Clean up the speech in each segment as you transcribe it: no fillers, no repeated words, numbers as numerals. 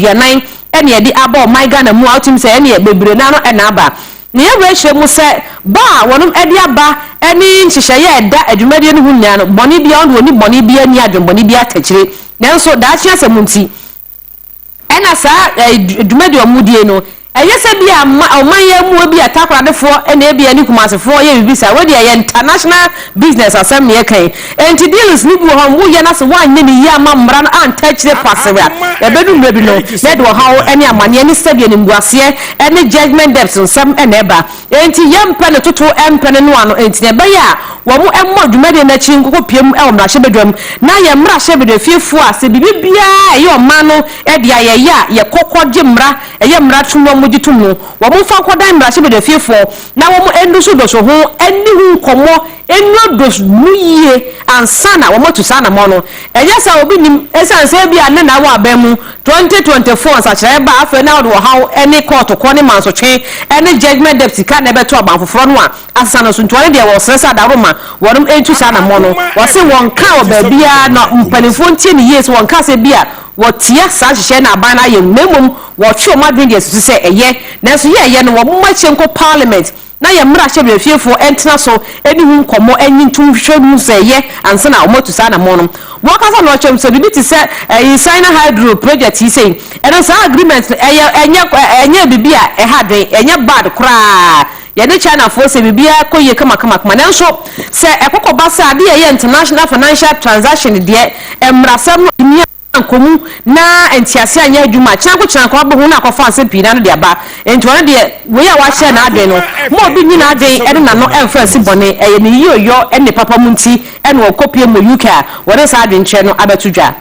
40 ɛne yɛde aba ɔman Ghana mu a wotumi sɛ ɛneɛ bebree naa no ɛna aba. Na yɛwura kyerɛ mu sɛ ba a wɔnom ɛde aba ɛne nhyehyɛeɛ a ɛda adwumadie no ho nyinaa no, bɔne biara wɔn de wɔnni bɔne biara nni adwenbɔne biara atakyire, nanso daakye asɛm nti ɛna saa dwumadie a wɔn die no ɛnyɛ sɛ bi a ɔman yɛn mu ebi a Takoradefoɔ ɛna ebi a ne Kumasefoɔ yɛ biribi saa. Wei deɛ ɛyɛ international business asɛm na yɛka yi. Enti deals no bi wɔ hɔ no woyɛ na sɛ woanyɛ no yie amma mmara no anta akyire kwasere a, ɛbɛdu mmerɛ bi no na ɛde ɔhaw ne amaneɛ ne sɛdeɛ animguaseɛ ne judgement debts nsɛm na ɛba. Enti yɛmpɛ no toto mpɛ no noa no, enti na ɛbɛyɛ a wɔmmɔ dwumadie no akyi nkɔkɔpue mu wɔ mmarahyɛbadwam na yɛn mmarahyɛbadwafiefoɔ a sɛ biribi biara a ɛyɛ ɔman no dea yɛyɛ a yɛkɔ kɔgye mmara ɛyɛ mmara tom na wɔgye tom no wɔmfa nkɔdan mmarahyɛbadwafiefoɔ na wɔn ndosodoso ho nni ho nkɔmmɔ nnuados mu yie ansa na wɔatu saa anamɔn no. Ɛnyɛ saa a obi nnim, ɛsiane sɛ ebia nnɛ na wɔ aban mu, 2024 nsakyeraeɛ ba a afei na wode ɔhaw ne kɔɔto kɔ ne mansotwe ne judgement debt sika na ɛbɛto aban foforɔ no a asesa no so. Nti wɔn deɛ wɔsrɛ sɛ adaworoma wɔnom ntu saa anamɔn no. Wɔse wɔnkaa wɔ baabiara na mpanimfoɔ ntie no yie sɛ wɔnkaa sɛ ebia wɔtia saa nhyehyɛeɛ no a aban no ayɛ no na mmom wɔtwe wɔn adwene de asusu sɛ ɛyɛ nanso yɛ ɛyɛ no wɔmoma akyire nkɔ parliament na yɛn mmarahyɛbadwafiefoɔ ntena so nni ho nkɔmmɔ nnye ntom nhwehwɛ mu sɛ ɛyɛ ansa na wɔatu saa anammɔn no. Wɔn ankasa na wɔkyerɛ mu sɛ biribi te sɛ ɛyi Sina Hydro project yi sei, ɛno saa agreement no ɛyɛ ɛnyɛ ɛnyɛ biribi a ɛha adwene, ɛnyɛ bad koraa. Yɛne Chinafoɔ sɛ biribiara kɔ yie kamakamakama nanso sɛ ɛkɔkɔba sɛ adeɛ a ɛyɛ international financial transaction deɛ mmarasɛm no tumi ankɔ mu na ntease anyɛ adwuma a, kyenankokyenanko abɛhu na akɔfa nsɛm pii no ano de aba. Enti ɔno deɛ, wei a wahyɛ n'adwene no, mma obi nyi n'adwene ne n'ano mfa nsi bɔne. Ɛyɛ ne yieyɔ ne ne papa mu nti na ɔkɔpue mu wɔ UK a wɔde saa adwenkyerɛ no abɛto dwa.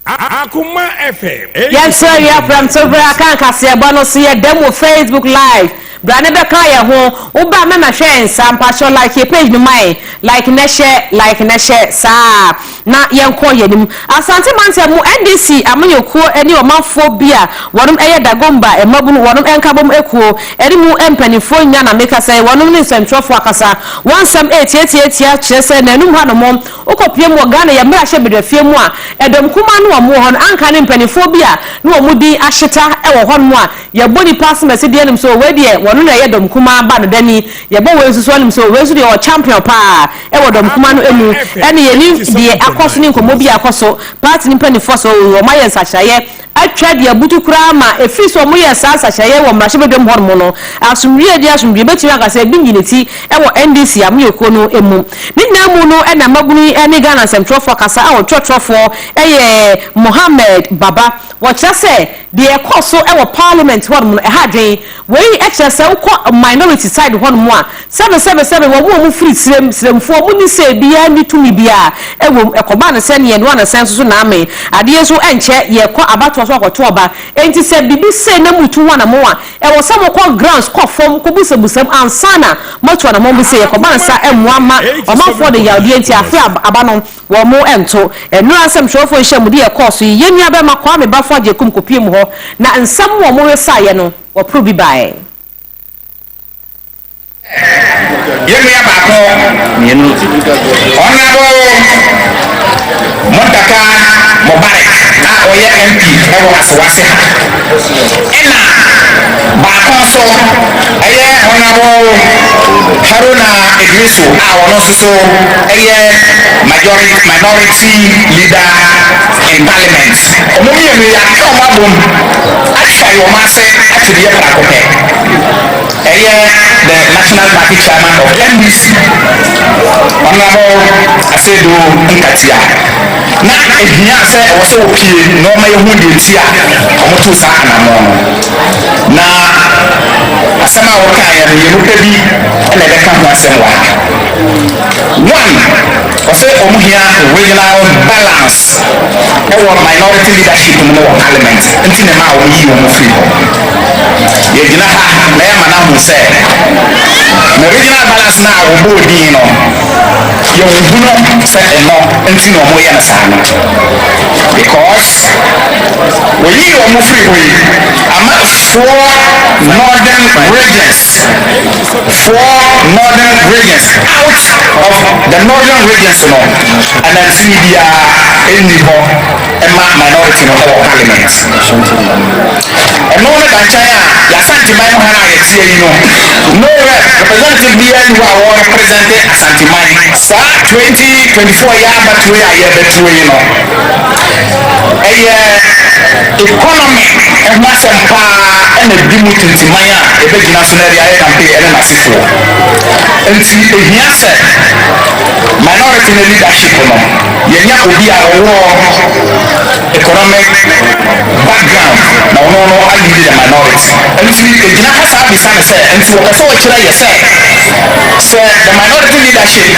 Akoma FM. Yɛnkyerɛ wia prɛmto berɛ a kan kaseɛbɔ no so yɛ dɛm wɔ Facebook live. Bra ne bɛka yɛ ho. Woba a mɛma hwɛ nsa mpakyɛw like yɛ page no ma yɛn. Like nɛ hyɛ, like nɛ hyɛ saa na yɛnkɔ yɛn anim. Asante mantam mu NDC amanyɔkuo ne ɔmanfoɔ bi a wɔnom yɛ Dagomba mmabunu wɔnom nkabom akuo ne mu mpaninfoɔ nyinaa na mekasa yi wɔnom ne nsɛntwerɛfoɔ akasa. Wɔn nsɛm ɛretiatiatia kyerɛ sɛ nanum hanom Wokɔpue mu wɔ Ghana yɛn mmarahyɛbadwafie mu a, ɛdɔm kumaa no wɔn wɔ hɔ no anka ne mpaninfoɔ bi a na wɔn din ahyeta wɔ hɔ nom a yɛbɔ nipa asɛmasi deɛ nim sɛ wei deɛ wɔno na ɛyɛ dɔm kumaa ba no dani, yɛbɔ wei nso so anim sɛ wei nso deɛ ɔwɔ champion paa wɔ dɔm kumaa no mu ɛne yɛnim deɛ akɔ so ne nkɔmmɔ bi a akɔ so party no mpaninfoɔ sɛ wɔn ayɛ nsakyeraeɛ atwa de abutu koraa ma ɛfiri sɛ wɔyɛɛ saa nsakyeraeɛ wɔ mmarahyɛbadwam hɔnom no, asomdwoeɛ de asomdwoeɛ bɛtumi aka sɛ ebi nyi ne ti wɔ NDC amanyɔkuo no mu. Ne nyinaa mu no na mmabunu yi ne Ghana nsɛmtwerɛfoɔ kasa a ɔtwerɛtwerɛfoɔ yɛ Mohammed Baba. Wɔkyerɛ sɛ deɛ ɛkɔɔ so wɔ parliament hɔnom no ɛha adwene. Wei kyerɛ sɛ wokɔ minority side hɔnom a, sɛbesɛbesɛbe wɔn a wɔfiri serem, seremfoɔ, wɔnni say biara nni tumi biara wɔ mu. Ɛkɔba no sɛ neɛ noa no sɛn nso so naame. Adeɛ nso ɛnkyɛ yɛkɔ abatoɔ so akɔto aba. Enti sɛ biribi sei na moretu ho anamɔn a, ɛwɔ sɛ mokɔ grounds kɔ fam kɔbusabusa mu ansa na moatu anamɔn bi sei. Ɛkɔba no saa ɛmmoa mma ɔmanfoɔ de yawdeɛ nti afe a aba no wɔn nto. Nnora nsɛmtwerɛfoɔ nhyiamudie a ɛkɔɔ so yi, yɛn nuabarima Kwame Baffour Agyekum kɔpuee mu hɔ na nsɛm wɔn resaeɛ no, wɔporo bi baeɛ. Yɛn nua baako mmienu, Honourable Muntaka Mubarak a ɔyɛ MP wɔ Asawase ha, ɛna baako nso ɛyɛ Honourable Haruna Iddrisu a ɔno nso so ɛyɛ majority minority leader in parliament. Wɔn mmienu yi aka wɔn abom atwa wɔn ase akyɛdeɛ prako pɛ. Ɛyɛ the National Party Chairman of NDC, Honourable Asiedu Nkatia. Na ehia sɛ ɛwɔ sɛ wɔpie na wɔma yɛhu deɛ nti a wɔtoo saa anammɔn no. Na asɛm a wɔkaeɛ no, yɛn mu pɛ bi na ɛbɛka ho asɛm wɔ ha. One, ɔsɛ wɔn hia regional balance ɛwɔ minority leadership no mu wɔ parliament nti na ɛma wɔn yi wɔn firi hɔ. Yɛgyina ha na yɛama no ahu sɛ na regional balance no a wɔbɔɔ din no, yɛnhunu sɛ ɛno nti na wɔyɛ no saa no. Because wɔyii wɔn firi hɔ yi, ama four northern regions, four northern regions out of the northern regions no, anansini biara nni hɔ ma minority no wɔ parliament. Ɛno ne da nkyɛn a, yɛasanteman mu ha no a yɛteɛ yi no, no rep, representative biara nni hɔ a wɔrepresente Asanteman. Saa 2024 yi abatoɔ yi a yɛrebɛtoɔ yi no, ɛyɛ economy ho asɛm paa ɛna di mu tintiman a yɛbɛgyina so na yɛde ayɛ campaign ɛne n'asefoɔ. Nti ehia sɛ minority no leadership no, yɛnya obi a ɔwɔ economic background na ɔno no alead the minority. Nti egyina ha saa bisa ne sɛ, nti wɔpɛ sɛ wɔkyerɛ yɛ sɛ sɛ the minority leadership,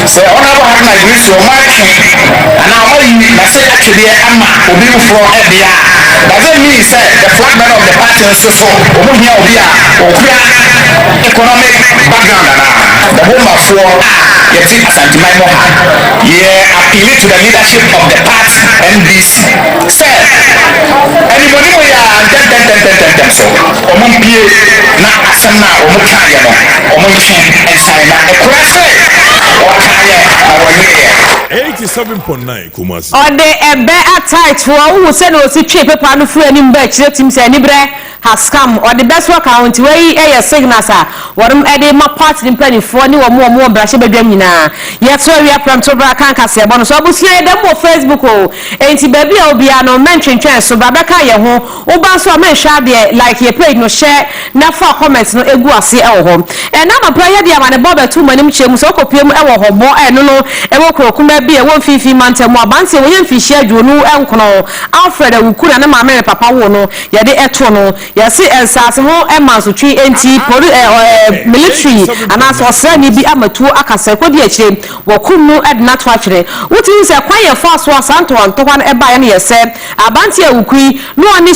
sɛ Honourable Haruna Iddrisu ɔmo atwe anaa ɔmo ayi n'ase atwedeɛ ama obi foforɔ ɛdeɛ a, does it mean sɛ the flag bearer of the party nso so ɔmo hia obi a ɔkura economic background anaa? Dahombafoɔ a yɛte Asanteman mu ha, yɛ appeal to the leadership of the party NDC sɛ animonimu yɛ a ntɛntɛntɛntɛntɛm so ɔmo mpie na asɛm no a ɔmo kaeɛ no ɔmo ntwe nsan na ɛkora sɛ ɔkaeɛ na wɔnyɛeɛ. 87.9 Kumasi. Ɔde ɛbɛ ataetoɔ wohu sɛnea ɔsi twe pepa no firi anim ba akyire tim sɛ aniberɛ has come. Ɔde bɛ so aka ho, nti wei yɛ signals a wɔnom de ma party no mpanimfoɔ ne wɔn wɔn wɔ mmarahyɛbadwam nyinaa. Yɛto awia prɛmto bra ka nkaseɛbɔ no so. Abusua, yɛda mu wɔ Facebook o, enti baabi a obiara no mɛntwentwɛn so bra bɛka yɛn ho. Woba nso a, mɛnhwɛ adeɛ, like yɛ page no, hyɛ na fa comment no gu aseɛ wɔ hɔ. Ɛna anɔpa yi yɛde amanebɔ bɛto mo anim kyerɛ mu sɛ wokɔpue mu wɔ hɔ bɔ ɛno no ɛwɔ kuro kumaa bi a ɛwɔ mfimfini mantam mu. Abanteɛ wɔyɛ mfinhyia 29, Alfred Awuku na ne maame ne papa woo no. Yɛde too no, yɛse nsaase ho mansotwe nti poli ɛ ɛ military anaasɛ ɔsraani bi ama tuo akasa kɔdi akyire wɔkum no de no ato atwene. Wotumi hu sɛ kwan yɛfaa so a saa ntɔhwantɔhwa no baeɛ no yɛ sɛ abanteɛ Awuku yi na ɔne.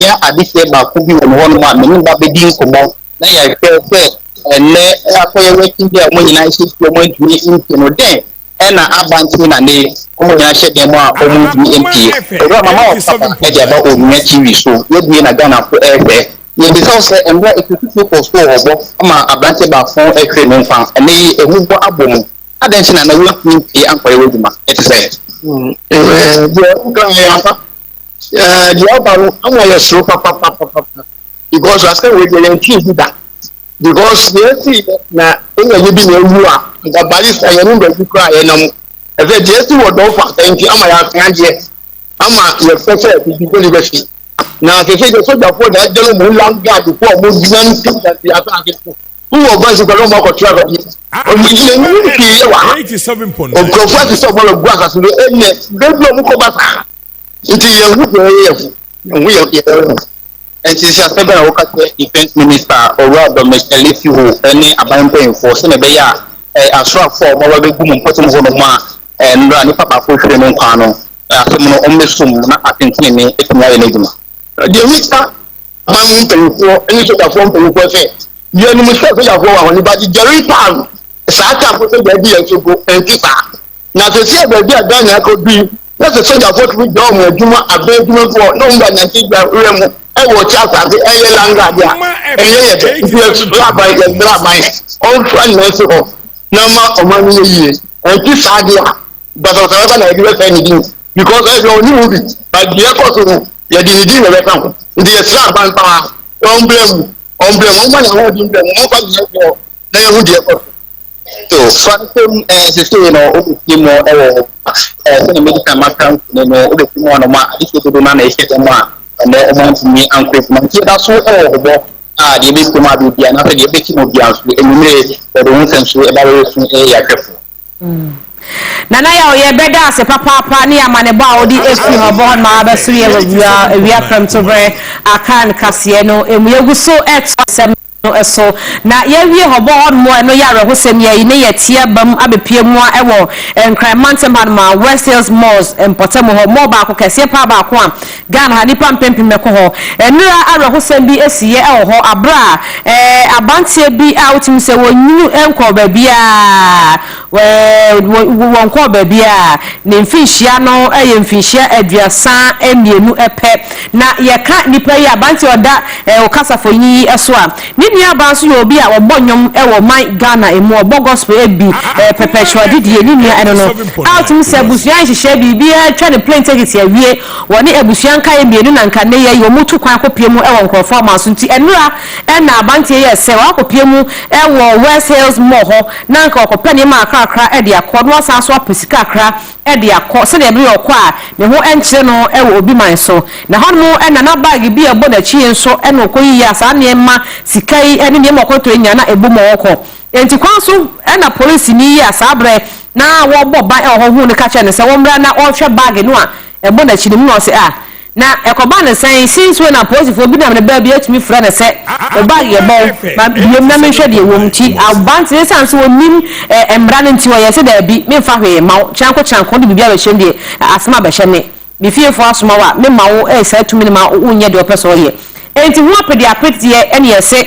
Nya adehyeɛ baako bi wɔ me hɔnom a me ne ba bɛdi nkɔmmɔ na yɛahwɛ sɛ ɛnnɛ akɔyɛ working day a wɔn nyinaa hyɛ fie wɔn ntumi mpie no, dɛn ɛna aba nti na ne wɔn nyinaa hyɛ dan mu a wɔn ntumi mpie. Owura mama wɔ papa de aba Onua TV so, yɛabue na Ghanafo ɛrehwɛ. Yɛbisa wo sɛ mmerɛ atututuo kɔɔ so wɔ hɔ bɔ ma aberanteɛ baako hwere ne nkwa, ɛnnɛ yi ahummɔ abɔ mu, adɛn nti na na wontumi mpie ankɔyɛ w'adwuma? Ɛte sɛ. Deɛ woka yɛ ampa. Deɛ ɔba no ama yɛ soro papapapapa because asɛm wei deɛ yɛn ti bi da because yɛn si na ɛna yɛ bi na ewu a nka barista yɛn no baabi koraa yɛn nam ɛfɛ deɛ esi wɔ dɔn fa nti ama yɛ afɛn adeɛ ama yɛ fɛ sɛ bibi bɔ ne bɛ fi na sese deɛ sogyafoɔ na ɛgyina mu land guard foɔ a wɔn gyina nti asase so. Wowɔ ɔba nso kora na ɔmo akɔtra baabi. Ɔmo gyina mu pii yɛ wɔ ha. Nkurɔfoɔ ate sɛ ɔmo abɛgu asase no ɛnɛ baabi a ɔmo kɔ ba saa. Nti yɛn ho deɛ yɛ ho. Yɛn ho yɛ yɛ ho. Nti sɛ asɛm bɛn na woka kyerɛ Defence Minister Owura Dominic Elefihoo ne aban mpanyimfoɔ sɛnea ɛbɛyɛ a asraafoɔ a wɔaba abɛgu mo mpɔtam hɔnom a nnora nipa baako hwere ne nkwa no asɛm no wɔmmɛso mu na atentenenee atumi ayɛ n'adwuma? Deɛ meka aban mu mpanyimfoɔ ne sogyafoɔ mpanyimfoɔ sɛ, yɛnim sɛ sogyafoɔ wɔ ahoni but Jerry Palm saa tamfo sogya di yɛn so mpo ɛnte saa. Na seesei baabi a Ghana akɔdu yi, na sɛ sogyafoɔ tumi gya wɔn adwuma, abɛn adwumafoɔ, na wɔn ba nante dwa wura mu wɔ ɔkyɛ asase ɛyɛ landguard a, ɛnyɛ yɛ dɛ. Nti yɛsrɛ aban, yɛsrɛ aban, ɔmfa ne nan nsi hɔ na ma ɔman no nyɛ yie. Ɛnte saa deɛ a, basabasa bɛba na yɛde bɛsɛe ne din because ɛyɛ sɛ ɔnni ho bi, but deɛ ɛkɔ so no, yɛde ne din na ɛbɛka ho. Nti yɛsrɛ aban paa, ɔmbrɛ mu, ɔmbrɛ mu, ɔmfa n'ahoɔden mbrɛ mu, ɔmfa ne nan nsi hɔ na yɛhu deɛ ɛkɔ so. So fa no sɛ ɛɛ sesei no wobɛpie mu wɔ ɛɛ sɛdeɛ medi kan maka mfoni no wobɛpie mu hɔnom a adehyɛ dodo no na ɛhyɛ dɛm a ɛnɛ wɔn antumi ankɔ adwuma nti yɛda so wɔ hobɔ a deɛ ɛbɛpie mu adeɛ bia anaasɛ deɛ ɛbɛkyi mu bia nso anwummere yɛde ho nsɛm so ɛba bɛyɛ su ɛyɛ yɛahwɛfoɔ. Nana Yaw yɛbɛda ase papaapa ne amanebɔ a wode afiri hɔ bɔ hɔ ma abɛso yɛ wɔ wia awia prɛmtoberɛ Akan kaseɛ no mu. Yɛgu so ɛto asɛm no so. Na yɛawie hɔ bɔ hɔnom a ɛno yɛ awerɛhosɛm yi ayi ne yɛte aba mu abɛpue mu a ɛwɔ Nkran mantam hanom a West Hills Malls mpɔtam hɔ, mall baako kɛseɛ paa baako a Ghana ha nnipa mpempem bɛkɔ hɔ. Nnora awerɛhosɛm bi asiiɛ wɔ hɔ aberɛ a ɛɛ abanteɛ bi a wotumi sɛ wɔnyini nkɔɔ baabiara Wɔnkɔɔ baabiara. Ne mfinhyia no yɛ mfinhyia 32 pɛ. Na yɛka nipa yi, aberanteɛ a ɔda ɔkasafonyin yi so a, ne nuabaa nso yɛ obi a ɔbɔ nnwom wɔ ɔman Ghana mu, ɔbɔ gospel bi, Perpetual Didie, ne nua ɛno no. A wotumi sɛ abusua nhyehyɛɛ biribiara atwa ne plane ticket awie, wɔne abusua nkaeɛ mmienu na nka nnɛ yi wɔtu kwan akɔpue mu wɔ nkorɔfoɔ aman so. Nti nnora na aberanteɛ yi yɛɛ sɛ wakɔpue mu wɔ West Hills Mall hɔ na anka ɔkɔpɛ nneɛma kakrakra de akɔ, na wasan nso apɛ sika kakra de akɔ, sɛdeɛ ɛbɛyɛ ɔkɔ a ne ho nkyere no wɔ obi man so. Na hɔnom na na bag bi a ɛbɔ n'akyi nso na ɔkɔyiyi a saa nneɛma, sika yi ne nneɛma a ɔkɔtɔ yi nyinaa na ɛbɔ mu a ɔkɔ. Enti kwan so na polisini yi a saa berɛ na wɔrebɔ ban wɔ hɔ huu no ka kyerɛɛ no sɛ wɔmmra na ɔnhwɛ bag no a ɛbɔ n'akyi no mu, na ɔse, Ah, Na ɛkɔba no sɛn? Since when na apolisifoɔ bi nam ne baabi atumi frɛ no sɛ wo bag yɛ bɔn, ma biem na menhwɛ deɛ ɛwɔ mu nti aberanteɛ no ɛsiane sɛ ɔnim mmara no nti ɔyɛɛ sɛ daabi memfa hwee mma wo, kyeanko kyeanko wode biribi abɛhyɛ mu deɛ asɛm abɛhyɛ me, me fiefoɔ asoma wo a memma wo saa tumi no ma wonyɛ deɛ wopɛ sɛ woyɛ. Enti ho apedeapedeɛ ɛne ɛse.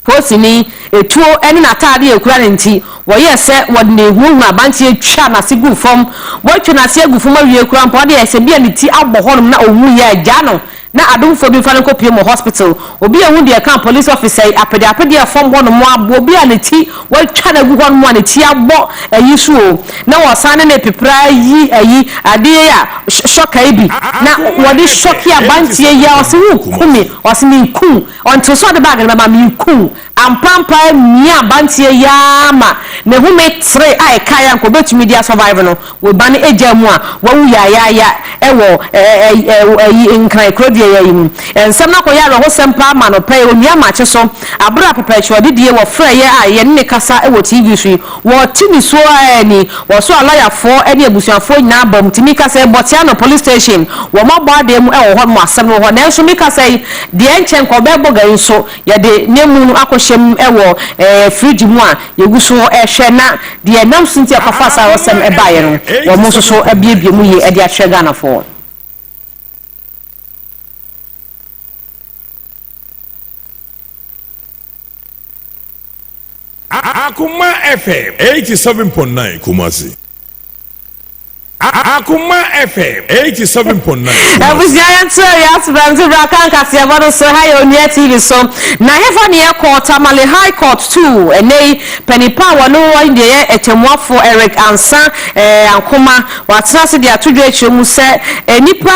Polisini, etuo ne n'ataade a ekura no nti, wɔyɛɛ sɛ wɔde no rehuahua aberanteɛ twaa n'ase guu fam. Wɔatwa n'ase agu fam awie koraa mpo, ɔde ayɛ sɛ bi a ne ti abɔ hɔnom na ɔwuiɛ a, gyaa no na adomfoɔ bi mfa no nkɔpue mu hospital. Obi anhu deɛ ɛkaa police officer yi, apedeapedeɛ fam hɔnom aboɔ bi a ne ti wɔatwa no agu hɔnom a ne ti abɔ ayi so o, na wɔsan ne no repepra ayi ayi adeɛ yi a shocker yi bi na wɔde shocke aberanteɛ yi a ɔse woreku me, ɔse mereku wo. Ɔntew sɛ ɔde bag no bɛma me reku ampampaa mia abanteɛ yi ara ma ne home tere a ɛkae a anka obetumi de asurvive no wɔ ba no agya mu a wawu yaayaaya wɔ ɛyi Nkran kurodua yi mu. Nsɛm no akɔyɛ awerɛhosɛm paa ma anɔpa yi Onua Makye so bere a Pɛpɛɛkyerɛ Ɔdedie wɔfrɛeɛ a yɛne no kasa wɔ TV so yi Wɔte nisuo ara ni. Wɔso alɔyafoɔ ne abusuafoɔ nyinaa abam nti meka sɛ Botiano police station wɔn abɔ adeɛ mu wɔ hɔ nom asɛm no wɔ hɔ nanso meka sɛ deɛ ɛnkyɛ nka ɔbɛbɔ gari nso yɛde n'amu no akɔhyɛ mu wɔ fridge mu a yɛgu so rehwɛ na deɛ ɛnam so nti a ɛkɔfaa saa ɔsɛm baeɛ no wɔn nso so abuebue mu yie de akyerɛ Ghanafoɔ. Akoma FM 87.9 Kumasi. Akoma FM 87.9 Kumasi. Abusua yɛn to awia asebrante bra ka nkaseɛbɔ no so ha yɛ Onua TV so na hefa ne yɛkɔ Tamale High Court 2 ɛnɛ yi panipa a wɔne wɔn deɛ yɛ ɛtɛmuafoɔ Eric Ansa eh, Ankoma watena ase de ato dwa akyerɛ mu sɛ nnipa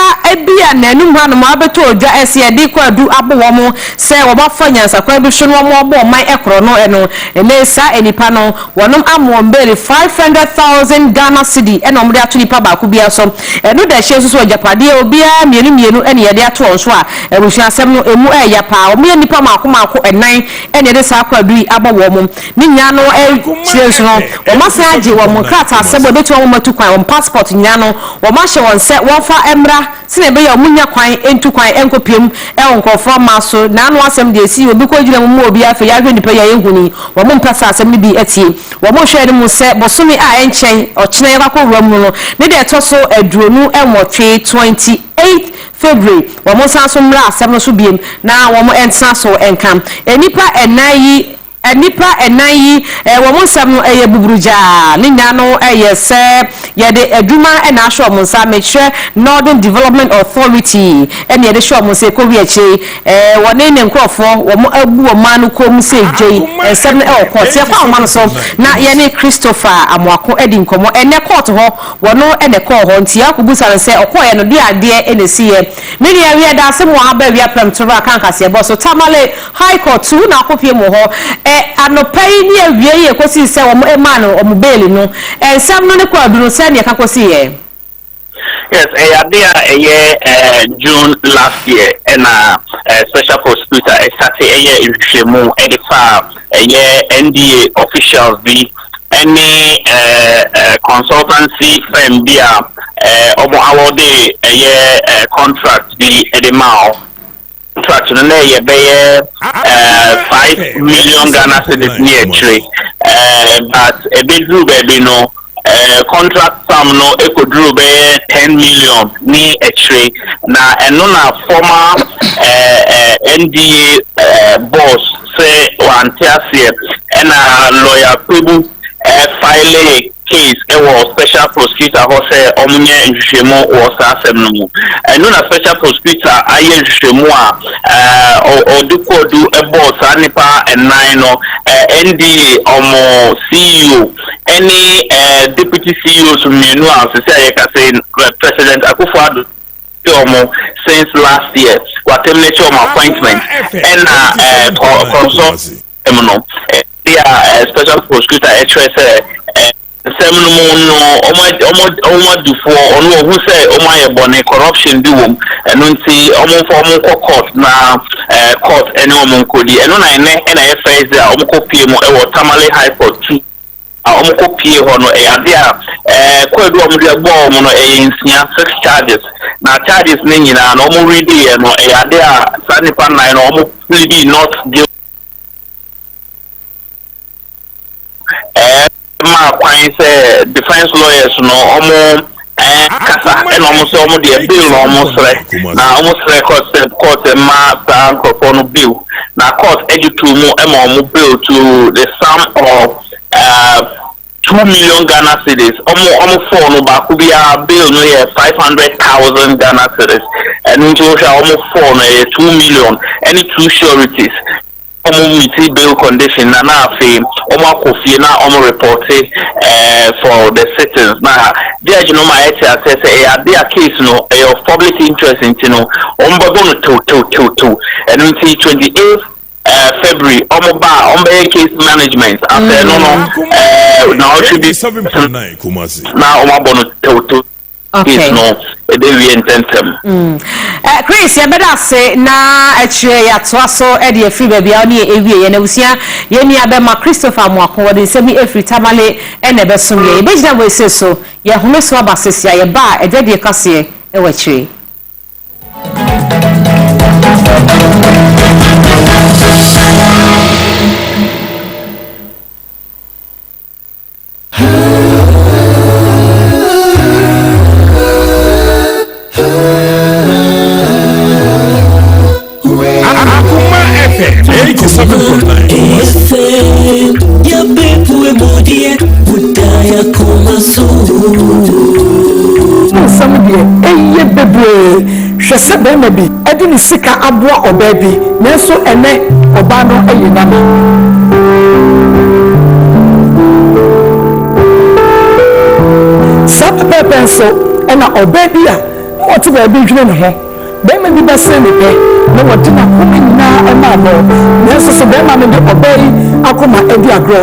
bi a n'anum hanom abɛtɔ odwa ɛsɛ yɛde kɔ adu abo wɔn Sɛ wɔbɛfa nyansakwan bi so na wɔabɔ ɔman korɔ no no, nnɛ saa nnipa no, wɔnom ama wɔn bail 500,000 Ghana cedi na wɔde ato nipa baako bi. biara so. Ɛno da akyire nso so agyapadeɛ obiara mmienu mmienu na yɛde ato wɔn so a abusua asɛm no ɛmu ɛɛya paa. Wɔn yɛ nnipa mmaako mmaako ɛnan na yɛde saa kwaadu yi abɔ wɔn. Ne nyinaa no akyire nso no wɔn asan agye wɔn nkrataasɛm a ɛbɛtumi ama wɔn atu kwan, wɔn passport nyinaa no wɔn ahyɛ wɔn sɛ wɔmfa mmra sɛnea ɛbɛyɛ a wɔnnya kwan ntu kwan nkɔpiem wɔ nkurɔfoɔ mma so. N'ano asɛm deɛ ɛsii obi kɔgyina mu ma obi afei yɛahwɛ nnipa yi a yɛnhu ni, wɔn mpɛ saa asɛm no bi atie. Wɔhwɛɛ no mu sɛ bosome a ɛnkyɛn ɔkyena yɛkɔ akɔwura mu no ne da ɛtɔ so 28, 28th February, wɔn nsan so mmra asɛm no so biom na wɔn ntena so nka. Nnipa nnan yi Nnipa nnan yi, wɔn nsɛm no yɛ buburugyaa. Ne nyinaa no yɛ sɛ yɛde adwuma na ahyɛ wɔn nsa. Mekyerɛ Northern Development Authority na yɛde hyɛ wɔn nsa. Ɛkɔwie akyire yi, wɔne ne nkorɔfoɔ wɔn abu ɔman no kɔn mu sɛ dwa yi. Nsɛm no wɔ kɔɔto. Yɛkɔ ahoma no so na yɛne Christopher Amoako adi nkɔmmɔ. Ɛnnɛ kɔɔto hɔ, wɔno na ɛkɔɔ hɔ. Nti yɛakɔbisa no sɛ ɔkɔeɛ no, deɛ adeɛ na ɛsiiɛ. Me nua, wiɛ, daase mo aba awia prɛmtoberɛ a ka nkaseɛbɔ so. Tamale. High Court tu na akɔpue mu hɔ ɛ anɔpa yi ne awia yi ɛkɔsii sɛ wɔn maa no wɔn bail no. Nsɛm no ne kwaadu no sɛn na ɛka kɔsiiɛ? Yes, ɛyɛ ade a ɛyɛ eh, June last year ɛna eh, special prosecutor ɛsate ɛyɛ nhwehwɛmu ɛde faa ɛyɛ NDA officials bi ɛne eh, eh, consultancy firm bi a eh, ɔmo awɔde ɛyɛ eh, contract bi ɛde maa ɔmo. Contract no na ɛyɛ bɛyɛ 5 million Ghana cedis ne akyire, but ɛbɛduru baabi no contract sum no ɛkɔduru bɛyɛ 10 million ne akyire, na ɛno na former NDA boss sɛ wante aseɛ, ɛna lawyer Kpebu file case ɛwɔ special prosecutor hɔ sɛ ɔmonyɛ nhwehwɛmu wɔ saa asɛm no mu. Ɛno na special prosecutor ayɛ nhwehwɛmu a ɔde kɔɔdu ɛbɔɔ saa nipa ɛnan no, NDA ɔmo CEO ɛne deputy CEOs mmienu a sisi a yɛka sɛ President Akufo-Addo ɔmo since last year wa terminate ɔmo appointment, ɛna consult mu no ɛde a special prosecutor ɛkyerɛ sɛ nsɛm no mu no ɔmo adufoɔ ɔno ɔhu sɛ ɔmo ayɛ bɔne, corruption bi wɔ mu. Ɛno nti ɔmo nfa ɔmo nkɔ court na court ɛne ɔmo nkɔdi. Ɛno na ɛnɛ ɛna ɛyɛ first day a ɔmo kɔ pie mu ɛwɔ Tamale High Court 2 a ɔmo kɔ pie hɔ no. Ɛyɛ ade a kwaadu a ɔmo de bɔɔ ɔmo no ɛyɛ nsia, six charges, na charges ne nyinaa no ɔmo redi yɛ no, ɛyɛ ade a saa nipa nnan no ɔmo plead not guilty, maa kwan sɛ defence lawyers no ɔmo kasa, ɛna ɔmo sɛ ɔmo deɛ bail na ɔmo srɛ, na ɔmo srɛ court sɛ court ma saa nkurɔfoɔ no bail, na court ɛgye to mu ɛma ɔmo bail to the sum of 2 million Ghana cedis. Ɔmo four no baako biara bail no yɛ 500,000 Ghana cedis. Ɛno nti wohwɛ a ɔmo four no ɛyɛ 2 million, ɛne two sureties. Ɔmo meet bail condition na afei ɔmo akɔ fie na ɔmo report for the sittings, na judge no ma ɛte ase sɛ ɛyɛ ade a case no ɛyɛ of public interest, nti no ɔmo bɛbɔ no tew tew tew tew. Ɛno nti 28 February ɔmo ba a ɔmo bɛyɛ case management afɛ no na ɔtwe bi na ɔmo abɔ no tew tew case no ɛbɛwie ntɛntɛm. Chris, yɛbɛda ase na akyerɛ yɛatoa so de afiri baabi a ɔne ɛwie yɛ. Na abusua, yɛn nua bɛma Christopher Amoako wɔde nsɛm yi afiri Tamale ɛna ɛbɛsom yɛ. Yɛbɛgyina wɔ ese so yɛhome so aba sesi a yɛba a adwadie kaseɛ ɛwɔ akyire. Akuma FM 87.9. FM yapepuwe modie budaya kumaso. Nsɛm deɛ ɛyɛ bebree. Hwɛ sɛ bɛrima bi ɛde ne sika aboa ɔbaa bi, nanso ɛnɛ ɔbaa no ayi n'ama. Saa pɛpɛɛpɛ nso ɛna ɔbaa bi a na ɔte baabi dwene ne ho, bɛrima bi bɛsɛn ne pɛ na wɔde n'akoma nyinaa ɛmaa no, nanso so bɛrima no de ɔbaa yi akoma adi agorɔ.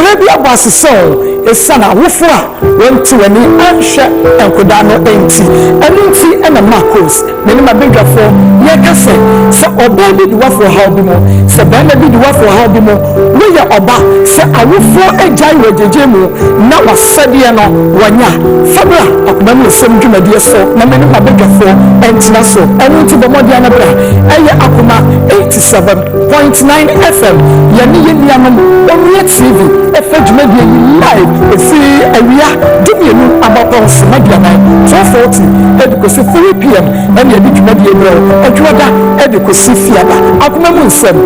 Nkwadaa bi abɔ asesɛ o, esiane awofo a wɔnte wɔn ani anhwɛ nkwadaa no nti. Ɛno nti na Marcos, me ne m'abadwafoɔ yɛreka sɛ, sɛ ɔbaa bi de wo afa ɔhaw bi mu, sɛ barima bi de wo afa ɔhaw bi mu, woyɛ ɔba, sɛ awofoɔ agyae wo agyegye mu na w'asɛdeɛ no wɔnyɛ a, fa bra Akoma Mu Nsɛm dwumadie so na me ne m'abadwafoɔ ntena so. Ɛno nti bɔ mmɔden ara na bra. Ɛyɛ Akoma 87.9 FM, yɛne yɛn nuanom Onua TV fa dwumadie yi live ɛfiri awia dumienu abapɔn sima aduanan, 12:40, de kɔsi 3 pm ɛna yɛde dwumadie brɛ wo Adwoada de kɔsi Fiada. Akoma mu nsɛm,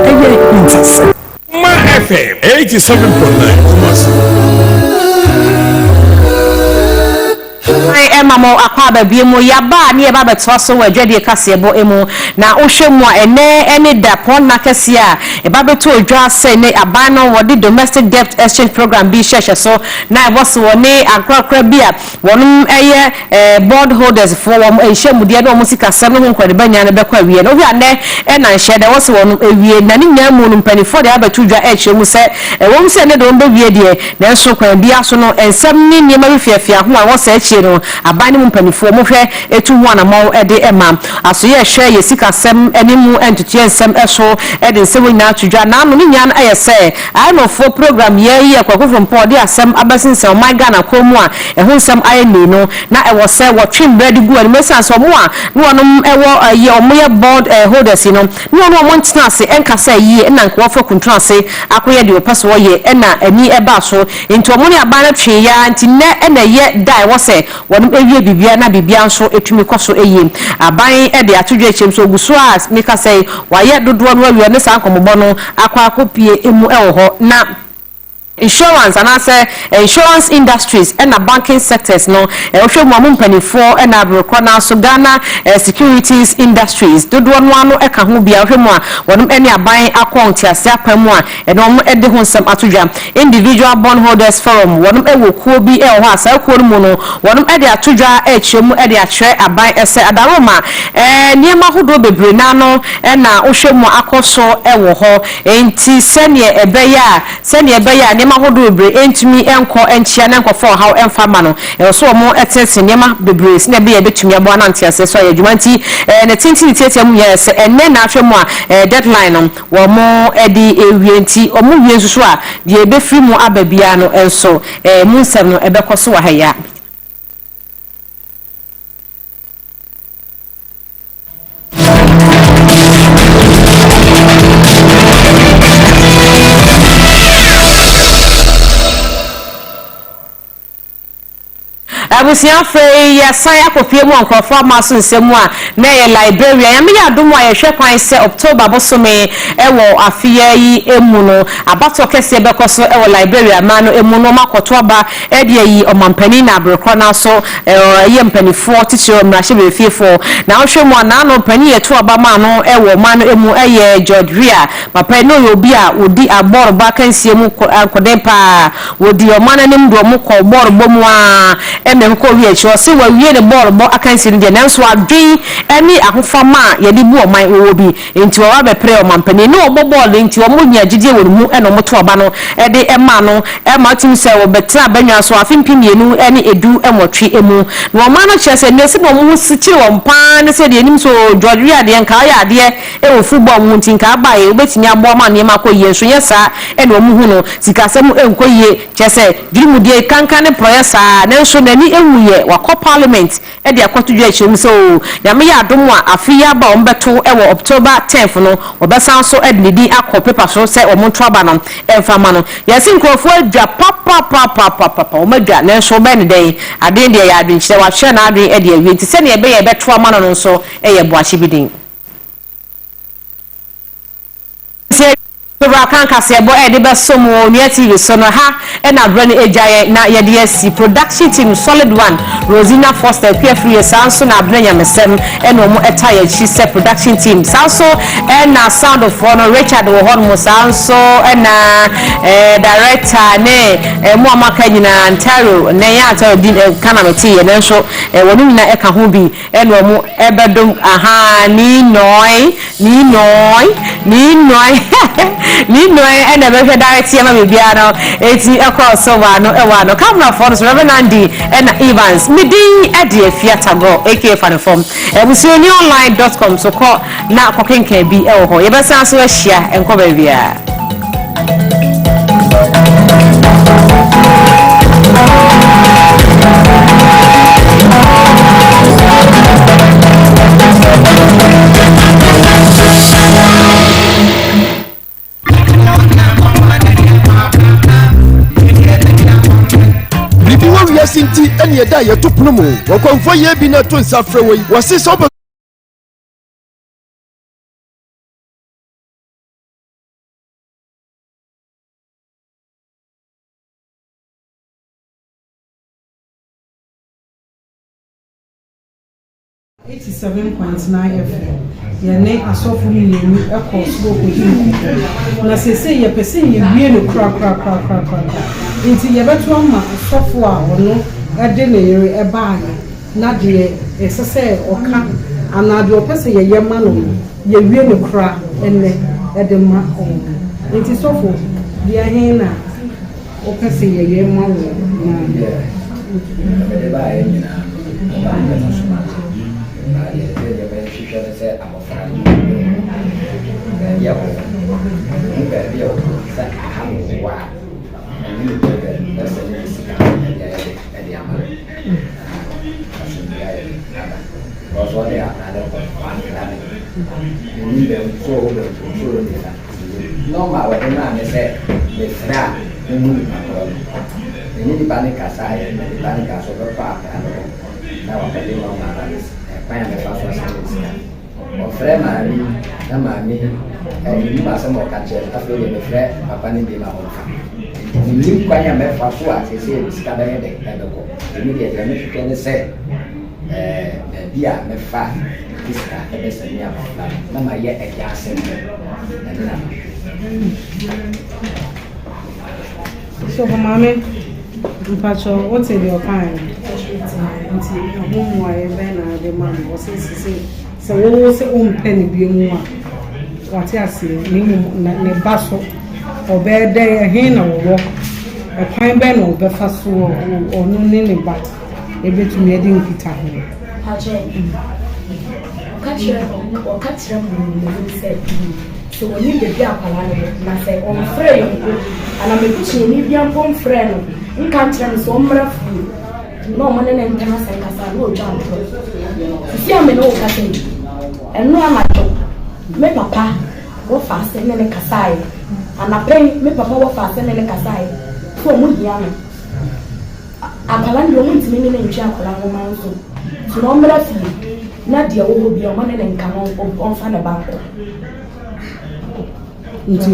ɛyɛ ahintasɛm. Akoma FM 87.9 Kumasi. Kwan ɛma mo akwaaba bio mu. Yɛaba a ne yɛba abɛtoa so wɔ adwadie kaseɛbɔ mu. Na wohwɛ mu a, ɛnnɛ ɛne dapɔn nna kɛseɛ a ɛba bɛtɔ dwa sɛ nnɛ aban no wɔde Domestic Debt Exchange Programme bi hyɛhyɛ so na ɛbɔ so wɔne ankorakora bi a wɔnom yɛ bond holders foɔ wɔn nhyiamudeɛ ne wɔn sikasɛm no ho nkɔneba nyinaa no bɛkɔ awieɛ. Na wohwɛ a nnɛ ɛna nhyɛ da ɛwɔ sɛ wɔnom ɛwie. Na ne nyinaa mu no mpaninfoɔ de abɛto dwa ɛrekyerɛ mu sɛ ɛwom sɛ ɛnnɛ de wɔn bɛwie deɛ Nanso kwan biara so no, nsɛm ne nneɛma bi feafea ho a ɛwɔ saa akyire no, aban no mu mpanimfoɔ, wɔhwɛ tu ho anammɔn de ma. Asoeɛ hwɛ yɛn sikasɛm ne mu ntotoeɛ nsɛm so de nsɛm wei nyinaa to dwa. N'ano ne nyinaa no yɛ sɛ IMF foɔ program yɛ yi a Kwaku Frimpong ɔde asɛm abɛsensɛn ɔman Ghana kɔn mu a ɛho nsɛm ayɛ nnii no, na ɛwɔ sɛ wɔtwe mmerɛ de gu anim ɛsiane sɛ wɔn a ne wɔnom wɔ yɛ wɔn yɛ board holders yi no ne wɔn a wɔntena ase nkasa yie na nka wɔafa kuntunu ase akɔyɛ deɛ wɔpɛ sɛ wɔyɛ na ani baa so nti wɔn ne aban no tweeɛ ara nti nnɛ na ɛyɛ da a ɛwɔ sɛ wɔnom wie biribiara na biribiara nso tumi kɔ so yie. Aban de ato dwa akyire nso ɔgu so a mekasa yi wɔayɛ dodoɔ no awie ne saa nkɔmmɔbɔ no akɔ akɔpue mu wɔ hɔ na Insurance anaasɛ Insurance industries ɛna banking sectors no wohwɛ mu a mo mpaninfoɔ ɛna aberekorɔ no ara so Ghana securities industries dodoɔ no ara no ɛka ho bi a wohwɛ mu a wɔnom ɛne aban akɔ nteaseɛ apam mu a ɛne wɔn ɛde ho nsɛm ato dwa. Individual Bond Holders Forum wɔnom ɛwɔ kuo bi ɛwɔ hɔ a saa kuo no mu no wɔnom ɛde ato dwa ɛrekyerɛ mu ɛde akyerɛ aban ɛsɛ adaworoma nneɛma ahodoɔ bebree no ara no ɛna wohwɛ mu a akɔ so ɛwɔ hɔ enti sɛdeɛ ɛbɛyɛ a Sɛnea ɛbɛyɛ a nneɛma ahodoɔ bebree ntumi nkɔ nkyea na nkɔfa ɔhaw mfa mma no, ɛwɔ sɛ wɔtenetene nneɛma bebree sɛnea ɛbɛyɛ a ɛbɛtumi aboa na nteaseɛ so ayɛ adwuma. Nti ne tenten ne tiatia mu nyinaa yɛ sɛ ɛnnɛ na ahwɛ mu a deadline no wɔde rewie. Nti wɔwie nso so a, deɛ ɛbɛfiri mu aba biara no nso, mu nsɛm no ɛbɛkɔ so wɔ ha yi ara. Abusua afei yɛsan akɔpue mu wɔ nkurɔfoɔ ama so nsɛm mu a na ɛyɛ Liberia. Nyame yɛ adom a yɛhwɛ kwan sɛ October bosome wɔ afeɛ yi mu no abatoɔ kɛseɛ bɛkɔ so wɔ Liberia man no mu na wɔakɔto aba de ayi ɔmampanin na abere korɔ no ara so ɛyɛ mpaninfoɔ titire mmarahyɛbadwafiefoɔ. Na wohwɛ mu a naano panin yɛto aba maa no wɔ ɔman no mu yɛ George Weah. Papa yi na ɔyɛ obi a ɔdi abɔɔlbɔ akansie mu nkɔden paa. Wɔdii ɔman no anim de wɔn kɔɔ bɔɔlbɔ mu ara ma ɛkɔkɔɔ wie akyire. Ɔse wawie ne bɔɔlbɔ akansie no deɛ nanso adwen ne ahofama a yɛde bu ɔman wɔwɔ bi nti wɔba bɛperee ɔmanpanin ne ɔbɔ bɔɔl no nti wɔn nyaa gyidie wɔ ne mu na wɔn too aba no de maa no ma ɔtumi sɛ wɔbɛtena abannwa so afe 2018 mu. Na ɔman no kyerɛ sɛ nea ɛsɛ wɔn ho si kyere wɔn pa ara ne sɛ deɛ ɛnim sɛ oo George Weah deɛ nka ɔyɛ adeɛ wɔ football mu nti nka aba yi wobɛtumi aboa ma nneɛma akɔ yie nso nyɛ saa na wɔn hu no sikasɛm nkɔ yie kyerɛ sɛ dwirimudie kankan ne porɔeɛ saa nanso n'ani nwuiɛ wakɔ parliament de akɔto dwa akyerɛ mu sɛ oo Nyame yɛ adom a afe yi aba a wɔbɛto wɔ October tenth no wɔbɛsan nso de ne din akɔ paper so sɛ wɔn nto aba no mfa mma no. Yɛse nkurɔfoɔ adwa papapapapapa wɔn adwa nanso wobɛyɛ no dɛn aden deɛ ɛyɛ adwenkyerɛ wakyerɛ n'adwen de awie nti sɛdeɛ ɛbɛyɛ a yɛbɛto ama no no nso yɛ boakye bi den. Sɛ Bra kan kaseɛbɔ a yɛde bɛsom wɔ Onua TV so no, ha na berɛ no agya yɛn na yɛde asi. Production team Solid One, Rosina Foster, Akua Afriyie, saa nso na Abena Nyamesɛm na wɔn ɛta yɛn akyi sɛ production team. Saa nso na sound foɔ no, Richard wɔ hɔ nom, saa nso na eh, director ne eh, mo a moaka nyinaa, Ontario, nnɛ yɛn Ontario din eh, ka na meteeɛ, nanso eh, wɔn nyinaa ɛka ho bi ɛna wɔn ɛbɛdom, ahaa, nii nɔɔe. Nii nɔɔi, nii nɔɔi. Ne nnuan ɛna ɛbɛhwɛ direct ama biribiara no eti ɛkɔɔ so wɔ ano ɛwɔ ano. Camerafoɔ no so Reverend Andy ɛna Evans. Me din ɛde Afia Tagor aka Fanifom. Abusuanionline.com so kɔ na kɔkenkan bi ɛwɔ hɔ. Yɛbɛsan so ahyia nkɔ baabiara. Biribi wɔ wiase nti ɛne ɛda a yɛto pono mu wɔkɔmfoɔ yɛ bi na ɛto nsa frɛ wɔ yi wɔse sɛ wopɛ 87.9 FM, Yɛne asɔfo mmienu kɔɔ soro kɔdii nkɔmmɔ, na seesei yɛpɛ sɛ yɛwie no korakorakorakorakora. Enti yɛbɛto ama sɔfo a ɔno de ne yere baeɛ na deɛ ɛsɛ sɛ ɔka anaa deɛ ɔpɛ sɛ yɛyɛ ma no no, yɛwie no kora ɛnnɛ de ma wɔn. Enti sɔfo, deɛ he na wopɛ sɛ yɛyɛ ma wo na. Deɛ mede baeɛ nyinaa no, ɔbaa no na soma me. Na deɛ ɛsɛ deɛ mehwehwɛ ne sɛ abɔfra no baabi a ɔwɔ, mehu baabi a ɔwɔ sɛ aha na ɔwɔ a, ɛne ne problem bɛsɛ ne de sika ɛde ayɛ de ɛde ama no. Asomdwoeɛ ayɛ de aba. Because ɔde akora no kɔ, wankra no. Menim baabi so ɔwɔ baabi so ɔwɔ nifa. Nɔmba a wɔde maa me sɛ mefrɛ a mehu nipa korɔ no, me ne nipa no kasaeɛ na nipa no kaa sɛ ɔbɛkɔ akora no hɔ na wakɔgye nɔmba ama me kwan a mɛfa so asɛne ne sika. Ɔfrɛɛ maame yi na maame yi mennim asɛm a ɔka kyerɛɛ no, afei deɛ mefrɛ papa no bio a ɔmfa. Nti mennim kwan a mɛfa so a seesei me sika bɛyɛ dɛn ɛbɛkɔ. Nti me deɛ deɛ mehwehwɛ ne sɛ baabi a mɛfa de sika bɛsɛne abɔfra no na mayɛ ɛde asɛm no, ɛno na mehwehwɛ. Sɔfo maame, mpakyɛ wote deɛ ɔkaeɛ no? Nti ɛho mmuaeɛ bɛn na wode ma no? Ɔse sese sɛ wowo sɛ wompɛ no bio mu a, wate aseɛ, na mmom ne ba so ɔbɛyɛ dɛn, ɛhe na wɔwɔ, ɛkwan bɛn na ɔbɛfa so ɔno ne ne ba ɛbɛtumi adi nkitaho? Pakyɛ, ɔka kyerɛ ɔka kyerɛ mo m'anim sɛ sɛ wɔnim baabi a akwadaa no wɔ na sɛ ɔmfrɛ yɛn mpo anaa m'abusuani biara mpo mfrɛ no nka nkyerɛ no sɛ ɔmmra fie na ɔmo ne ne ntena ase nkasa na ɔtwa ntorɔ. Sisi a me ne wo kasa yi, ɛno anadwo me papa wɔfa ase ne ne kasaeɛ. Anapa yi me papa wɔfa ase ne ne kasaeɛ sɛ ɔmo hia no. Akwadaa no deɛ ɔmo ntumi ne no ntwe akwadaa nwoma nso nti na ɔmmra fie na deɛ ɛwɔ hɔ biara ɔmo ne no nka na ɔmfa ne ba nkɔ. Nti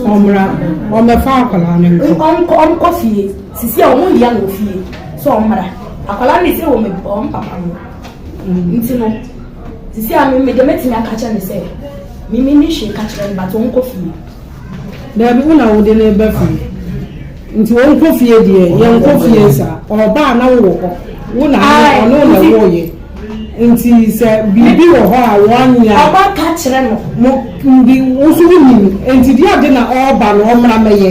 ɔmmra ɔmmɛfa akwadaa no nkɔ. Ɔnkɔ ɔnkɔ fie sisi a ɔmo nhia no wɔ fie sɛ ɔmmra akwadaa no sɛ wɔ me ɔmo papa no nti no sisi a me deɛ mɛtumi aka kyerɛ no sɛ me me ni hwee ka kyerɛ no but ɔnkɔ fie. Daabi, wo na wode no reba fie. Nti ɔnkɔ fie deɛ, yɛnkɔ fie saa. Ɔba a na wowɔ hɔ. Wo na ɔne wo na ɛwɔeɛ. Nti sɛ biribi wɔ hɔ a wɔanyɛ a. Ɔba ka kyerɛ no. Mo, bi, wo nso wonim. Nti deɛ ade na ɔreba no ɔmmra mmɛyɛ.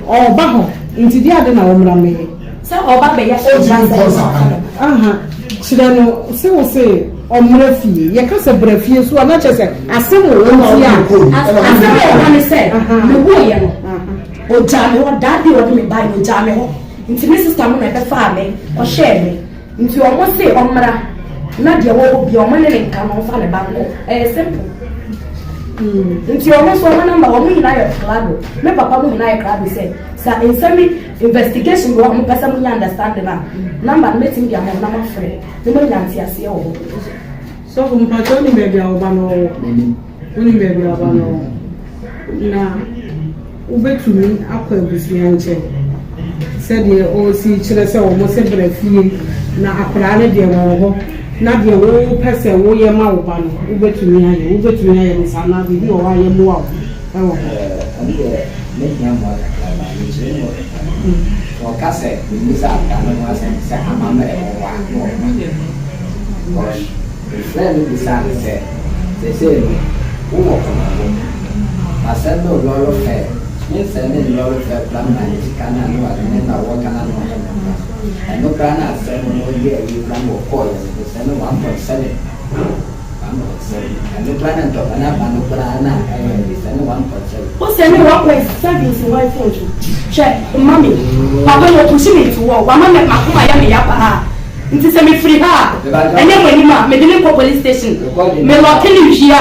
Ɔreba hɔ, nti deɛ ade na ɔmmra mmɛyɛ. Sɛ ɔba bɛyɛ ɔgyina sɛ ɛsɛ ɔka no. Aha, kyerɛ no sɛ wo se ɔmmra fie. Yɛka sɛ bra fie so a, na kyerɛ sɛ asɛm wɔ hɔ nti a. Asɛm a ɛwɔ hɔ ne sɛ, mewuiɛ no, ɔgyaa me hɔ, that day ɔde me baeɛ no, ɔgyaa me hɔ. Nti me sister no na ɛbɛfaa me kɔhwɛɛ me. Nti ɔmo se ɔmmra na deɛ ɛwɔ hɔ biara ɔmo ne no nka na ɔmfa ne ba nkɔ. Ɛyɛ simple. Nti ɔmo nso ɔmo number, ɔmo nyinaa yɛ krado. Me papa mo nyinaa yɛ krado sɛ, sɛ nsɛm yi Investigation bi wɔ hɔ a mopɛ sɛ monya understanding a, number no mɛtumi de ama wo na moafrɛ na moanya nteaseɛ wɔ hɔ. Sɔfo mpakyɛ wonim baabi a wo ba no wɔ? Wonim baabi a wo ba no wɔ? Na wobɛtumi akɔ abusua nkyɛn sɛdeɛ ɔresi kyerɛ sɛ wɔn sɛ bra fie na akwadaa no deɛ wɔwɔ hɔ na deɛ wopɛ sɛ woyɛ ma wo ba no wobɛtumi ayɛ wobɛtumi ayɛ no saa anaa biribi wɔ hɔ a yɛmmoa wo wɔ hɔ. Ɛno deɛ mɛhia mmoa kakra na mekyerɛ mu wɔ kakra. Sɛ ɔka sɛ memmisa akwadaa no ho asɛm sɛ amammerɛ wɔ hɔ a na ɔmma. Because mefrɛɛ no bisaa no sɛ seesei no wowɔ kɔmabɔ. Masɛnde wo lɔre fare. Mensɛndee no lɔre fare koraa maa ne sika no a na wade ne na wɔka no ano ayɛ me koraa. Ɛno koraa na asɛm no yɛɛ awie koraa na wɔkɔeɛ no, mesɛndee 1.7. 1.7. Ɛno koraa na ntɔkwa no aba no koraa na ɛyɛ mesɛndee 1.7. Wo sɛnde 1.7 si hwan phone so? Hwɛ mma me. Papa no ɔpushi me to wall. Wama me makoma ayɛ me ya paa. Nti sɛ mefiri ha a, ɛnyɛ mo anim a, mede no kɔ police station. Me lɔke no wie a,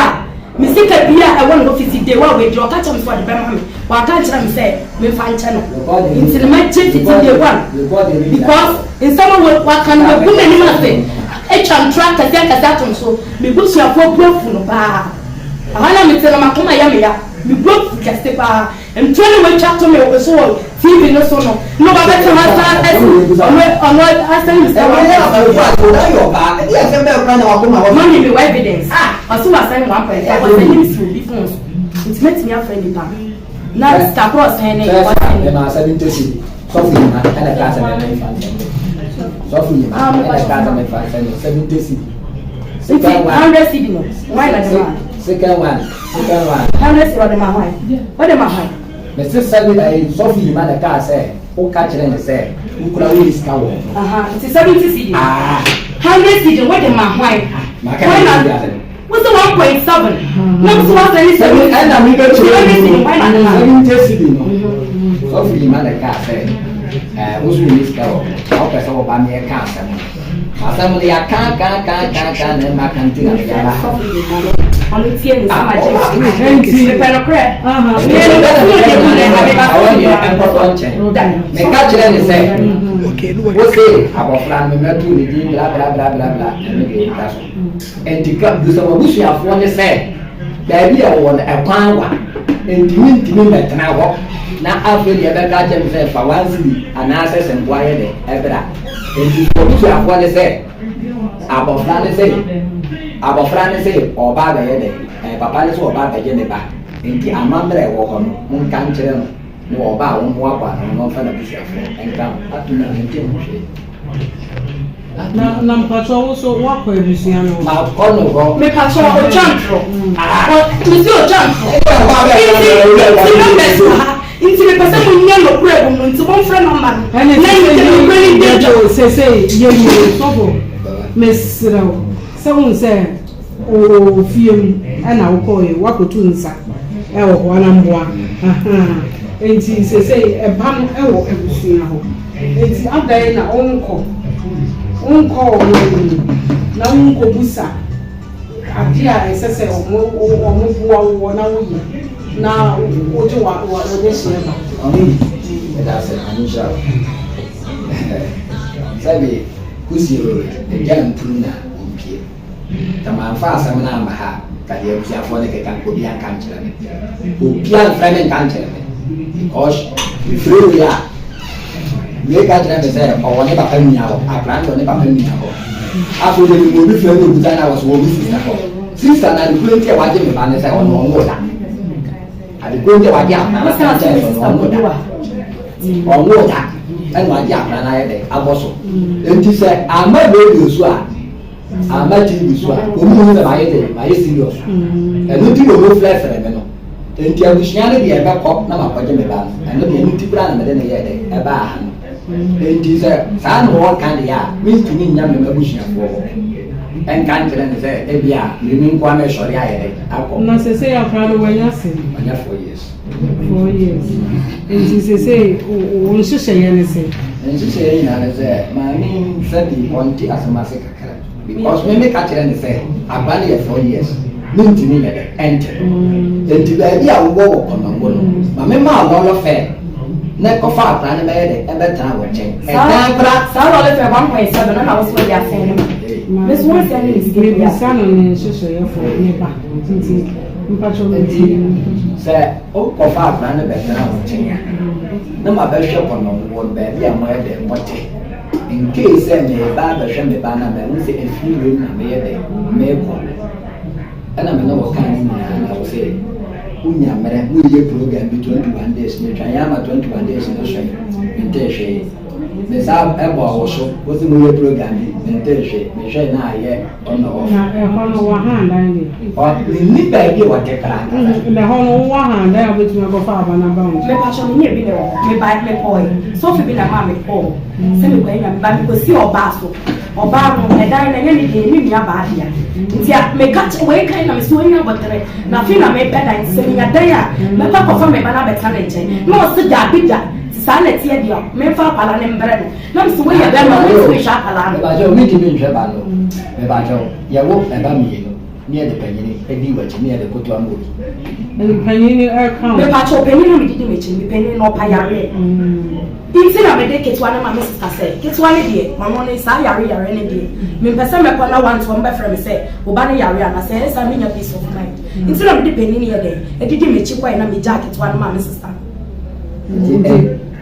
Me sika biaa a ɛwɔ ne hɔ fiti day one wei deɛ ɔka kyerɛ me sɛ ɔde bɛma me wanka ankyerɛ me sɛ menfa nkyɛ no nti no mɛgye fiti day one because nsɛm a waka no wagu m'anim ase atwa ntorɔ akɛseɛ akɛseɛ ato me so me busuafoɔ bu afu no paa ɛhɔ na mete no makoma yɛ me ya me bu afu kɛse paa Ntorɔ na watwa to me so wɔ TV no so no na ɔba bɛtena hɔ asan asi ɔno ɔno asan mi sɛ 1.5. Mami mi wɔ evidence ɔsi wasan 1.5 ɔsɛn ne mi si obi phone so nti mɛtumi afrɛ nipa no na sika korɔ ɔsɛn ne ɔsɛn ne. Ɛma asɛm ntɛsi sɔfo yi ma ɛna kaa sɛ mɛmɛ nfa nsɛm sɔfo yi ma ɛna kaa sɛ mɛmfa nsɛm 70 cedi. Nti 100 cedi no why na de ma. Second one. Second one. 100 cedi ɔde ma hwan? Ɔde ma hwan? Mese sɛbi ayi sɔfo yi ma na kaa sɛ woka kyerɛ ne sɛ wokura wo sika wɔ. Nti 70 cedi. 100 cedi wode ma hwan? Maka ne bi asɛm. Wose 1.7. Na wose wasɛ ne 70. Ɛna mi bɛ kyerɛ 70 cedi hwan na de ma? 70 cedi no. Sɔfo yi ma na kaa sɛ ɛɛ woso wɔ sika wɔ. Na wopɛ sɛ wɔba meɛ ka asɛm no. Asɛm no yɛaka ka ka ka ka na ɛma ka nti na mede aba ha. Ɔno tie ne nsɛm agye Nti mepɛ nokorɛ. Meka kyerɛ ne sɛ wo se abɔfra no mɛto ne din bla bla bla bla bla ɛno deɛ ɛtwa so. Nti ka bisa w'abusuafoɔ ne sɛ baabi a wɔwɔ no ɛkwan wa nti mentumi mmɛtena hɔ na afei deɛ ɛbɛka kyerɛ me sɛ fa 1 cedi anaasɛ sɛ mboa yɛ dɛ ɛbra. Enti w'abusuafoɔ ne sɛ abɔfra ne sɛ abɔfra ne sɛ ɔba abɛyɛ dɛ ɛɛ papa ne sɛ ɔba abɛgye ne ba nti amammerɛ ɛwɔ hɔ no monka nkyerɛ no na ɔba a wɔmmoaboa ne ho na ɔmfa n'abusuafoɔ nka ho ato na mente ho hwee. Na na mpatsɔ wo so woakɔ abusua no hɔ. Makɔ no hɔ. Mepatsɔ otwa ntorɔ. Mesi otwa ntorɔ. Nti nti numbers wɔ ha. Nti mepɛ sɛ monyɛ nokorɛ wɔ mu nti momfrɛ number no Ɛne na sese yɛde nokorɛ no di yɛ dwa. o sese yɛ wie sɔfo mesrɛ wo sɛ wohu sɛ wɔ fie mu ɛna wokɔɛ woakɔtu nsa ɛwɔ hɔ ana mboa ahaa nti sese ɛba no ɛwɔ abusua hɔ nti adan na wonkɔ wonkɔ wɔn anim na wonkɔ busa adeɛ a ɛsɛ sɛ wɔn boa woɔ na woyɛ na wogye wa wa wɔde hyɛ ba. Ɔne ɛda ase Nyame nhyira wo. Sɛbi kusie agya mpunu na ɔmpie. Sɛ mamfa asɛm no amma ha ka deɛ abusuafoɔ no keka obi anka nkyerɛ me. Obi amfrɛ me nka nkyerɛ me because mefrɛ wei a wei ka kyerɛ me sɛ ɔwɔ ne papa nua hɔ, akora no wɔ ne papa nua hɔ. Afei deɛ menim obi frɛ no obusa no a wɔsɛ wɔ me sister hɔ. Sister na adekoro nti a wagye me ba ne sɛ ɔno ɔnwo da. Adekoro nti a wagye akora no aka nkyɛn sɛ ɔno ɔnwo da. Ɔnwo da ɛna wagye akora no ayɛ dɛ abɔ so. Nti sɛ ama radio so a ama TV so a wɔn mu sɛ mayɛ dɛ mayɛ serious. Ɛno nti na wɔn frɛfrɛ me no. Nti abusua no deɛ ɛbɛkɔ na makɔgye me ba no. Ɛno deɛ ɛno nti koraa na mede ne yɛ dɛ ɛbaa ha no. Nti sɛ saa na wɔka deɛ a mentumi nnya me m'abusuafoɔ hɔ ɛnka nkyerɛ no sɛ ebi a mimi nkoa mɛsɔre ayɛ dɛ akɔ. Na sese akora no wanya sɛn? Wanya 4 years. 4 years. Nti sese wo nhyehyɛeɛ ne sɛ? Nhyehyɛeɛ nyinaa ne sɛ maame sɛbi ɔnte asɛm ase kakra because me meka kyerɛ ne sɛ aba no yɛ 4 years mentumi nyɛ dɛ ɛnte no nti baabi a wowɔ wɔ Kɔnɔngo no ma me maa lɔre fare na kɔfa akora no bɛyɛ dɛ ɛbɛtena wɔ nkyɛn ɛdan kora. Saa lɔre fare 1.7 na na wo so wɔde asɛn no ma me so wɔn sɛn ne sika bi a. Mebisa no ne nhyehyɛeɛfoɔ ne ba nti mpakyɛ nti sɛ wokɔfa akora no bɛtena wo nkyɛn a na ma bɛhwɛ Kɔnɔngo no baabi a moyɛ dɛ mote nkei sɛ meba abɛhwɛ me ba no a mahu sɛ ɛfiri wiem na meyɛ dɛ mekɔ ɛna me ne wɔ kaa no nyinaa na wo sɛ wonya mmerɛ moyɛ program bi 21 days metwa yɛ ama 21 days no so mentee hwee. Me saa ɛbɔ awoso, wosi mo yɛ program bi, me nte hwee, me hwɛ na ayɛ on off. Na ɛhɔ no wɔ han dan de. Ɔ menni baabi a wɔte koraa ankasa. Na ɛhɔ no wowɔ han dan a wobɛtumi akɔfa aba no aba wo nkyɛn. Mepakyɛw menyɛ bi na ɛwɔ hɔ, me bae me kɔɔe, sɔfo bi na ɛmaa me kɔɔ sɛ me kɔyɛ nyame ba, me kɔsi ɔbaa so, ɔbaa no ɛdan no ɛnyɛ me deɛ, ɛyɛ me nua baa dea, nti a meka kyɛ wei kan na me sɛ ɔnya aboterɛ, na afei na mepɛ dan, nti sɛ menya dan a mɛkɔ akɔfa me ba no abɛtena ne nkyɛn, na ɔse daabi da, nti saa na ɛteɛ deɛ a memfa akwadaa no mbrɛ no. Na me se woyɛ bɛrima wontumi nhwɛ akwadaa no. Mebakyɛw mentumi nhwɛ ba no mebakyɛw yɛwo ɛba mienu ne yɛde panyini di wakyi ne yɛde kotoa ma obi. Panyin no ɛka o. Mepakyɛw panyin no medidi m'akyi me panyin no ɔpa yareɛ nti na mede ketewa no ma me sista sɛ ketewa no deɛ ɔno ne saa yare yare no deɛ mempɛ sɛ mɛkɔ na wanto ɔmo bɛfrɛ me sɛ wo ba no yare ana sɛ ɛyɛ saa menya peace of mind nti na mede panyin no yɛ dɛn ɛdidi m'akyi kɔɛ na megyaa ketewa no maa me sista. Nti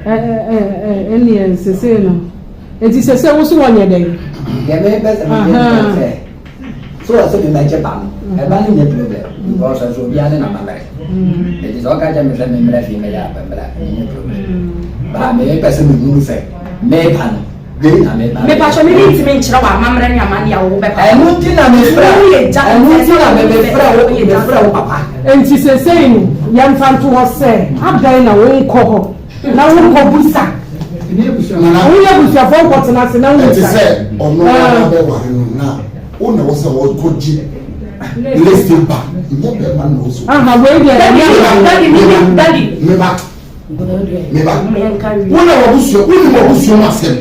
ɛneɛ sesei no nti sesei wo so wɔnyɛ dɛn? Deɛ mepɛ sɛ meyɛ ne sɛ so wɔ sɛ memɛgye ba no ɛba no nyɛ problem because ɛsɛ obiara ne n'amammerɛ ɛti sɛ ɔka kyɛ me sɛ memmrɛ fie mɛyɛ abɛmmrɛ menyɛ problem baa mepɛ sɛ mehunu sɛ meba no wei na meba mepatwɔ me mentumi nkyerɛ wɔ amammerɛ ne amanneɛ a wɔwɔ bɛpa ɛno nti na mefrɛ ɛno nti na mefrɛ wo mefrɛ wo papa Enti seesei no, yɛmfa nto hɔ sɛ, adɛn na wonkɔ hɔ na wonkɔbisa? Wo ne abusuafoɔ nkɔtena ase na Ɛte wommisa. sɛ ɔno ara bɛware no na wo na wɔ sɛ wɔkɔgye list ba nyɛ bɛrima na wɔ so. Aha, wei deɛ ɛnyɛ Daddy, daddy, daddy. Meba, meba. Wo na wabusua, wo nim wabusua mu asɛm.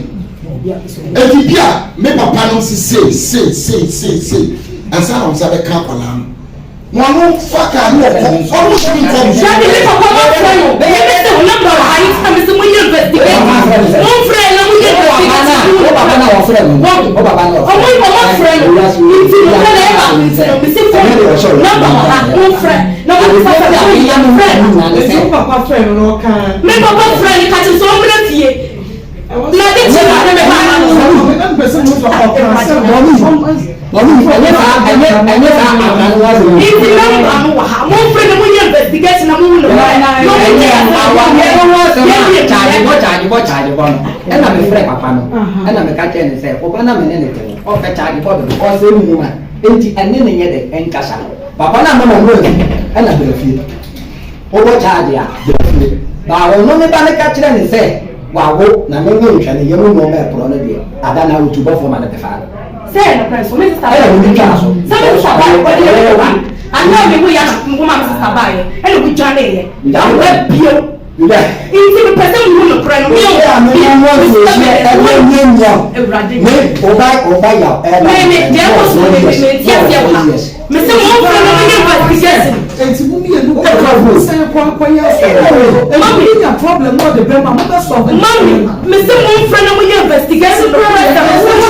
Eti bi a me papa no si sei sei sei sei sei ansa na wɔn nsa bɛka akwadaa no. Wɔn no fa kaa no ɔkɔ ɔno nso mi nkɔ nso. Dabi mi papa ma fɛ no mi mi sɛ wɔn namba wɔ ha yi sɛ mi sɛ mo yɛ investigate mo nfrɛ na mo yɛ investigate wo papa na wɔfrɛ no wo papa na wɔfrɛ ɔmo ɔmo frɛ no nti no fɛ na ɛba nti no mi sɛ fɔn namba wɔ ha mo nfrɛ na mo nfa sɛ mo yɛ frɛ no. Nti wo papa frɛ no na ɔka. Mi papa frɛ no kakyɛ sɛ ɔmbrɛ fie na de kyɛ na ne ba ha no. Nti namba no wɔ ha momfrɛ na monyɛ investigation na mohu no korɛ na monyɛ awadeɛ no ho asɛm a kyagyebɔ kyagyebɔ kyagyebɔ no ɛna mefrɛ papa no ɛna meka kyerɛ ne sɛ ɔba na mene ne te no ɔpɛ kyagyebɔ dodo ɔsɛ mu ma enti ɛne ne nyɛ dɛ ɛnkasa papa no ama ma mu afi ɛna brɛ fie Wobɔ charge a, bra fie. Ba ɔno ne ba no ka kyerɛ no sɛ wawo na me me nhwɛ no yam nnoɔma ɛporɔ no deɛ ada no awotubɔfoɔ ma no bɛfaa no. Sɛ ɛyɛ nokorɛ nso, me sista Ɛna baeɛ. obi twaa so. Sɛ me sista baeɛ, ɔde yɛ me ba. Anaa me wo ya na wo ma me sista baeɛ, ɛna wo dwaneeɛ. Na wo ba bio. Nti mepɛ sɛ mehu nokorɛ no. Me o, me, me sista bɛyɛ. Awurade. Me, ɔba, ɔba yaw. Me, me, deɛ ɛkɔ so no, me, me, mente aseɛ wɔ ha. Mese mo mfrɛ na monyɛ investigation. Enti mo mienu kɔ mo san kɔ akɔyɛ asɔre. Enti mo nya problem na ɔde bɛma mo bɛ solve no. Mami, mese mo mfrɛ na monyɛ investigation no kora sɛ mo sɛ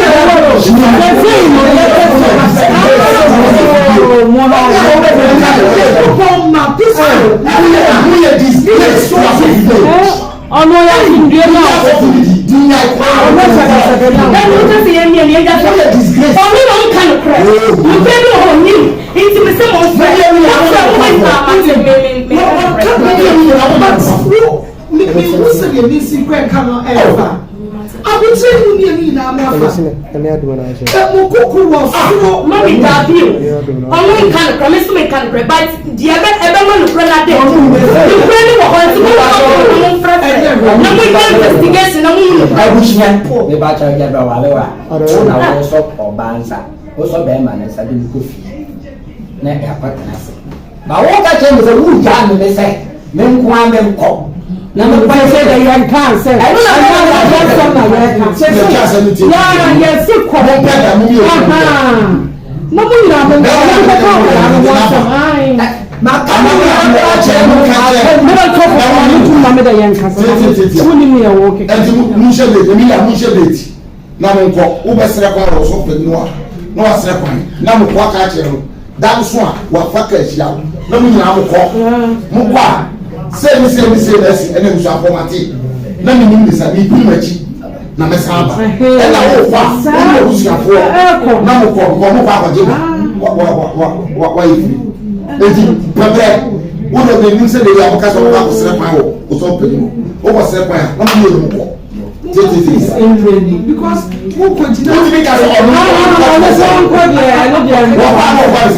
Ɔno ɔyɛ asomdue ma wo. Ɔno sɛkɛsɛkɛ na wo. Ɛnu sɛ sɛ yɛn mmienu yɛn gya sɛ ɔno na ɔnka no korɛ nokorɛ bi wɔ hɔ ɔnim nti me sɛ mo nfrɛ mo nfrɛ mo bɛ nyinaa ma te me me me Ɔka me mmienu nyinaa mo ba wo me me hu sɛ deɛ me si kura nka no ɛfa abotire ne mu mmienu nyinaa mo afa ɛ mo koko wɔ soro. Mami daabi o ɔno nka nokorɛ me nso me nka nokorɛ but deɛ ɛbɛ ɛbɛma nokorɛ no ada adi nokorɛ no wɔ hɔ nti mo nfa mo na mo nfrɛfrɛ na mo nyɛ investigation na mo hu nokorɛ. Abusua meba kyɛw gya bɛ wale wa wo na wo sɔ ɔbaa nsa wo sɔ bɛrima ne nsa de no kɔ fie na yɛakɔ tena ase Ba wo ka kyerɛ me sɛ wo gyaa me me sɛ me nko ara me nkɔ na me kwan sɛ dɛ yɛn kaa sɛ ɛno na ɛno na yɛn asɛm na yɛn ka sɛ sɛ yaa yɛn si kɔ na mo nyinaa mo nkɔ na nkɔkɔ akwadaa no ho asɛm ayi. Maka mo nyinaa akyerɛ mo ka kyerɛ. Mɛbɛ tɔ kɔ kɔ ne tum na me dɛ yɛn kasa na wo nim yɛ wo keka. Ɛnti mo nhyɛ date emi ya mo nhyɛ date na mo nkɔ wo bɛ srɛ kwan wɔ ɔsɔfo panyin hɔ a na wa srɛ kwan na mo kɔ aka akyerɛ no. Da nso a wafa ka ahyia wo na mo nyinaa mokɔ. Mokɔ a, sei ne sei ne sei na asi, ɛna abusuafoɔ mate, na menim ne sa, mepini m'akyi na mɛsan aba. Ɛna wokɔ a, wo ne w'abusuafoɔ na mokɔ, because mokɔ akɔgye ba, wayɛ firi. Enti pɛbrɛ, wo deɛ menim sɛ deɛ a moka sɛ wokɔ akɔsrɛ kwan wɔ osɔfo panin hɔ, wokɔsrɛ kwan a, na mo mmienu mokɔ. Peace nwere ni because mo kɔ gyina. Wotumi ka sɛ ɔno ɔno sɛ ɔnkɔ deɛ ɛno deɛ wɔkɔ ano ɔkɔ ne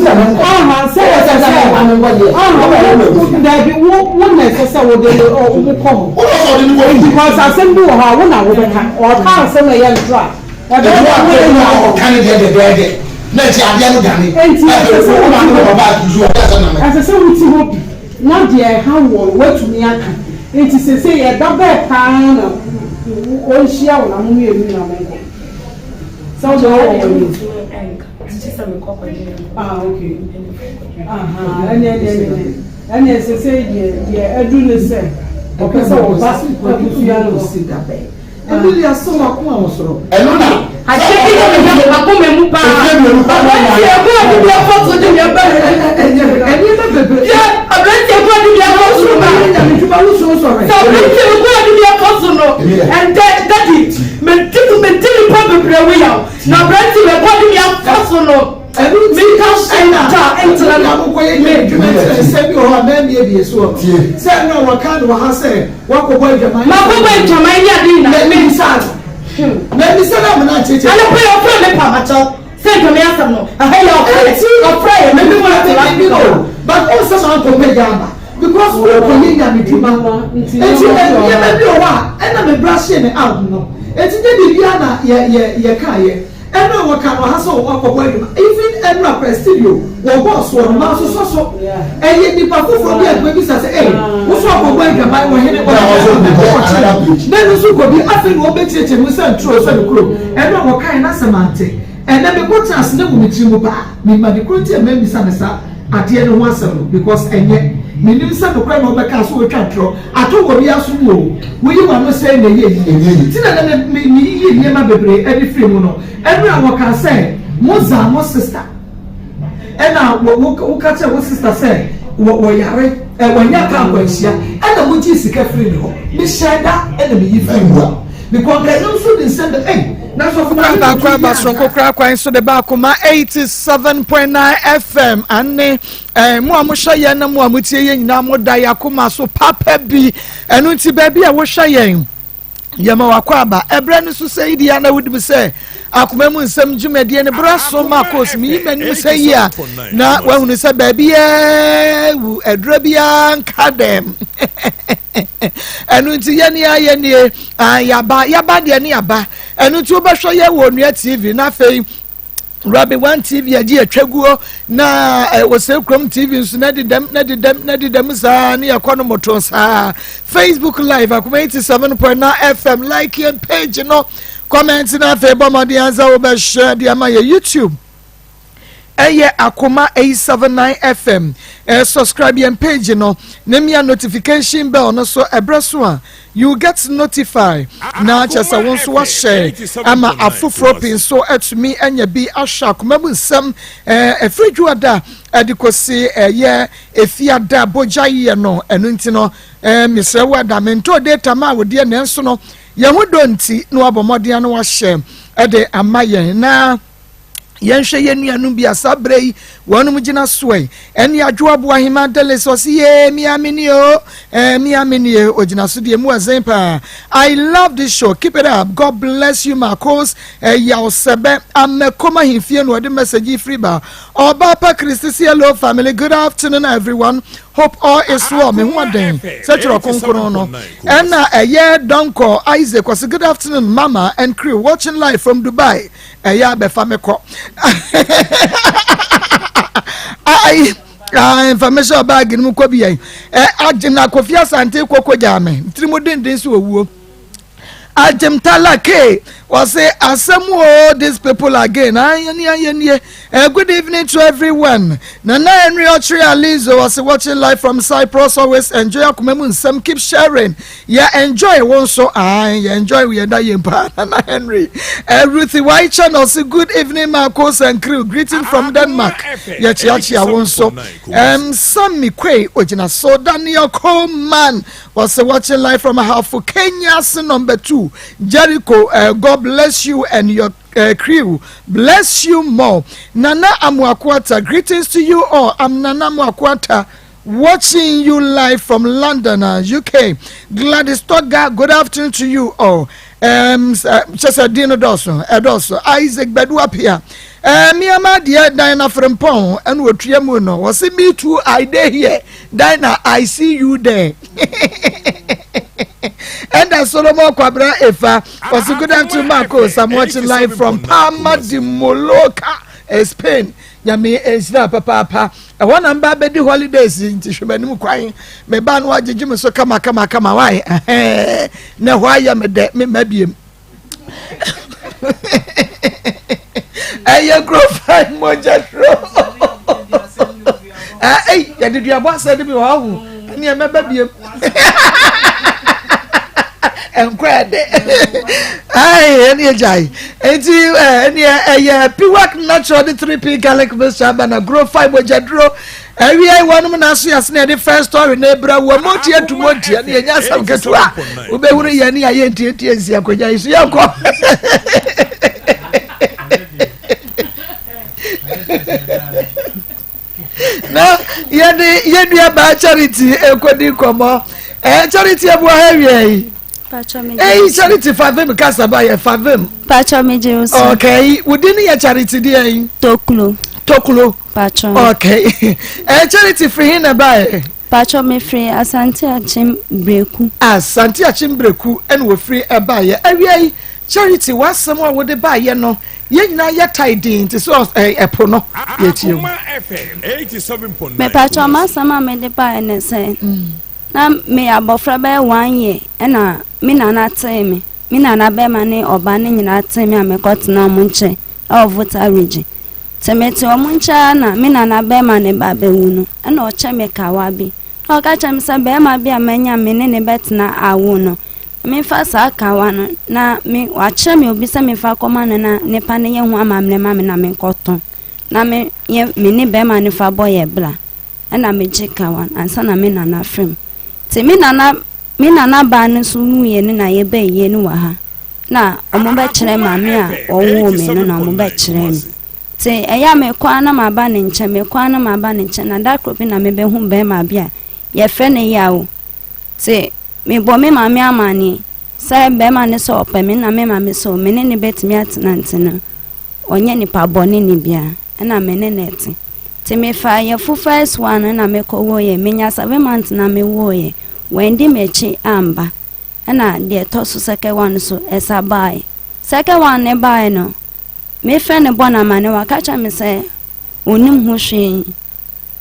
sɛ. Ɔha sɛ ɛsɛ sɛ ɔha dabi wo wo na ɛsɛ sɛ wode wo kɔ hɔ because asɛm bi wɔ hɔ a wo na wobɛka ɔka asɛm a ɛyɛ ntorɔ a ɛbɛyɛ Ɛdu a wo ɛdu na a ɔka ne deɛ dɛdɛɛdɛ na akyi adeɛ no dane. Enti ɛsɛ sɛ wo maame wɔ ba atuzu ɔde asɛm na mɛ. Ɛsɛ sɛ wote hɔ bi na deɛ ɛha wɔ woatumi aka. Nti sese yɛda bɛɛ paa na ɔnhyia wo na mo mmienu na monkɔ sɛ wode wɔ wɔ anim. Ah, okay. Aha, ɛne ɛne ɛne ɛne sese deɛ deɛ adu ne sɛ ɔpɛ sɛ ɔba abusua no hɔ. Emilia so wakoma wɔ soro. Ɛno na. Ahyɛ bi na menya akoma mu paa. Aberanteɛ ko a de bi akɔ so de bi aba. Nneɛma bebree. Yɛ aberanteɛ ko a de bi akɔ so ba. Nyame dwuma wo so sɔrɔ. Sɛ aberanteɛ ko a de bi akɔ so no, ɛndɛ daddy medi medi nipa bebree wo yaw. Na aberanteɛ ko a de bi akɔ so no, Ɛnu ti meka hyɛ da nkyerɛ na no. akokɔ yɛ nyame dwuma nkyerɛ nsɛm bi wɔ hɔ a mɛmie bie soɔ. Sɛ ɛno a wɔka no wɔ ha sɛ wakɔbɔ adwaman. Makɔbɔ adwaman ne ade nyinaa. Mɛmisa no. Mɛmisa no amena akyerɛkyerɛ. Anɔpa yɛ ɔfrɛ me pa makyɛw sɛ adwaman asɛm no ɛha yɛ ɔfrɛ ɔfrɛ yɛ mɛmi mu atena. But ɔnsɛ maa nkɔpɛ gya aba because wokɔ yɛ nyame dwuma nti nneɛma bi wɔ hɔ a ɛna me bra hyee me out no nti nye biribia na yɛ yɛ yɛ kaa yɛ ɛna wɔka no ha sɛ wakɔbɔ adwuma even ɛnura presidio wɔbɔ soɔ no maa sosɔ so ɛyɛ nipa foforɔ bi a gbɛbisa sɛ ɛy woso akɔbɔ adwaman wɔ hene wɔ hene na ɛno nso kɔ bi afei na wɔbɛkyerɛkyerɛ mu sɛ ntoro sɛ no kuro ɛna wɔka yɛ n'asɛm ante ɛnɛ mekɔ tena ase ne mu me tiri mu paa mema de kuro nti a mɛmisa ne sa adeɛ no ho asɛm no because ɛnyɛ menim sɛ nokorɛ na wɔbɛka so wɔtwa ntorɔ ato wɔ bi aso mu o woyi w'ano sɛ na ɛyɛ yie nti na na meyiyi nneɛma bebree ɛde firi mu no ɛno a wɔka sɛ mo za mo sister ɛna woka kyerɛ wo sister sɛ wɔyare ɛ wɔnya ka akwanhyia ɛna mogye sika firi ne hɔ mehyɛ da ɛna meyi firi mu a because ɛno nso de nsɛm bɛ ɛy na sɔfo Kwan baako aba soronko koraa kwan so de baako ma 87.9 FM ane mo a mohwɛ yɛn na mo a motie yɛn nyinaa mo da yɛn akoma so papa bi. Ɛno nti baabi a wohwɛ yɛn yɛma wakɔ aba ɛberɛ no so sɛ yi deɛ na wodim sɛ akoma mu nsɛm dwumadie no berɛ so ma kos meyi m'anim sɛ yi a na woahunu sɛ baabi wu aduro biara nka dɛm. Ɛno nti yɛne a yɛnie yaba yaba deɛ ne yaba. Ɛno nti wobɛhwɛ yɛ wɔ Onua TV na afei Rabi One TV agye atwaguo na Osei Kurom TV nso na dedam na dedam na dedam saa ne yɛkɔ no moto saa. Facebook Live Akoma 87.9 FM like yɛn page no comment na afei bɔ mmɔden ansa wobɛhyɛ de ama yɛ YouTube ɛyɛ Akoma 879 FM. Subscribe yɛn page no na mia notification bell no so ɛbrɛ so a you get notified na kyerɛ sɛ wo nso wahyɛ ama afoforɔ pii nso atumi anya bi ahwɛ akoma mu nsɛm ɛfiri dwoada ɛde kɔsi ɛyɛ efiada bogya yɛ no. Ɛno nti no mesrɛ wo ada mentɔ data ma wodeɛ nanso no yɛn ho dɔ nti na wabɔ mmɔden no wahyɛ ɛde ama yɛn na yɛnhwɛ yɛn nuanom bi a saa berɛ yi wɔnom gyina soɔ yi. Ɛne adwoaboa hema delis ɔse ye mia menie o mia menie ogyina so deɛ mu ɛzen paa. I love this show, keep it up, God bless you Marcos. Yaw sɛbɛ amɛkɔm ahemfie na ɔde message yi firi ba. Ɔba pa Kristi si hello family, good afternoon everyone, hope all is well. Me ho ɔden sɛ twerɛ kronkron no ɛna ɛyɛ Donkor Isaac ɔse good afternoon mama and crew watching live from Dubai. Ɛyɛ abɛfa me kɔ ayi information bag no mu kɔ bi yɛn ɛ agye na Kofi Asante kɔkɔ gyaa me ntiri mu denden so owuo. Agyemtala K wɔse asɛm o these people again ayɛni ayɛnie. Good evening to everyone. Nana Henry Ochre Alizo wɔse watching live from Cyprus, always enjoy akoma mu nsɛm, keep sharing. Yɛ enjoy wo nso yɛ enjoy yɛ da yɛn paa. Nana Henry. Ruthie Y channel ɔse good evening Marcos and crew, greeting from Denmark. Yɛ kyeakyea wo nso. Sammy Kwe ogyina so. Daniel Coleman wɔse watching live from Ahafo Kenya number 2 Jericho. God bless you and your crew, bless you more. Nana Amuakwata, greetings to you all. I'm Nana Amuakwata. Watching you live from London, UK. Gladys Toga, good afternoon to you all. Kyɛ sɛ din no dɔɔso, ɛdɔɔso. Isaac Badu Apia. Nneɛma deɛ Diana Frimpong ɛna otua mu no. Wɔsi me too I dey here. Diana I see you there. Ɛna Solomon Kwabra Efa. Wɔsi good afternoon Marcos. I'm watching live from Palma de Mallorca, Spain. Nyame nhyira papaapa. Ɛhɔ na mba bɛdi holidays nti hwɛ m'anim kwan. Me ba no agyegye me so kama kama kama wae. Ɛhɛn. Na ɛhɔ ayɛ me dɛ me mma biem. Ɛyɛ kuro fan mogya duro. Ɛy yɛde duabɔ asɛ de bi wɔ hɔ. Ɛne ɛmɛba biem. Nkɔ ɛde. Ɛy ɛne agyae. Enti ɛne ɛyɛ Piwak natural de 3P garlic mixture aba na kuro fan mogya duro. Awia yi wɔnom na aso yɛse na yɛde first story na ebra wɔ mo tie tu mo tie ne yɛnya asɛm ketewa wobɛhunu yɛn ne yɛayɛ ntietie nsi akonnwa yi so yɛnkɔ. Na yɛde yɛnua baa Charity ɛkɔdi nkɔmmɔ. Ɛɛ Charity ɛboa ha awia yi. Ɛyi Charity favim kasa ba yɛ favim. Pacho me gye so. Okay, wodi ne yɛ Charity deɛ yi. Toklo. Toklo. Pacho. Okay. Charity firi hin na baeɛ? Pacho me firi Asante Akyem Breku. Asante Akyem Breku ɛna wɔfiri ɛbaeɛ. Awia yi Charity w'asɛm a wode baeɛ no yɛn nyinaa yɛ tae din te sɛ ɛpo no yɛtie wo. Me pacho m'asɛm a mede baeɛ ne sɛ na meyɛ abɔfra bɛyɛ one year ɛna me nana tee me. Me nana bɛrima ne ɔba no nyinaa tee me a mekɔtena ɔmo nkyɛn ɛwɔ Volta Region. Nti mete ɔmo nkyɛn ara na me nana bɛrima ne ba bɛwu no, ɛna ɔkyɛ me kawa bi. Na ɔka kyerɛ me sɛ bɛrima bi a manya me ne ne bɛtena awo no, memfa saa kawa no na me wakyerɛ me obi sɛ memfa kɔma no na nipa no yɛ ho amammerɛ ma me na menkɔtɔn na me yɛ me ne bɛrima no fa bɔ yɛ bra. Ɛna megye kawa no ansa na me nana frɛ me. Nti me nana me nana baa no nso wuiɛ no na yɛbɛn yie no wɔ ha. Na ɔmo bɛkyerɛ maame a ɔwoo me no na ɔmo bɛkyerɛ me. Nti ɛyɛ a mekɔ ara na maba ne nkyɛn, mekɔ ara na maba ne nkyɛn na da koro bi na mebɛhu bɛrima bi a yɛfrɛ no Yaw. Nti mebɔ me maame amanneɛ sɛ bɛrima no sɛ ɔpɛ me na me maame sɛ me ne no bɛtumi atena nti no ɔnyɛ nipa bɔne ne biara ɛna me ne no te. Nti mefaa yɛfo first one no na mekɔwoeɛ. Menya 7 months na mewoeɛ. Wandi m'akyi amba. Ɛna deɛ ɛtɔ so second one nso ɛsa baeɛ. Second one no baeɛ no, mefrɛ no bɔ no amane, waka kyerɛ me sɛ ɔnim ho hwee.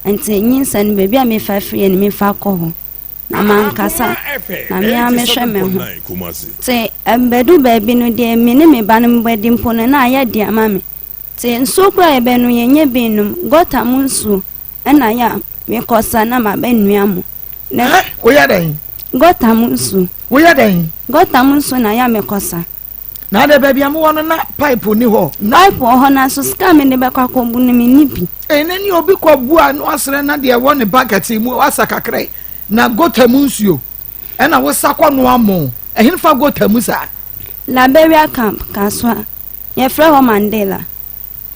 Nti nyinsɛn no baabi a mefa firiɛ no mefa kɔ hɔ. Na mankasa, na me ara mehwɛ me ho. Nti ɛbɛdu baabi no deɛ me ne me ba no bɛdi mpo no na ayɛ den ama me. Nti nsuo koraa a yɛbɛnom yɛnyɛ bi nnom, gɔta mu nsuo ɛna yɛ a mekɔsa na mabɛnoa mo. Na woyɛ dɛn? Gɔta mu nsuo. Woyɛ dɛn? Gɔta mu nsuo na yɛ a mekɔsa. Na adɛ baabi a mowɔ no na pipe ni hɔ? Pipe wɔ hɔ nanso sika a mede bɛkɔ akɔbu no menni bi. Ɛnɛ ni obi kɔbu a na wasrɛ na deɛ ɛwɔ ne bucket mu wasa kakra yi na gɔta mu nsuo ɛna wosa kɔ noa mo. Ɛhefa gɔta mu saa? Liberia camp, Kasoa. Yɛfrɛ hɔ Mandela.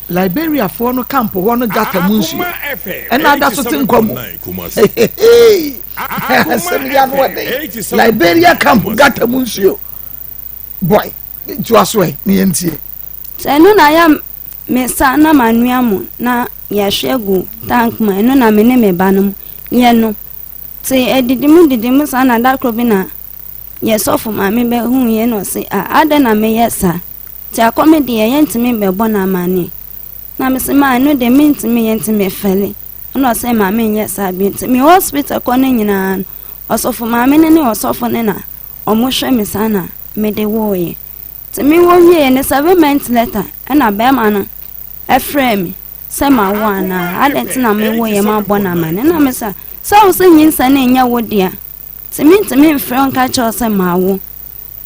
Liberiafoɔ no camp hɔ no gata mu nsuo ɛna ada so te nkwa mu. Asɛm yi ano ɔden. Liberia camp gata mu nsuo. Boy, toa so ɛ ne yɛntie. Sɛ ɛno na yɛ me sa na manoa mo na yɛahwɛ agu tank mu ɛno na me ne me ba no yɛnom. Te adidi mu didi mu saa na da koro bi na yɛ sɔfo maame bɛhu yɛ na ɔse a adɛn na meyɛ saa. Nti akɔme deɛ yɛntumi bɛbɔ no amaneɛ. Na mese maa ɛno deɛ mentumi yɛ nti mefɛle. Ɛna ɔsɛ ma menyɛ saa bio. Nti me hospital kɔ no nyinaa no, ɔsɔfo maame no ne ɔsɔfo no na ɔmo hwɛ me saa na mede wooyɛ. Nti mewɔ wieɛ no 7 months later ɛna bɛrima no ɛfrɛɛ me sɛ mawo anaa adɛn nti na mewoyɛ mabɔ no amaneɛ. Na mese sɛ wo sɛ nyinsɛn no nyɛ wo dea nti mentumi mfrɛ wo nka kyerɛ wo sɛ mawo.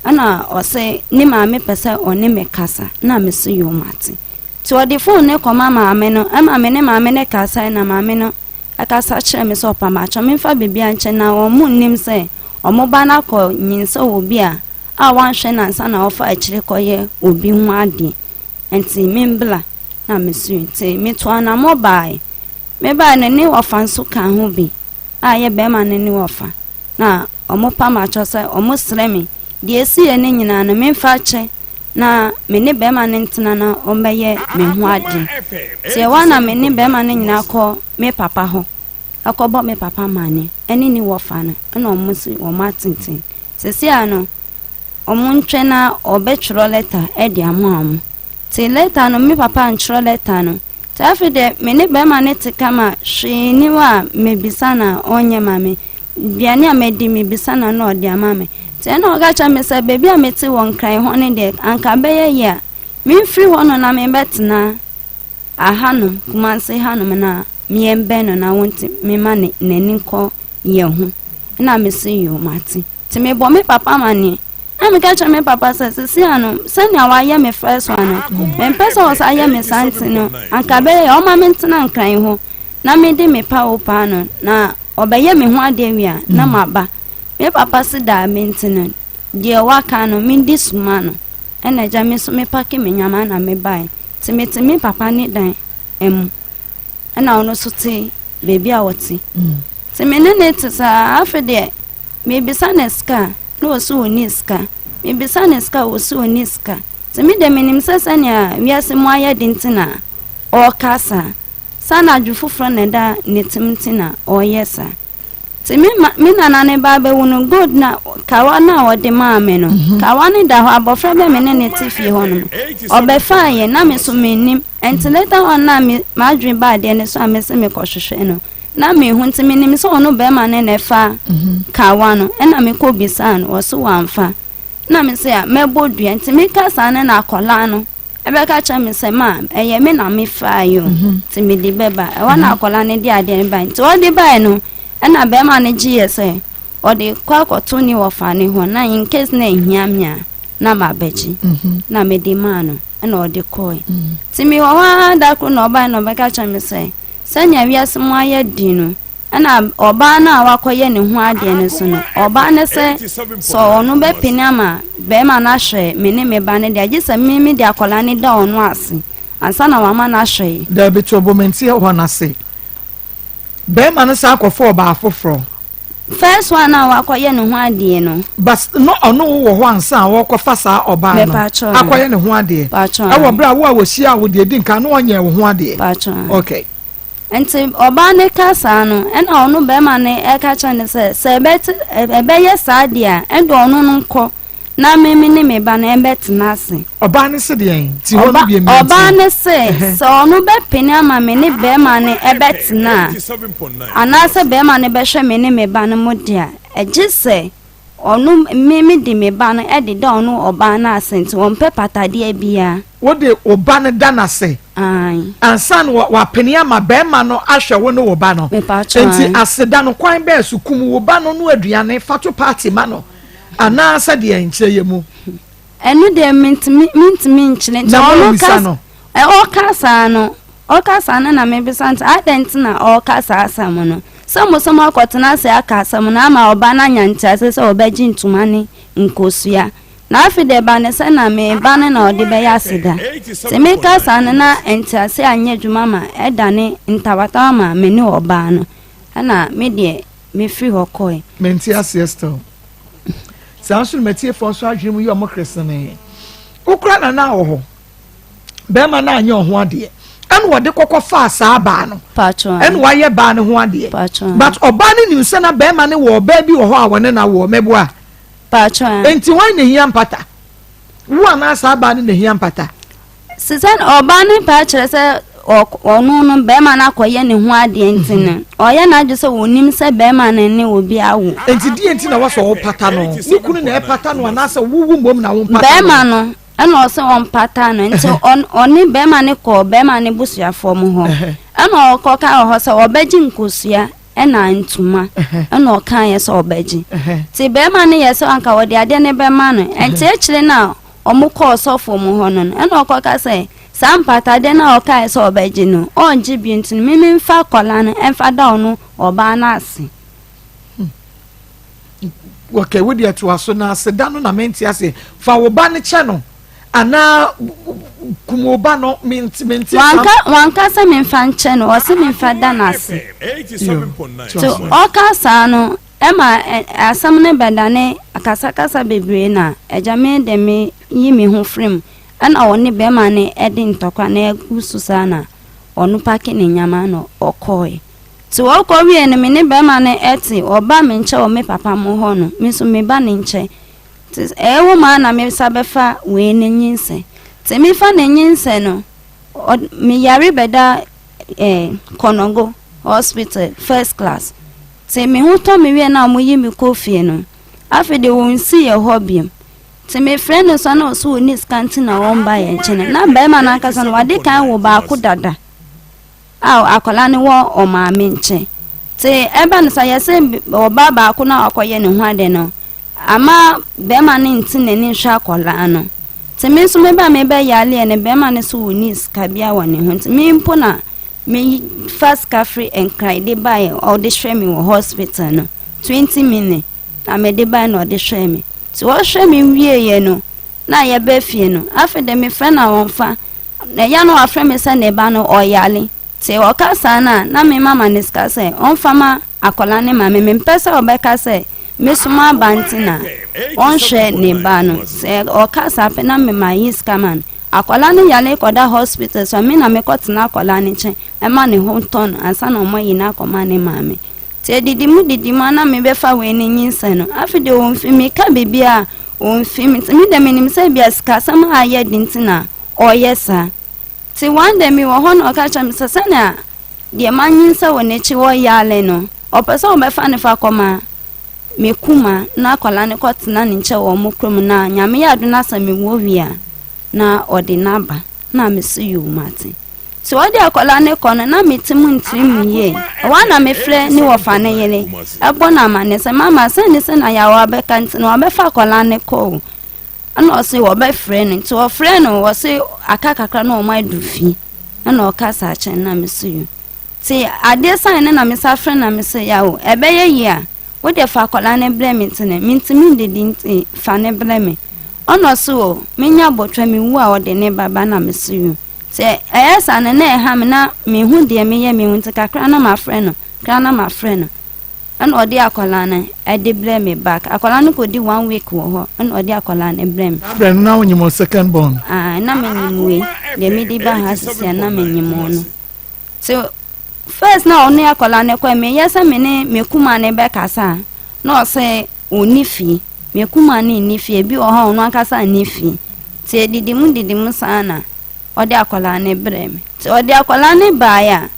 Ɛna ɔse ne maame pɛ sɛ ɔne me kasa na me so yoo mate. Nti ɔde phone no kɔma maame no ɛma me ne maame no kasae na maame no ɛkasa kyerɛ me sɛ ɔpamakyɛw memfa biribiara nkyɛ na ɔmo nnim sɛ ɔmo ba no akɔ nyinsɛn wɔ obi a a wanhwɛ no ansa na ɔfa akyire kɔyɛ obi ho adeɛ nti membla na me so nti meto anamɔ baeɛ. Mebaeɛ no ne wɔfa nso ka ho bi. a ɛyɛ bɛrima no ne wɔfa na wɔpa m'akyɛw sɛ wɔsrɛ me deɛ ɛsiiɛ no nyinaa no memfa kyɛ na me ne bɛrima no ntena na ɔmmɛyɛ me ho adeɛ. Nti ɛhɔ ara na me ne bɛrima no nyinaa kɔ me papa hɔ ɛkɔbɔ me papa amaneɛ ɛne ne wɔfa no ɛna wɔn nso wɔn atenten. Seesei ara no wɔn ntwɛn na ɔbɛtwerɛ lɛta de ama wɔn. Nti lɛta no me papa antwerɛ lɛta no. Nti afei deɛ me ne bɛrima no te kama hwee nni hɔ a mebisa no a ɔnyɛ ma me. Aduane a madi mebisa no a na ɔde ama me. Nti ɛna ɔka kyerɛ me sɛ baabi a mete wɔ Nkran hɔ no deɛ anka bɛyɛ yie a memfiri hɔ no na mebɛtena ahanom Kumase hanom na meɛmbɛn no na wonti mema n'ani nkɔ yɛn ho. Ɛna mese yoo mate. Nti mebɔ me papa amaneɛ. Na meka kyerɛ me papa sɛ sisi ano sɛnea wayɛ me first one no mempɛ sɛ ɔsa yɛ me saa nti no anka bɛyɛ ɔma me ntena nkran hɔ na mede me pa wo paa no na ɔbɛyɛ me ho adeɛ wie a na mm. maba me papa se daa me nti no deɛ waka no medi soma no ɛna agya me so mepake me nyama na mebae nti mete me papa ne dan mu ɛna ɔno so te baabi a ɔte mm. nti me ne ne te saa afe deɛ mebisa ne sika a na ɔse ɔnni sika. Mebisa no sika a, ɔse ɔnni sika. Nti me deɛ menim sɛ sɛnea wiase mu ayɛ den nti na ɔreka saa. Sɛ anadwo foforɔ na ɛda ne tim nti na ɔreyɛ saa. Nti me ma me nana ne ba abɛwu no, gold na kawa no a ɔde maa me no, mhm. kawa no da hɔ abɔfra bɛ me ne ne te fie hɔ nom. Ɔbɛfaa yɛ na me so mennim. Nti later on na me m'adwene baa adeɛ no so a mese mekɔhwehwɛ no. Na mehu nti menim sɛ ɔno bɛrima no na ɛfa kawa no ɛna mekɔ bisaa no ɔse wamfa na me sɛ a mɛbɔ dua nti meka saa no na akɔlaa no ɛbɛka kyerɛ me sɛ ma ɛyɛ me na mefaa yi o mhm. nti mede bɛba ɛhɔ na mhm. akɔlaa no de adeɛ no bae nti ɔde bae no ɛna bɛrima no gyeeɛ sɛ ɔde kɔ akɔto ne wɔfa ne hɔ na in case na ɛhia me a na mabɛgye mhm. na mede maa no ɛna ɔde kɔe nti mewɔ hɔ ara da koro na ɔbae na ɔbɛka kyerɛ me sɛ Sɛnea wiase mu ayɛ den no, ɛna ɔbaa no a wakɔyɛ ne ho adeɛ no so no, ɔbaa no sɛ sɛ ɔno bɛpene ama bɛrima no ahwɛ me ne me ba no deɛ, gye sɛ me mede akwadaa no da ɔno ase ansa na wama no ahwɛ yɛ. Daabi, to bo mente hɔ no ase. Bɛrima no san kɔfa ɔbaa foforɔ. First one a wakɔyɛ ne ho adeɛ no. But no ɔno wo wɔ hɔ ansa a wɔkɔfa saa ɔbaa no akɔyɛ ne ho adeɛ. Ɛwɔ berɛ a wo a wɔhyia wo deɛ di nka no ɔnyɛ wo ho adeɛ. Okay. Nti ɔbaa no ka saa no ɛna ɔno bɛrima no ɛka kyerɛ no sɛ sɛ ɛbɛte ɛbɛyɛ saa deɛ a ɛnde ɔno no nkɔ na me me ne me ba no ɛbɛtena ase. Ɔbaa no se deɛn? Ti hɔ no bie mmiɛnti. Ɔbaa no se sɛ ɔno bɛpene ama me ne bɛrima no ɛbɛtena a, anaasɛ bɛrima no bɛhwɛ me ne me ba no mu de a, ɛgye sɛ ɔno me me de me ba no ɛde da ɔno ɔbaa no ase nti ɔmpɛ patadeɛ biara. Wode wo ba no da no ase ansa na wapene ama bɛrima no ahwɛ wo ne wo ba no. Nti aseda no kwan bɛɛ so kum wo ba no no aduane fa to party ma no. Anaasɛ deɛ nkyerɛ yɛ mu. Ɛno deɛ mentumi mentumi nkyerɛ nti ɔno ka no. Ɔka saa no ɔka saa no na mebisa nti adɛn nti na ɔka saa asɛm no sɛ mo sɛ mo akɔtena ase aka asɛm no ama ɔba no anya ntease sɛ ɔbɛgye ntoma ne nkosua na afei deɛ ba ne sɛ na me ba no na ɔde bɛyɛ aseda nti meka saa no na ntease anyɛ adwuma ma ɛdane ntawatawa ma me ne ɔbaa no ɛna me deɛ mefiri hɔ kɔe. Mente aseɛ still. Saa nso na matiefoɔ nso adwene mu yɛ ɔmo keresenee. Wokura na na wɔ hɔ. Bɛrima no anyɛ ɔho adeɛ. Ɛna ɔde kɔkɔ faa saa baa no. Ɛna wayɛ baa no ho adeɛ. But ɔbaa no nim sɛ na bɛrima no wɔ ɔbaa bi wɔ hɔ a wɔne na wɔ mɛboa. Enti wɔn na ehia mpata. Wo anaa saa baa no na ehia mpata. Sesɛ ɔbaa no paa kyerɛ sɛ ɔno no bɛrima no akɔyɛ ne ho adeɛ nti no ɔyɛ n'adwe sɛ ɔnim sɛ bɛrima no ne obi awo. Nti deɛ nti na wɔsɛ ɔpata no? Wo kunu na ɛpata no anaasɛ wowo mmom na wompata no? Bɛrima no ɛna ɔsɛ ɔmpata no nti ɔne bɛrima no kɔɔ bɛrima no busuafoɔ mu hɔ ɛna ɔkɔka wɔ hɔ sɛ ɔbɛgye nkosua ɛna ntoma ɛna ɔkaeɛ sɛ ɔbɛgye nti bɛrima no yɛ sɛ anka ɔde adeɛ no bɛma no nti akyire no a wɔn kɔɔ sɔfo mu hɔ no no ɛna ɔkɔka sɛ saa mpatadeɛ no a ɔkaeɛ sɛ ɔbɛgye no ɔngye bio nti no mimi mfa akwadaa no ɛmfa da ɔno ɔbaa no ase. Okay, wo deɛ toa so na aseda no na mente ase fa wo ba no kyɛ no. Anaa kum wo ba no mente mente saa. Wanka wanka sɛ memfa nkyɛ no ɔse memfa da no ase. Nti ɔka saa no ɛma asɛm no bɛdane akasakasa bebree na agya me de me yi me ho firi mu ɛna ɔne bɛrima no ɛde ntɔkwa na ɛgu so saa na ɔno pake ne nneɛma na ɔkɔɔe. Nti ɔkɔ wie no me ne bɛrima no ɛte ɔba me nkyɛn wɔ me papa mo hɔ no me nso meba ne nkyɛn. Ntsi ɛwɔ mu a na me nsa bɛfa wei ne nyinsɛn. Ntsi mefa ne nyinsɛn no, me yare bɛda eh, Konongo hospital first class. Ntsi me ho tɔ me wie na wɔyi me kɔ fie no, afei de wɔnsi yɛ hɔ biom. Ntsi mefrɛ no so a na ɔse ɔnni sika nti na ɔmba yɛn nkyɛn. Na barima no ankasa no wade kan wo baako dada. a akwadaa no wɔ ɔmaame nkyɛn. Nti ɛba no sa yɛsɛ ɔbaa baako no a wakɔyɛ ne ho ade no, ama bɛrima no nte n'ani nhwɛ akwadaa no. Nti me nso meba mebɛyaleɛ no, bɛrima no so wɔnni sika biara wɔ ne ho. Nti me mpo na mefa sika firi Nkran de baeɛ ɔde hwɛ me wɔ hospital no, 20 million na mede baeɛ na ɔde hwɛɛ me. Nti ɔhwɛ me wieeɛ no, na yɛba fie no, afei de mefrɛ no a ɔmfa. Na ɛyɛ a na wafrɛ me sɛ ne ba no ɔyare. Nti ɔka saa no a, na me mama no sika sɛ ɔmfa ma akwadaa no ma me. Mempɛ sɛ ɔbɛka sɛ mesoma aba nti na ɔnhwɛ ne ba no. Sɛ ɔka saa pɛ na me mayi sika ma no. Akwadaa no yare kɔda hospital so a, me na mekɔtena akwadaa no nkyɛn ma ne ho tɔ no ansa na wɔayi no akɔma ne maame. Nti adidi mu didi mu a na mebɛfa wei no nyinsɛn no. Afei deɛ ɔmfi meka biribiara a, ɔmfi me. Nti me deɛ menim sɛ ebia sikasɛm a ayɛ den nti na ɔreyɛ saa. Nti one day mewɔ hɔ na ɔka kyerɛ me sɛ sɛnea deɛ manyinsɛn wɔ n'akyi wɔ yale no, ɔpɛ sɛ ɔbɛfa ne fa kɔma me kuma na akwadaa no kɔtena ne nkyɛn wɔ wɔn kurom na Nyame yɛ adom na sɛ mewɔ wie a na ɔde no aba. Na mese yoo mate. Nti ɔde akwadaa no kɔ no na me ti mu ntiri mu yie. Ɛhɔ ara na mefrɛ ne wɔfa no yere ɛbɔ no amanneɛ sɛ mama sɛ ne sɛ na yaw abɛka nti na wabɛfa akwadaa no kɔ o. Ɛna ɔse wɔbɛfrɛ no nti ɔfrɛ no ɔse aka kakra na wɔn adu fie. Ɛna ɔka saa kyɛn na me so yo. Nti adeɛ san no na me sa frɛ na me se yaw ɛbɛyɛ yie a wo deɛ fa akwadaa no brɛ me nti no mentumi ndidi nti fa no brɛ me. Ɛna ɔse o menya abɔtwa mewu a ɔde ne ba ba na me so yo. Sɛ ɛyɛ saa no na ɛha me na mehu deɛ meyɛ me ho nti kakra na mafrɛ no kakra na mafrɛ no ɛna ɔde akwadaa no ɛde brɛ me back akwadaa no kɔdi one week wɔ hɔ ɛna ɔde akwadaa no brɛ me. Saa berɛ no na wonyim wo second born? Ah, na menyim wei deɛ mede ba ha sisi a na menyim ɔno nti first na ɔne akwadaa no kɔ meyɛ sɛ me ne me kuma no bɛkasa a na ɔsɛ ɔnni fie me kuma no nni fie ebi wɔ hɔ a ɔno ankasa nni fie nti edidi mu didi mu saa na ɔde akwadaa no brɛɛ me. Nti ɔde akwadaa no baeɛ a,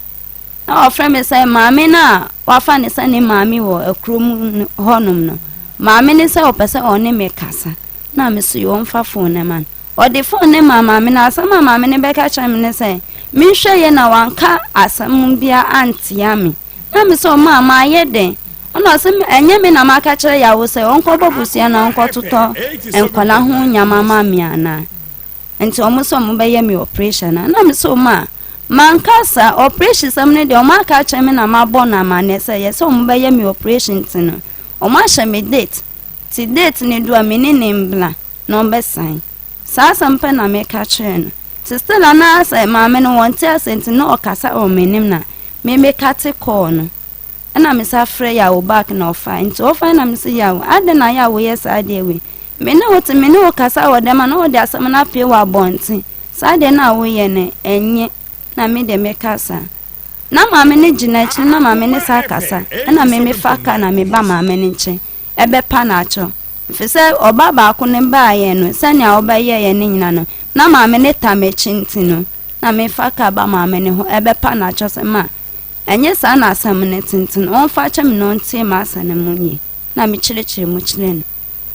na ɔfrɛ me sɛ maame no a wafa ne sɛ ne maame wɔ akurom hɔnom no, maame no sɛ ɔpɛ sɛ ɔne me kasa. Na me so yɛ ɔmfa fon no ma no. Ɔde fon no maa maame no, asɛm a maame no bɛka kyerɛ me ne sɛ, menhwɛ yie na wanka asɛm biara antia me. Na me sɛ ɔmaa mayɛ dɛn? Ɛna ɔsɛ ɛnyɛ me na maka kyerɛ Yawo sɛ ɔnkɔbɔ bosea na ɔnkɔtotɔ nkwadaa ho nneɛma ma me anaa? Nti ɔmo sɛ ɔmo bɛyɛ me operation a, na me sɛ ɔmo a, manka saa, operation sɛm no deɛ ɔmo aka akyerɛ me na mabɔ no amaneɛ sɛ yɛ sɛ ɔmo bɛyɛ me operation nti no, ɔmo ahyɛ me date, nti date no du a me ne no mbla na ɔmbɛsan. Saa asɛm pɛ na meka kyerɛɛ no. Nti still a na sɛ maame no wɔnte aseɛ nti na ɔkasa wɔ m'anim na me me kate call no. Ɛna me sa frɛ Yawo back na ɔfae. Nti ɔfae na me se Yawo, adɛn na Yawo yɛ saa adeɛ wei? Me ne wo te, me ne wo kasa wɔ dɛm a na wode asɛm no apue wɔ abɔnten. Saa adeɛ no a woyɛ no, ɛnyɛ. Na me deɛ meka saa. Na maame no gyina akyiri na maame no sa kasa. Ɛna me mefa ka na meba maame no nkyɛn ɛbɛpa no akyɛw. Ɛfiri sɛ ɔba baako no baeɛ no, sɛnea ɔbɛyɛeɛ no nyina no, na maame no ta m'akyi nti no, na mefa ka ba maame no hɔ ɛbɛpa no akyɛw sɛ ma ɛnyɛ saa na asɛm no tenten, ɔmfa kyɛ me na ɔntie m'asɛm no mu yie. Na mekyerɛkyerɛ mu kyerɛ no.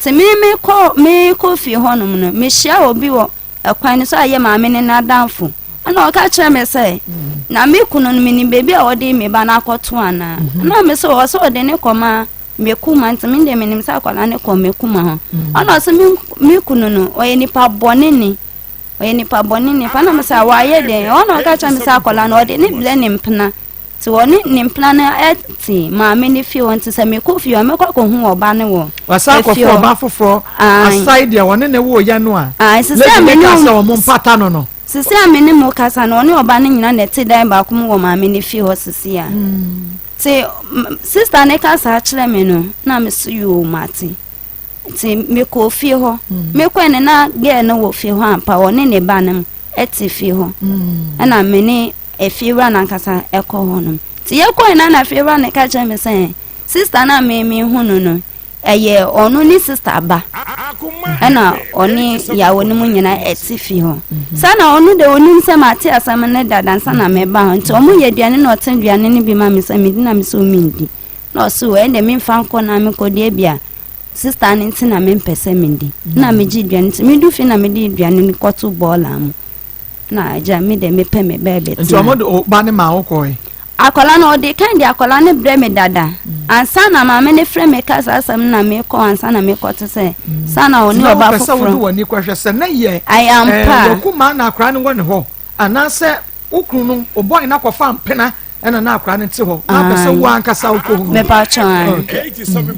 Nti me mekɔ mekɔ fie hɔnom no, mehyia obi wɔ ɛkwan no so a ɛyɛ maame ne n'adamfo. Ɛna ɔka kyerɛ me sɛ, na me kunu no menim baabi a ɔde me ba no akɔto anaa? Mhm. Ɛna me sɛ ɔwɔ sɛ ɔde ne kɔma me kuma nti me deɛ menim sɛ akwadaa no kɔ me kuma hɔ. Mhm. Ɛna ɔsɛ me kunu no ɔyɛ nipa bɔne ni. Ɔyɛ nipa bɔne ni. Fa na me sɛ wayɛ dɛn? Ɔna ɔka kyerɛ me sɛ akwadaa no ɔde ne brɛ ne mpena. Nti wɔne ne mpena no te maame no fie hɔ nti sɛ mekɔ fie hɔ a mɛkɔ akɔhu ɔba no wɔ Wasan efie akɔfa hɔ. ɔba foforɔ Ae. aside deɛ wɔne ne woyɛ no a Ae, sisi lady a me ne ne ka wo- sɛ wɔn mpata no no. Sisi a me ne mo kasa no ɔne ɔba no nyina na ɛte dan baako mu wɔ maame no fie hɔ sisi a. Nti sista no ka saa kyerɛ me no na me so yoo mate. Nti mekɔɔ fie hɔ. Mekɔɛ no na girl no wɔ fie hɔ ampa ɔne ne ba no te fie hɔ. Ɛna me ne efiewura no ankasa kɔ hɔnom. Nti yɛkɔe no na fiewura no ka kyerɛ me sɛ sista no a me mehu no no ɛyɛ ɔno ne sista ba ɛna ɔne yawo no mu nyinaa ɛte fie hɔ. Sɛ na ɔno de onim sɛ mate asɛm no dada nsa na meba hɔ nti ɔmo yɛ aduane na ɔte aduane no bi ma me sɛ medi na me sɛ ɔmendi na ɔse o ɛnde memfa nkɔ na menkɔdi ebia sista no nti na mempɛ sɛ medi na megye aduane nti medu fie na mede aduane no kɔto bɔɔla mu. Na agya me de mepɛ me baabi tena. Nti ɔmo de ɔba ne maa wo kɔe? Akwadaa no ɔde kan de akwadaa no brɛ me dada mm. ansa na maame no frɛ me ka saa asɛm na mekɔ ansa na mekɔ te sɛ mm. sa na ɔne ɔba foforɔ. Sɛ wode w'ani kɔhwɛ sɛ na yɛ ayampa eh, wɔkumaa na akwadaa no wɔ ne hɔ anaasɛ wo kunu no ɔbɔe no akɔfa mpena ɛna na akwadaa no te hɔ na apɛ sɛ wo ankasa wokɔ hu. Mepa kyɛw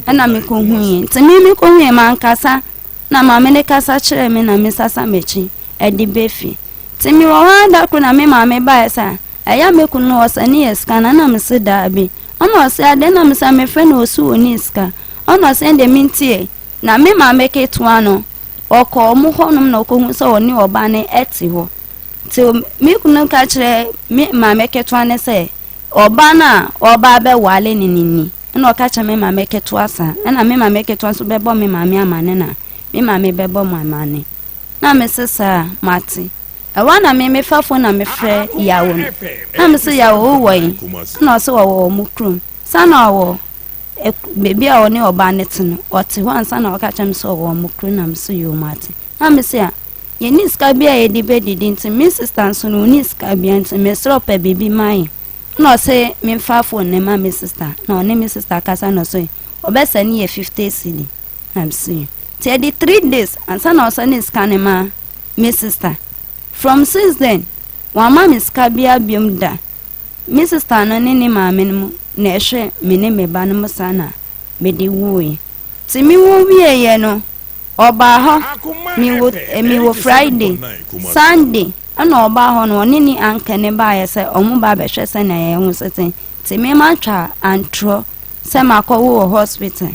ɛna mekɔ hu yɛ nti me mekɔ hu yɛ mankasa na maame no kasa kyerɛ me na mesasa m'akyi. de ba fie. Nti mewɔ hɔ ara da koro na me maame baeɛ sɛ ɛyɛ a me kunu no ɔsɛne yɛ sika no ɛna mese daabi. Ɛna ɔse adɛn na mese mefrɛ no ɔse ɔnni sika. Ɛna ɔse ɛnde mentie. Na me maame ketewa no ɔkɔ ɔmo hɔnom na ɔkɔhu sɛ ɔne ɔbaa no te hɔ. Nti me kunu ka kyerɛ me maame ketewa no sɛ ɔbaa no a ɔba abɛwale no no ni. Ɛna ɔka kyerɛ me maame ketewa saa. Ɛna me maame ketewa nso bɛbɔ me maame amane na me maame bɛbɔ mo amane. Na mese saa, mate. Ɛhɔ ara na me mefa fon na mefrɛ Yawo no. Na mese Yawo wowɔ he? Ɛna ɔse ɔwɔ wɔn kurom. Sa na ɔwɔ baabi a ɔne ɔbaa no te no, ɔte hɔ ansa na ɔka kyerɛ me sɛ ɔwɔ wɔn kurom na mese yoo mate. Na mese a, yɛnni sika bi a yɛde bɛdidi nti me sista nso no ɔnni sika bia nti mesrɛ ɔpɛ biribi ma yɛn. Ɛna ɔse memfa fon no ma me sista na ɔne me sista kasa na ɔse ɔbɛsɛne yɛ 50 cedi. Na mese Nti ɛde 3 days ansa na ɔsɛne sika no ma me sister. From since then, wamma me sika biara biom da. Me sister no ne ne maame no mu na ɛhwɛ me ne me ba no mu saa na mede wuiɛ. Nti me wo wieɛ no, ɔbaa hɔ, me wo, eh, me wo Friday, Sunday, ɛna ɔbaa hɔ no ɔne ne uncle ne baeɛ sɛ ɔmo ba abɛhwɛ sɛnea yɛn ho sete. Nti me matwa antorɔ sɛ makɔwo wɔ hospital.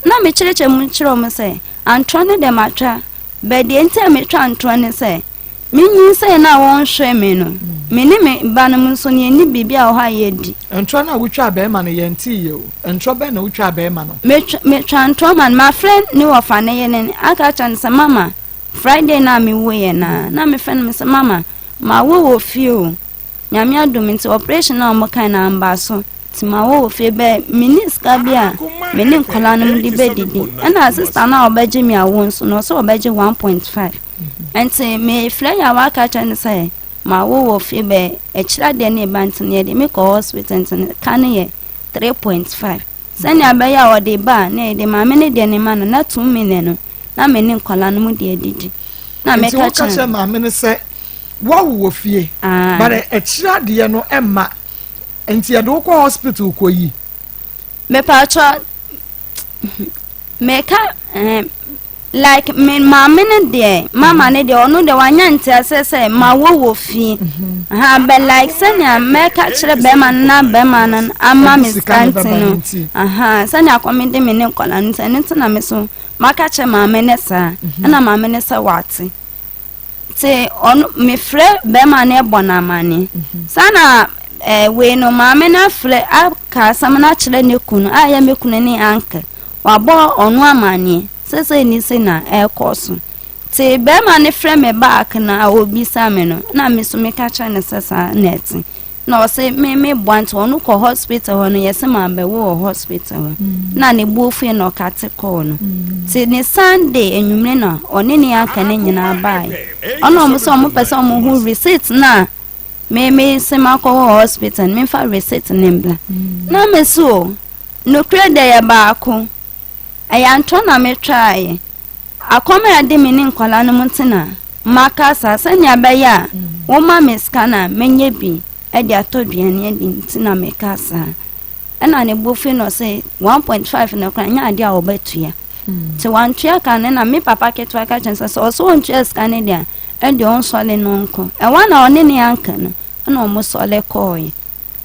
Na mekyerɛkyerɛ mu kyerɛ wɔn sɛ, antorɔ no deɛ matwa, but deɛ nti a metwa antorɔ ne sɛ, menyinsɛn no a wɔnhwɛ me no, me ne me ba no nso no yɛnni biribi a wɔ hɔ a yɛdi. Ntorɔ no a wotwaa bɛrima no, yɛntee yɛ o. Ntorɔ bɛn na wotwaa bɛrima no? Metwa, metwa ntorɔ ma no. Mafrɛ ne wɔfa ne yere no aka akyerɛ no sɛ, Mama, Friday no a mewuiɛ no a, na mefrɛ no sɛ, Mama, mawo wɔ fie o. Nyame adom nti, operation no a wɔkae no amba so. Nti mawo wɔ fie bɛ menni sika bi a me ne nkwadaa no de bɛdidi. Ɛna sista no a ɔbɛgye me awo nso no ɔsɛ ɔbɛgye 1.5. Nti mefrɛ Yawa aka kyerɛ no sɛ mawo wɔ fie bɛ akyiri adeɛ no ɛba nti no yɛde me kɔ hospital nti no ka no yɛ 3.5. Sɛnea ɛbɛyɛ a ɔde ba a na yɛde maame no deɛ ne ma no na 2 million no na me ne nkwadaa no mu de adidi. Na Nti meka woka kyerɛ kyerɛ no. maame no sɛ woawo wɔ fie but akyiri adeɛ no ɛmma Nti yɛde wo kɔ hospital kɔ yi. Mepatwɔ meka eh, like me maame no deɛ mama no deɛ ɔno deɛ wanya nteaseɛ sɛ ma wo wɔ fie mhm. ha but like sɛnea mɛka kyerɛ bɛrima no na bɛrima no ama me sika nti no aha sɛnea kɔmi de me ne nkɔla no nti ɛno nti na me so maka kyerɛ maame no saa mhm. ɛna maame no sɛ wate. Nti ɔno mefrɛ bɛrima no bɔ no amanneɛ. Saa na eh, wei no maame no afrɛ aka asɛm no akyerɛ ne kunu a ɛyɛ me kunu ne uncle. Wabɔ ɔno amanneɛ sɛ sɛ ni se na ɛrekɔ so. Nti bɛrima no frɛ me back na ɔbisa me no na me so meka kyerɛ no sɛ saa na ɛte. Na ɔse me me boa nti ɔno kɔ hospital hɔ no yɛse ma bɛwo wɔ hospital hɔ mm. na ne bo fue na ɔkate kɔɔ no mm. nti ne Sunday anwummere na ɔne ne aka ne nyinaa bae ɔna ɔmo sɛ ɔmo pɛ sɛ ɔmo ho receipt na me me se ma kɔ wɔ hospital no memfa receipt ne mbla mm. na me so o nokorɛ deɛ yɛ baako ɛyɛ antɔ na metwaeɛ akɔm a ɛde me ne nkwadaa no mu tena maka saa sɛnea ɛbɛyɛ a woma me sika na menyɛ bi. de atɔ aduane adi nti na meka saa. Ɛna ne bo fui na ɔse 1.5 no koraa nyɛ adeɛ a ɔbɛtua. Nti wantua ka no na me papa ketewa ka kyerɛ no sɛ sɛ ɔse ɔntua sika no deɛ a ɛndeɛ ɔnsɔre no nkɔ. Ɛhɔ na ɔne ne anka no ɛna ɔmo sɔre kɔɔeɛ.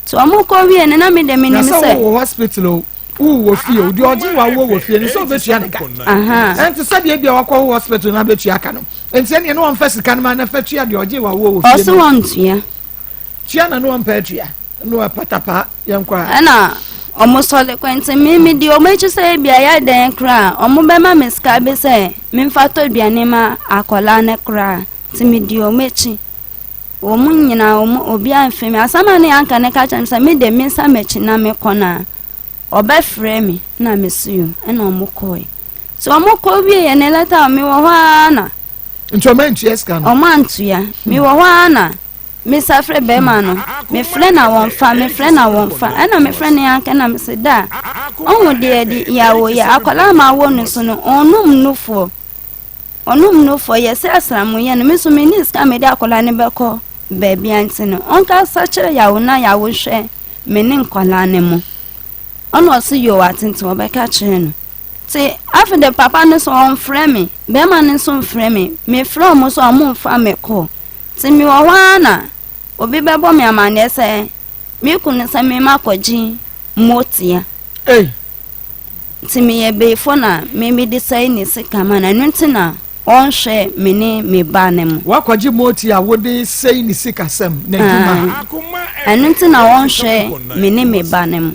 Nti ɔmo kɔ wie no na me deɛ menim sɛ. Na sɛ wowɔ hospital o, wowɔ fie o, deɛ ɔgye wawoɔ wɔ fie no sɛ ɔbɛtua ne ka. Ɛnti sɛdeɛ ebia wakɔ wo hospital na abɛtua ka no, nti ɛneɛ ne wɔmfa sika no ma na fa tua deɛ ɔgye wawoɔ wɔ fie no. Ɔse wɔntua. Tua na ne wɔmpɛ atua. No patapaa yɛn kɔ a. Ɛna ɔmo sɔre kɔ nti me me di ɔmo akyi sɛ ebi ayɛ dɛn koraa ɔmo bɛma me sika bi sɛ memfa tɔ aduane ma akwadaa no koraa nti me di ɔmo akyi wɔn nyinaa wɔn obiara mfrɛ me asɛm a ne anka ne ka kyerɛ me sɛ me de me nsa m'akyi na me kɔ na ɔbɛfrɛ me na me so yo ɛna ɔmo kɔɛ so ɔmo kɔ wie yɛ ne lɛta a me wɔ hɔ ara na. Nti ɔmo antua sika no. Ɔmo antua me wɔ hɔ ara na. Mesa frɛ bɛrima no, mefrɛ na wɔmfa, mefrɛ na wɔmfa, ɛna mefrɛ ne anka na mese da ɔho deɛ de yawo yɛ akwadaa ma awo no so no ɔnum nufoɔ ɔnum nufoɔ yɛsɛ asramu yɛ no me so me ne sika mede akwadaa no bɛkɔ baabi ante no ɔnkasa kyerɛ yawo na yawo hwɛ me ne nkwadaa no mu ɔna ɔse yoo atenten ɔbɛka kyerɛ no te afei de papa no so ɔmfrɛ me bɛrima no nso mfrɛ me mefrɛ ɔmo so ɔmo mfa me kɔ Nti mewɔ hɔ ara na obi bɛbɔ me amanneɛ sɛ me kunu sɛ me makɔgye motia. Ei. Nti meyɛ beefo na me mede sɛe ne sika ma no ɛno nti na ɔnhwɛ me ne me ba no mu. Woakɔgye motia a wode sɛe ne sikasɛm, n'adwuma. Ɛno nti na ɔnhwɛ me ne me ba no mu.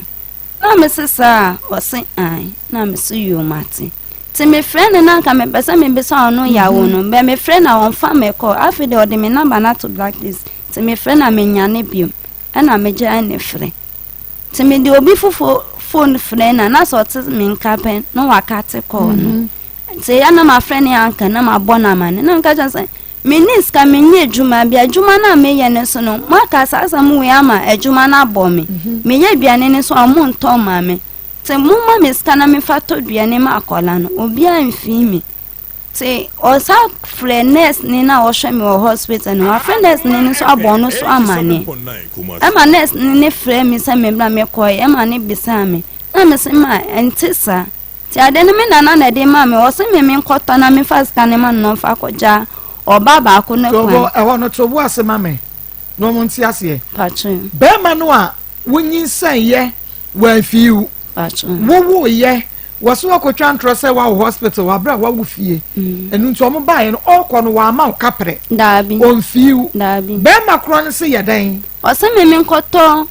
Na me se saa a? Ɔse ae. Na me se yoo mate. Nti me frɛ no na nka mepɛ sɛ mebisa ɔno yawo no, bɛ me frɛ na ɔmfa me call. Afei deɛ ɔde me number no ato blacklist. Nti me frɛ na menyane biom. Ɛna me gyae ne frɛ. Nti me de obi fofo phone frɛ na na sɛ ɔte me nka pɛ na wakate call no. Nti ɛyɛ na mafrɛ ne anka na mabɔ no amane. Na meka kyerɛ no sɛ Menni sika, menyɛ adwuma bi. Adwuma no a meyɛ no nso no, moaka saa asɛm wei ama adwuma no abɔ me. Meyɛ aduane no nso a, wɔntɔ mma me. Nti momma me sika na memfa tɔ aduane ma akwadaa no. Obiara mfii me. Nti ɔsan frɛ nɛɛseni no a ɔhwɛ me wɔ hospital no. Wafrɛ nɛɛseni no nso abɔ ɔno nso amanneɛ. Ɛma nɛɛseni no frɛ me sɛ memmra mekɔe. Ɛma no bisaa me. Na mese ma ɛnte saa. Nti ade no me nana na ɛde maa me, ɔse me menkɔtɔ na memfa sika no ma no na ɔmfa kɔgya ɔba baako no kwan. Tobo, ɛhɔ no to bo ase ma me na wɔn nte aseɛ. Patro. Bɛrima no a wonyinsɛn yɛ wɔamfii wo. Patro. Wowo yɛ wɔso wɔkɔtwa ntorɔ sɛ wawo hospital wɔ abere a wawo fie. Mm. Ɛno nti wɔn baeɛ no ɔrekɔ no wɔama wo kaprɛ. Daabi. Ɔmfii wo. Daabi. Bɛrima korɔ no se yɛ dɛn? Ɔse me menkɔtɔ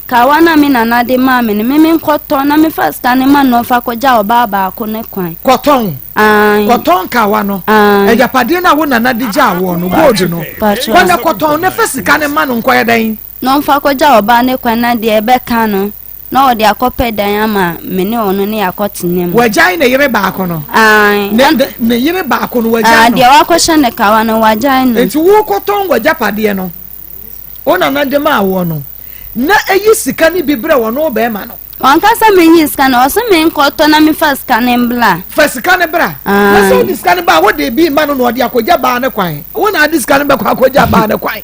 Kawa no a me nana de maa me no, me menkɔtɔ na mefa sika no ma no ɔmfa kɔgya ɔbaa baako no kwan. Kɔtɔn. Ae. Kɔtɔn kawa no. Ae. Agyapadeɛ no a wo nana de gyaa woɔ no, gold no. Patrɔ. Kɔ na kɔtɔn na fa sika no ma no nkɔyɛ dɛn? Na ɔmfa kɔgya ɔbaa no kwan na deɛ ɛbɛka no, na ɔde akɔpɛ dan ama me ne ɔno ne yɛakɔtena mu. Wagyae ne yere baako no. Ae. Ne, ne, ne yere baako no, wagyae no. Ae, deɛ wakɔhyɛ no kawa no, wagyae no. Enti wokɔtɔn w'agyapadeɛ no. Wo nana de maa woɔ no, na ɛyi sika no bi brɛ wɔne wo bɛrima no. Wanka sɛ menyi sika no, ɔse menkɔtɔ na mefa sika no mbra. Fa sika no bra. Na sɛ wode sika no ba a, wode bi ma no na ɔde akɔgya baa no kwan. Wo na ade sika no bɛkɔ akɔgya baa no kwan.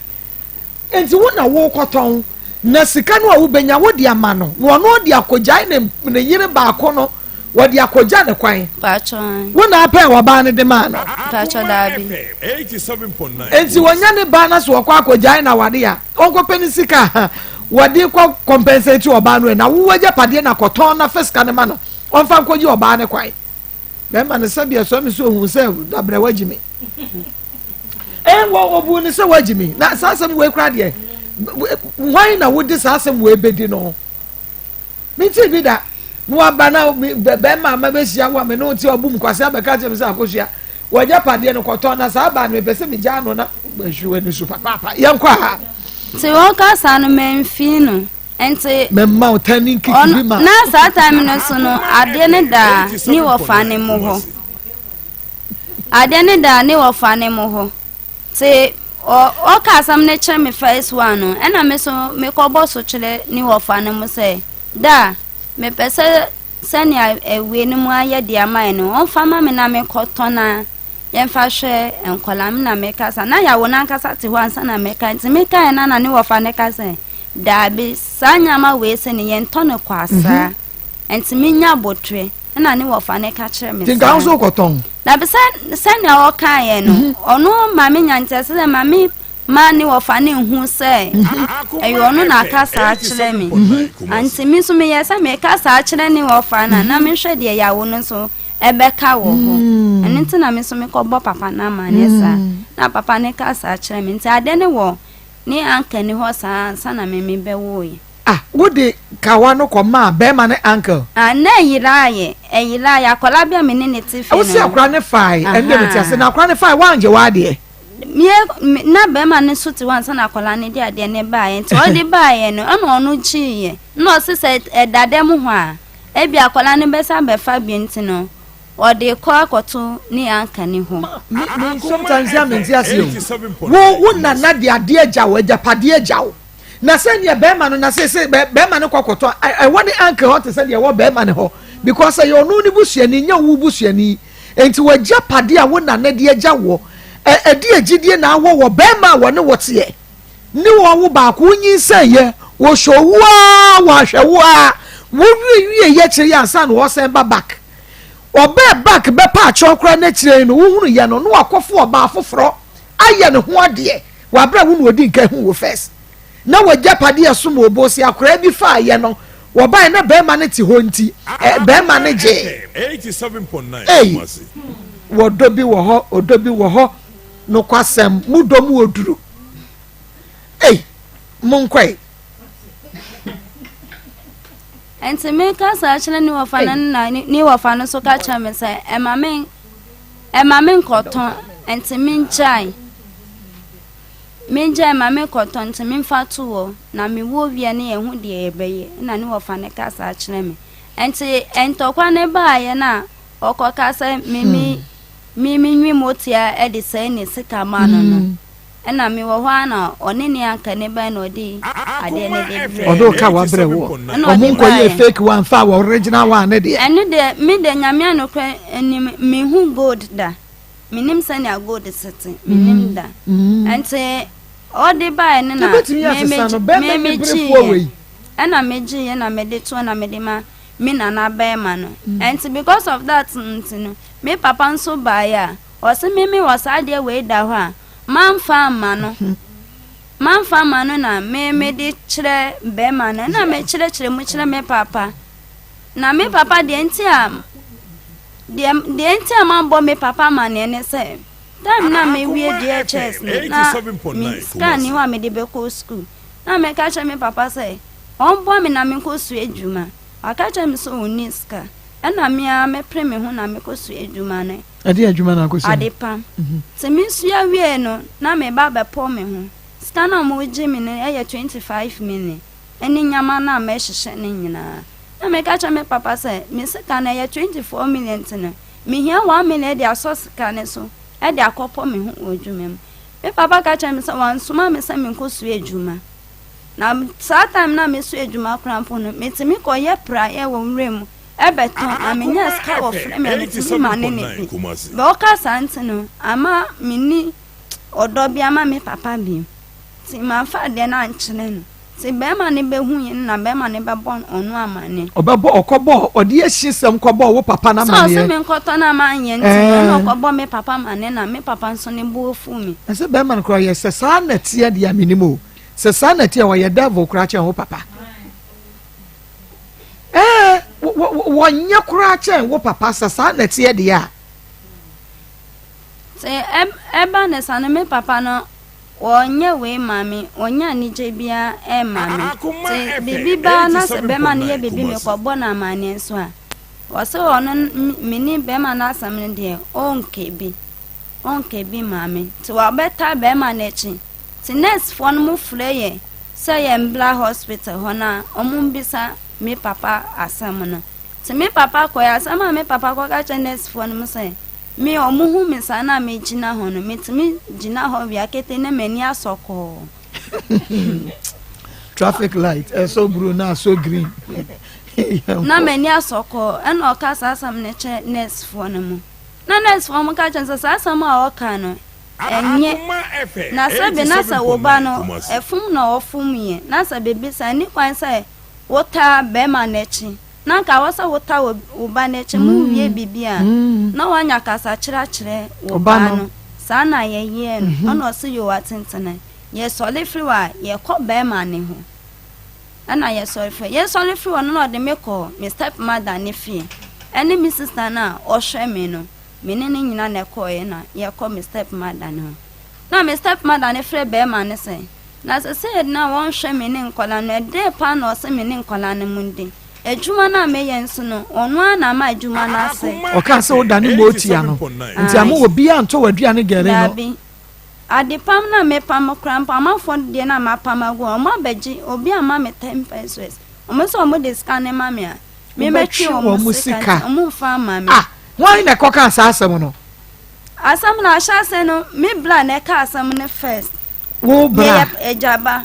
Nti wo na wokɔtɔn, na sika no a wobɛnya wode ama no, na ɔno ɔde akɔgyae ne, ne yere baako no. Wɔde akɔgya ne kwan. Mpakyɛ. Wo na apɛ ɔbaa no de maa no. Mpakyɛ daabi. Enti wɔnya ne baa na so ɔkɔ akɔgyae na wade a, ɔnkɔpɛ ne sika a wɔde kɔ compensate ɔbaa no ɛ na wo agyapadeɛ na kɔtɔn na fa sika no ma no ɔmfa nkɔgye ɔbaa no kwan. Bɛrima no sɛdeɛ ɛsɔ me so ohun sɛ dabrɛ wagyi me. Ɛn wɔ obu ne sɛ wagyi me na saa asɛm wei kora deɛ hwan na wode saa asɛm wei bɛdi no? Mentee bi da. Na waba na bɛrima a mabɛhyia wo a me ne wo te ɔbu mu kwasea bɛka kyerɛ me sɛ akosua w'agyapadeɛ no kɔtɔ na saa baa no mepɛ sɛ megyaa no na mahwiri w'ani so papaapa. Yɛnkɔ ha. Nti wɔka saa no mamfii no nti. Mɛma wo tani nkiki bi ma. Na saa time no so no adeɛ no daa ne wɔfa ne mo hɔ. Adeɛ no daa ne wɔfa ne mo hɔ. Nti ɔka asɛm no kyerɛ me first one no, ɛna me so mekɔbɔ so kyerɛ ne wɔfa no mu sɛ, da mepɛ sɛ sɛnea awie no mu ayɛ de ama no, ɔmfa ma me na mekɔtɔn a. yɛmfa hwɛ nkwadaa me na meka sa na yawo no ankasa te hɔ ansa na meka nti mekaeɛ no na ne wɔfa no ka sɛ daabi saa nneɛma wei sɛ ne yɛntɔ no kɔ asaa mhm. nti menya abotrɛ ɛna ne wɔfa no ka kyerɛ me saa nka nso kɔtɔn dabi sɛ sɛnea ɔkaeɛ no mhm. ɔno maame nya nti ɛsɛ sɛ maame maa ne wɔfa no nhu sɛ ɛyɛ ɔno na aka saa kyerɛ me nti me nso meyɛ sɛ meka saa kyerɛ ne wɔfa no a na mehwɛ deɛ yawo no nso ɛbɛka wɔ hɔ mm. ɛno nti na me nso mekɔbɔ papa no amanneɛ saa mm. na papa no ka saa kyerɛ me nti ade ne wɔ ne anka ni hɔ saa ansa na me mebɛwoeɛ ah wode kawa no kɔ maa bɛrima ne uncle. ah na ɛyeraayɛ ɛyeraayɛ akwadaa bi a me ne ne te fie no. wosi akwadaa ne fae ɛnde me te ase na akwadaa ne fae wangye w'adeɛ. Mie na bɛrima no nso te hɔ ansa na akwadaa no de adeɛ no baeɛ nti ɔde baeɛ no ɛna ɔno kyiiɛ na ɔse sɛ ɛda dɛm hɔ a ebi akwadaa no bɛsa bɛfa bi nti no ɔde kɔ akɔto ne anka ne hɔ. Me me sometimes ya mente ase o. Wo wo nana de adeɛ agya wo agyapadeɛ agya wo. Na sɛ neɛ bɛrima no na sɛ sɛ bɛrima no kɔkɔtɔ ɛwɔ ne uncle hɔ te sɛ deɛ ɛwɔ bɛrima no hɔ because ɛyɛ ɔno ne busuani nyɛ wo busuani. Enti w'agyapadeɛ a wo nana de agya woɔ, ɛ, ɛdeɛ gyidie na awɔ wɔ barima a wɔne wo teɛ, ne wo awo baako, wonyinsɛneeɛ, wɔhwɛ wo ara, wɔahwɛ wo ara, wowiewieeɛ akyire yi ansa na wɔsan ba back. Ɔbɛɛ back bɛpa akyɛw koraa n'akyire yi no, wohunuiɛ no, na wakɔfo ɔbaa foforɔ ayɛ ne ho adeɛ wɔ aberɛ a wo na ɔdi nka hu wo first. Na w'agyapadeɛ ɛsom wɔ bo, sɛ akoraa bi faeɛ no, wɔbaeɛ na barima no te hɔ nti, ɛ, barima no gyee. Ei, wɔdɔ bi wɔ hɔ, ɔdɔ bi wɔ hɔ, nokwasɛm, mo dɔ mu oduru. Ei, monkɔe. Nti meka saa kyerɛ ne wɔfa no na ne wɔfa no nso ka kyerɛ me sɛ ɛma me ɛma me nkɔtɔn nti mengyae. Mengyae ma me kɔtɔ nti memfa to hɔ na me wɔ wie ne yɛhu deɛ yɛbɛyɛ na ne wɔfa no ka saa kyerɛ me nti ntɔkwa no baayɛ no a ɔkɔka sɛ me me me me nwi motia de sɛe ne sika ma no no hmm. ɛna me wɔ hɔ a na ɔne ne anka ne ba na ɔde adeɛ no de brɛ ɔde ɔka wabrɛ wɔ ɔmo nkɔ yɛ fake one fa wɔ original one ne deɛ ɛno deɛ me deɛ nyame anokorɛ anim mehu gold da Menim sɛnea gold si te, menim da. Nti ɔde baeɛ no na megyeeɛ. Ɛna megyeeɛ na mede toɔ na mede ma me nana bɛrima no. Nti because of that nti no, me papa nso baeɛ a, ɔse me me wɔ saa adeɛ wei da hɔ a, mamfa amma no. Mamfa amma no na me mede kyerɛ bɛrima no. Ɛna mekyerɛkyerɛ mu kyerɛ me papa. Na me papa deɛ nti a Deɛ deɛ nti a mabɔ me papa amaneɛ ne sɛ, time na mewie JHS no, na me sika nni hɔ a mede bɛkɔ sukuu. Na meka kyerɛ me papa sɛ ɔmboa me na menkɔsua adwuma. Waka kyerɛ me sɛ ɔnni sika. Ɛna me ara mepere me ho na mekɔsua adwuma no. Ɛdeɛn adwuma na akɔsua no? Adepam. Nti mesua wiei no, na meba abɛpɔ me ho. Sika no a wɔgye me no yɛ 25 million. ne nneɛma no a mɛhyehyɛ no nyinaa. Na meka kyerɛ me papa sɛ me sika no ɛyɛ 24 million nti no, mehia 1 million de asɔ sika no so de akɔpɔ me ho wɔ adwuma mu. Me papa ka kyerɛ me sɛ wansoma me sɛ menkɔsua adwuma. Na saa time no a mesua adwuma koraa mpo no, metumi kɔyɛ praeɛ wɔ nwura mu ɛbɛtɔn na menya sika wɔfrɛ me a metumi ma ne ne bi. Bɛ ɔka saa nti no, ama menni ɔdɔ bi ama me papa bio. Nti mamfa adeɛ no ankyerɛ no. Nti bɛɛma no bɛhu yɛ no na bɛɛma no bɛbɔ ɔno amaneɛ. Ɔbɛbɔ, ɔkɔbɔɔ, ɔde ahyisɛm kɔbɔɔ wo papa no Sɛ ɔse amaneɛ. menkɔtɔ no a manyɛ nti no, ɛna ɔkɔbɔ me papa amaneɛ na me papa nso ne bo afu me. Na sɛ bɛɛma no koraa ɔyɛ, sɛ saa na ɛteɛ deɛ a mennim o, sɛ saa na ɛteɛ a ɔyɛ devil koraa kyɛn wo papa. Ɛɛ, wɔnyɛ koraa kyɛn wo papa sɛ saa na ɛteɛ deɛ a. Sɛ ɛba no saa no me papa no Wɔnyɛ wei mma me, wɔnyɛ anigye biara mma me. Sɛ biribi ba na sɛ bɛrima no yɛ biribi mekɔbɔ no amanneɛ nso a, ɔsɛ ɔno me ne bɛrima no asɛm no deɛ ɔnkɛ bi, ɔnkɛ bi mma me. Nti wɔbɛtaa bɛrima no akyi. Nti nɛɛsefoɔ no mo frɛ yɛ sɛ yɛmbra hospital hɔ na wɔn mbisa me papa asɛm no. Nti me papa kɔɛ, asɛm a me papa kɔka kyerɛ nɛɛsefoɔ no mo sɛ, Me ɔmo hu me saa na me gyina hɔ no, me tumi gyina hɔ wia ketee na m'ani asɔ kɔɔ. Traffic light ɛsɔ blue na asɔ green. Na m'ani asɔ kɔɔ, ɛna ɔka saa asɛm no kyerɛ nurse foɔ no mo. Na nɛɛsefoɔ no ka kyerɛ no sɛ saa asɛm a ɔka no, ɛnyɛ. Na sɛbe na sɛ wo ba no, ɛfom na ɔfom yɛ, na sɛ biribi saa, ɛnni kwan sɛ wotaa bɛrima no akyi. Na anka ɛwɔ sɛ wotaa wo ba no akyi, mowie biribi a, na woanya kasakyerɛ akyerɛ wo ba no. Saa na yɛyɛɛ no. Ɛna ɔse yoo atentene. Yɛsɔre firi hɔ a, yɛkɔ bɛrima no hɔ. Ɛna yɛsɔre firi hɔ. Yɛsɔre firi hɔ no na ɔde me kɔɔ me step mother ne fie. Ɛne me sister no a ɔhwɛ me no, me ne no nyina na ɛkɔɔeɛ na yɛkɔ me step mother no hɔ. Na me step mother no frɛ bɛrima no sɛ, na sesei na wɔnhwɛ me ne nkwadaa no, ɛdeɛn paa na ɔse me ne nkwadaa no mu ndi? Adwuma no a meyɛ nso no, ɔno ara na ama adwuma no asɛe. Ɔkaa sɛ wodane mootia no, nti ama obiara ntɔ w'aduane gari no. Daabi. Adepam no a mepam koraa mpo, amanfoɔ deɛ no a mapam agu hɔ, wɔabɛgye, obi amma me 10 pesewas. Wɔn sɛ wɔde sika no ma me a, mebɛtwe wɔn sika nti wɔmfa mma me. Ah, hwan na ɛkɔkaa saa asɛm no? Asɛm no ahyɛase no, me bra na ɛka asɛm no first. Wo bra? Meyɛ agyaba.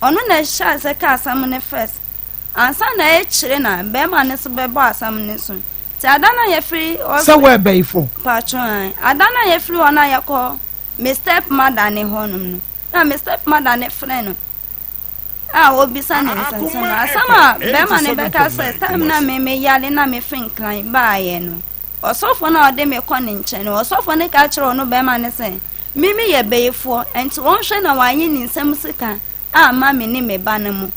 Ɔno na ɛhyɛ ase ka asɛm no first. Ansa na ɛkyerɛ na bɛrima no nso bɛbɔ asɛm no so. Nti ada no a yɛfiri. Sɛ wɔ ɛbɛyifo. Patro an. Ada no a yɛfiri hɔ no a yɛkɔ me step mother ne hɔnom no. Na me step mother ne frɛ no. A obisa ne nsɛnsɛm no. Asɛm a bɛrima no bɛka sɛ time na me me yare na me firi Nkran baayɛ no. Ɔsɔfo no a ɔde me kɔ ne nkyɛn no, ɔsɔfo no ka kyerɛɛ ɔno barima no sɛ, Me meyɛ bayifoɔ, enti ɔnhwɛ na wannye ne nsam sika amma me ne me ba no mo.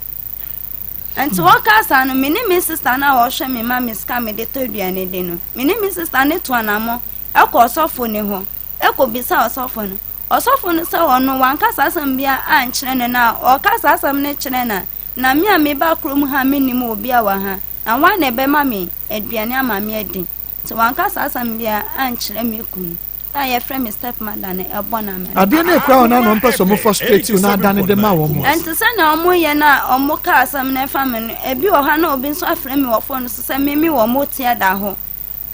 Enti wɔkaa saa no, me ne me sista no a ɔhwɛ me ma me sika a mede tɔ aduane di no, me ne me sista no tu anammɔn kɔ ɔsɔfo no hɔ kɔbisaa ɔsɔfo no. Ɔsɔfo no sɛ ɔno wanka saa asɛm biara ankyerɛ no, na ɔka saa asɛm no kyerɛ no a, na me a meba kurom ha a mennim obiara wɔ ha, Na hwan na ɛbɛma me aduane ama me adi? Nti wanka saa asɛm biara ankyerɛ me kunu a yɛfrɛ me step mother no ɛbɔ no amane. Adeɛ no ekura wɔn a na wɔn pɛ sɛ wɔn frustrate wo na adane de ma wɔn. Ɛnti sɛnea wɔn yɛ no a wɔn ka asɛm no ɛfa me no, ebi wɔ hɔ a na obi nso afrɛ me wɔ phone so sɛ me me wɔ motia da hɔ.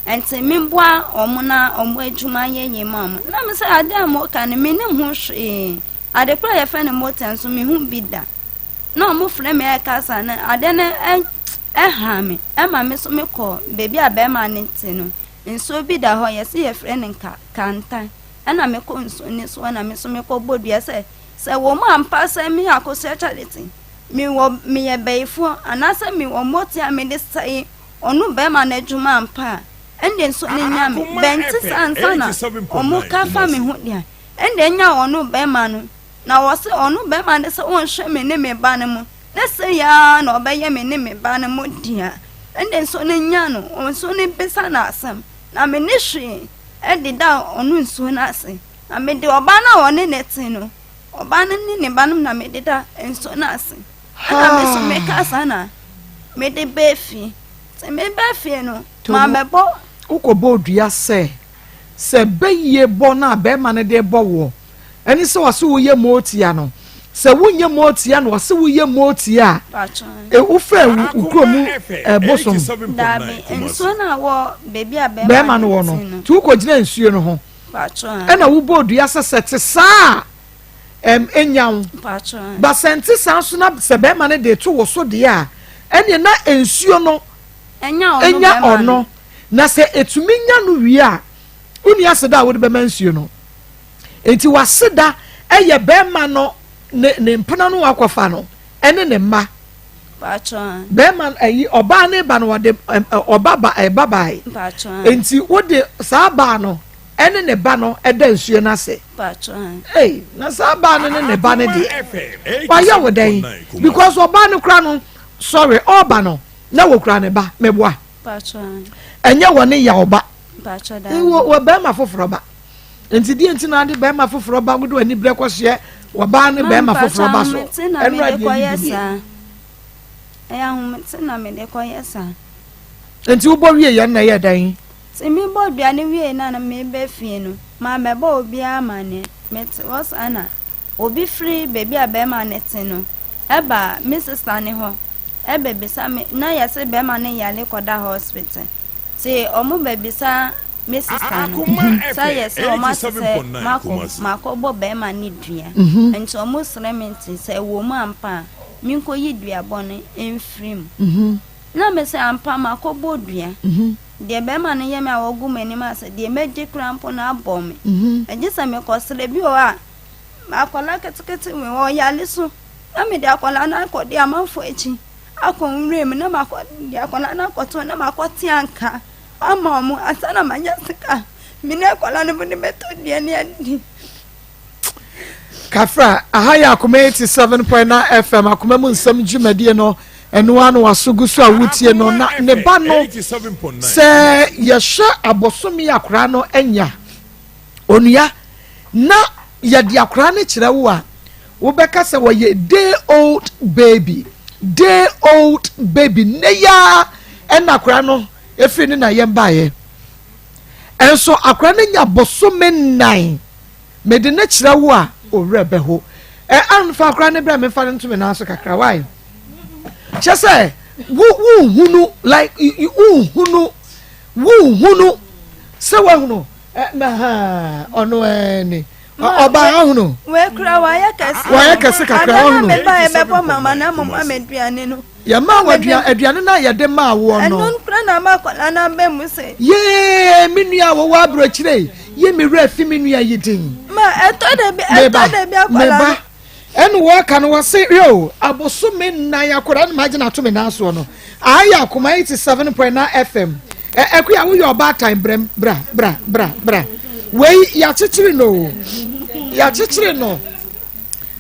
Ɛnti me boa wɔn na wɔn adwuma yɛ yie ma wɔn. Na me sɛ adeɛ a mo ka no me nim ho hwee. Ade koro a yɛfrɛ no motia nso me hu bi da. na wɔfrɛ me ɛkasa no adeɛ no ɛha me ɛma me so mekɔ baabi a bɛrima no te no nsuo bi da hɔ yɛse yɛfrɛ no nka kantan ɛna mekɔ nsuo no so ɛna me so mekɔ bɔ dua sɛ sɛ wɔn ampa sɛ me Akosua Charity mewɔ meyɛ bɛyifoɔ anaasɛ mewɔ mmɔte a mede sɛe ɔno bɛrima no adwuma ampa a ɛnde nso ne nya me bɛnte sɛ ansa na wɔn ka fa me ho deɛ ɛnde nya ɔno bɛrima no Na wɔse ɔno bɛrima no sɛ ɔnhwɛ me ne me ba no mu, na sei ara na ɔbɛyɛ me ne me ba no mu dea, ɛnde nso no nya no, nso no bisa no asɛm, na menni hwee deda ɔno nsuo no ase, na mede ɔbaa no a ɔne no te no, ɔbaa no ne ne ba no na mede da nsuo no ase. Ɛna me nso meka saa na mede baa fie. Nti mebaa fie no, mammɛbɔ. Wokɔbɔɔ dua sɛ, sɛ bayie bɔ no a bɛrima no de rebɔ woɔ, Ɛne sɛ ɔse woyɛ mootia no. Sɛ wonyɛ mootia na ɔse woyɛ mootia a, e, wofɛ wo kuro mu e, bosom. Daabi, nsuo no a wɔ baabi a bɛrima no wɔ no, nti wokɔgyina nsuo no ho. Ɛna wobɔ dua sɛ sɛ te saa a, ɛm, ɛnya wo. Ba sɛ nte saa nso na sɛ bɛrima no de to wo so deɛ a, ɛneɛ na nsuo no ɛnya ɔno. Na sɛ ɛtumi nya no wie a, wonni aseda a wode bɛma nsuo no. Enti w'aseda yɛ bɛrima no ne ne mpena no wakɔfa no ɛne ne mma. Bɛrima ɛyi ɔbaa ne ba no wɔde ɔba ba ɛba baae. Enti wode saa baa no ɛne ne ba no ɛda nsuo no ase. Ei na saa baa no ne ne ba no deɛ wayɛ wo dɛn because ɔbaa no kora no sorry ɔba no na wɔkura ne ba meboa. Ɛnyɛ wɔ ne yaw ba. Wɔ bɛrima foforɔ ba. Nti deɛ nti na ade bɛrima foforɔ ba wode w'ani berɛ kɔsoɛ wɔbaa ne bɛrima foforɔ ba so ɛno adeɛ yi bi nie. Ɛyɛ ahomete na mede kɔyɛ saa. Nti wobɔ wie yɛn na ɛyɛ dɛn? Nti mebɔ dua no wie na na meba fie no, mammɛbɔ obiara amanneɛ. Mete hɔ saa na obi firi baabi a bɛrima no te no ɛba me sista no hɔ ɛbɛbisa me na yɛse bɛrima no yare kɔda hospital. Nti ɔmo bɛbisa me sista no sɛ yɛ sɛ ɔmo ate sɛ makɔ makɔbɔ bɛrima no dua mhm. nti ɔmo srɛ me nti sɛ ɛwɔ mu ampa a menkɔyi duabɔ no mfiri mu mhm. na me sɛ ampa makɔbɔ dua mhm. Deɛ bɛrima no yɛ me a wɔgu m'anim ase, deɛ mɛgye koraa mpo no abɔ me. Ɛgye sɛ mekɔsrɛ bi wɔ hɔ a, akwadaa ketekete wei ɔyare so na mede akwadaa no akɔdi amanfoɔ akyi akɔ nwura mu na makɔ de akwadaa no akɔto na makɔte anka ama wɔn ansa na manya sika me ne akwadaa no mode bɛtɔ aduane adi. Kafra, aha yɛ Akoma 87.9 FM, Akoma mu nsɛm dwumadie no, ɛno ara na waso gu so a wotie no, na ne ba no, sɛ yɛhwɛ abosome akwaraa no anya, onua, na yɛde akwaraa no kyerɛ wo a, wobɛka sɛ wɔyɛ day old baby, day old baby, nnɛ yi ara ɛna akwaraa no efiri ne na yɛn baeɛ. Ɛnso akwaraa no nya bosome nnan. Mede no kyerɛ wo a, wo werɛ bɛho. Ɛ Ann, fa akwadaa no bra memfa no nto me nan so kakra, why? Kyerɛ sɛ, wo wonhunu, like, wonhunu, wonhunu sɛ woahunu, ɛ na ha, ɔno ɛni. Ɔbaa ahunu. Wei kura wayɛ kɛse. Wayɛ kɛse kakra ɔhunu. Abɛn a meba yɛ bɛbɔ mama na mo ma me aduane no. Yɛmaa wo aduane, aduane no a yɛde maa woɔ no. Ɛno koraa na ama akwadaa no aba mu sɛ. Yee, me nua a wɔwɔ aburokyire yi, yi me werɛ fi me nua yi din. Ma ɛtɔ da bi, ɛtɔ da bi akwadaa no. Meba, ɛna wɔka no wɔse, yo, abosome nnan akwadaa no magye no ato me nan soɔ no. Aha yɛ Akoma 87.9 FM. Ɛ Akua woyɛ ɔbaatan brɛm, bra, bra, bra, bra. Wei yɛakyekyere no o, yɛakyekyere no.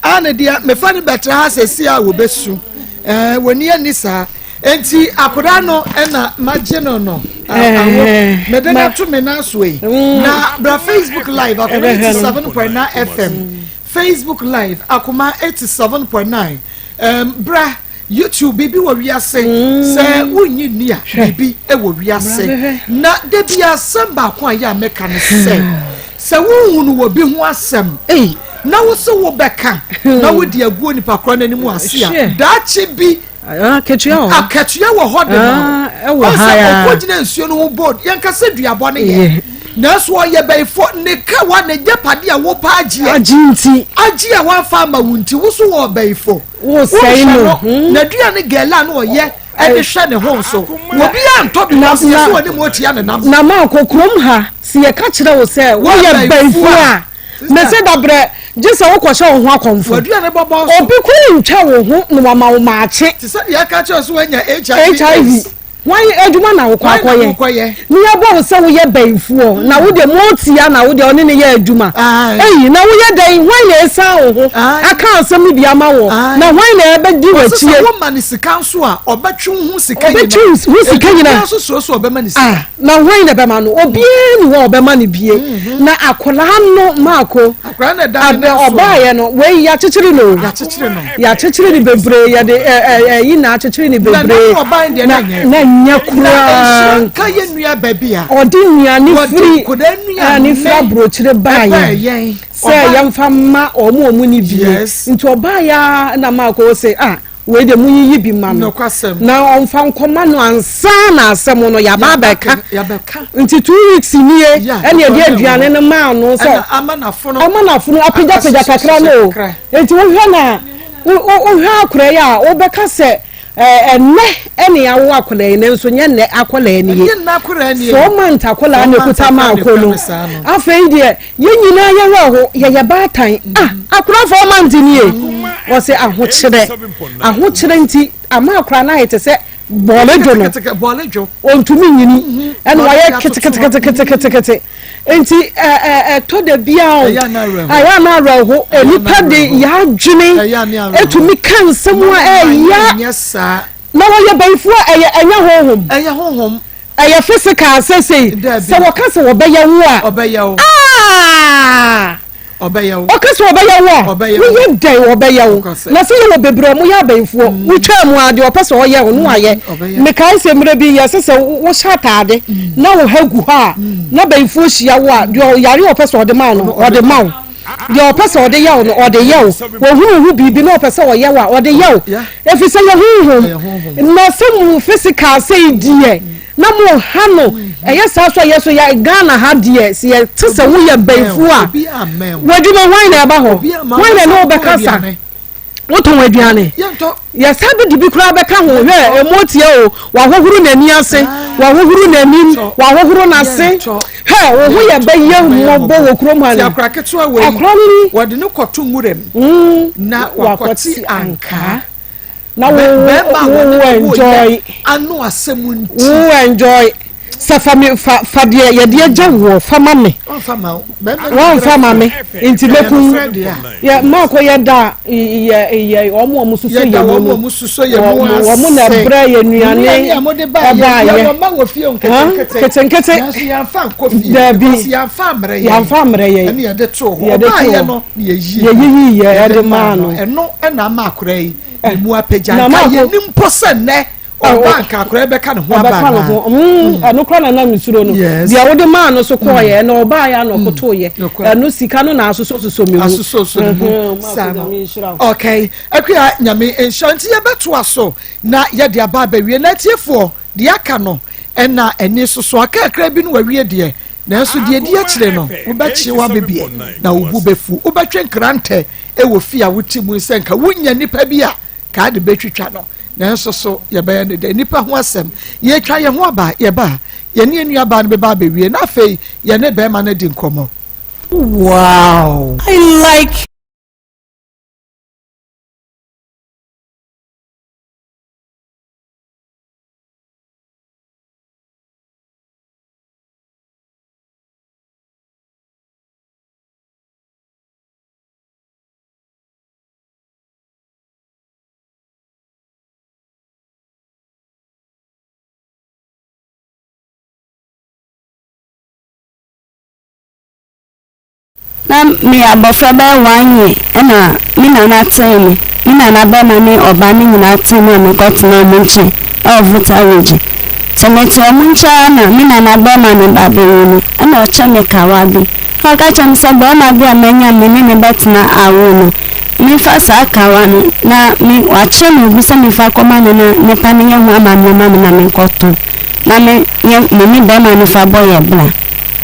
A ne deɛ mefa no bɛtra ha sɛsi a wɔbɛsu ɛɛ wɔni ani saa nti akwadaa no ɛna magye no no awo mede no ato me nan so yi mm. na bra facebook live akoma 87.9 fm facebook live akoma 87.9 um, bra YouTube biribi wɔ wiase mm. sɛ wonnye nni a biribi wɔ wiase na da bi asɛm baako a yɛ a mɛka no sɛ sɛ wohunu wɔ bi ho asɛm na wo sɛ wobɛka na wode aguo nipa korɔ no anim ase a daakye bi ah, akatua wɔ hɔ de ma ah, ɔsɛ ɔkɔgyina nsuo no ho bold yɛnka sɛ duabɔ no yɛ nanso ɔyɛ bɛyifo ne ka wa ne gyapade a wopɛ agyeɛ agye a wafa ama wo nti wo so wɔ ɔbɛyifo Wosɛe no. N'aduane gɛlɛ a na ɔyɛ de hwɛ ne ho nso, obiara ntɔ bi because yɛsɛ wɔne mu otua ne nam. Na mankɔ kurom ha, sɛ yɛka kyerɛ wo sɛ woyɛ bayifoɔ a, mese dabrɛ, gye sɛ wokɔhyɛ wo ho akɔmfo. W'aduane bɔbɔ nso. Obi koro ntwa wo ho na wama wo maakye. Te sɛ deɛ yɛka kyerɛ wo sɛ woanya HIV AIDS. Hwan adwuma na wokɔ akɔyɛ? Ne yɛbɔ wo sɛ woyɛ bɛnfoɔ na wo deɛ motia na wo deɛ ɔne ne yɛ adwuma. Eyi na woyɛ dɛn? Hwan na esan wo ho aka asɛm no bi ama wɔ? Na hwan na ɛbɛdi w'akyie? Wɔsɛ woma ne sika nso a ɔbɛtwe wo ho sika nyina. Ɔbɛtwe wo sika nyina. Obiara nso suro sɛ ɔbɛma ne sika. Ah, na hwan na ɛbɛma no? Obiara ni hɔ a ɔbɛma no bie. Na akwadaa no maako. Akwadaa na ɛda ne nan soɔ. Ɔbaayɛ no, wei yɛakyekyere no o. Yɛakyekyere no. Yɛakyekyere no bebree, yɛde ɛ ɛ ɛyi na akyekyere no bebree. Na na ɔbaa deɛ na nyɛ. Na nyɛ koraa. Na nhyira nka yɛn nua baabi a. Ɔde nnuane firi Wɔde nkwadaa nnuane ne firi aburokyire baayɛ. Ɛbaa yɛn. Sɛ yɛmfa mma wɔn a wɔn ni bie. Yes. Nti ɔbaayɛ ara na maako sɛ ah. Wei deɛ monyiyi bi mma no na ɔmfa nkɔma no ansa na asɛm no yɛaba abɛka. Nti 2 weeks nie ɛne ɛde aduane no maa no sɛ ama n'afono apagyapagya kakra no o. Nti wohwɛ na wohwɛ akwadaa yi a wobɛka sɛ ɛnɛ ɛne awo akwadaa yi nanso nyɛ nnɛ akwadaa nie. 4 months akwadaa na ekuta maako no. Afei deɛ Yɛn nyinaa yɛn werɛ ho, yɛyɛ baatan. Ah, akora 4 months nie. Wɔse ahokyerɛ, ahokyerɛ nti ama akora no ayɛ te sɛ bɔɔle dwo no. Ɔntumi nyini, mhm. ɛna wayɛ keteketeketekete. Nti ɛtɔ da bia o, ɛyɛ ana awerɛho. Nnipa de yɛadwene ɛtumi ka nsɛm a ɛya. Na wɔyɛ bayifoɔ a ɛyɛ ɛnyɛ honhom. Ɛyɛ honhom. Ɛyɛ physical sesei. Dabi. Sɛ wɔka sɛ wɔbɛyɛ wo a. Ɔbɛyɛ wo. Aah! Ɔbɛyɛ wo. Ɔka sɛ ɔbɛyɛ wo a. Ɔbɛyɛ wo. Woyɛ dɛn ɔbɛyɛ wo. Nokwasɛm. Na sɛ yɛwɔ bebree a wɔyɛ abayifoɔ. Wotwaa mu a deɛ ɔpɛ sɛ ɔyɛ wo no wayɛ. Ɔbɛyɛ. Mekae sɛ mmerɛ bi yɛse sɛ wohyɛ ataade na wo ha gu hɔ a na bayifoɔ hyia wo a deɛ ɔyare a ɔpɛ sɛ ɔde ma wo no ɔde ma wo. Deɛ ɔpɛ sɛ ɔde yɛ wo no, ɔde yɛ wo. Ɔhunu wo ho biribi na ɔpɛ sɛ ɔyɛ wo a, ɔde yɛ wo. Ɛfiri sɛ yɛ honhom. Na sɛ mo physical sei deɛ, na mo ha no, ɛyɛ saa so a yɛ so yɛ Ghana ha deɛ, sɛ yɛte sɛ woyɛ bayifoɔ a, w'adwuma hwan na ɛba hɔ? Hwan na ɛne wo bɛkasa? Wotɔn aduane. Yɛsan bi de bi koraa bɛka ho. Hwɛ, emu tia o. Wahohoro n'ani ase, wahohoro n'anim, wahohoro n'ase. Hwɛ, wo ho yɛ bɛyɛ mmɔbɔ wɔ kurom ha no. Akora ketewa wei, Akora no ni. Wɔde no kɔto nwuram mm. na wakɔte ankaa. Na wo wo enjoy. Ano asɛm nti. Wo enjoy. Sɛ fa me fa fa deɛ yɛde agya woɔ fa ma me. Wɔnfa ma me nti mɛku yɛ mmaako yɛ da yɛ yɛ wɔn a wɔn soso yɛ mu no wɔn na ɛbrɛ yɛ nnuane ɛbaa yɛ ketenkete daabi yɛnfa mmerɛ yɛ yɛde to hɔ yɛyiyi yɛ ɛde maa no ɛno ɛna ama akora yi emu apagya nka yɛ nimpo sɛ nnɛ. Ɔba nka akora bɛka ne ho aba anaa? Ho. Mm, ɛno kora na na mesuro no. Deɛ wode maa no so kɔɔyɛ ɛna ɔbaeɛ a na ɔkotoeɛ. Ɛno sika no na asosɔsosɔ me mu. Asosɔsosɔ ne mu. Saa no. Okay. Akua Nyame nhyira nti yɛbɛtoa so na yɛde aba abɛwie na atiefoɔ deɛ aka no ɛna ɛne soso akakra bi no wawie deɛ nanso deɛ di akyire no wobɛkye w'abebeɛ na wo bo bɛfu wobɛtwe nkrantɛ ɛwɔ fie a wote mu sɛ nka wonya nipa bi a Kaa de bɛtwitwa no, nanso so yɛbɛyɛ no dɛn? Nnipa ho asɛm. Yɛretwa yɛn ho aba a, yɛba a, yɛne yɛn nuabaa no bɛba abɛwie, na afei yɛne barima no adi nkɔmmɔ. Wow I like. Na meyɛ abɔfra bɛyɛ one year ɛna me nana tee me, me nana bɛrima ne ɔbaa no nyinaa tee me a mekɔtenaa ɔmo nkyɛn ɛwɔ Volta Region. Nti mete ɔmo nkyɛn ara na me nana bɛrima no ba bɛwu no ɛna ɔkyɛ me kawa bi. Na ɔka kyerɛ me sɛ barima bi a manya me ne no bɛtena awo no, memfa saa kawa no na me wakyerɛ me obi sɛ memfa kɔma no na nipa no nyɛ ho amammerɛ ma me na menkɔtɔn na me yɛ me ne barima no fa bɔ yɛ bra.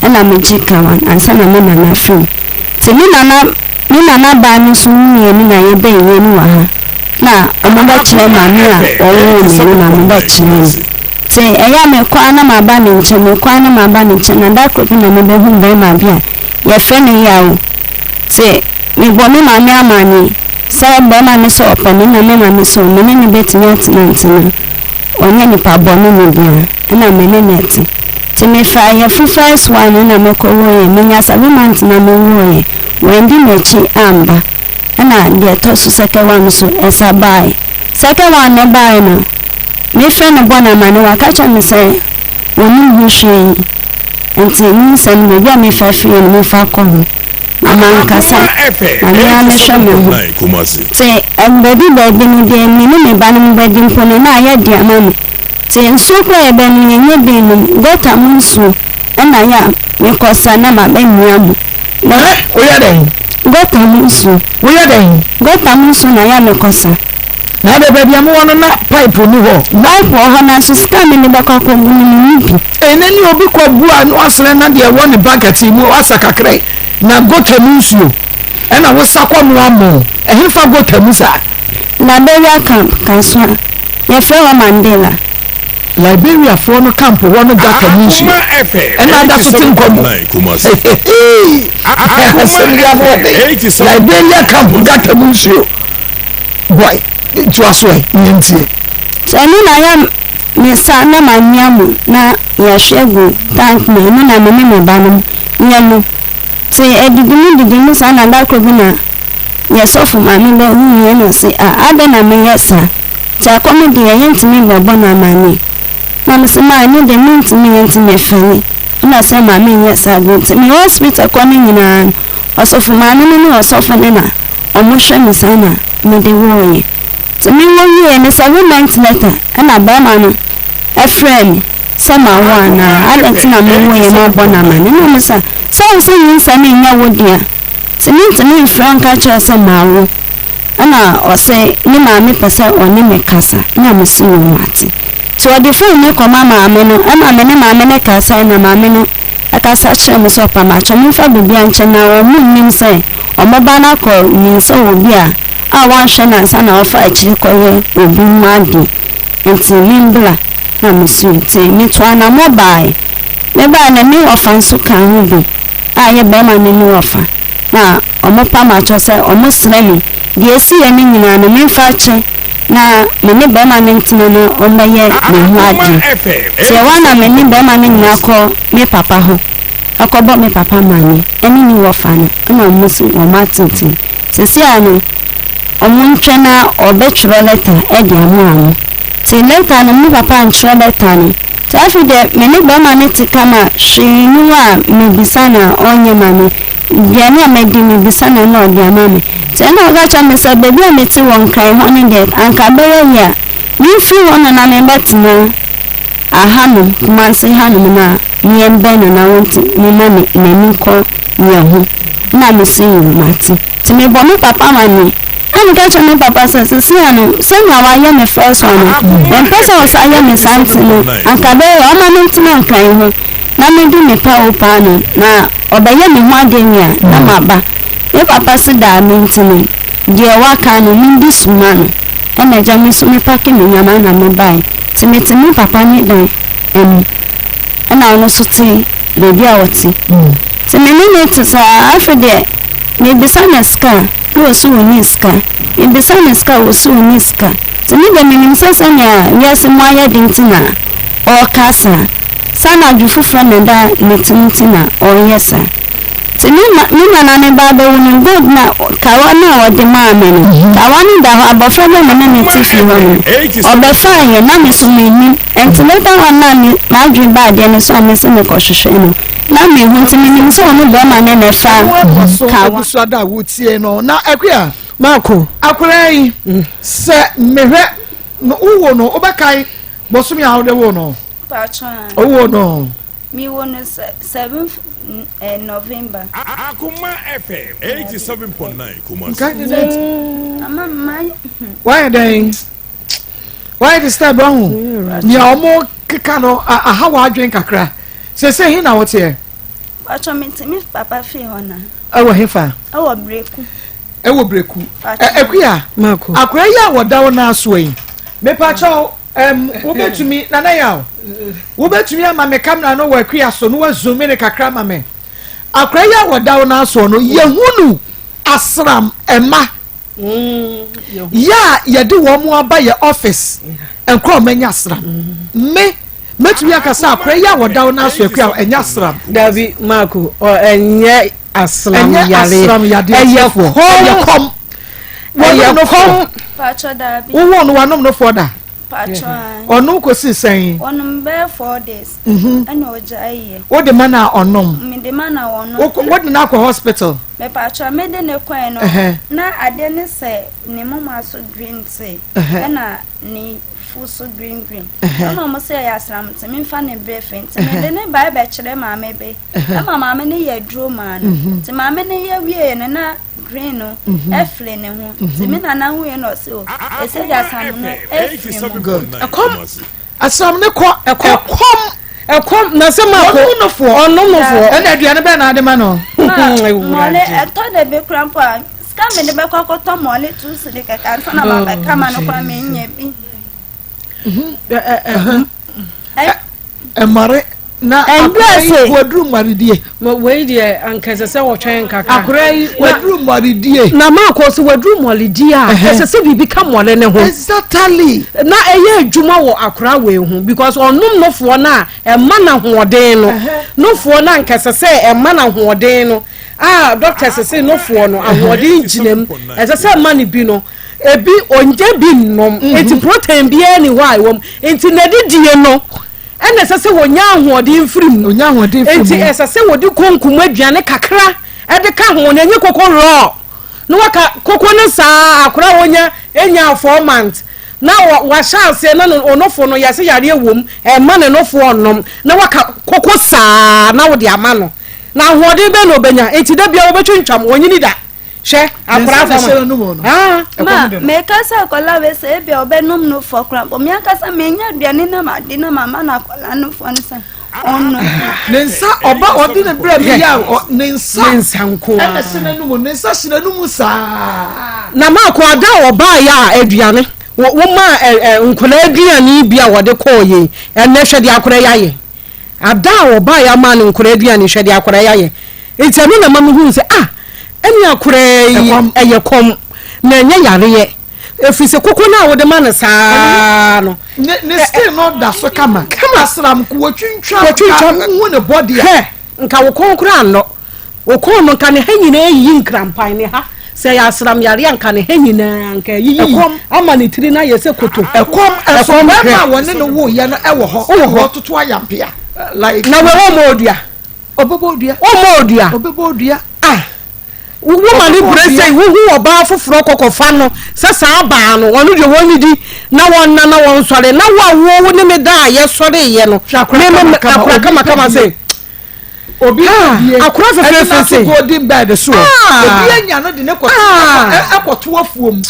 Ɛna megye kawa no ansa na me nana firi mu. Nti me nana me nana baa no nso wuiɛ no na yɛbɛn yɛn wɔ ha na wɔbɛkyerɛ maame a ɔwoo me no na wɔbɛkyerɛ me. Ntsi ɛyɛ a mekɔ ara na maba ne nkyɛn, mekɔ ara na maba ne nkyɛn, na da kor bi na mebehun barimba bi a wɔfrɛ no Yaw. Ntsi mobɔɔ me maame amanee sɛ barimba no sɛ ɔpɛ me na me maame so menye no betumi atsena ntsi no ɔnnyɛ nyimpa bɔne biara nna menye no tse. Ntsi mefaa yafun first one no na mokɔwooe, menya seven months na mowooe, oenndi m'ekyir ammba. Nna deɛ ɛtɔ so second one no so ɛsa baae. Second one no baae no, mefrɛ no bɔ no amane, waka kyerɛ me sɛ ɔnnim ho hwee nti nyinsɛn no baabi a mefa firiɛ no memfa kɔ hɔ. Na mankasa, na me ara mehwɛ me ho. Nti baabi baabi no deɛ me ne me ba no bɛdi mpo no na ayɛ den ama me. Nti nsuo koraa a yɛbɛnom yɛnyɛ bi nnom, gɔta mu nsuo ɛna yɛ a mekɔsa na mabɛnoa mu. Na woyɛ dɛn? Gɔta mu nsuo. Woyɛ dɛn? Gɔta mu nsuo na yɛ a mekɔsa. Na adɛn baabi a mowɔ no na pipe nni hɔ? Pipe wɔ hɔ nanso sika a mede bɛkɔ akɔbu no menni bi. Ɛnnɛ ne obi kɔbu a na wasrɛ na deɛ ɛwɔ ne bucket mu wasa kakra yi na gɔta mu nsuo ɛna wosa kɔnoa mo. Ɛhefa gɔta mu saa? Liberia camp, Kasoa. Yɛfrɛ hɔ Mandela. Liberiafoɔ no camp hɔ no gutter mu nsuo ɛna ada so te nkwa mu asɛm bi ano ɔden Liberia camp gutter mu nsuo boy toa so ɛ nyɛ ntie. Sɛ ɛno na yɛ me sa na manwea mu na yɛhwɛ gu tank mu ɛno na me ne me ba no yɛ no te adidi mu didi mu saa na da koro bi na yɛ sɔfo maame bɛ hu yɛ na ɔse ah adɛn na meyɛ saa. Nti akɔm de yɛn yɛntumi mmɛbɔ no amaneɛ. Na mese maa ɛno deɛ mentumi nyɛ nti mefɛle. Ɛna ɔsɛ ma menyɛ saa bio nti me hospital kɔ no nyinaa no ɔsɔfo maame no ne ɔsɔfo no na ɔmo hwɛ me saa na mede wooyɛ. Nti me wo wieɛ no seven months later ɛna bɛɛma no ɛfrɛɛ me sɛ mawo anaa adɛn nti na me woeɛ mabɔ no amaneɛ na mese sɛ wo se nyinsɛn no nyɛ wo dea nti mentumi mfrɛ wo nka kyerɛ wo sɛ mawo. Ɛna ɔse ne maame pɛ sɛ ɔne me kasa na mese yoo mate. Nti ɔde phone no kɔma maame no ɛma me ne maame no kasae na maame no kasa kyerɛɛ me sɛ ɔpamakyɛw memfa biribiara nkyɛ na ɔmo nnim sɛ ɔmo ba no akɔ nyinsɛn wɔ obi a a wanhwɛ no ansa na ɔfa akyiri kɔyɛ obi ho adeɛ nti membra na mesui nti metuu anammɔ baeɛ. Mebaeɛ no me wɔfa nso kaa ho bi a ɛyɛ barima no ne wɔfa na wɔpam akyɛw sɛ wɔsrɛ me deɛ ɛsiiɛ no nyinaa no memfa kyɛ na me ne barima no ntena na ɔmmɛyɛ me ho adeɛ. Nti ɛhɔ ara na me ne barima no nyinaa kɔ me papa hɔ kɔbɔ me papa amaneɛ ɛne ne wɔfa no ɛna wɔn nso wɔn atete. Seesei ara no wɔn ntwɛn na ɔbɛtwerɛ lɛta de ama wɔn. Nti lɛta no me papa antwerɛ lɛta no. Nti afei deɛ me ne barima no te kama hwee nni hɔ a mebisa no a ɔnyɛ ma me. Aduane a madi mebisa no a na ɔde ama me. Nti ɛna ɔka kyerɛɛ me sɛ baabi a mete wɔ Nkran hɔ no deɛ anka ɛbɛyɛ yie a memfiri hɔ no na mebɛtena ahanom, Kumasi hanom na meɛmbɛn no na ɔnti mema n'ani nkɔ yɛn ho. Ɛna mese yoo mate. Nti mebɔ me papa amaneɛ. Na meka kyerɛ me papa sɛ seesei ara no sɛnea wayɛ me first one no mempɛ sɛ ɔsan yɛ me saa nti no anka ɛbɛyɛ yie a ɔmma mentena Nkran hɔ na medi me pawo paano na ɔbɛyɛ me ho adeɛ wie a na maba. Me papa se daabi nti no deɛ waka no medi so ma no. Ɛna agya me nso me pake me nneɛma na mebaeɛ. Nti mete me papa ne dan mu ɛna ɔno nso te baabi a ɔte. Nti me ne no te saa afei deɛ mebisa no sika a na ɔse ɔnni sika. Mebisa no sika a ɔse ɔnni sika. Nti me deɛ menim sɛ sɛnea wiase mu ayɛ den nti na ɔreka saa. Sɛ anadwo foforɔ na ɛda ne tirim nti na ɔreyɛ saa. Nti me ma me nana no ba abɛwo no, gold na kawa no a ɔde maa me no, kawa no da hɔ, abɔfra bi a me ne no te fie hɔ no, ɔbɛfaeɛ na me nso mennim. Nti later on na me m'adwene baa adeɛ no so a mese mekɔhwehwɛ no, na mehu nti menim sɛ ɔno barima no na ɛfaa kawa. Abusuada a wotie no na Akua. Marco. Akwadaa yi sɛ mehwɛ no wowo no wobɛkae bosome a wode woo no? Wowoo no? Mewoo no seventh November. Akoma FM 87.9 Kumasi. Nkae ne date. Wayɛ dɛn? Wayɛ de step ahu nea ɔmo keka no aha w'adwen kakra. Sese he na woteɛ? Pacho me te me papa fie hɔ na. Ɛwɔ he fa? Ɛwɔ Breku. Ɛwɔ Breku. Akuya. Mako. Akora yi a wɔda wo nan soɔ yi. Mepakyɛw um, wobɛtumi Nana Yaw wobɛtumi ama me camera no wɔ Akuya so na wazoom ne kakra ma me. Akora yi a wɔda wo nan soɔ no yɛhunu asram ɛma yɛ a yɛde wɔn aba yɛ office nkora wɔn anya asram me mɛtumi aka sɛ akora yi a wɔda wo n'aso akua ɛnyɛ asram. Dabi Marco ɛnyɛ asram yare ɛnyɛ asram yadeɛ ɛyɛ kɔm ɛyɛ kɔm ɛyɛ kɔm. Pacho dabi. Wowɔ no wanom no foɔ da. Pacho an. Ɔnom kɔsi sɛn. Ɔnom bɛyɛ 4 days. Ɛna ɔgya yɛ. Wode ma na ɔnom. Mede ma na ɔnom. Wode no akɔ hospital. Mepacho mede ne kɔɛ no. Na ade ne sɛ ne moma so green tea. Ɛna ne fu so green green. Ɛna ɔmo sɛ ɛyɛ asram nti memfa ne brɛ fɛ nti mede ne ba ɛbɛkyerɛ maame bi. Ɛma maame ne yɛ aduro maa no. Nti maame ne yɛ wie no na green no ɛfiri ne ho. Nti me nana hu yɛ na ɔsɛ o ɛsɛ de asram no ɛfiri mu. Ɛkɔm. Asram ne kɔ ɛkɔm. Ɛkɔm na sɛ ma ko ɔnom nofoɔ. Ɔnom nofoɔ. Ɛna aduane bɛn na ade ma no. Mɔle ɛtɔ da bi kura mpo a sika mi de bɛkɔ akɔtɔ mɔle 2 cedi kɛkɛ ansa na ma bɛka ma no kora mi nyɛ bi. Ɛmare na akora yi waduru mmaredie. Wei deɛ anka ɛsɛ sɛ wɔtwɛn kakra. Akora yi waduru mmaredie. Na maa kɔ sɛ waduru mmɔledie a ɛsɛ sɛ biribi ka mmɔle ne ho. Exactly. Na ɛyɛ adwuma wɔ akora wei ho because ɔnom nofoɔ no a ɛma n'ahoɔden no nofoɔ no anka ɛsɛ sɛ ɛma n'ahoɔden no a doctors sɛ nofoɔ no ahoɔden gyina mu ɛsɛ sɛ ɛma no bi no ebi ɔnyɛ bi nnom nti protein biara ni hɔ a ɛwɔ mu nti n'adidie no ɛna ɛsɛ sɛ wɔnya ahoɔden firi mu nti ɛsɛ sɛ wɔde konkum aduane kakra ɛde ka ho na ɛnyɛ koko raw na waka koko no saa akora a wɔnya enya 4 months na wahyɛ aseɛ na ɔnofo no yɛsɛ yareɛ wom ɛma ne nofo ɔnom na waka koko saa na wɔde ama no na ahoɔden bɛn na ɔbɛnya? Nti da biara wɔbɛtwintwam, wɔnyini da. Hwɛ, akwadaa fam a. Ma, meka sɛ akwadaa wei sɛ ebia ɔbɛnom no fɔ koraa mpo, me ankasa menya aduane na madi na mama no akwadaa no fɔ no sɛ. Ne nsa ɔba ɔde ne brɛ mi yɛ a ne nsa ne nsa nko ɛna hyɛ n'anum ne nsa hyɛ n'anum saa. Na maako ada a ɔbaa yɛ a aduane wo ma nkwadaa aduane bi a wɔde kɔɔ yɛ ɛnɛ hwɛ deɛ akwadaa yɛ ayɛ ada a ɔbaa yɛ ama ne nkwadaa aduane hwɛ deɛ akwadaa yɛ ayɛ nti ɛno na ma mi hu sɛ ah ɛne akwadaa yi ɛyɛ kɔm na ɛnyɛ yareɛ. Ɛfiri sɛ koko no a wode ma no saa no. Ne ne skin no da so kama. Kama. Asram ko wɔtwintwam. Wɔtwintwam. Nka wohu ne body a. Hwɛ nka wo kɔn koraa nnɔ. Wo kɔn no nka ne ha nyinaa ayiyi nkrampan ne ha. Sɛ ɛyɛ asram yareɛ a nka ne ha nyinaa nka ayiyi ama ne tiri no ayɛ sɛ koto. Ɛkɔm ɛso bɛrima a wɔne no woeɛ no ɛwɔ hɔ. Wɔ hɔ. Wɔtoto ayampea. Like. Na wei wɔmmɔ odua. Ɔbɛbɔ odua. Wɔmmɔ odua. Ɔbɛbɔ odua. Ah. Wo ma ne brɛ sɛ wohu ɔbaa foforɔ kɔkɔfa no sɛ saa baa no ɔno deɛ wɔnnidi na wɔnna na wɔnsɔre na wo a wo wo ne me da a yɛsɔreeɛ no me me akora kamakama sɛ obi ah, akora fɛfɛɛfɛ sɛ golden bed so ah. obi anya no de ne kɔto ah. ɛkɔto afuom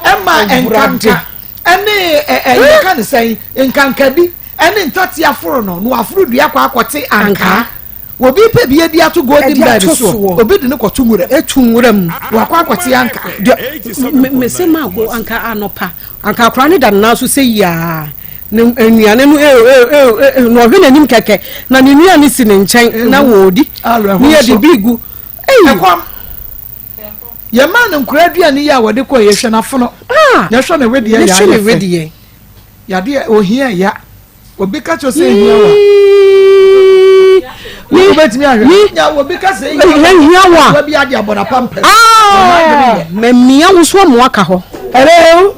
ɛma nkanka ɛne ɛyɛ ka ne sɛn nkanka bi ɛne ntate aforo no na waforo dua kɔ akɔte ankaa. Obi pɛ bi adi ato golden bed soɔ, obi de no kɔto nwura mu. Etu nwura mu. Wakɔ akɔte anka. Deɛ mese ma ko anka anɔpa anka akora ne da ne nan so sɛ yiaa ne nnuane no ee ee ee na ɔhwɛ n'anim kɛkɛ na ne nnuane si ne nkyɛn na wɔredi ne yɛde bi gu. Ɛkɔm yɛmaa no nkora aduane yi a wɔde kɔ yɛhwɛ n'afono yɛhwɛ ne wedeɛ yɛ ayɛ fɛ yadeɛ ohia ya. Obi ka kyerɛ sɛ ehia wa. Wobɛtumi ahwɛ. Nya obi ka sɛ ehia wa. Wa bi ade abɔ na pampɛ. Ah! Mamia wo so amoa ka hɔ. Hello.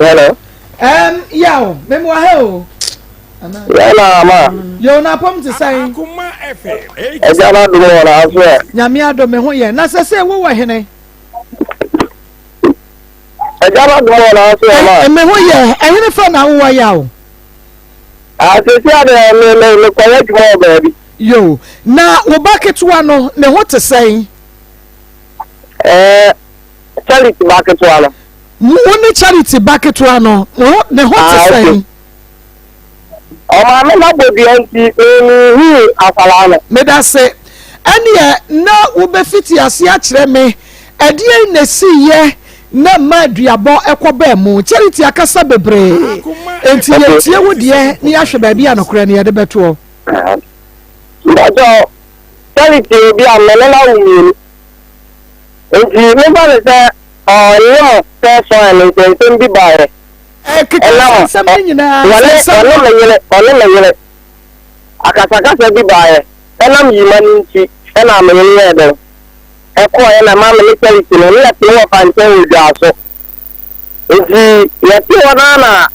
Hello. Um, yaw, memu ha o. Yɛna ama. Yo na apam te sɛn. Ɛgya na dom wɔ na aso ɛ. Nyame adom me ho yɛ. Na sɛ sɛ wowɔ hene. Agya no adom wɔ n'ase ɔ ma. Me ho yɛ, ɛhene fa na wowɔ yaw? Ah, seesei a deɛ me me mekɔyɛ adwuma wɔ baabi. Yo, na wo ba ketewa no, ne ho te sɛn? Ɛɛ, Charity ba ketewa no. Wo ne Charity ba ketewa no, ne ho te Ah, okay. sɛn? Ɔmaame no abɔ dua nti menhuu akwadaa no. Medase. Ɛneɛ na wobɛfiti aseɛ akyerɛ me ɛdeɛn na ɛsiiɛ na ɛmaa duabɔ ɛkɔ baa mu. Charity akasa bebree enti yɛtie wo deɛ na yɛahwɛ baabi a nokorɛ no yɛde bɛtoɔ. Mpakyɛw, Charity yɛ obi a me ne no awo mmienu. Nti memfa no sɛ ɔnye mo first one no nsɛnsɛm bi baeɛ. Ɛkeka Ɛnam nsɛm no nyinaa. Wɔne Nsɛm ɔne no. me yere ɔne me yere akasakasa bi baeɛ ɛnam yima no nti ɛna me yere yɛɛ dɛn ɛkɔeɛ na ɛma me ne Charity no ne yɛtee wɔ fa nkyɛn wɔ dwa so nti yɛte hɔ no ara na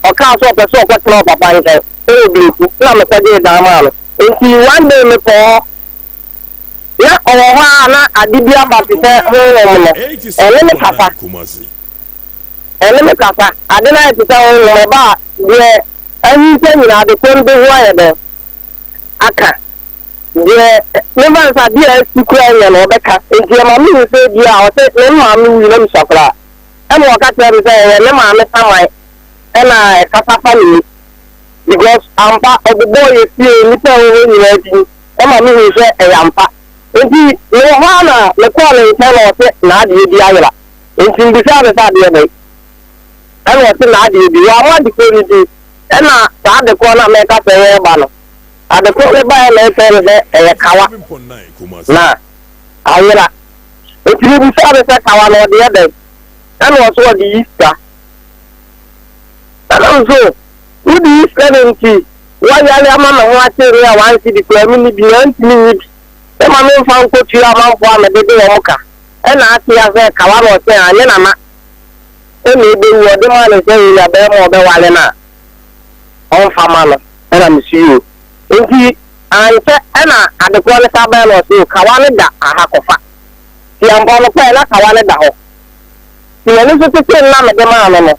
ɔkaa sɛ ɔpɛ sɛ ɔkɔtena ɔpapa nkyɛn ɛwɔ Bleku na mekɔgyee dan maa no nti one day mekɔɔ hɔ na ɔwɔ hɔ a na ade bi aba te sɛ honhom no ɛne me kasa. Ɛne me kasa. Ade no ayɛ te sɛ honhom, ɛba a, deɛ ahinta nyinaa, ade korɔ no bɛhu ayɛ dɛn? Aka. Deɛ, memfa no sɛ adeɛ a asi koraa nyɛ no, ɔbɛka. Enti ɛma mehu sɛ ebia ɔse me maame wui na mesua koraa. Ɛna ɔka kyerɛɛ me sɛ ɛyɛ me maame saman ɛna ɛkasa fa ne mu. Because ampa, ɔbobɔɔ yɛ fie, nnipa a ɛwɔ hɔ nyinaa din, ɛma mehu sɛ ɛyɛ ampa. Enti mewɔ hɔ ara na mekɔɔ ne nkyɛn na ɔse n'adeɛ bi ayera. Enti mebisaa no sɛ adeɛ bɛn? Ɛna ɔse n'adeɛ bi. Wamma ade korɔ no din. Ɛna saa ade korɔ no a meka sɛ ɛreba no, ade korɔ no baeɛ na ɛkyerɛ no sɛ ɛyɛ kawa na ayera. Enti mebisaa no sɛ kawa no ɔde yɛ dɛn? Ɛna ɔse ɔde yi sika. Ɛna me so wode yi sika no nti woayare ama me ho akyere me a wanhye bi koraa menni bi na antumi nyi bi sɛ ma memfa nkɔtua amanfoɔ a mede de wɔn ka. Ɛna atea sɛ kawa na ɔse a ne nana ɛna ɛbɛwu ɔde maa no sɛ ɔnya bɛɛma ɔbɛwale no a ɔmfa ma no ɛna mese yoo nti ankyɛ ɛna adekorɔ no sa bɛɛ na ɔse o kawa no da aha kɔfa nti ampa no kɔɛ na kawa no da hɔ nti n'ani so tetee no na mede maa no no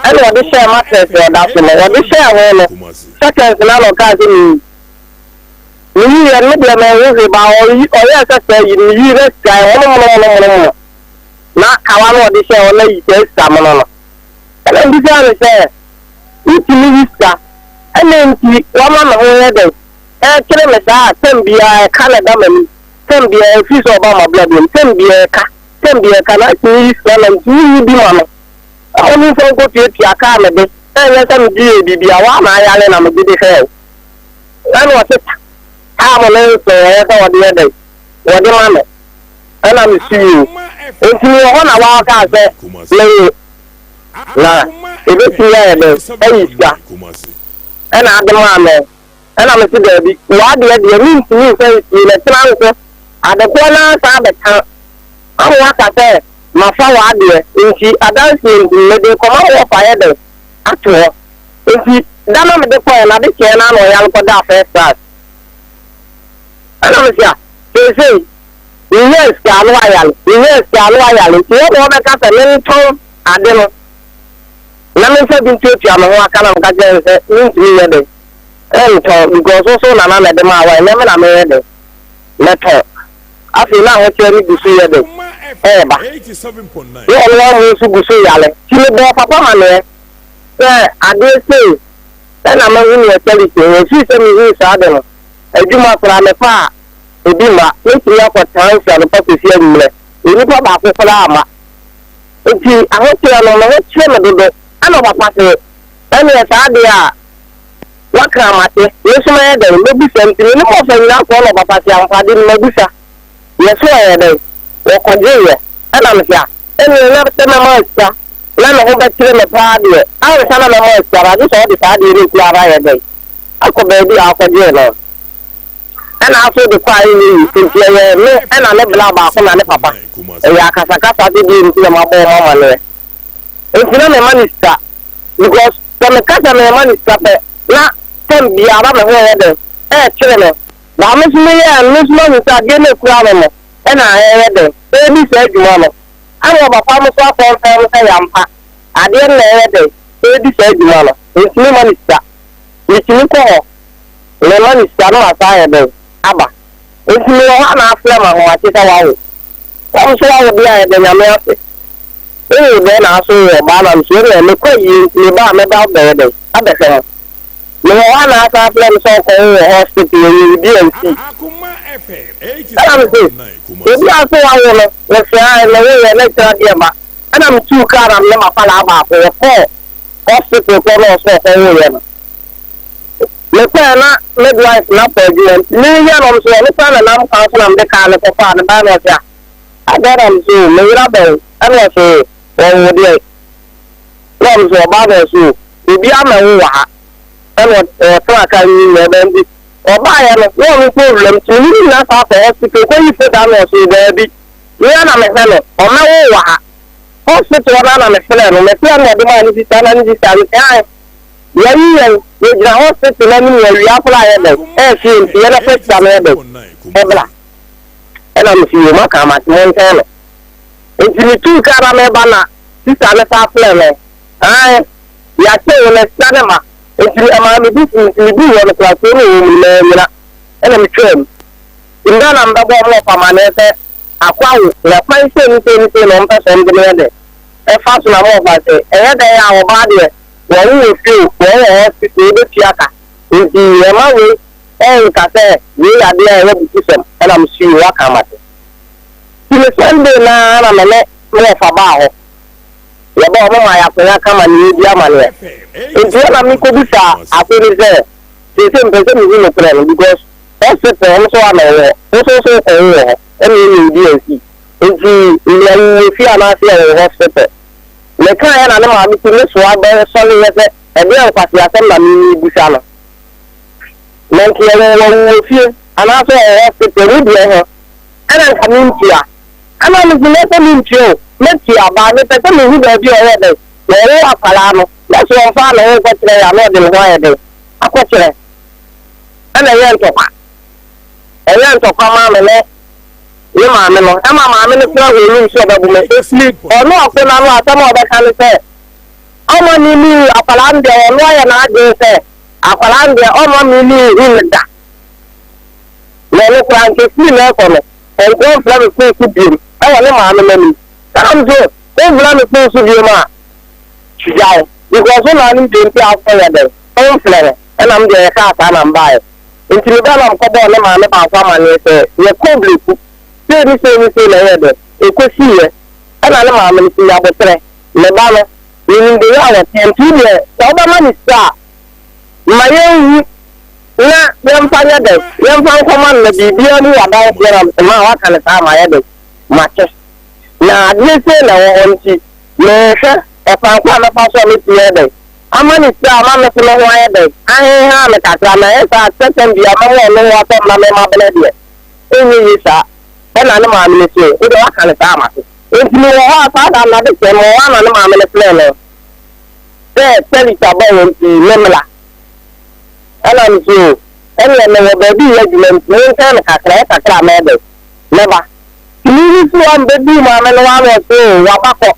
ɛna ɔde hyɛɛ matress ɔda so no ɔde hyɛɛ ho no seconds na na ɔkaa sɛ meyi Meyii no, me deɛ manhu hwee, but ɔyi ɔyɛɛ sɛ sɛ yi no, meyii na sika monomonomonomono na kawa no ɔde hyɛɛ hɔ na yi saa sika mono no. Ɛna mebisaa no sɛ, wotumi yi sika? Ɛnna nti wama me ho yɛ dɛn ɛrekyere me saa a tɛm biara ɛka na ɛda m'anim tɛm biara ɛfiri sɛ ɔba m'abrabɔ mu tɛm biara ɛka tɛm biara ɛka na atumi yi sika na ntumi nyi bi ma no ɛma me mfa nkɔtuatua kaa mede na ɛnyɛ sɛ megye yɛ biribi a woa na ayare na megye de hwɛɛ wo. Ɛna ɔse taa mo ne nso ɛyɛ sɛ wɔde yɛ dɛn wɔde ma me ɛna mesi yie nti mewɔ hɔ na waa kaa sɛ mewe na ɛbɛtumi ayɛ dɛn ayi sika ɛna ade maa me ɛna mese daabi w'adeɛ deɛ mentumi mfa nsie na kyena nso adekoɔ no ara saa bɛka ama waka sɛ mafa w'adeɛ nti adanseɛ nti mede kɔma wo ɔfa yɛ dɛn ato hɔ nti da na mede kɔɛ na ade kyeɛ no ana ɔyare kɔdaa first class ɛna mese a seesei menya sika ano ayare menya sika ano ayare nti wɔn na wɔbɛka sɛ mentɔn ade no na memfa bi ntuatua me ho aka na meka kyerɛ no sɛ mentumi nyɛ dɛn ɛntɔn because wo so nana na ɛde maa wa ɛnyɛ me na meyɛ dɛn mɛtɔn afei na ahokyerɛ no gu so yɛ dɛn ɛɛba ne ɔno amu nso gu so yare nti mebɔɔ papa maneɛ sɛ adeɛ sei ɛna mahu ne ɛkyɛliti ho ɛfiri sɛ mehuu saa de no adwuma koraa mefa a ebi mma mɛtumi akɔ tan fi anɔpa kɔsi anwummerɛ onipa baako koraa amma nti ahokyerɛ no me ho kyerɛ me dodo ɛna ɔpapa se ɛneɛ saa adeɛ a waka amate me nso mɛyɛ dɛn mɛbusa nti me ne mɔfa nyinaa kɔɔ na ɔpapa se ampa de no mabusa yɛ so ɛyɛ dɛn wɔkɔgyeeɛ ɛna me se a ɛneɛ na sɛ mɛma sika na me ho bɛkyerɛ me paa deɛ ansa na mɛma sika no agye sɛ ɔde saa adeɛ no kura ara yɛ dɛn akɔ baabi a akɔgyee no ɛna afei de kɔ a ɛnyɛ yi nti ɛyɛ me ɛna ne bla baako na ne papa ɛyɛ akasakasa de deɛ nti na mabɔ ɔmo amaneɛ nti na mema ne sika because sɛ meka sɛ mema ne sika pɛ na tɛm biara me ho yɛ dɛn ɛɛkyere me baa me nso meyɛ me nso mahu sɛ adeɛ no ekura me no ɛna ɛyɛ dɛn ɛredi saa adwuma no ama ɔpapa mo so akɔnfɛn mo sɛ yampa adeɛ no na ɛyɛ dɛn ɛredi saa adwuma no nti mema ne sika metumi kɔ hɔ mema ne sika no masa ayɛ dɛn aba nti mewɔ hɔ a na afrɛ ma ahomakye sɛ wawo wɔn nso wawo deɛ a yɛda nyame ase wowo dɛn na aso wɔ ɔbaa na nso ɛnna mekɔ yie nti meba a mɛba abɛyɛ dɛn abɛhwɛ ho mewɔ hɔ a na asa afrɛ me sɛ ɔkɔ wo wɔ hospital ɛyɛ obi ansi ɛna me se obi a so wawo no mesɛ a ɛna woyɛ na kyerɛ adeɛ ma ɛna metuu kaa na mene mapala baako yɛkɔɔ hospital kɔ na ɔso ɔkɔ woyɛ no mekɔɛ na midwife na kɔ adwuma nti meyɛ nom so ɔno koraa na nam kwan so na mede kaa no kɔfaa ne baa na ɔse a adɛn na me so meyera bɛn ɛna ɔse wɔwo deɛ na ɔno so ɔbaa na ɔse obi ama wo wɔ ha ɛna ɔtena kaa yi na ɛbɛn nti ɔbaeɛ no na ɔno nso owuram nti mene nyinaa saa kɔ hospital kɔyi foda na ɔse daabi mea na mehwɛ no ɔmɛwo wɔ ha hospital hɔ na na mefrɛ no mefrɛ no ɔde maa ne sista na ne sista no sɛ ae yɛyi yɛn yɛgyina hospital no anim awia koraa yɛ dɛn ɛɛfie nti yɛbɛpɛ sika no yɛ dɛn ɛbra ɛna mesi yɛ mu aka amate mo ntɛn no nti metuu kaa na meba na sista no sa frɛ no ae yɛakyɛ wo na sika no ma nti ɛmaa me bu fu nti meduu hɔ no koraa kuro no wɔ mu no manyina ɛna metwaa mu nti mbɛ na mbɛbɔ ɔmo ɔpamaneɛ sɛ akɔ awo na kwan sei ne sei ne sei na ɔmpɛ sɛ ɔmde me yɛ dɛn ɛfa so na mo ɔfa sɛ ɛyɛ dɛn a ɔbaa deɛ wɔwo wɔ fie o wɔwo wɔ hospital wobɛtua ka nti ɛma wei ɛnka sɛ wei yɛ adeɛ a ɛyɛ bukusɛm ɛna mso yi waka amate nti me Sunday naa na me ne me wɔfa baa hɔ yɛbɛ ɔmo ma yɛakonya kama ne yɛdi amaneɛ nti ɛna mekɔbisa ase ne sɛ seesei mpɛ sɛ mehu nokorɛ no because hospital ɔmo so ana ɔwɔ wo so so wokɔwo wɔ hɔ ɛna ɛnyɛ obi ansi nti mmea wowɔ fie anaasɛ ɛwɔ hospital mekaeɛ na ne maame ti ne soa bɛsɔreyɛ sɛ ɛdeɛ nkwasi asɛm na memebusa no na nti ɛwɔ wɔ fie anaasɛ ɔwɔ hospital mu deɛ ho ɛna nka mentua ɛna mesi mɛ sɛ mentua o mɛtua baa mepɛ sɛ mehu baabi a ɔyɛ dɛn wɔwo akwaraa no na sɛ ɔmfa ne ho nkɔkyerɛ yɛ a na ɔde ne ho ayɛ dɛn akɔkyerɛ ɛna ɛyɛ ntɔkwa ɛyɛ ntɔkwa maa me ne ne maame no ɛma maame no kura hɔ anim sɛ ɔbɛbo me ɛfiri ɔno ɔko no ano asɛm a ɔbɛka ne sɛ ɔma me mi akwaraa no deɛ ɔno ayɛ n'adwene sɛ akwaraa no deɛ ɔma me mi hu no da na ɔno koraa nka firi na ɛkɔ no ɔnkɔ mfrɛ me fon so biom ɛwɔ ne maame n'anim ɛna m so womfrɛ me fon so biom a gyae because wo naa no deɛ nti a wofrɛ yɛ dɛn womfrɛ no. Ɛna me deɛ yɛkaa saa na mebaeɛ. Nti mebaa na mekɔbɔɔ ne maame baako amaneɛ sɛ yɛkɔɔ Bleku, sei ne sei ne sei na ɛyɛɛ dɛ, ɛkɔsiiɛ. Ɛna ne maame no se nya aboterɛ, me ba no, menim deɛ a ɔteɛ nti wo deɛ sɛ wobɛma no sika a, ma yɛnhu na yɛmfa nyɛ dɛn, yɛmfa nkɔma no na biribiara mu wɔ adanseɛ na mese maa waka no saa mayɛ dɛn, mate. Na adeɛ sei na ɛwɔ hɔ nti merehwɛ ɛkwan ko a mɛfa so a mɛtumi ayɛ dɛn ama no sika ama me so me ho ayɛ dɛn ahenhaa me kakra na ɛyɛ saa sɛ tɛm biara mɛma ɔno ho atɔ me na me mabene deɛ ɛnyɛ yie saa. Ɛna ne maame no se wo deɛ waka no saa a mate. Nti mewɔ hɔ a saa da no ade kyɛɛ mewɔ hɔ a na ne maame no frɛɛ no sɛ Felix aba hɔ nti memmra. Ɛna mese o ɛneɛ mewɔ baabi reyɛ adwuma nti mentwɛn me kakra ɛyɛ kakra a mɛyɛ dɛn mɛba. Nti meyi firi hɔ a mebɛduu maame no hɔ a na ɔse o waba kɔ.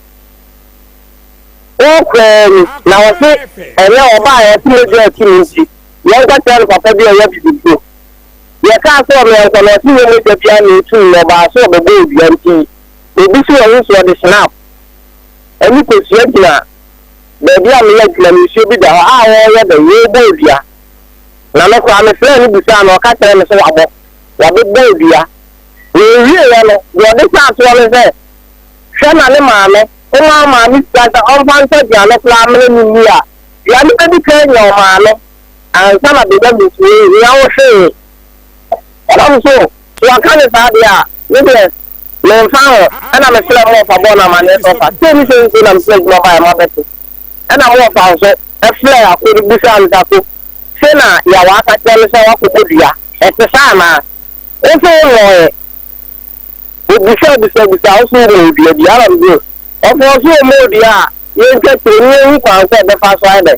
Wokoraa ni na ɔse ɛnyɛ ɔbaeɛ ɔse mogya atu no nti yɛnkɔkyerɛ no papa bi a ɔyɛ abibiduro. Yɛkaa sɛ ɔmeɛnkɔ no ɔse nyɛ mogya biara na ɛtu no na ɔbaa sɛ ɔbɛbɔ odua nti obi se wahu sɛ ɔde snap ɛne kosua gyina baabi a meyɛ adwuma no nsuo bi da hɔ a wɔreyɛ dɛn wɔrebɔ odua na me koraa mefrɛɛ no bisaa no ɔka kyerɛɛ me sɛ wabɔ wabɛbɔ odua na ɔwieɛ no deɛ ɔde hyɛ asoɔ ne sɛ hwɛ na ne maame woma wo maame sika sɛ ɔmfa ntɔ aduane koraa mene no nni a aduane bɛdi kan anya wo maame ansa na bɛnya me nti ɔnhia wo hwee ɛna me so so waka ne saa deɛ a me deɛ memfa ho ɛna mefrɛ mo ɔfa bɔɔ no amanneɛ sɛ ɔfa sei ne sei nti na mefrɛ adwuma baeɛ mabɛte ɛna mo ɔfa nso ɛfrɛ ako no bisaa no sɛ ako sei na yɛawa aka kyerɛ me sɛ wakɔbɔ dua ɛte saa anaa wo nso wo mmɔɔɛ obisa bisa bisa wo so womɔ dua bi ara mso ɔfɔ so wɔmmɔ dua a yɛntwa tire ne yɛhu kwan sɛ ɛbɛfa so ayɛ dɛ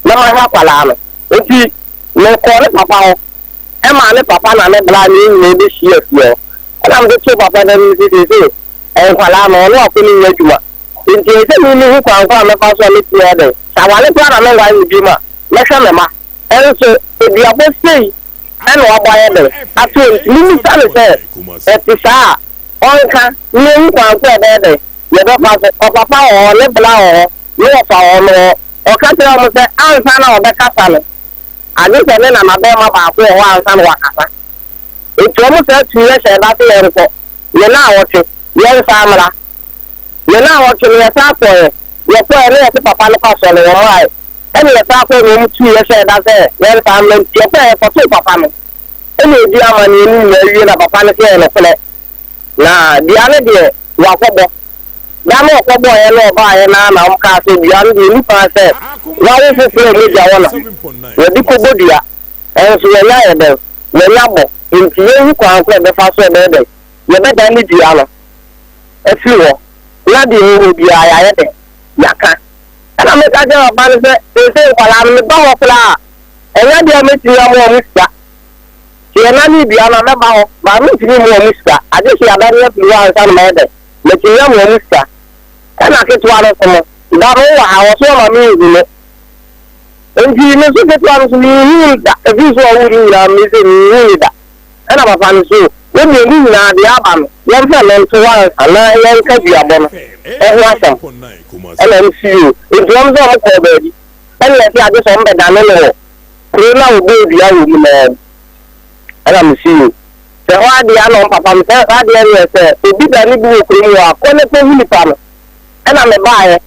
na mahwɛ akwadaa no nti mekɔɔ ne papa hɔ ɛmaa ne papa na ne bra ne yɛn nyinaa bɛhyia fie hɔ ɛna mede too papa no anim sɛ seesei nkwadaa no ɔno akɔ ne nyɛ adwuma nti ɛsɛ sɛ me mehu kwan ko a mɛfa so a mɛtumi ayɛ dɛn sɛ aware koraa na menware no bio a mɛhwɛ me ma ɛnso aduabɔ sei ɛna wabɔ ayɛ dɛn ato nti mebisa no sɛ ɛte saa a ɔnka na yɛhu kwan ko a ɛbɛyɛ dɛn yɛbɛfa so ɔpapa wɔ hɔ ne bra wɔ hɔ ne wɔfa wɔ no hɔ ɔka kyerɛ wɔn sɛ ansa na ɔbɛkasa no agye sɛ ne nanabarima baako wɔ hɔ ansa na wakasa. Enti wɔn saa tuu yɛ hyɛɛ da sɛ yɛnkɔ, ne naawɔtwe, yɛnsan mmra. Ne naawɔtwe no yɛsan kɔeɛ, yɛkɔeɛ na yɛse papa no kɔ asɔre, wɔmmaeɛ. Ɛna yɛsan kɔeɛ na wɔn tuu yɛ hyɛɛ da sɛ yɛnsan mmra, nti yɛkɔeɛ yɛkɔtoo papa no. Ɛna ɔdii amanneɛ no nyinaa wie na papa no se ɛyɛ nokorɛ, na dua no deɛ wakɔbɔ. Da no ɔkɔbɔeɛ na ɔbaeɛ no ara na wɔkaa sɛ dua no deɛ ɛnni kwan sɛ wawo foforɔ a mogya wɔ ne ho, wɔde kɔbɔ dua. Nso yɛnya ayɛ dɛn? Yɛanya bɔ. Enti yɛnhu kwan ko a yɛbɛfa so a ɛbɛyɛ dɛn? Yɛbɛdane dua no afiri hɔ, na deɛ ɛwɔ hɔ biara yɛayɛ dɛn? Yɛaka. Ɛna meka kyerɛɛ papa no sɛ, seesei nkwadaa no, meba hɔ koraa a, ɛnyɛ adeɛ a mɛtumi ama wɔn sika. Sɛ yɛnane dua no a, mɛba hɔ, but mentumi mma wɔn sika. Agye sɛ yɛadane afiri hɔ ansa na mayɛ dɛn? Matumi ama wɔn sika. Ɛna ketewa no nso no, da no wowɔ ha, ɔso ɔma menhu no. Enti me nso ketewa no nso menhuu no da, ɛfiri sɛ ɔwoo no nyinaa me sɛ menhuu no da. Ɛna papa no so, wo deɛ ne nyinaa deɛ aba no, yɛmfa no nto hɔ ansa na yɛnka duabɔ no ho asɛm. Ɛna msi o, enti wɔn sɛ wɔn kɔɔ baabi, ɛna yɛse agye sɛ wɔn bɛdane no wɔ kuro no a wɔbɔɔ dua wɔ mu no ara mu. Ɛna msi o, sɛ hɔ adeɛ ana wɔn papa me sɛ hɔ adeɛ neɛ sɛ obi dane bi wɔ kurom hɔ a, kɔ ne kɔhu nipa no. Ɛna mebaeɛ.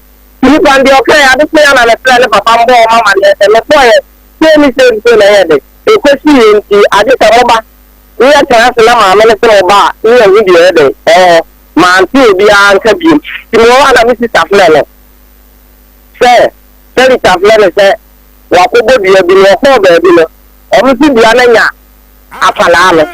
Nipa no deɛ ɔkaeɛ ade kyeeɛ a na mefrɛɛ ne papa mebɔɔ wɔn amaneɛ sɛ mekɔeɛ sei ne sei ne sei na ɛyɛɛ dɛn ɛkɔsiiɛ nti agye sɛ moba ne yɛtena ase na maame no se moba a ne yɛhu deɛ ɛyɛ dɛn ɛwɔ hɔ. Mante obiara nka biom nti mewɔ hɔ a na me sista frɛ no sɛ Sarita frɛ no sɛ wakɔbɔ dua bi na ɔkɔɔ baabi no wɔn se dua no anya akwadaa no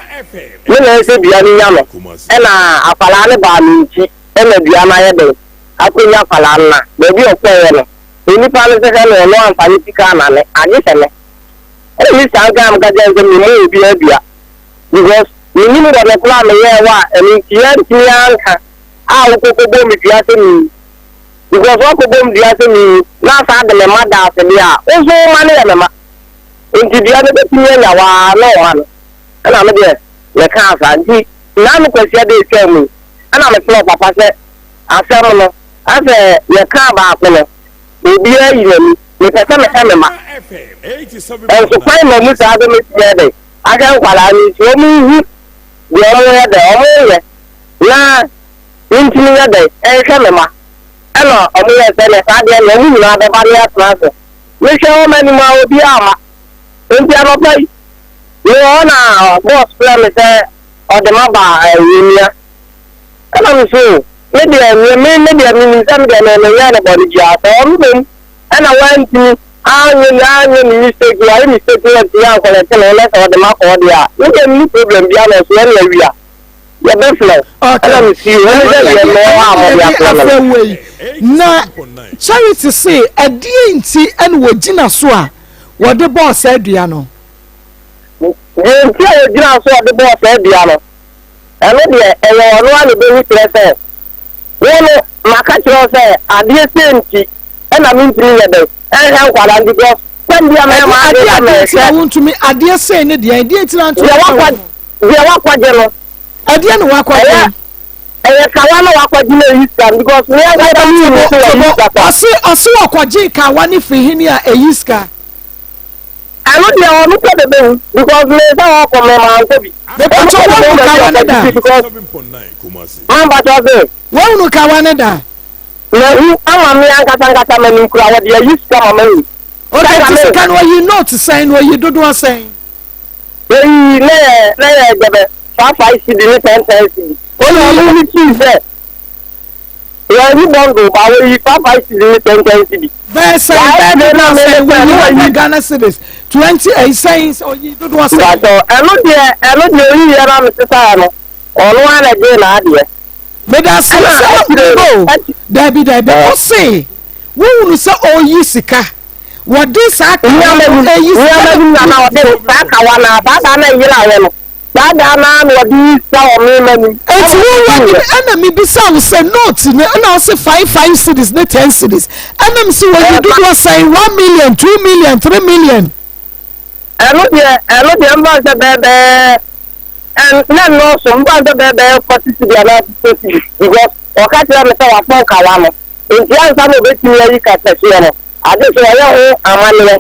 ne na ɛsɛ dua no nya no ɛna akwadaa no baa me nkyi ɛna dua no ayɛ dɛn akonya akwadaa no na baabi a ɔkɔeɛ no onipa no sɛ hwɛ no ɔno amfa ne sika anane agye sɛ me ɛna me saa nka meka kyerɛ no sɛ memmɔ obiara dua because menim bɔne korɔ a meyɛɛ wɔ a ɛno nti yɛantumi anka a wokɔkɔbɔ me dua sɛ mewu because woakɔbɔ me dua sɛ mewu na asa de me ma da ase deɛ a wo nso wo ma no yɛ me ma nti dua no bɛtumi anya waa na ɔma no ɛna me deɛ mekaa saa nti naa no kwasia de atwa mu ɛna mefrɛ papa sɛ Asɛm no, asɛ yɛkaa baako no, obiara yi n'ani. Mepɛ sɛ mehwɛ me mma. Nso kwan ma mu saa sɛ mɛtumi ayɛ dɛn ahwɛ nkwadaa no nti wɔn nhu deɛ wɔn yɛ dɛn wɔn yɛ na mentumi nyɛ dɛn nhwɛ me mma. Ɛna wɔn yɛ sɛ ne saa deɛ ne wɔn nyinaa bɛba ne atena ase. Mehwɛ wɔn anim a obiara amma. Nti anɔpa yi mewɔ hɔ na bɔs frɛ me sɛ ɔde m'aba Wemia. Ɛna me so me deɛ me me me deɛ menim sɛ me deɛ me menyɛ no bɔne biara sɛ ɔno mmom ɛna wantumi anyɛ ne anyɛ ne mistake wayɛ mistake na wantumi ankɔlɛte ne ho na sɛ ɔde makɔ hɔ deɛ a me deɛ menni problem biara na ɔso ɛne awia yɛbɛfrɛ wo ɛna me si ɛne sɛ deɛ mewɔ hɔ a mode afrɛ me no. Na Charity se ɛdeɛn nti ɛna wɔgyina so a wɔde bɔɔ saa dua no? Deɛ nti a wɔgyina so a wɔde bɔɔ saa dua no, ɛno deɛ ɛyɛ ɔno ara na ɛbɛhu kyerɛ sɛ, wo no, maka kyerɛ wo sɛ adeɛ sei nti ɛna mentumi nyɛ dɛn ɛnhwɛ nkwadaa no because sɛm bi a mɛyɛ m'adeɛ sɛ Adeɛ nti a mehwɛ wontumi adeɛ sei ne deɛ deɛ nti na ntumi deɛ hwɛ wakɔ wɔn? deɛ wakɔgye no. Ɛdeɛ na wakɔgye? Ɛyɛ ɛyɛ kawa na wakɔgye na ɛyi sika no because me ankasa me nim sɛ wɔyi sika kwa. Ɔse ɔse wɔkɔgye kawa ne firi hene a ɛyi sika? Ɛno deɛ ɔno pɛ de bɛhu because me sɛ ɔkɔ me mankɔ bi. Mepatɔ woahunu kawa ne da? Because mampatɔ se. Woahunu kawa ne da? Mahu ama me ankasa ankasa m'anim kura wɔde ayi sika ma mahu. Okay, nti sika no ɔyi note sɛn na ɔyi dodoɔ sɛn? Oyi na yɛ na yɛ dɛbɛ 5 5 cedi ne 10 10 cedi. Ɔna ɔno ne tii sɛ wɔayi bundle ba wɔyi 5 5 cedi ne 10 10 cedi. Bɛɛ sɛn bɛɛ dodoɔ sɛn wɔyi 100 Ghana cedis 20 ɛyi sɛn sɛ ɔyi dodoɔ sɛn. Mpatsɔ ɛno deɛ ɛno deɛ oyi yɛ na mesesa yɛ no ɔno ara na gye n'adeɛ. Meda ase sɛ mebo dabi dabi ɔse wohunu sɛ ɔyi sika wɔde saa kawa no ɛyi sika. Nneɛma bi na na ɔde saa kawa na saa daa na ɛyeraeɛ no saa daa na na ɔde yi sika wɔ me m'anim. Eti wo wɔ anim ɛna mi bisa wo sɛ note no ɛna ɔse 5 5 cedis ne 10 cedis ɛna mi si wɔyi dodoɔ sɛn 1 million 2 million 3 million. Ɛno deɛ ɛno deɛ mfa sɛ bɛɛ bɛɛ ɛn na nnɔɔso mfa sɛ bɛɛ bɛɛ 40 cedi anaa 50 cedi because ɔka kyerɛ me sɛ wafɔn kawa no nti ansa na obetumi ayi kasɛhyeɛ no ade sɛ ɔyɛ ho amanneɛ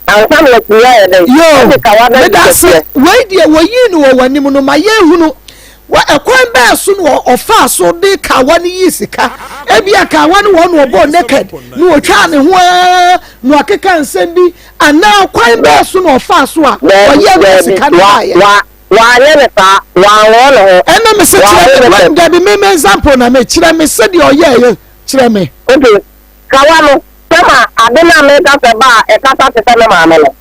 ansa na watumi ayɛ dɛn Yoo, ɛde kawa no ayi meda ase. kɛseɛ. Wei deɛ wɔyii no wɔ w'anim no ma yɛnhunu. Wɔ ɛkwan bɛɛ so na ɔfaa so de kawa no yii sika. Ebia kawa no wɔ na ɔbɔɔ naked na ɔtwaa ne ho ara na ɔkeka nsɛm bi anaa kwan bɛɛ so na ɔfaa so a Daabi, ɔyɛ de daabi, sika no wa, baeɛ. wa, wanyɛ ne saa, wanwɔ ne ho. Ɛna me se kyerɛ Wabɔ me, ne wa, fam. dabi me me example na me kyerɛ me sɛdeɛ ɔyɛɛyɛ kyerɛ me. Okay, kawa no, sɛ ma ade no a meka sɛ ba a ɛkasa te sɛ me maame no.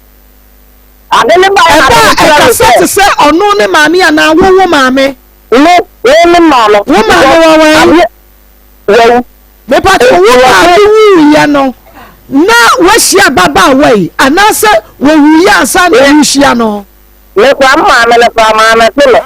Ade no baeɛ na Ɛba ade a no kyerɛ me ɛkasa sɛ. te sɛ ɔno ne maame anaa wo wo maame? Me, me me maame. Wo maame wɔ wɛn? Adeɛ, wawu. Mepatwo Enti wo wɔse. maame wuiɛ no na wahyia ababaawa yi anaasɛ wɔwuiɛ ansa na worehyia no? Me koraa me maame no koraa maamɛto no.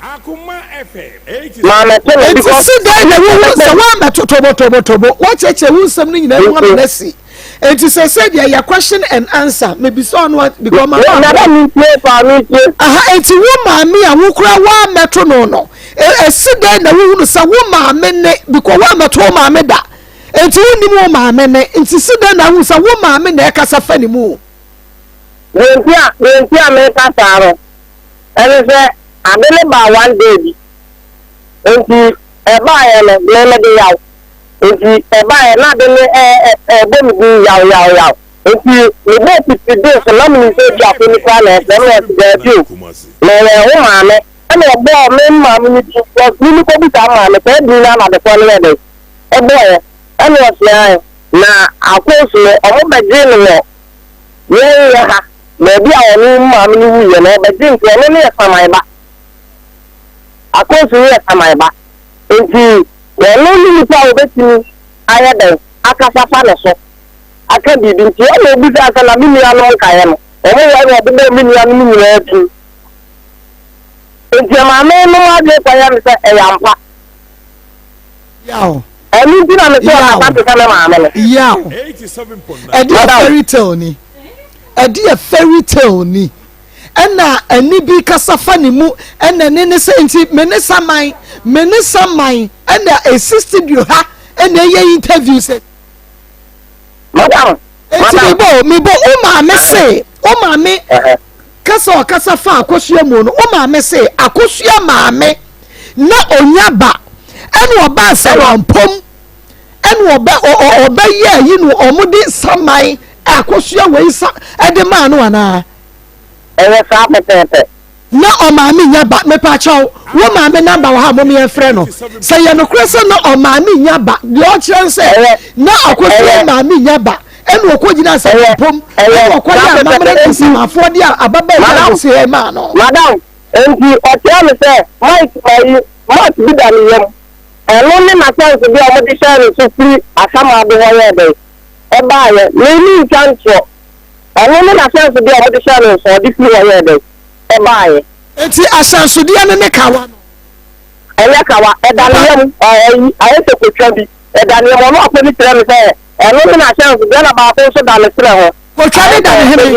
Maamɛto no Enti because. si dɛn na wohu sɛ woammɛto tobotobotobo woakyerɛkyerɛ wo nsɛm no nyinaa mu ama no asi enti sɛ sɛ deɛ yɛ question and answer mebisa ɔno a because mama Nana mentie paa mentie. Aha enti wo maame a wo koraa woammɛto no no esi dɛn na wohunu sɛ wo maame ne because woammɛto wo maame da enti wonnim wo maame ne nti si dɛn na wohu sɛ wo maame na ɛkasa fa ne mu? Deɛ nti a deɛ nti a meka saa no ɛne sɛ ade no baa one day bi nti ɛbaeɛ no me mede yaw nti ɛbaeɛ na ade no ɛ ɛ ɛbɔ me din yaw yaw yaw nti mebɔɔ pitiri dee so na menim sɛ ebi afei nipa na ɛfrɛ me ɔse daabi o meyɛ wo maame ɛna ɔbɔɔ me maame no din because me mekɔbisaa maame saa din no na adekorɔ no yɛ dɛn ɛbɔeɛ ɛna ɔse ae na akɔɔsu no ɔmo bɛgyee no wɔ Yɛn yɛ ha, baabi a ɔno maame no wuiɛ no, ɔbɛgye nti ɔno no yɛ saman ba. Akonsu no yɛ saman ba. Nti ɔno ne nipa a ɔbɛtumi ayɛ dɛn akasa fa ne so aka biribi. Nti ɛna ɔbisaa sɛ na me nuanom nkaeɛ no, wɔn wɔ ɛna ɔbobɔɔ me nuanom nyinaa din. Nti ɛmaa me nom adwene kɔyɛ me sɛ ɛyɛ ampa. Yaw. Ɛno nti na mese ɔkasa te sɛ me maame no. Yaw. Ɛde yɛ fairy tale ni. Ɛde yɛ fairy tale ni. Ɛna ɛne bi kasa fa ne mu ɛna ne ne sɛ nti me ne saman me ne saman ɛna esi studio ha ɛna ɛyɛ interview sɛ. Madam. Eti mi bɔ mi bɔ o maame se o maame kasa ɔkasa fa akosua mu no o maame se akosua maame na onya ba ɛna ɔba asawampom ɛna ɔbɛ ɔbɛ yɛ ayi no ɔmo de saman akosua wei sa ɛde maa no anaa. Ɛyɛ saa pɛpɛɛpɛ. Na ɔmaame nya ba mepakyɛw wo maame number wɔ ha mom yɛn frɛ no sɛ yɛ nokorɛ sɛ na ɔmaame nya ba deɛ ɔkyerɛ n sɛ na akosua maame nya ba ɛna ɔkɔ gyina asɛmpom ɛna ɔkɔ yɛ amammerɛ ne nsamafoɔ de ababaawa a wɔsi hɛ maa no. Madam, nti ɔkyerɛ me sɛ Mike ayi Mark bi da ne yam ɛno ne n'ahyɛnsodeɛ a wɔde hyɛɛ ne so firi Asamado hɔ yɛɛ dɛn ɛbaeɛ me mentwa ntorɔ ɛno ne n'ahyɛnsodeɛ a wɔde hyɛɛ no nso ɔde firi hɔ yɛɛ dɛn ɛbaeɛ. Enti ahyɛnsodeɛ no ne kawa no? Ɛnyɛ kawa, ɛda ne yam, ayi, ayɛ sɛ kotwa bi, ɛda ne yam. Ɔno akɔ no kyerɛ me sɛ ɛno ne n'ahyɛnsodeɛ, ɛna baako nso da ne serɛ ho. Kotwa no da ne hene?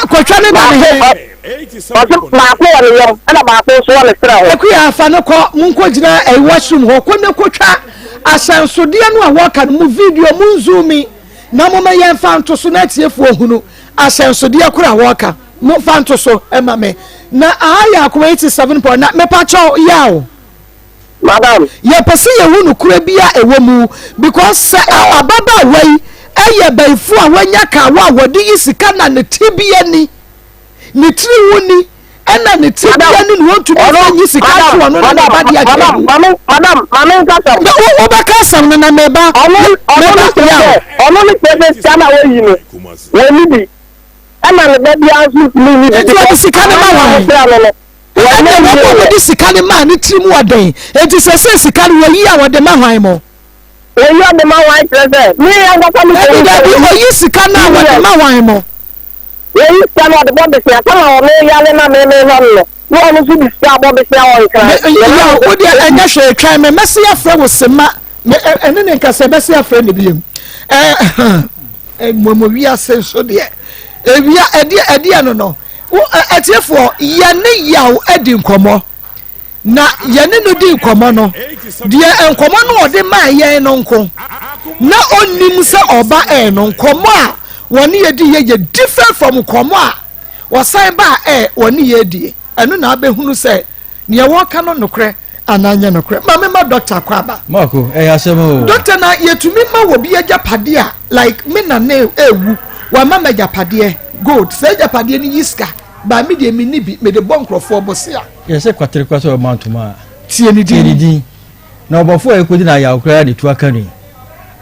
Kotwa no da ne hene? Ɔse baako wɔ ne yam, ɛna baako nso wɔ ne serɛ ho. Akua, fa no kɔ, monkɔgyina ɛyi washroom hɔ, kɔ na kotwa ahyɛnsodeɛ no a wɔka no, mo video, mo nzoomi, na momma yɛmfa nto so na atiefoɔ hunu ahyɛnsodeɛ koro a wɔka. Mo fa nto so ma me. Na aha yɛ akoma 87 point na mepa kyɛw yaw. Madam. Yɛpɛ sɛ yɛhu nokorɛ bi a ɛwɔ mu because sɛ ababaawa yi ɛyɛ bayifo a wanya kawa a wɔde yi sika na ne tibia ni ne tiri ho ni ɛna ne tibia ni na wɔntumi nfa nyi sika nto ɔno ne ne ba de akyɛ mu. Madam, madam, maame nkasa. Na wo wobɛka asɛm no na meba. Ɔno ɔno ne kyerɛ sɛ ɔno ne kyerɛ sɛ sika na wɔyi no wɔn ni bi. Ɛna ne ba biara nso ntumi nyi bi. Enti ɔde sika no ma wɔn. Ɛna wɔn a wɔde sika no maa ne tirim wɔ den. Enti sɛ sɛ sika no wɔyi a wɔde ma hwan mo? Wɔyi ɔde ma hwan kyerɛ sɛ me ankasa me Dabi dabi wɔyi sika no a wɔde ma hwan mo? Wɔyi sika no ɔde bɔ besia sama ɔno yale na me me hwɛ no no na ɔno nso de sika abɔ besia wɔ nkran. Yaw wo deɛ ɛnyɛ hwee twɛn me mɛsi afrɛ wo sema me ɛne ne nkasa mɛsi afrɛ ne biem ɛɛ. Mmom wiase nso deɛ, ewia ɛdeɛ ɛdeɛ no no, wo atiefoɔ yɛne yaw adi nkɔmmɔ na yɛne no di nkɔmmɔ no deɛ nkɔmmɔ no ɔde maa yɛn no nko na ɔnim sɛ ɔba ɛɛ no nkɔmmɔ a wɔne yɛ di yɛ yɛ different from nkɔmmɔ a wɔsan ba ɛɛ wɔne yɛ die ɛno na abɛhunu sɛ Nea wɔka no nokorɛ anaa nyɛ nokorɛ? Ma me ma doctor kɔ aba. Marco, ɛyɛ asɛm o. Doctor na yɛtumi ma wɔ bi agyapadeɛ a like me nana ewu wama me agyapadeɛ gold saa agyapadeɛ no yi sika ba me deɛ menni bi mede bɔ nkurɔfoɔ bosea. Yɛsɛ kwatere kwa sɛ ɔma ntoma a. Tie ne din. Tie ne din. Na ɔbɔfo a ɛkɔdi no ayaw koraa de tu aka no yi.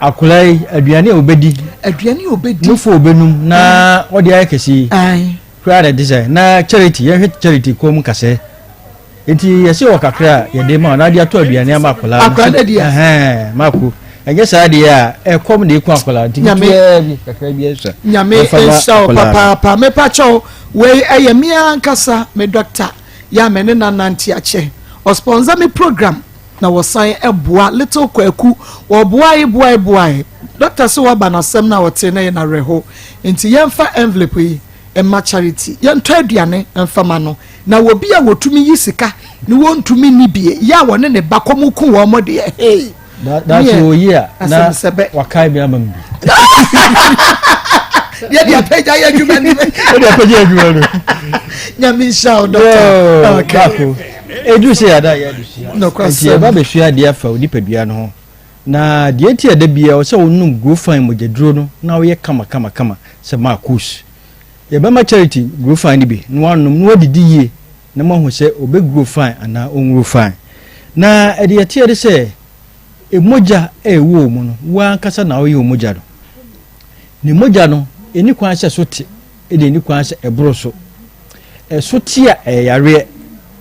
Akwadaa yi, aduane a ɔbɛdi. Aduane a ɔbɛdi. Nufu a ɔbɛnum na ɔde ayɛ kɛse yi. Ae. Koraa na ɛte sɛ na charity yɛhwɛ charity kɔn mu kasɛɛ nti yɛsɛ wɔ kakra a yɛde ma ɔna de atɔ aduane ama akwadaa no akwadaa no deɛ ɛhɛn mako ɛnyɛ saa deɛ a ɛkɔm na eku akwadaa nti ketewa bi kakra bi ɛsɛ nyame nhyɛ wo papaapa mepa kyɛw wei ɛyɛ me ankasa me doctor yɛ a me ne nanante akyɛ ɔsponsor me program na wɔsan ɛboa little kwaku wɔboae boae boae doctor sɛ waba n'asɛm no a ɔte na yɛ n'awerɛho nti yɛmfa envelope yi mma charity, yɛntɔ aduane mfa ma no, na obi a wɔtumi yi sika ne wɔntumi nni bie, yɛ a wɔne ne ba kɔm ku wɔn mo deɛ, hey. Daakye oyi a na wakae mi ama mi bi. Yɛ de apagya yɛ adwuma ni. Yɛ de apagya adwuma no. Nyame nhyira wo dɔkta. Okay. Baako. Edu sɛ yɛada yɛ adesua. Nti yɛba bɛsua adeɛ afa onipadua no ho. Na deɛ nti a da biara ɛwɔ sɛ wonom Grofine mogyaduro no na woyɛ kama kama kama sɛ Marcus. Yɛbɛma Charity Grofine no bi na wanom na wadidi yie na moahu sɛ ɔbɛ Grofine anaa ɔngrofine. Na ɛdeɛ ɛteɛ ne sɛ mogya a ɛwɔ wo mu no, wo ankasa na woyɛ wo mogya no. Ne mogya no, ɛni kwan sɛ so te, ɛna ɛni kwan sɛ ɛboro so. Ɛso te a ɛyɛ yareɛ,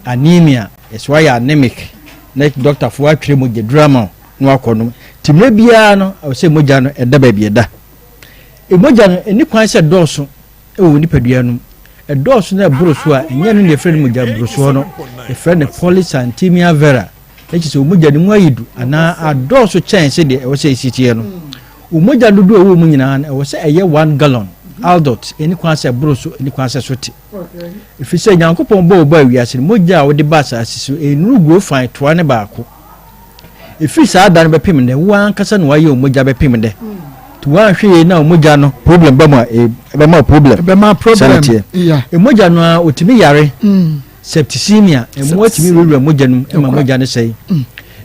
anemia, ɛsɛ wayɛ anemic na dɔktafoɔ atwerɛ mogyaduro ama wo na wakɔ nom. Nti mmerɛ biara no ɛwɔ sɛ mogya no ɛda baabi ɛda. Mogya no ɛni kwan sɛ ɛdɔɔso wɔ nipadua no mu. Ɛdɔɔso na ɛboro so a ɛnyɛ no na yɛfrɛ no mogya borosoɔ no, yɛfrɛ no polycythemia vera. Na kyerɛ sɛ wo mogya no mu ayɛ du anaa adɔɔso kyɛn sɛdeɛ ɛwɔ sɛ ɛsi teɛ no. Wo mogya dodoɔ a ɛwɔ mu nyinaa no, ɛwɔ sɛ ɛyɛ one gallon, adult, ɛni kwan sɛ ɛboro so, ɛni kwan sɛ so te. Ɛfiri sɛ Nyankopɔn bɔɔ wo baa wiase no, mogya a wode ba asase so, ɛnnuru guro fan toa ne baako. Ɛfiri saa da no bɛpem nnɛ, wo ankasa na woayɛ wo mogya bɛpem nnɛ. Nti woanhwɛ yie na wo mogya no problem ba mu a, ɛbɛma wo problem. Ɛbɛma problem. Saa na ɛteɛ. Mogya no ara ɔtumi yare. Septicemia, mmoa tumi wurawura mogya no mu ma mogya no sɛe.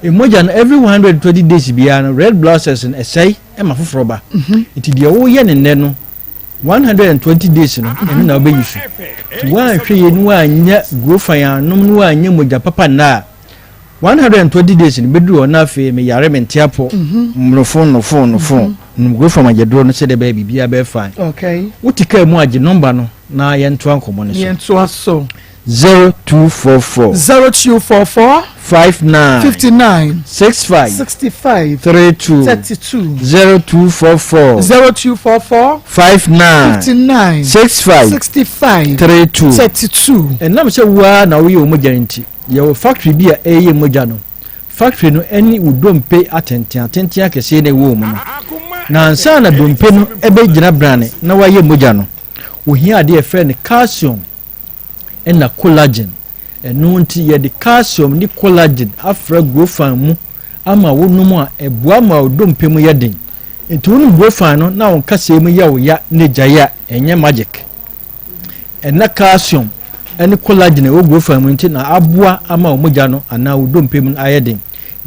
Mogya no every 120 days biara no red blood cells no ɛsɛe ma foforɔ ba. Nti deɛ woyɛ no nnɛ no 120 days no ɛno na wobɛyi so. Nti woanhwɛ yie no woanyɛ grofan anom no woanyɛ mogya papa nnɛ a 120 days no bɛduru hɔ na afei meyare mente apɔ mmorofo nnofo nnofo nom grofan magyaduro no sɛdeɛ ɛbɛyɛ biribiara bɛyɛ fine. Wote kaa mu a gye nɔmba no na yɛntoa nkɔmmɔ no so. Yɛntoa so. 0244. 0244. 59. 59. 65. 65. 32. 32. 0244. 0244. 59. 59. 65. 65. 32. 32. Ɛnam sɛ wo ara na woyɛ wo mogya no nti, yɛwɔ factory bi a ɛreyɛ mogya no. Factory no ne wo dompe atenten atenten akɛseɛ na ɛwɔ wo mu no. Na ansa na dompe no bɛgyina brane na wayɛ mogya no, Ohia adeɛ a yɛfrɛ no calcium ɛna collagen. Ɛno nti yɛde calcium ne collagen afra guofan mu ama wonom a ɛboa ma wo dompe mu yɛ den. Nti wonom guofan no na wo nkasɛɛ mu yɛ wo ya na egyae a, ɛnyɛ magic. Ɛna calcium ne collagen a ɛwɔ guofan mu nti na aboa ama wo mogya no anaa wo dompe mu no ayɛ den.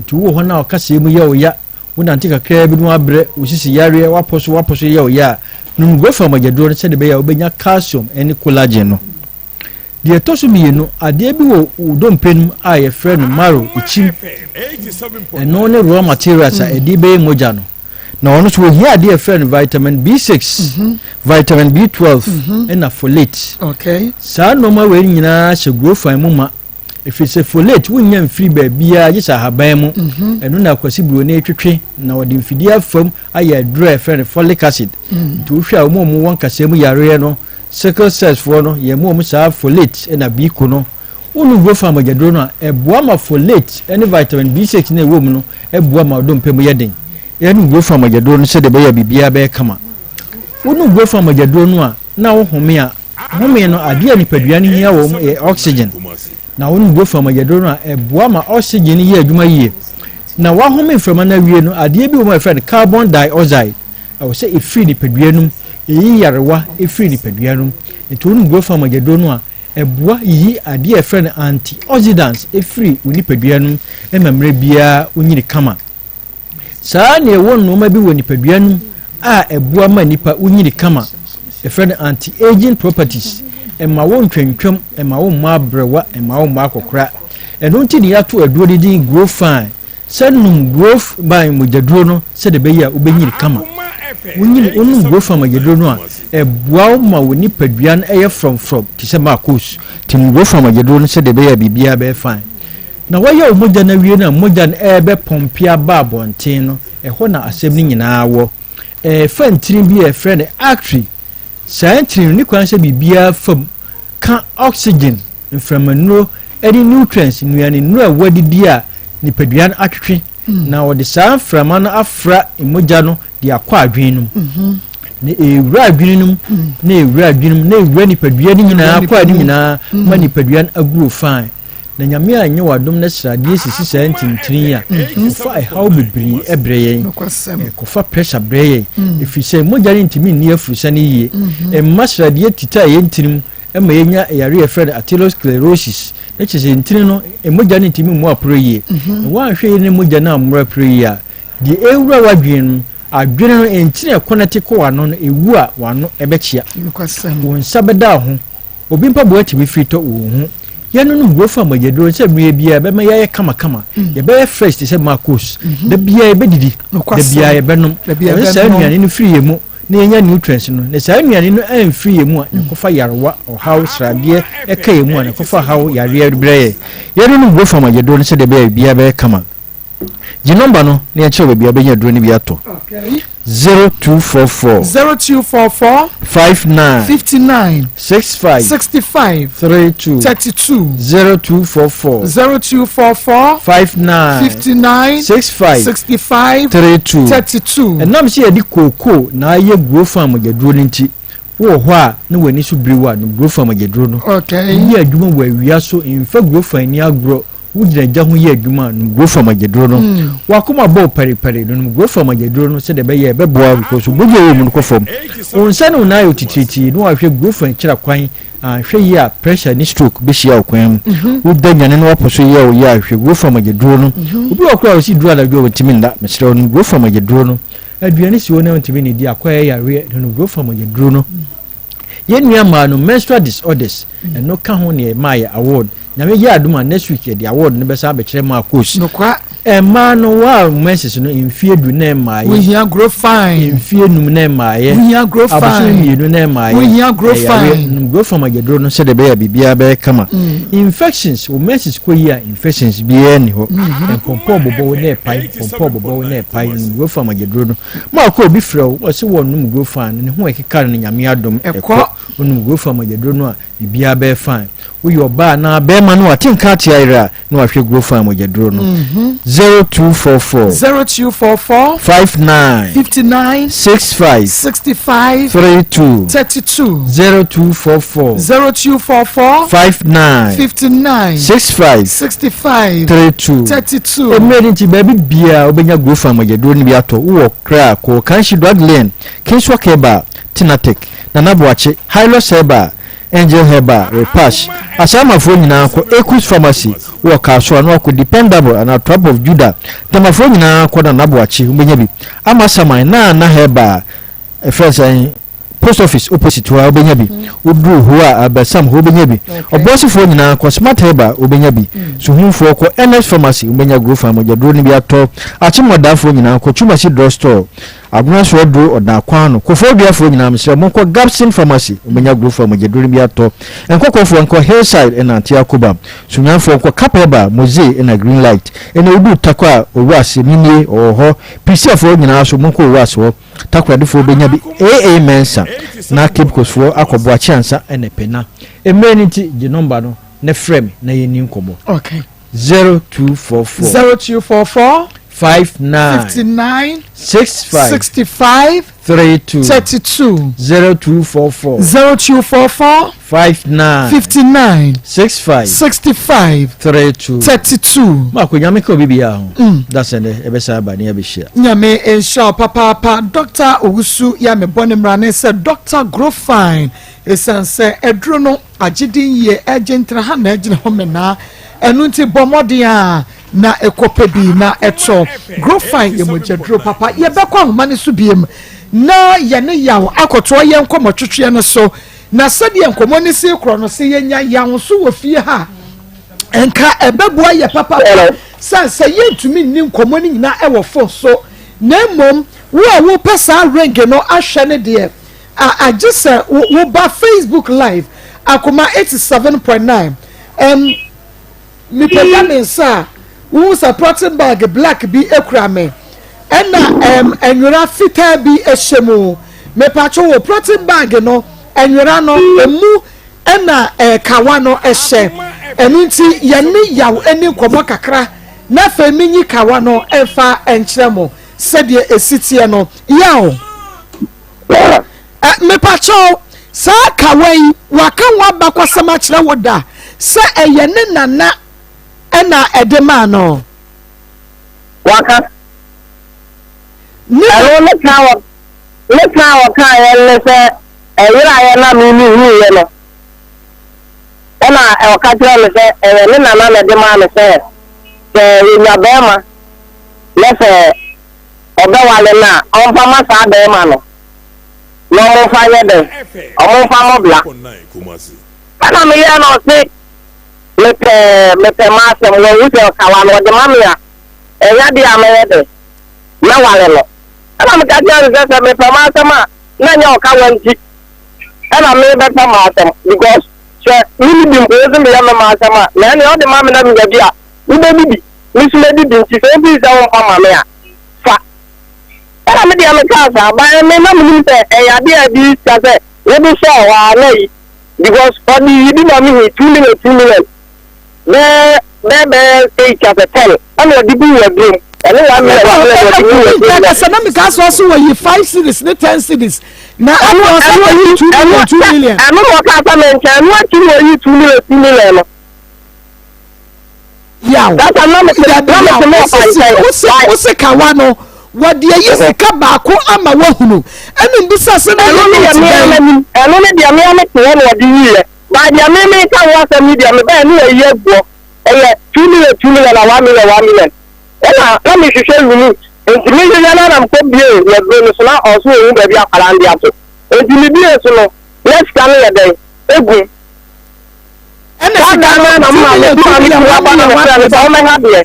Nti wowɔ hɔ na wo kasɛɛ mu yɛ wo ya Wonante kakraa bi na woabrɛ, wo sisi yareɛ, woapɔ so woapɔ so yɛ wo ya a, nom Guafa mogyaduro no sɛdeɛ ɛbɛyɛ a wobɛnya calcium ne collagen no. Deɛ ɛtɔ so mmienu, adeɛ bi wɔ wo dompe no mu a yɛfrɛ no marrow, ekyim. Ɛno ne raw materials a ɛde bɛyɛ mogya no. Na ɔno nso wɔhia adeɛ a yɛfrɛ no vitamin B6, vitamin B12 ɛna folate. Saa nneɛma wei nyinaa hyɛ Guafa mu ma. Ɛfiri sɛ folate wonnya mfiri baabiara gye sɛ ahaban mu. Mhm. Ɛno na Kwasi Buroni twetwe na ɔde mfidie afam ayɛ aduro a yɛfrɛ no folic acid. Mm. Nti wohwɛ a wɔn a wɔwɔ nkasɛɛ mu yareɛ no, sickle cells foɔ no, yɛn mu wɔn saa folate na biiko no. Wonom Guafa mogyaduro no a, ɛboa ma folate ne vitamin B6 na ɛwɔ mu no ɛboa ma ɔdompe mu yɛ den. Yɛnom Guafa mogyaduro no sɛdeɛ ɛbɛyɛ a biribiara bɛyɛ kama. Wonom Guafa mogyaduro no a, na wohome a, Home no, adeɛ a nipadua no hia wɔ mu yɛ oxygen. Na wonom guafa mogyaduro no a, ɛboa ma oxygen no yɛ adwuma yie. Na wahome mframa no awie no, adeɛ bi wɔ mu a yɛfrɛ no carbon dioxide. Ɛwɔ sɛ ɛfiri nipadua no mu, ɛyi nyarewa firi nipadua no mu. Nti wonom guafa mogyaduro no a, ɛboa yiyi adeɛ a yɛfrɛ no antioxidants firi wo nipadua no mu ma mmerɛ biara wonyini kama. Saa ara na yɛwɔ nnoɔma bi wɔ nipadua no mu a ɛboa ma nipa wonyini kama. Yɛfrɛ no anti-aging properties. Ɛma wo ntwantwam, ɛma wo mmɔ abrɛwa, ɛma wo mmɔ akɔkora. Ɛno nti na yɛato aduro no din Grow Fine. Sɛ nom Grow Fine mogyaduro no sɛdeɛ ɛbɛyɛ a wobɛnyini kama. Wonyini, wonom Grow Fine mogyaduro no a, ɛboa wo ma wo nipadua no yɛ frɔmfrɔm te sɛ Marcos. Nti nom Grow Fine mogyaduro no sɛdeɛ ɛbɛyɛ a biribiara bɛyɛ fine. Na wɔayɛ wo mogya no awie no a mogya no rebɛpɔmpe aba abɔnten no, ɛhɔ na asɛm no nyinaa wɔ. Ɛrefa ntini bi a yɛfrɛ no artery. Saa ntini no, ne kwan sɛ biribiara fa mu ka oxygen, mframanuro, ne nutrients, nnuanennuro a wɔadidi a nipadua no atwetwe, na wɔde saa mframa no afra mogya no de akɔ adwene no mu. Mhm. Na ɛwura adwene no mu, mm. na ɛwura adwene mu, na ɛwura nipadua no nyinaa kɔ no nyinaa ma mm. nipadua no aguro fine. Na Nyame anyɛ w'adom na sradeɛ sisi saa ntintini yi a, ɛkɔfa ɛhaw bebree brɛ yɛn. Ɛkɔfa pressure brɛ yɛn. Ɛfiri sɛ mogya no ntumi nni afurusane yie. Ɛmma sradeɛ tita yɛn ntini mu ma yɛnya yareɛ a yɛfrɛ no atherosclerosis. Na kyerɛ sɛ ntini no, mogya no ntumi mmɔ aporɔ yie. Na woanhwɛ yie na mogya no ammɔ aporɔ yie a, deɛ ɛrewura w'adwene no mu, adwene no, ntini a ɛkɔnɛte kɔ w'ano no, ɛwu a, w'ano bɛkyea. Wo nsa bɛda wo ho. Obi mpaboa tumi firi tɔ wo ho. Yɛnonom Gurofa mogyaduro sɛ mmerɛ biara ɛbɛma yɛayɛ kamakama. Mm. Yɛbɛyɛ fresh te sɛ Marcos. Mm-hmm. Da biara yɛbɛdidi. Da biara yɛbɛnom. Ɛsɛ saa nnuane no firi yɛn mu na yɛnya nutrients no. Na saa nnuane no amfiri yɛn mu a, na ɛkɔfa yarewa, ɔhaw, sradeɛ ɛka yɛn mu a, na ɛkɔfa haw, yareɛ brɛ yɛn. Yɛnonom Gurofa mogyaduro no sɛdeɛ ɛbɛyɛ biribiara bɛyɛ kama. Gye nɔmba no na yɛnkyerɛ wo baabi a wobɛnya aduro no bi atɔ. 0244. 0244. 59. 59. 65. 65. 32. 32. 0244. 0244. 59. 59. 65. 65. 32. 32. Ɛnam sɛ yɛde kookoo na ayɛ guro farm mogyaduro no nti, wowɔ hɔ a na w'ani so biri wo a, nom guro farm mogyaduro no. Okay. Yɛ adwuma wɔ awia so, mfa guro farm nni agorɔ. Wogyina gya ho yɛ adwuma a, nom Grofam agyaduro no. W'akoma bɔ wo paripari no, nom Grofam agyaduro no sɛdeɛ ɛbɛyɛ a ɛbɛboa wo because wo mogya a ɛwɔ mu no kɔ fam. Wo nsa ne wo nan ayɛ otitiritii na wahwɛ Grofam akyira kwan, anhwɛ yie a pressure ne stroke bɛhyia wo kwan mu. Woda nyane na w'apo so yɛ wo ya a, hwɛ Grofam agyaduro no. Obi wɔ hɔ koraa a ɔsi duru anadwo a ɔntumi nna, mesrɛ wo nom Grofam agyaduro no. Aduane si hɔ na ɔntumi nnidi, akɔyɛ yareɛ, nom Grofam agyaduro no. Yɛn nua mmaa no menstrual disorders ɛno ka ho na ɛmaa yɛ award. Nyame yɛ adom a next week yɛde award no bɛsan abɛkyerɛ maa coach. Nokwa. Mmaa no wa menses no mfie du na ɛmaa yɛ. Wohia grow fine. Mfie num na ɛmaa yɛ. Wohia grow fine. Abosom mmienu na ɛmaa yɛ. Wohia grow fine. Num grow fine agyaduro no sɛdeɛ ɛbɛyɛ a biribiara bɛyɛ kama. Infections wo menses kɔ yie a infections biara nni hɔ. Mpɔmpɔ bobɔ wo na ɛpae mpɔmpɔ bobɔ wo na ɛpae num grow fine agyaduro no. Ma ɔkɔ obi frɛ wo ɔse wɔ nom grow fine no ne ho ɛkeka no no Nyame adom ɛkɔ. Wonom grow fine agyaduro no a Biribiara bɛyɛ fine. Woyɛ ɔbaa anaa bɛrima na wate nka ate ayerɛ a, na wahwɛ Grofan mogyaduro no. 0244. 0244. 59. 59. 65. 65. 32. 32. 0244. 0244. 59. 59. 65. 65. 32. 32. Mmerɛ no nti baabi biara wobɛnya Grofan mogyaduro no bi atɔ. Wowɔ Kra, kɔ Kanshi Drug Lane, Kingswalk Herbal, Tinatek, Nana Boakye, Hylos Herbal, Angel Herbal, Repash, Asaamafoɔ nyinaa kɔ Equus Pharmacy wɔ Kasoa na wakɔ Dependable anaa Trap of Judah, Ntamafoɔ nyinaa kɔ Nana Boakye wobɛnya bi, Amasaman, Nana Herbal, ɛfrɛ no sɛn, Post Office opposite hɔ a wobɛnya bi, woduru hɔ a Abasam hɔ wobɛnya bi, Ɔboasefoɔ nyinaa kɔ Smart Herbal wobɛnya bi, Suhumfoɔ kɔ Ernest Pharmacy wobɛnya Grofan mogyaduro no bi atɔ, Akyemmɔdaafoɔ nyinaa kɔ Twumasi Drug Store, Agona so aduro ɔda kwan ano. Kofoɔ duafoɔ nyinaa mesrɛ mo nkɔ Gabson pharmacy mobɛnya Grofa mogyaduro no bi atɔ. Nkɔkɔfoɔ nkɔ Hillside ɛna Ante Akoba. Sunyanfoɔ nkɔ Cap Herbal, Moze ɛna Green Light. Ɛna woduru Tarkwa a Owuase, Mimie, ɔwɔ hɔ. Prisiafoɔ nyinaa nso monkɔ Owuase hɔ. Takoradefoɔ bɛnya bi. AA Mensah na Cape Coast foɔ akɔ Boakye Ansa ɛna Pena. Mmerɛ no nti gye nɔmba no na frɛ me na yɛnni nkɔmmɔ. Okay. 0244. 0244. 59. 59. 65. 65. 32. 32. 0244. 0244. 59. 59. 65. 65. 32. 32. Maako nyame ka obi biara ho. Mm. Dasɛ dɛ ɛbɛsa aba ne abɛhyia. Nyame nhyira wo papaapa Dr. Owusu yɛ me bɔ ne mmara ne sɛ Dr. Grofine ɛsiane sɛ aduro no Agye din yie, ɛgye ntra ha na ɛgyina hɔ menaa. Ɛno nti bɔ mmɔden ara na kɔpɛ bi na tɔ. Grofine yɛ mogyaduro papa. Yɛbɛkɔ ahoma no so biom na yɛne Yaw akɔtoa yɛn nkɔmmɔtwetweɛ no so. Na sɛdeɛ nkɔmmɔ no si rekorɔ no, sɛ yɛnya Yaw nso wɔ fie ha a, nka ɛbɛboa yɛ papaapa sane sɛ yɛntumi nni nkɔmmɔ no nyinaa wɔ fon so. Na mmom wo a wopɛ saa ring no ahwɛ no deɛ, A Agye sɛ wo ba Facebook live Akoma 87.9 ɛm Mepagya me nsa a wohu sɛ prɔten bag black bi kura me ɛna ɛm nwera fitaa bi hyɛ mu. Mepatwo wo prɔten bag no nwera no emu ɛna ɛɛ kawa no hyɛ. Ɛno nti yɛne Yaw ɛni nkɔmmɔ kakra na afei menyi kawa no ɛmfa nkyerɛ mo sɛdeɛ ɛsi teɛ no. Yaw! Mepakyɛw, saa kawa yi, waka ho abakɔsɛm akyerɛ wo da sɛ ɛyɛ ne nana na ɛde maa no? Waka. Ne Ɛno ne ka wɔ ne ka a ɔkaeɛ ne sɛ ɛyeraeɛ na me mehuiɛ no ɛna ɔka kyerɛɛ me sɛ ɛyɛ ne nana na ɛde maa no sɛ sɛ yɛnya bɛrima na sɛ ɔbɛwale no a, ɔmfa ma saa bɛɛma no na ɔmo mfa nyɛ dɛn? Ɔmo mfa mɔ bla. Ɛna meyɛɛ no ɔse mepɛ mepɛ m'asɛm wahu sɛ ɔkawa no ɔde ma me a ɛnyɛ adeɛ a mɛyɛ dɛn? Mɛwale no. Ɛna meka kyerɛɛ no sɛ sɛ mepɛ m'asɛm a na ɛnyɛ ɔkawa nti ɛna mebɛpɛ m'asɛm because sɛ mene bi mpo wose meyɛ me m'asɛm a na ɛneɛ ɔde ma me na menya bi a wobɛdidi. Me nso mɛdidi nti sɛ wofii sɛ womfa ma me a, fa. Ɛna me deɛ mekaa saa, but me na menim sɛ ɛyɛ adeɛ a ɛde sika sɛ wode sɔɔ hɔ a na ayi because ɔde yi bi ma me he 2 million 2 million bɛɛ bɛɛ bɛyɛ eight asɛ 10 ɛna ɔde guu aduro mu ɛne 1 million 1 million ɔde guu aduro mu. Ɛna sɛ na meka sɛ ɔso wɔyi 5 cedis ne 10 cedis na ɛno ɔsɛ wɔyi 2 million 2 million. Ɛno na ɔkaa sɛ menkyɛn ɛno akyi na ɔyi 2 million 2 million no. Yaw. That time na mete Dabi na yaw. mete me Wose ɔfa sika nkyɛn. wose Why? wose kawa no wɔde ayi sika baako ama woahunu. Ɛna mbisa sɛ na Ɛno ɛyɛ ne deɛ note me ara bɛn? m'anim. Ɛno ne deɛ me ara mete hɔ na wɔde yiiɛ. But deɛ me meka ho asɛm yi deɛ mebaeɛ ne wɔayi agu hɔ. Ɛyɛ 2 million 2 million na 1 million 1 million. Ɛna na mehwehwɛ remote. Nti mehwehwɛ no na mekɔ bie waduro no so na ɔso ɔhu baabi akwadaa no de ato. Nti mebie so no na sika no yɛ dɛn? Egu mu. Ɛna Saa sika da no no na 2 maame million 2 maame million kunu 1 aba na million mefrɛ 1 no sɛ million. ɔmmɛha deɛ.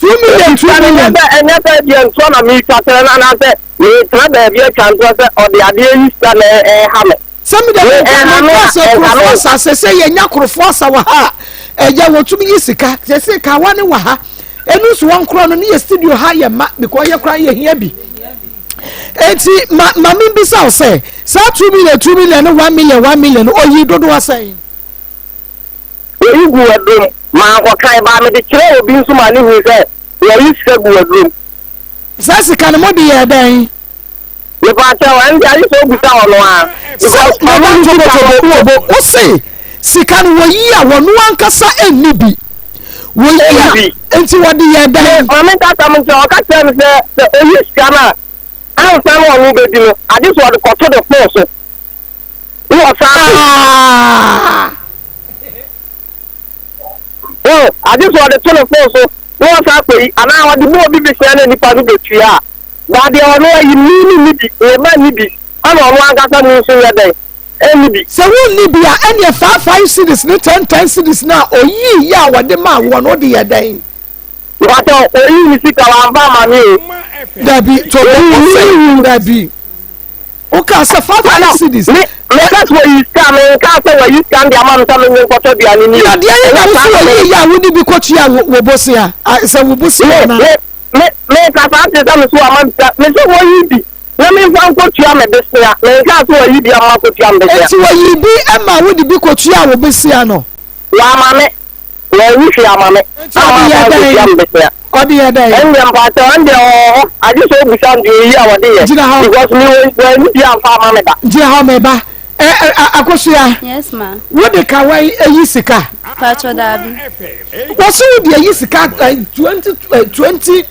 2 million 2 Sika no nyɛ million. sɛ ɛnyɛ sɛ deɛ ntorɔ na meretwa kyerɛ no anaasɛ meretena baabi atwa ntorɔ sɛ ɔde adeɛ yi sika na ɛreha me. Sɛ me deɛ Me menka ɛha me menka a sɛ ɛnka kurofoɔ me asa sɛ sɛ yɛnya kurofoɔ asa wɔ ha a ɛgya wɔtumi yi sika sɛ sɛ kawa ne wɔ ha ɛnu nso wɔn korɔ no ne yɛ studio ha yɛ ma because yɛ koraa yɛhia bi eti ma ma mi bisa wo sɛ saa 2 million 2 million ne 1 million 1 million oyi dodoɔ sɛn. Wɔyi gu adurom mankɔkan baa mede kyerɛɛ obi nso ma ne hui sɛ wɔyi sika gu adurom. Saa sika no mo de yɛ dɛn. Mepaakyɛw, ɛnde agye sɛ obisa ɔno ara. Sɛ Because meba ɔno ne sika no tobotobo tobo wose sika no wɔyi a wɔno ankasa nni bi wɔyi Ɛnni a bi. nti wɔde yɛ Me dɛn. maame nka asɛm nkyerɛ ɔka kyerɛ me sɛ sɛ oyi sika no a ansa na ɔno bɛdi no agye sɛ ɔde kɔto de fon so na ɔsan to Ah! Oh, agye sɛ ɔde to ne fon so na ɔsan akɔyi anaa ɔde bɔ obi besia na nipa no bɛtua a Na deɛ ɔno ayi me no nni bi, ne mma nni bi, ɛna ɔno ankasa mu nso nyɛ dɛn? Ɛnni bi. Sɛ wonni bi a, ɛnneɛ 5 5 cedis ne 10 10 cedis no a ɔyii yɛ a wɔde maa woɔ no, wode yɛ dɛn? Mpakyɛw, ɔyii ne sika, wamfa amma me o. Dabi, to bo, wose, dabi. Wokaa sɛ 5 5 cedis. Me, meka sɛ wɔyi sika, menkaa sɛ wɔayi sika no de ama me sɛ menye nkɔtɔ aduane nni o. Na deɛ yɛ na Ɛnyɛ wo saa so na wɔyii meka. yɛ a wode bi kɔtua wo, wo bosea, sɛ wo bosea Me, anaa? me, Me, meka saa te sɛ me so wama me sika. Me se wɔyi bi na memfa nkɔtua me besea. Menkaa sɛ wɔyi bi ama kɔtua me besea. Enti wɔyii bi maa wode bi kɔtuaa wo besea no? Wɔama me. Wɔanyi hwee ama me. Enti ɔde yɛɛ Amma dɛn? mamfa ankɔtua me besea. Ɔde yɛɛ dɛn? Ɛndeɛ mpakyɛw, ɛndeɛ ɔwɔ hɔ. Agye sɛ wobisa no deɛ ɔyi a wɔde yɛ. Gyina hɔ. Because me, wɔanyi bi amfa ama me da. Gyina hɔ, me ba. Ɛ, ɛ, Akosua. Yes, ma. Wode kawa yi ayi sika? Pacho daabi. Wɔsi wode ayi sika 20, 20,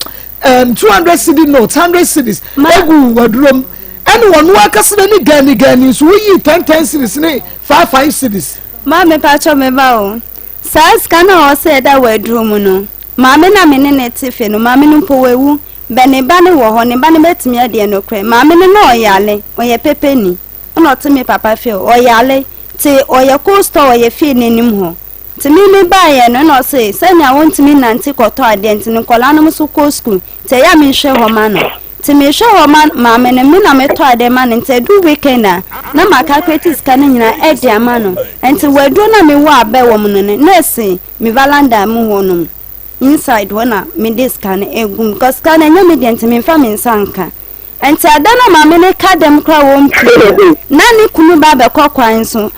200 cedi notes, 100 cedis egu wadurom. Ɛne wɔn ankasa n'ani gani gani nso woyi 10 10 cedis ne 5 5 cedis. Maame pacho me ba o. Saa sika no a ɔsɛ ɛda waduro mu no, maame na me ne ne te fe no, maame no mpo wawu. Bɛ ne ba no wɔ hɔ, ne ba no bɛtumi adi ɛnokorɛ. Maame no na ɔyale, ɔyɛ pɛpɛni. Ɛna ɔte me papa fie hɔ, ɔyare, nti ɔyɛ cold store wɔ yɛ fie no anim hɔ. Nti me me baeɛ no ɛna ɔse sɛnea wɔntumi nnante kɔtɔ adeɛ nti no nkwadaa nom nso kɔ school nti ɛyɛ a menhwɛ hɔ ma no. Nti mehwɛ hɔ ma maame no, me na metɔ adeɛ ma no nti ɛdu weekend a na ma calculate sika no nyinaa ɛde ama no. Nti waduro no a mewɔ abɛ wɔ mu no no na ɛsi me valanda mu hɔ nom inside hɔ na mede sika no egu mu because sika no ɛnyɛ me deɛ nti memfa me nsa nka. Enti ada na maame no ka dɛm koraa wɔn pii no, na ne kunu ba bɛkɔ kwan so,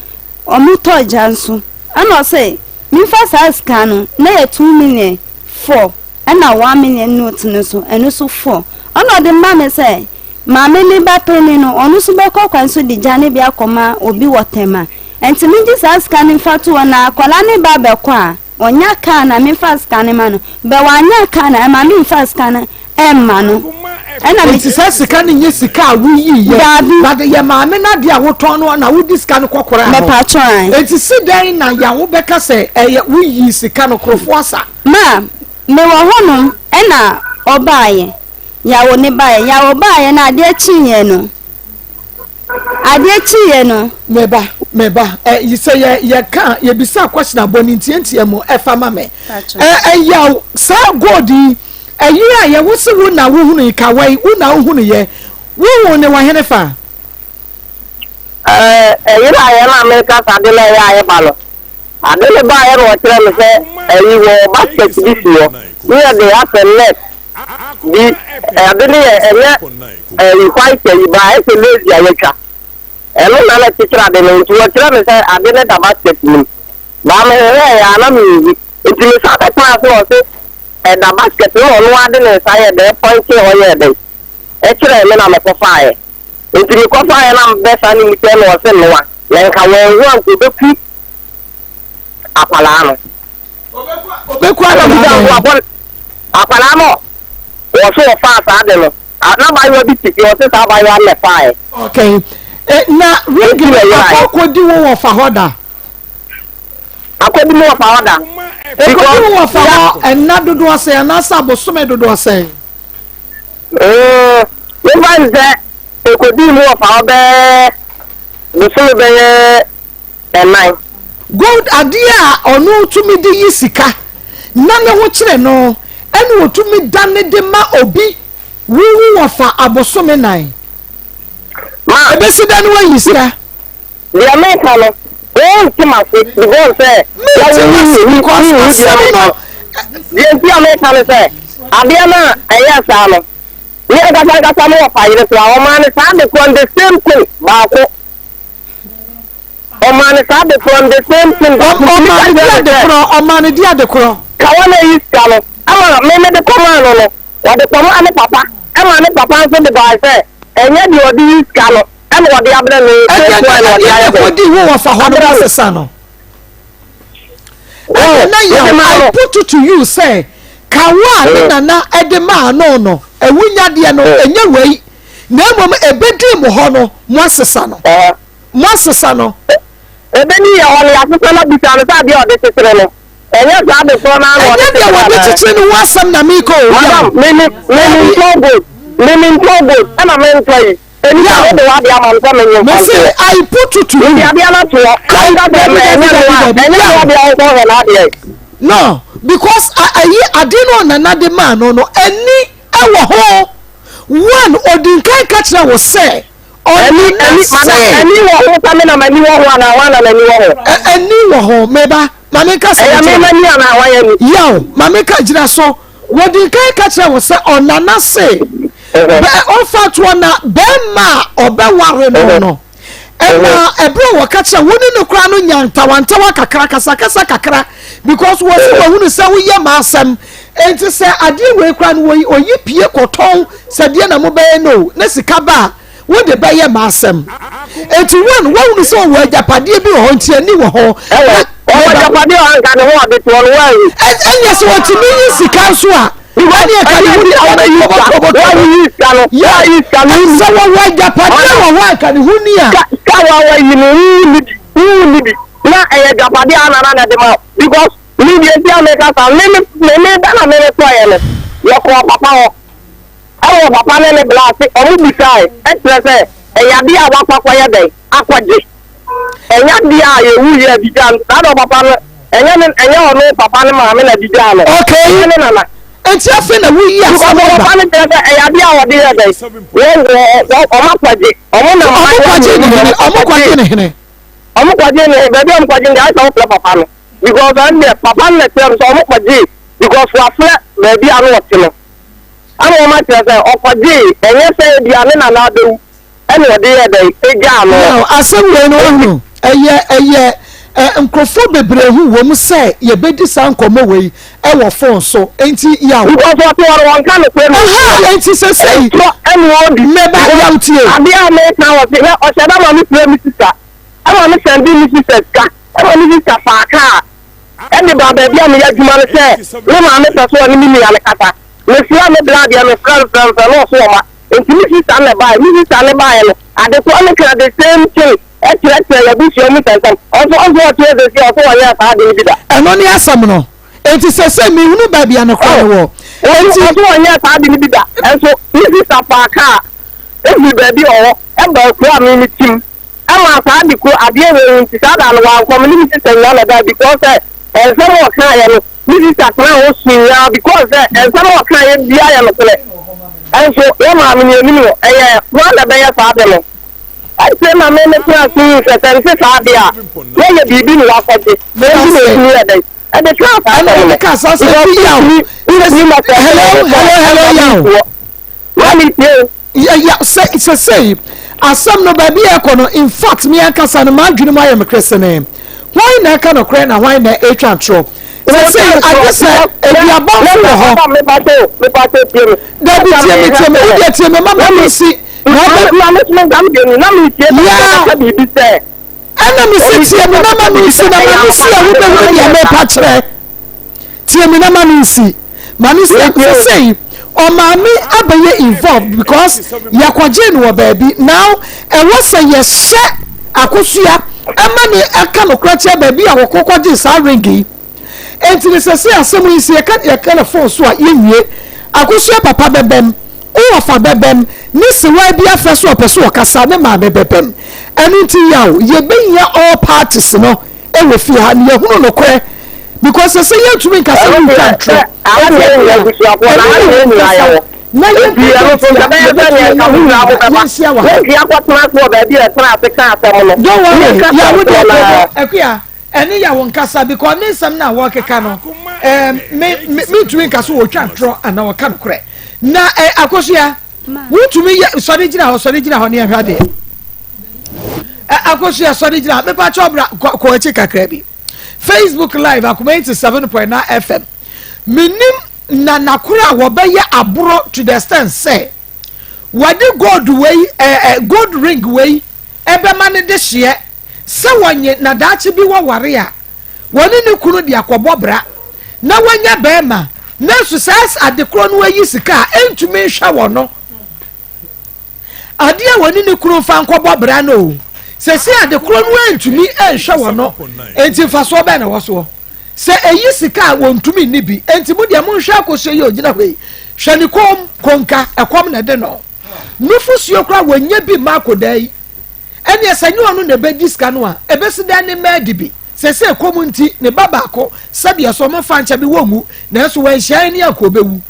wɔn tɔ gya nso. Ɛna ɔse, memfa saa sika no, na yɛ 2 million 4, ɛna 1 million note no so, ɛno so 4. Ɛna ɔde ma me sɛ, maame ne ba panin no, ɔno nso bɛkɔ kwan so de gya no bi akɔma obi wɔ Tema. Enti megye saa sika no mfa to hɔ na akwadaa no ba bɛkɔ a, Ɔnya car na menfa sika no ma no bɛ wanya car na ɛma menfa sika no ɛmma no ɛna me. Nti saa sika no nyɛ sika a woyii yɛ. Daabi. But yɛ maame no adeɛ a wotɔn no na wodi sika no kɔkoraa hɔ. Mepatwɔ ae. Nti si dɛn na yawo bɛka sɛ ɛyɛ woyii sika no korofo asa. Ma mewɔ hɔ nom ɛna ɔbaayɛ yawo ne baayɛ yawo baayɛ no adeɛ kyeeɛ no. Adeɛ kyeeɛ no. Me ba, me ba, ɛ, sɛ yɛ, yɛka, yɛbisa question a, bɔ ne ntiantia mu ɛfa ma me. Ɛ, ɛyaw, saa gold yi, ɛyere a yɛwo se wo na wohunu yi, kawa yi, wo na wohunu yɛ, wohu ne wɔ hene fa? Ɛ, ɛyere a yɛn a meka sɛ ade no ɛyɛ a ɛba no, ade no baeɛ na ɔkyerɛ me sɛ ɛyi wɔ basket bi si hɔ, ne yɛde asɛ net bi ade no yɛ ɛnyɛ ɛyi white ayi ba ɛsɛ lazy a yɛatwa ɛno na na kyekyere ade no nti wɔkyerɛ me sɛ ade no da basket no mu baa mehwehwɛɛ yɛ a na menhu nti me san bɛtena ase wɔ se ɛda basket no na ɔno ade ne nsa yɛ dɛ pɔnkye hɔ yɛ dɛ ɛkyerɛ me na mekɔfaeɛ nti mekɔfaeɛ na mebɛsa ne mu kyɛ na ɔse noa na nka wɔanhu anka ɔbɛku akwadaa no. Ɔbɛku akwadaa bɛn? Akwadaa no wɔ so wɔfaa saa de no. N'abaayewa bi te fie ɔse saa abaayewa no na ɛfaaɛ. Okay. Eh, na ring no akɔ akɔdi wo wɔfa hɔ da? Akɔdi mu wɔfa hɔ da. Ɛkɔdi wo wɔfa hɔ ɛnna dodoɔ sɛn anaasɛ abosome dodoɔ sɛn? Mm, mefa n sɛ ɛkɔdii mu wɔfa hɔ bɛɛ bosome bɛyɛ ɛnan. Gold adeɛ a ɔno tumi de yi sika na ne ho kyere no ɛna ɔtumi dane de ma obi wo wo wɔfa abosome nan. Ma. Ɛbɛsi dɛn na wayi sika? Deɛ meka no, wonte m'ase because sɛ. Mente w'ase because asɛm no. Deɛ nti a meka no sɛ, adeɛ no a ɛyɛɛ saa no, me ankasa ankasa me wɔfa yere koraa, ɔmaa no saa ade korɔ no the same thing baako. Ɔmaa no saa ade korɔ no the same thing baako. Ɔmaa no di ade korɔ, ɔmaa no di ade korɔ. Kawa na eyi sika no, ama me mede kɔmaa no no, Wɔde kɔmaa ne papa, ɛma ne papa nso de bae sɛ, ɛnyɛ deɛ ɔde yi sika no ɛna ɔde abrɛ no, Ɛdeɛ same na one na ɔde ɛdeɛ ayɛ na dɛn? ɛkɔdi wo wɔfa hɔ no Abrɛ no. woasesa no. Ɛna na Mede yaw, maa I no. put it to you sɛ, kawa a ne nana de maa no no, awunyadeɛ no, ɛnyɛ wei, na mmom ɛbɛdii mo hɔ no, moasesa no. Moasesa no. Ɛbɛdii yɛn hɔ no, yɛasesa no abisa no sɛ adeɛ a ɔde kyekyere no. Ɛnyɛ saa ade korɔ no ara na Ɛnyɛ ɔde deɛ kyekyere wɔde anaa? kyekyere no ho asɛm na meka o, Madam, Yaw. me me me Dabi. mentɔ gold. Me mentɔ gold ɛna mentɔ yi. Enti sɛ Yaw. wode w'adeɛ ama me sɛ menye mfa Mese nto hɔ. I put it to you. Mede adeɛ no ato hɔ. I Wonka sɛ dabi ɛmɛ dabi ɛnyɛ dabi me a dabi. ɛnyɛ me Yaw. adeɛ a wokɔhwɛ n'adeɛ. No, because ayi adeɛ no ɔnana de maa no no ani ɛwɔ ho. One, odi nkan ka kyerɛ wo sɛ Ani, Ɔno ani, madam, sɛ. ani wɔ ho sɛ me na m'ani wɔ ho anaa hwan na n'ani wɔ ho? Ɛ, ani wɔ ho, me ba, ma menka asɛm Ɛyɛ me nkyerɛ wo. m'ani anaa hwan ani? Yaw, ma menka, gyina so. Wɔdi nkan ka kyerɛ wo sɛ ɔnana se, bɛ, ɔmfa ntoɔ na bɛrima a ɔbɛware no no, ɛna ɛberɛ a wɔka kyerɛ wo ne no koraa no nya ntawantawa kakra, kasakasa kakra, because wɔ se wɔhunu sɛ woyɛ m'asɛm, enti sɛ adeɛ wei koraa no wɔyi, ɔyi pie kɔtɔn sɛ deɛ na mobɛyɛ no o, na sika ba a, Wo de bɛyɛ m'asɛm. Enti one, woahunu sɛ ɔwɔ agyapadeɛ bi wɔ hɔ, nti ani wɔ hɔ. Ɛwɔ, ɔwɔ agyapadeɛ wɔ anka ne ho ade toɔ no, woahu. Ɛnyɛ sɛ ɔtumi yi sika nso a, ɛne ɛka ne ho ni tɔbɔtɔbɔtɔbɔ. Yɛ, sɛ wɔwɔ agyapadeɛ wɔ hɔ anka ne ho ni a. Sika wa wayi no, wonni bi, wonni bi. Na ɛyɛ agyapadeɛ a nana na ɛde ma wo. Because me deɛ nti a meka saa, me me me da na me metɔeɛ no, yɛkɔɔ papa hɔ. Ɛwɔ papa ne ne bla ase, ɔmo bisae, ɛkyerɛ sɛ ɛyɛ adeɛ a wakɔ akɔyɛ dɛn? Akɔgye. Ɛnyɛ adeɛ a yɛwu yɛ adigyaa no, saa deɛ ɔpapa no, ɛnyɛ ne, ɛnyɛ ɔno papa ne maame na adigyaa no. Okay. Ɛnyɛ ne nana. Enti afei na woyi Because asɛm aba. papa no kyerɛ sɛ ɛyɛ adeɛ a ɔde yɛ dɛn? Wɔ, wɔ, wɔ, ɔmo akɔgye. Ɔmo nam Ɔmo adeɛ kɔgye ne hene, ɔmo kɔgye ne hene. Ɔmo kɔgye ne hene, baabi a ɔmo kɔgye no deɛ ayɛ sɛ wofrɛ papa no. Because ɛno deɛ papa no na ɛkyerɛ no sɛ ɔmo kɔgyee, because wafrɛ baabi a na ɔte no. Ɛna wɔn akyerɛ sɛ ɔkɔgyee, ɛnyɛ sɛ ebia ne nana abɛwu ɛna ɔde yɛɛ dɛn, egyaa no. Now asɛm wei no wohunu ɛyɛ ɛyɛ ɛ nkurɔfoɔ bebree ho wɔ mu sɛ yɛbɛdi saa nkɔmmɔ wei ɛwɔ phone so enti yaw. Because ɔte hɔ no wɔnka nokorɛ na ɔtua. Aha enti sesei Ntorɔ ɛna ɔdi. Meba yaw tie. Adeɛ a meka wɔ se hwɛ ɔhyɛ da ma me frɛ me sista ɛma me sɛnde me sista sika ɛma me sista faa kaa ɛde baa baabi a meyɛ adwuma no sɛ me maame pɛ sɛ ɔne me nua no kasa. Mefrɛ me bra deɛ mefrɛ no frɛ no frɛ no ɔso ɔma. Nti me sista no na ɛbaeɛ. Me sista no baeɛ no adekorɔ no kaa the same thing ɛkyerɛkyerɛ yɛn abusua mu nsɛnsɛm. Ɔnso ɔnso ɔte hɔ seesei ɔso ɔnyɛɛ saa ade no bi da. Ɛno ne asɛm no. Enti seesei menhunu baabi a nokorɛ no wɔ. Enti. Ɔso ɔnyɛɛ saa ade no bi da. Nso me sista faa kaa ɛfiri baabi a ɔwɔ ɛbaa kuro a me mete mu. Ɛmaa saa ade koro adeɛ wei nti saa da no wankɔ me ne me sista nyinaa na ɛbaeɛ because sɛ nsɛm a ɔkaeɛ no me sista tenaa hɔ sui ara because sɛ nsɛm a ɔkaeɛ biara yɛ nokorɛ ɛnso yɛ maame no yɛnim no ɛyɛ hwan na ɛbɛyɛ saa ade no ɛnti na me me tena ase yi sɛ sɛ nte saa adeɛ a yɛyɛ biribi na wakɔgye ɛnti na ɛtumi yɛ dɛn ɛde kaa saa ɛna asɛm wɔde no kaa saa asɛm no yaw hello hello hello yaw na me tie o Ya ya sɛ sɛsɛi asɛm no baabi a ɛkɔ no in fact me ankasa no m'adwene mu ayɛ me keresene hwan na ɛka nokorɛ na hwan na ɛretwa ntorɔ sɛsɛi agye sɛ aduaba nso wɔ hɔ dabi tie me tie me wodeɛ tie me ma ma me si na ɔbɛ ya ɛna me si tie me na ma me si na ma me si a wobɛhunu deɛ mepa kyerɛ. Tie me na ma no nsi. Ma no nsi sesei ɔmaame abɛyɛ involved because yɛkɔgyee no wɔ baabi now ɛwɔ sɛ yɛhyɛ akosua ɛma ne ɛka nokorɛ kyerɛ baabi a wɔkɔ kɔgyee saa ring yi. Enti no sesei asɛm yi sɛ yɛka yɛka no phone so a yɛnwie. Akosua papa bɛbɛm, wo wɔfa bɛbɛm, ne sewaa bi afrɛ sɛ ɔpɛ sɛ ɔkasa, ne maame bɛbɛm. Ɛno nti yaw, yɛbɛhia all parties no wɔ fie ha na yɛahunu nokorɛ because sɛ sɛ yɛntumi nka sɛ wontwa ntorɔ. Ɛno ne wo nkasa na yɛmpɛ date a yɛbɛtumi anya wo nyinaa yɛnhyia wɔ ha. Don't worry, yaw wo deɛ kɔ Akua. Ɛne yaw nkasa because ne nsɛm no a wɔkeka no ɛɛ me me mentumi nka so wɔtwa ntorɔ anaa wɔka nokorɛ na ɛ akosua wotumi yɛ sɔre gyina hɔ sɔre gyina hɔ ne ɛhwɛ adeɛ ɛ akosua sɔre gyina hɔ mepa kyɛw bra kɔ kɔ akyi kakra bi Facebook live akoma 87.9 FM menim na nakoro a wɔbɛyɛ aborɔ to the extent sɛ wɔde gold wei ɛ ɛ gold ring wei ɛbɛma ne de hyeɛ Sɛ wɔnye na daakye bi wɔware a, wɔne ne kunu de akɔbɔ bra na wɔanya barima, nanso saa ade korɔ no ayi sika a ɛntumi nhwɛ wɔn no. Adeɛ a wɔne ne kunu mfa nkɔbɔ bra no o, sɛsi ade korɔ no ɛntumi nhwɛ wɔn no, enti mfasoɔ bɛn na ɛwɔ soɔ? Sɛ ɛyi sika a wɔntumi nni bi, enti mo deɛ monhwɛ akosua yi a ɔgyina hɔ yi, hwɛ ne kɔn mu, konka, ɛkɔm na ɛde no. Nufosuo koraa wɔnyɛ bi mma akɔdaa yi. Ɛnneɛ sɛ nyɛ ɔno na ɛbɛdi sika no a, ɛbɛsi dɛn ne mma adi bi? Seesei ɛkɔm nti, ne ba baako, sɛdeɛ ɛsɛ wɔmfa nkyɛ me, wɔnwu, nanso wanhyia yɛn a anka ɔbɛwu.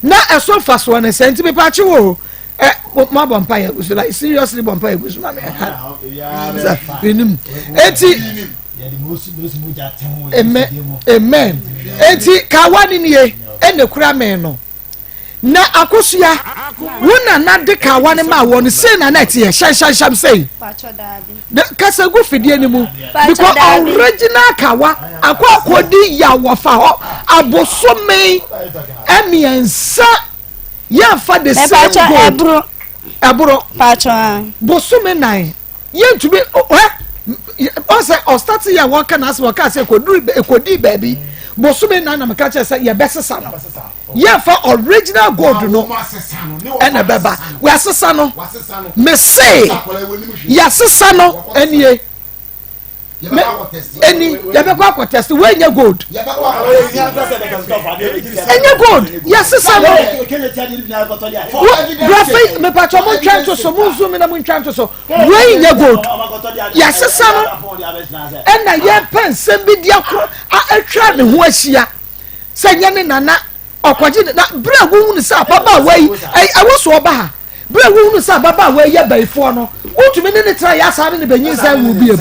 Na ɛso mfasoɔ ne sɛn? Nti mepakye wo o, ɛ, mo, moabɔ mpaeɛ agu so, like seriously bɔ mpaeɛ agu so ma me. Sɛ, menim. Enti, amen, amen. Enti, kawa ne nie, ɛna ekura me no. Na Akosua, wo nana de kawa no maa wɔ no, sei na na ɛteɛ, hyɛnhyɛnhyɛm sei. Kasa gu fidie no mu, because original kawa akɔ akɔdi ya wɔfa hɔ abosome mmiɛnsa yɛnfa the same gold. Ɛboro. Bosome nan. Yɛntumi ɛ ɔsɛ ɔstate yɛ wɔka n'asɛm ɔka sɛ ɛkɔduru ɛkɔdii baabi bosome nan na meka kyerɛ sɛ yɛbɛsesa no yɛmfa original gold no ɛna ɛbɛba wɔasesa no mese yɛasesa no ɛnie Me ɛni yɛbɛkɔ akɔ test wei nyɛ gold ɛnyɛ gold yɛsesa no brafɛ mepatɔ mo ntwa nto so mo nso mi na mo ntwa nto so wei nyɛ gold yɛsesa no ɛna yɛpɛ nsɛm bi di akoro atwa ne ho ahyia sɛ nyɛ ne nana ɔkɔgye na bere a wohunu sɛ ababaawa yi ɛwɔ so ɔba ha. Bere a wohunuu sɛ ababaawa yi yɛ bayifoɔ no, wotumi ne no tra yɛ asaa ne no bɛnyinsɛn woo bio.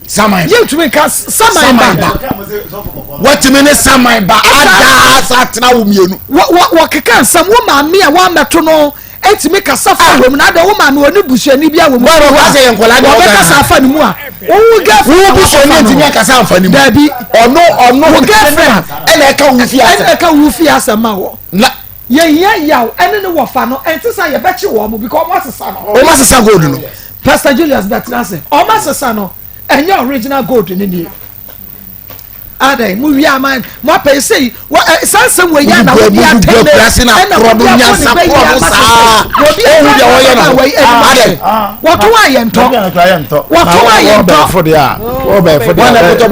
Saman. Yɛntumi nka saman ba. Watumi ne saman ba adaa sa atena wo mmienu. Wɔkeka nsɛm wo maame a wɔamɛto no etumi kasa fa ah. wɔ mu na adɛ wo maame wɔ ne busuani bi a wɔ mu fi hɔ a wɔbɛkasa afa ne mu a wo girlfriend wo busuani ntumi akasa afa ne mu dabi ɔno ɔno wo girlfriend ɛna ɛka wo fi asɛm ɛna ɛka wo fi asɛm ma wɔ na Yɛhia yaw ɛne ne wɔfa no ɛnte sɛ yɛbɛkye wɔn mo because wɔn asesa no. Wɔn asesa gold no. Pastor Julius bɛtena ase wɔn asesa no ɛnyɛ original gold ne nie adan mu wia ama mo apɛ sɛ wɔ ɛ saa nsɛm wɔ yi a na wodi atɛnɛ ɛna wodi akɔ ne bɛ yi ama sɛ obi a wɔyɛ no wɔ yi ɛni ma sɛ wɔtɔn a yɛn tɔ wɔtɔn a yɛn tɔ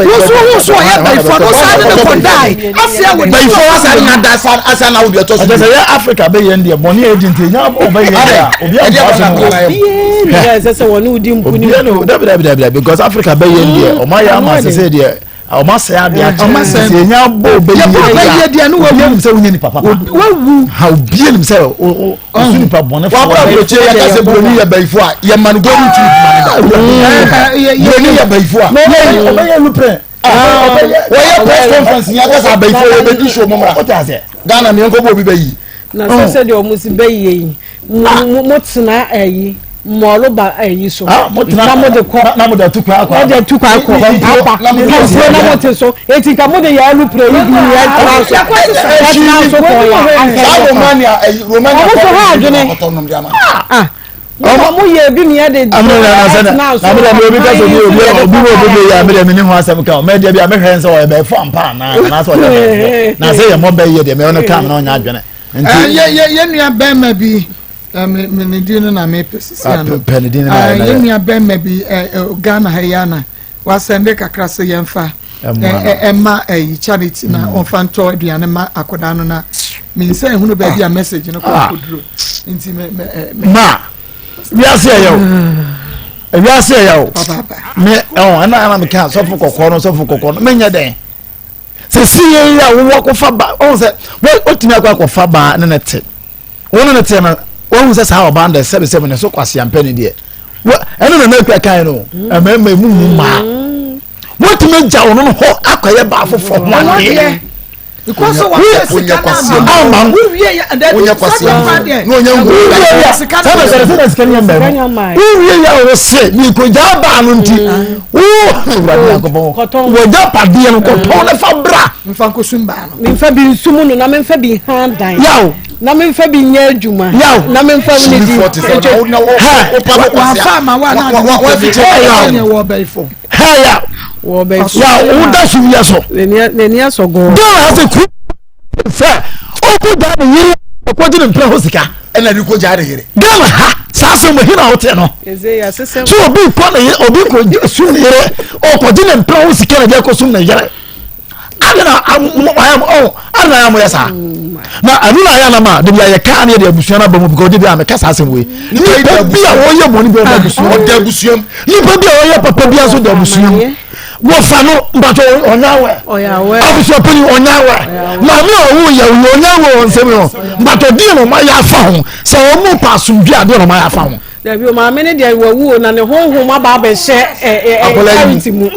wosu wosu ɔyɛ bɛyifo no saa ne ne kɔ dae afia wɔ bɛyifo asa ne na da asa na wodi ɛtɔ so. ɛkyɛ sɛ yɛ africa bɛ yɛn deɛ bɔnne yɛ di nti nya ɔbɛ yɛn deɛ obi a nfa so mu obiara ɛsɛ sɛ wɔne wodi nkunim obiara no dabi dabi dabi because africa bɛ yɛn deɛ ɔmo ayɛ ama sɛ deɛ ɔmo asɛ adeɛ akyɛ ɔmo asɛ sɛ enya bɔ ɔbɛ yie deɛ no wawu obiara nim sɛ wonyɛ nipa papa wawu ha obiara nim sɛ o o osu nipa bɔnɛ fo wabra aburokye yɛ kase buroni yɛ bayifo a yɛ man golden tube ma ne da buroni yɛ bayifo a ɔbɛyɛ lupin wɔyɛ press conference ni akasa abayifo yɛ bɛ di show mo mra Ghana mi nkɔ bɔ obi bɛ yi. Na sɛ sɛ deɛ ɔmo si bɛ yie yi mo mo tena ɛyi mɔlo ba ɛyi so na mo de kɔ na mo de tu kwan akɔ mo de tu kwan akɔ akɔ pɔmpɔ na mo te so eti nka mo de yɛ ɛlupre yi bi yɛ ɛtena so ɛtena so kɔ ya saa Romania ɛyi Romania ɔmo so ha adwene ah. Mo mo yɛ bi mi de. Amina na na sɛ na na mi dɛ mi obi ka sɛ obi obi obi wo obi yɛ mi dɛ mi ni ho asɛm ka o mɛ deɛ bi a mi hwɛ nsɛ ɔyɛ bɛɛfo ampa ana anaasɛ ɔyɛ bɛɛfo na sɛ yɛ mɔ bɛyɛ deɛ mɛ ɔno ka mi na ɔnyɛ adwene. Nti yɛ yɛ yɛ nua bɛrima bi mi mi ne din no na mi pɛ sisi ano. Pɛ ne din no na yɛ. Yɛ nua bɛrima bi ɛ Ghana ha yi ana wasɛnde kakra sɛ yɛn fa. ɛma ɛyi charity na mm. ɔnfa ntɔ aduane ma akwadaa no na me nsa ehunu baabi a message no kɔ ah. akɔduro nti me me me. ma wiase ɛyɛ o wiase ɛyɛ o me ɛwɔ ɛna ɛna mi ka sɔfo kɔkɔɔ no sɔfo kɔkɔɔ no menyɛ dɛn sɛ si yɛ yi a wɔwɔ akɔfa ba ɔn sɛ wɔtumi akɔ akɔfa ba ne ne te. Wo ne no teɛ no, woahu sɛ saa ɔbaa no deɛ sɛbesɛbe ne so kwaseampɛ ne deɛ. Ɛno na n'akua kan no, mmarima emu mu mmaa. Wotumi agya wo no hɔ akɔyɛ baa foforɔ ho adeɛ. Because wɔn sika na ama no. Wowie yɛ wonyɛ kwaseamfo na ɔnyɛ ngu sɛbɛ sɛbɛ sɛbɛ sika ni ɛmɛ mu wowie yɛ wo se mikogya baa no nti wo awurade nyankopɔn wɔgya padeɛ no kɔtɔn ne fa bra mfa nkosum baa no memfa bi nsum no na memfa bi ha dan yaw na memfa bi nyɛ adwuma yaw na memfa ne di wafa ama wa na wɔ bɛyifo hɛ yaw yaw woda sum yɛ so n'ani asɔ gɔɔ ghana ha sɛ kuru sɛ ɔkɔ gya ne yere ɔkɔgye ne mpena hɔ sika ɛna de kɔ gya ne yere ghana ha saa asɛm wɔ hena wote no so obi kɔ ne yere obi kɔ sum ne yere ɔkɔgye ne mpena hɔ sika na de akɔ sum ne yere ade na ɔn ade na ayɛ mo yɛ saa na ɛno na ayɛ anam a de bi ayɛ kaa ne yɛ de abusua no aba mu because de bi a meka saa asɛm wei nipa bi a wɔyɛ bɔne bi ɔda abusua ɔda abusua mu nipa bi a wɔyɛ papa bi nso da abusua mu wɔfa no mpatɔ ɔnya awɛ abusua panyin ɔnya awɛ maame a ɔwɔ yɛ ɔyɛ ɔnya awɛ wɔ nsɛm no mpatɔ deɛ na ɔma yɛ afa ho sɛ wɔn pa asomdwe adeɛ na ɔma yɛ afa ho. Dabi o maame ne deɛ wawu o na ne honhom aba abɛhyɛ ɛ ɛ charity mu.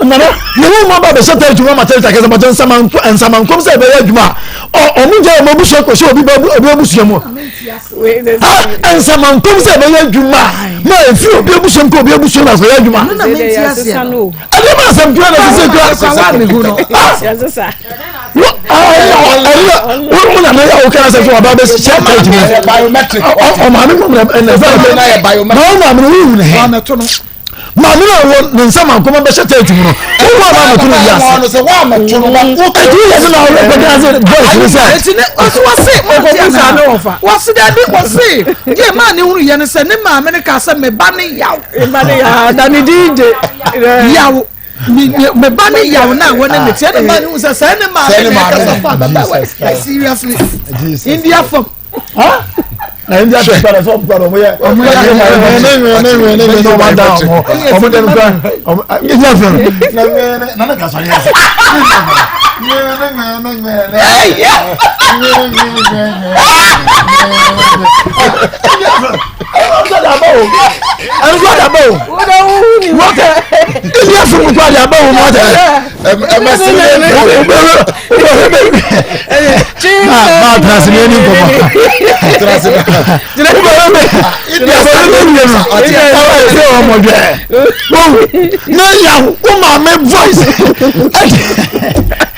Nana ne honhom aba abɛhyɛ charity mu ama charity akɛse bàtɛ nsamanko nsamankom sɛ ɛbɛyɛ adwuma a ɔ ɔmo gya ɔmo abusua kɔhyɛ obi ba obi abusua mu. Ha nsamankom sɛ ɛbɛyɛ adwuma a ma efiri obi abusua mu kɔ obi abusua mu akɔyɛ adwuma. Ɛdɛ ma asɛm kura na sisi kura. Wo na ne yɛ wo kɛnɛ sɛ so ɔba bɛ hyɛ page mu ɔmaame mu na ɛna sɛ na wo maame no wohu ne he maame no a wɔ ne nsa ma nkɔmɔ bɛhyɛ tent mu no wo a maame to no wiase ɛti woyɛ sɛ na wobɛkɔgyina sɛ boys ne sɛ ɛti ne ɔsi wɔsi ɔkɔbu saa ne wɔfa wɔsi dɛbi wɔsi deɛ maa ne hunu yɛ ne sɛ ne maame ne ka sɛ me ba ne yaw me ba ne yaw na ne din de yaw me ba ne yaw na wɔne ne tiɛ ne ma ne hu sɛ sɛ ne maame ne ɛkasa fa like seriously India fam. Na India fam kura sɛ ɔmo kura ɔmo yɛ ɔmo yɛ ne ne ne ne ne ne ɔmo ada ɔmo ɔmo dɛm kura ɔmo India fam na ne ne na ne kasa yɛ sɛ ne ne ne ne ne ne ne ne ne ne India fam. Ɛnso ɔde aba o. Wɔtɛ ebi aso mu kɔ ɔde aba o wɔtɛ. Ɛmɛ si ne ne. Maa maa tena se ne ni nkɔmɔ. Tena se na. Wobɛrɛ bɛ wobɛrɛ bɛ wie no ɛwɔ ɛsɛ ɔmɔ dwɛ. Ne yaw wo maame voice.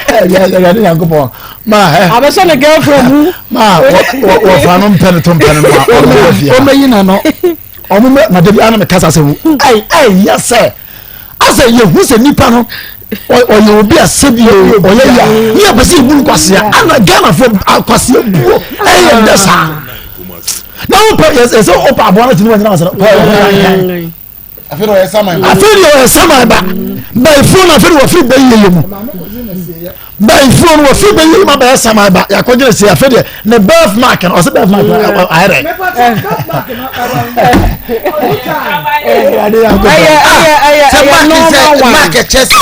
Ɛyɛ ɛyɛ ne yankopɔn. Ma ɛ. Abɛsɛ ne girlfriend mu. Ma wɔfa no mpɛ no to mpɛ no ma ɔmo bɛ fie. Ɔmo yi na no. Ɔmo mɛ na dabi ana mɛ kasa sɛ wo. Ayi ayi yɛ sɛ asɛ yɛ hu sɛ nipa no ɔyɛ obi a sɛbi ɔyɛ yia ne yɛ pɛ sɛ ebu nkwasia ana Ghana fo akwasia buo ɛyɛ dɛ saa na wopɛ yɛ sɛ wopɛ aboa no kyini wɔnyina wasɛ kɔ ɔho afei deɛ ɔyɛ saman ba afei deɛ ɔyɛ saman ba bayifuo no afei deɛ wɔfiri bɛyie yɛ mu bayifuo no wɔfiri bɛyie yɛ mu abɛyɛ saman ba yakɔgyina sie afei deɛ ne birth mark no ɔsɛ birth mark no ayɛ dɛ sɛ mark sɛ mark kyɛ sɛ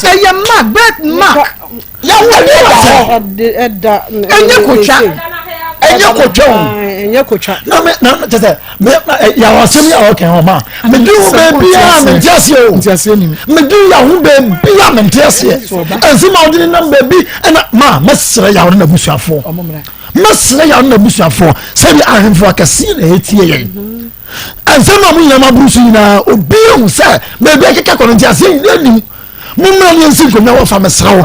ɛyɛ mark birth mark Yawo ɛnyɛ da hɔ. Ɛda ɛnyɛ kotwa. Ɛnyɛ kotwa o. Ɛnyɛ kotwa. Na me na kyɛ sɛ me yawo asɛm yi a ɔkɛ hɔ ma me di wo baabi a me nte aseɛ o. Me di yawo baabi a me nte aseɛ. Ɛnsi ma ɔde ne nam baabi ɛna ma mɛsrɛ yawo ne n'abusuafoɔ. Mɛsrɛ yawo ne n'abusuafoɔ sɛbi ahemfo akɛseɛ na ɛtie yɛn. Ɛnsɛm a mo nyinaa ma buru so nyinaa obi ehu sɛ baabi akeka kɔ no nte aseɛ nyinaa nim. Mommra ne yɛnsi nkonnwa wɔfa mesrɛ wo.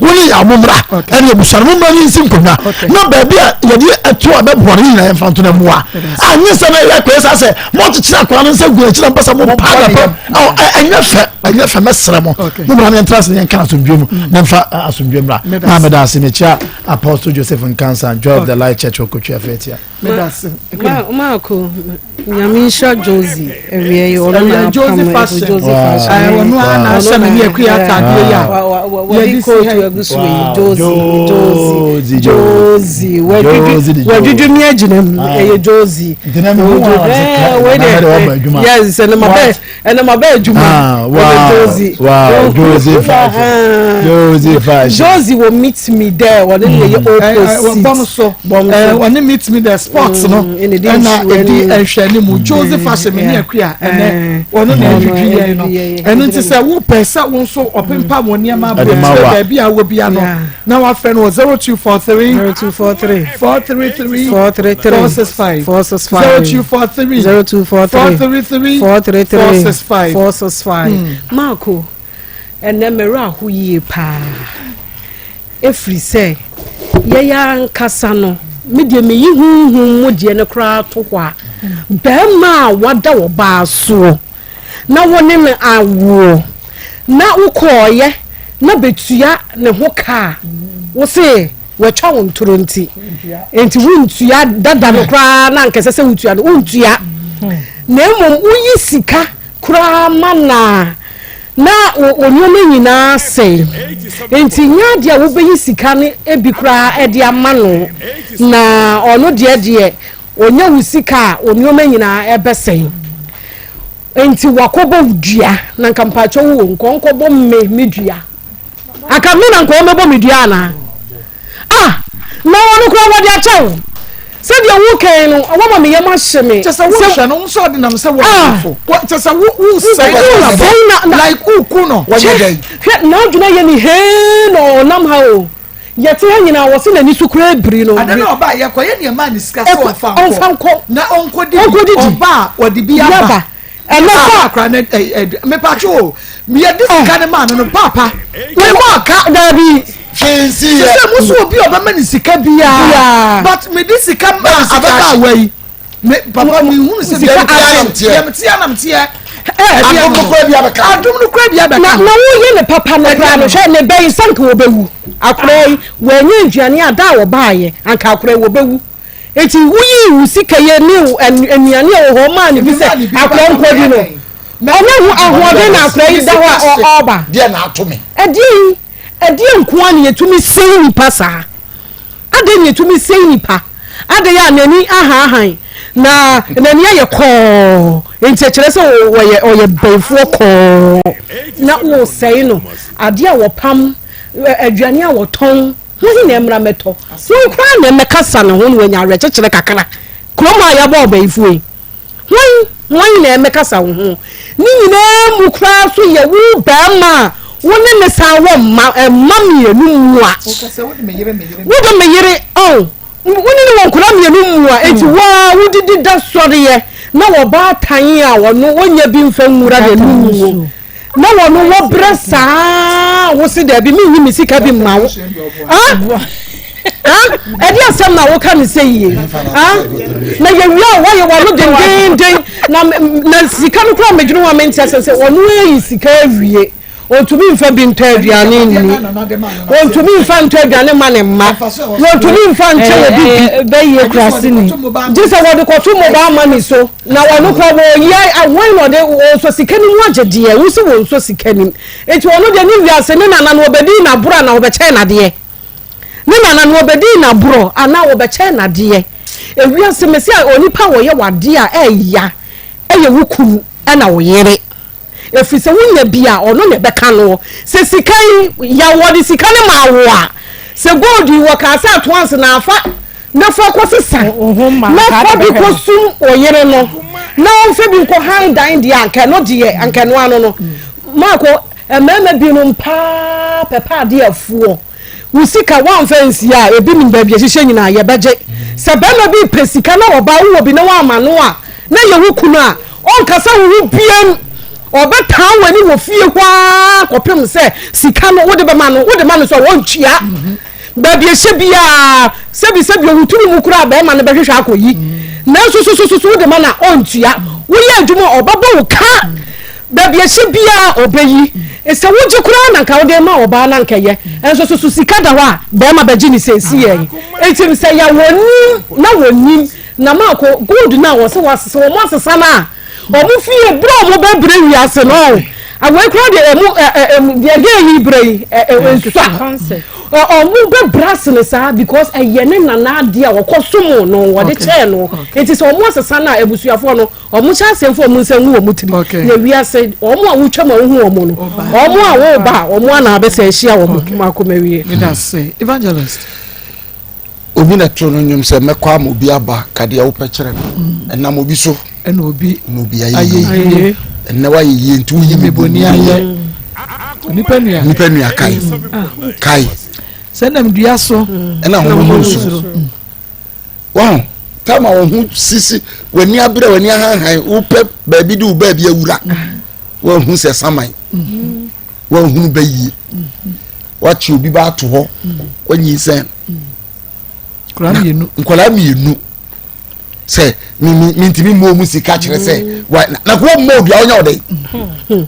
Wo ne yɛ mommra ɛne abusua no mommra ne yɛnsi nkonnwa na baabi a yɛde ɛto a bɛboa no nyinaa yɛmfa nto no mmoa. Anyɛ sɛ na yɛ akɔyɛ saa sɛ moakyekyere akwadaa no nsa gu akyi na mpɛ sɛ mopa na pɛ ɛnyɛ fɛ ɛnyɛ fɛ mɛsrɛ mo mommra ne yɛntra ase ne yɛnka asomdwe mu na mfa asomdwe mmra. Na meda ase mekyia Apostle Joseph Nkansa Joy of the Light Church wɔ Kotwi Afetia. Maako nyame nhyira Josie awia yi ɔno na apam Josie fashion ɔno ara na ahyɛ me ne akua ataadeɛ yi a wɔde kootu agu so yi Josie Josie Josie wadwidwi mi agyina mu ɛyɛ Josie yes ɛnna ma bɛɛ ɛnna ma bɛɛ adwuma ah, ɛyɛ Josie wow Josie fashion Josie fashion Josie wɔ meet me there wɔne ne yɛ opposite bɔm so wɔne meet me there sports no ɛna ɛdi nhwɛni mu Josie fashion mi ne akua ɛnɛ wɔne na ɛdwidwi yɛn no ɛno nti sɛ wopɛ sɛ wo nso ɔpempa wɔn nneɛma abɔ baabi a wɔ bia no. Na wafrɛ no wɔ 0243 0243 433 433 465 465 0243 0243 433 433 465 465 Marco ɛnɛ mmerɛ aho yie paa ɛfiri sɛ yɛyɛ ankasa no me deɛ meyi honhom mu deɛ no koraa to hɔ a bɛrima a wada wɔ baa soɔ na wo ne no awoɔ na wokɔɔeɛ na bɛtua ne ho ka a, wo se watwa wo ntoro nti, nti wontua dada no koraa na anka ɛsɛ sɛ wotua no, wontua. Na mmom woyi sika koraa ma no a, na wo nneɛma nyinaa sɛe. Nti nyɛ adeɛ a wobɛyi sika no bi koraa de ama no, na ɔno deɛ deɛ Ɔnya wo sika a, wo nneɛma nyinaa ɛbɛsɛe. Nti wakɔbɔ wo dua, na nka mpakyɛ wo o, nka ɔnkɔbɔ me me dua. Anka me na nka ɔmmɛbɔ me dua anaa? Ah! Na ɔno koraa wɔde akyɛ wo. Sɛdeɛ wo kɛn no, wama me yam ahye me. Kyɛ sɛ wohwɛ no, nso ɔde nam sɛ wɔfo. Kyɛ sɛ wo wo sɛn na like wo ku no. Wɔnyɛ dɛn? Hwɛ, n'adwene ayɛ ne hee na ɔnam ha o. Yɛte ha nyinaa wɔse n'ani so koraa abiri no. Ada na ɔbaa yɛkɔ yɛ nea ɛmaa ne sika sɛ ɔnfa nkɔ nkɔ na ɔnkɔ didi ɔba a ɔde bi aba ɛnɛ sɛ akora ne ɛ ɛ mepatwo o yɛde sika ne maa no no paapa ne mu aka daabi hwee yɛ sɛ mo so obi a ɔbɛma ne sika biara but mede sika maa ababaawa yi me papa mi hunu sɛ sika ase deɛ mete anam teɛ adom no kora bi abɛka adom no kora bi abɛka na na woyɛ ne papa no koraa no hwɛ ne bɛyi sɛ nka wɔbɛwu akora yi wɔanya aduane a da a wɔbaayɛ anka akora yi wɔbɛwu nti woyii wo sika yɛ ne nnuane a wɔ hɔ maa ne bi sɛ akora nkɔdi no ɔno ho ahoɔden na akora yi da hɔ a ɔba deɛ na ato me ɛdeɛ ɛdeɛ nkoa ne yɛtumi sɛn nipa saa Adɛn na ɛtumi sɛe nipa? Adɛn a n'ani ahaahan na n'ani ayɛ kɔɔ nti ɛkyerɛ sɛ ɔyɛ ɔyɛ bɛnfoɔ kɔɔ na wɔresɛe no adeɛ a wɔpam aduane a wɔtɔn ho he na ɛmmra mɛtɔ ho koraa na ɛmmɛkasa ne ho na wɔanya awerɛkyekyerɛ kakra kurom a yɛabɔ ɔbɛnfoɔ yi Hwan, hwan na ɛmmɛkasa wo ho? Ne nyinaa mu koraa nso yɛ wo barima a wo ne ne san wɔ mma, mma mmienu mua. Wode me yere, me yere. Wode me yere, oh, wo ne ne wɔ nkwadaa mmienu mua, enti wo ara wodidi da sɔreɛ na wɔbaatan a ɔno ɔnya bi mfa nwura n'anum mu. Na wɔn wɔ brɛ saa wo se daabi menyi me sika bi mma wo ah ah ɛde asɛm na woka ne sɛ yie ah na yɛwie a wɔyɛ wɔn dendenden na na sika no koraa medwene ho a mente asɛ sɛ wɔn ayi sika awie ɔntumi nfa bi ntɔ aduane nni ɔntumi nfa ntɔ aduane ma ne mma wɔntumi nfa nkyɛ wɔ bi bi bɛyɛ kurasini gye sɛ wɔde kɔto mobile money so Na ɔno koraa wɔyi a hwan na ɔde ɔnsɔ sika no mu agye deɛ wo sɛ wɔnsɔ sika nim nti ɔno deɛ ne wiase ne nana no ɔbɛdi n'aborɔ anaa ɔbɛkyɛn n'adeɛ ne nana no ɔbɛdi n'aborɔ anaa ɔbɛkyɛn n'adeɛ ewiase mesi a onipa a wɔyɛ wadeɛ a ɛya ɛyɛ wo kunu ɛna wo yere ɛfiri sɛ wonya bi a ɔno na ɛbɛka noɔ sɛ sika yi ya wɔde sika no maa wo a sɛ gold yi wɔkaa sɛ atoanse na afa na fa kɔsesa na fa bi kɔsum ɔyere no na ɔmfa bi nkɔ han dan deɛ anka ɛno deɛ anka ɛno ano no maako mmarima binom paa pɛpɛ adeɛ afuɔ Wo sika woamfa ansie a, ebi nim baabi ɛhyehyɛ nyinaa, yɛbɛgye. Sɛ barima bi repɛ sika na ɔbaa wowɔ bi na woamma no a, na ɛyɛ wo kunu a, ɔnkasa wo ho biam. Ɔbɛtaa w'ani wɔ fie hɔ ara kɔpem sɛ sika no wode bɛma no, wode ma no so a wɔntua. Baabi ɛhyɛ biara, sɛbisɛbi owuturu mu koraa bɛrima no bɛhwehwɛ akɔyi. Nanso so so so wode ma no a ɔntua. Woyɛ adwuma a ɔbɛbɔ wo ka. Baabi ɛhyɛ biara ɔbɛyi. Sɛ wogye koraa na nka wode ma ɔbaa no anka ɛyɛ. Nso so so sika da hɔ a bɛrima bɛgye ne seesei. Enti sɛ yɛ wɔnim na wɔnim na maako gold no a wɔse wɔasesa wɔn asesa no a Wɔn fie berɛ a wɔn bɛbrɛ wiase no awei koraa deɛ ɛmu ɛ deɛ gɛɛ yi brɛ yi ɛ ɛ nsua wɔn bɛbrɛ asene saa because ɛyɛ ne nana adeɛ a wɔkɔ som no wɔde kyɛɛ no nti sɛ wɔn asesa no a abusuafoɔ no wɔn hyɛ aseɛ mfa wɔn nsa ngu wɔn tiri na wiase wɔn a wotwa mu a wohu wɔn no wɔn a wɔreba a wɔn a na abɛsɛ ahyia wɔn mako mawie. Evangelist. Obi na ɛtoo no nnwom sɛ, Mɛkɔ ama obi aba, ka deɛ wopɛ kyerɛ me. Ɛnam obi so ɛna obi na obi ayɛ yie. Ɛnnɛ woayɛ yie nti woyi me boni ayɛ. Nipa nua. Nipa nua kae. Kae. Sɛ nam dua so. Ɛna honhom so. Wɔn tam a wɔn ho sisi w'ani abere w'ani ahanhan wopɛ baabi de wo baabi awura. Wɔahu sɛ saman. Wɔahunu bɛyie. Wɔakye obi ba ato hɔ. Wɔnyinsɛn. Nkwadaa mmienu sɛ mintimi mmɔ mu sika kyerɛ sɛ wa na ko mmɔ odua ɔnyɛ ɔdɛ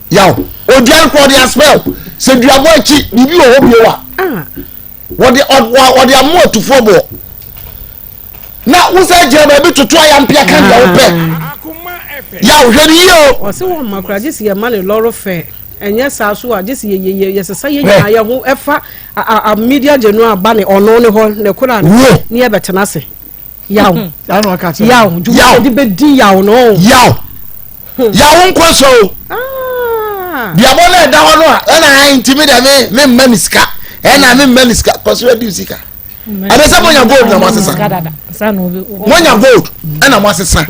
yaw odua no kɔ ɔde aspɛl sɛ duabɔ akyi biribi wɔ hɔ bio a wɔde wɔde amo atufoɔ boɔ na wosɛ gyina baabi toto ayampea ka deɛ wopɛ yaw hwɛ ne yie o. Ɔsɛ wɔn mma koraa gye sɛ yɛma ne lɔre fɛ ɛnyɛ saa so a gye sɛ yɛsesa yɛ nyinaa yɛ ho ɛfa a media general ba ne ɔno ne hɔ ne kora no ne yɛbɛtena ase yaw yaw dwuma yɛde bɛdi yaw no yaw yaw nkɔ so o ah. duabɔ no ɛda hɔ no a ɛna ayi ntumi dɛ me me mma ne sika ɛna me mma ne sika kɔ so adi sika ɛbɛ sɛ monya gold na mo asesa monya gold ɛna mo asesa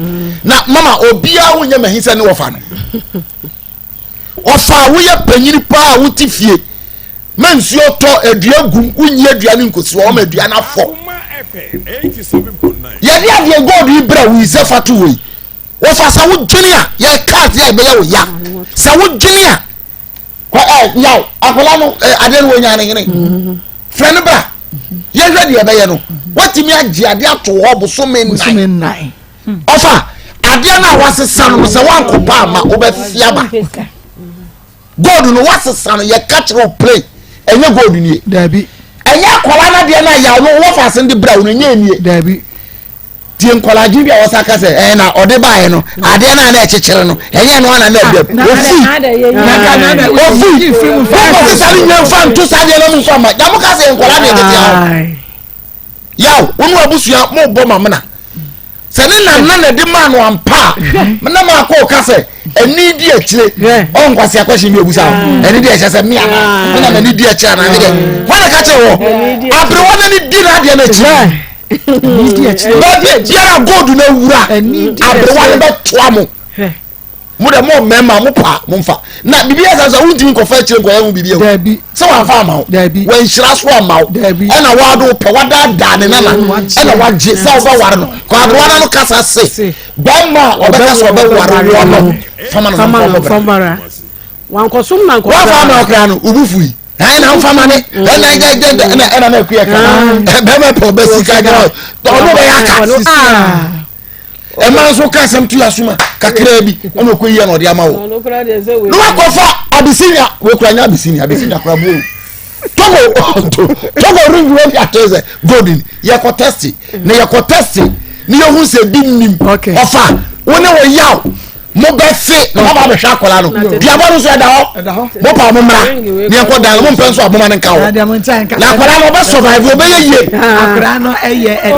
na mama obiara wonyɛ mahi sɛ ne wɔfa no ɔfa a woyɛ panyini paa a wote fie ma nsuo tɔ adua gum wonyi adua no nkosi hɔ ɔma adua no afɔ yɛde adeɛ gold yi brɛ wo yi sɛ fa to wei wɔfa sɛ wodwene a yɛka adeɛ a ɛbɛyɛ wo ya sɛ wodwene a kɔ ɛ yaw akwadaa no ɛ adeɛ no wɔnya ne hene frɛ no bra yɛhwɛ deɛ ɛbɛyɛ no watumi agye adeɛ ato hɔ bosome nnan ɔfa adeɛ no a wasesa no sɛ wankɔpa ama wobɛfi aba gold no wasesa no yɛka kyerɛ wo play ɛnyɛ gold nie dabi ɛnyɛ akwadaa no adeɛ no a yaw no wɔfa ase de brɛ wo no ɛnyɛ nie dabi tie nkwadaa adwene bi a wɔsa ka sɛ ɛɛ na ɔde baeɛ no adeɛ no a na ɛkyekyere no ɛnyɛ no ana na ɛbɛm ofi ofi wokɔ sesa no nyɛ mfa nto saa adeɛ no mu mfa ma yàmo ka sɛ nkwadaa deɛ tete ahɔ yaw wo ne wabusua mo bɔ mamena sɛ ne nana na ɛde maa no ampa a na maa kɔ ka sɛ ɛni di akyire ɔnkwasi akɔhyɛ mi ebusa ho ɛni di ɛhyɛ sɛ mi ana mi na m'ani di akyire ana mi dɛ wɔn na ka kyerɛ wɔ aberewa n'ani di n'adeɛ n'akyi baabi biara gold na wura aberewa no bɛtoa mo mo dɛ mo mmarima mo pa mo nfa na bibi yɛ sɛ wontumi nkɔfa akyire nkɔyɛ ho bibi ɛho sɛ wamfa ama wo wanhyira so ama wo ɛna wado pɛ wadaadaa ne nana ɛna wagye sɛ wobɛware no kɔ aberewa no no kasa se bɛrima a ɔbɛka sɛ ɔbɛware woɔ no fama no fama wankɔsom na nkɔsra wafa ama ɔkra no wobu fui ɛna nfa ma ne ɛna ɛgya ɛgya ɛna ɛna na ɛkuyɛ ka bɛrima pɛ ɔbɛ sika gyina ɔno bɛyɛ aka ɛma nso ka asɛm to yasoma kakraa bi ɔna ɔkɔ yie na ɔde ama wo na wakɔfa abisinia wekura nya abisinia abisinia kura buo togo togo ring wei de ato sɛ golden yɛkɔ tɛsti na yɛkɔ tɛsti na yɛhu sɛ bi nim ɔfa wo ne wo yaw mo bɛ fe na mo ba bɛhwɛ akwadaa no duaba no nso ɛda hɔ mo pa mo mmra ne yɛnkɔ dan no mo mpɛ nso a mo ma no nka hɔ na akwadaa no ɔbɛ survive ɔbɛyɛ yie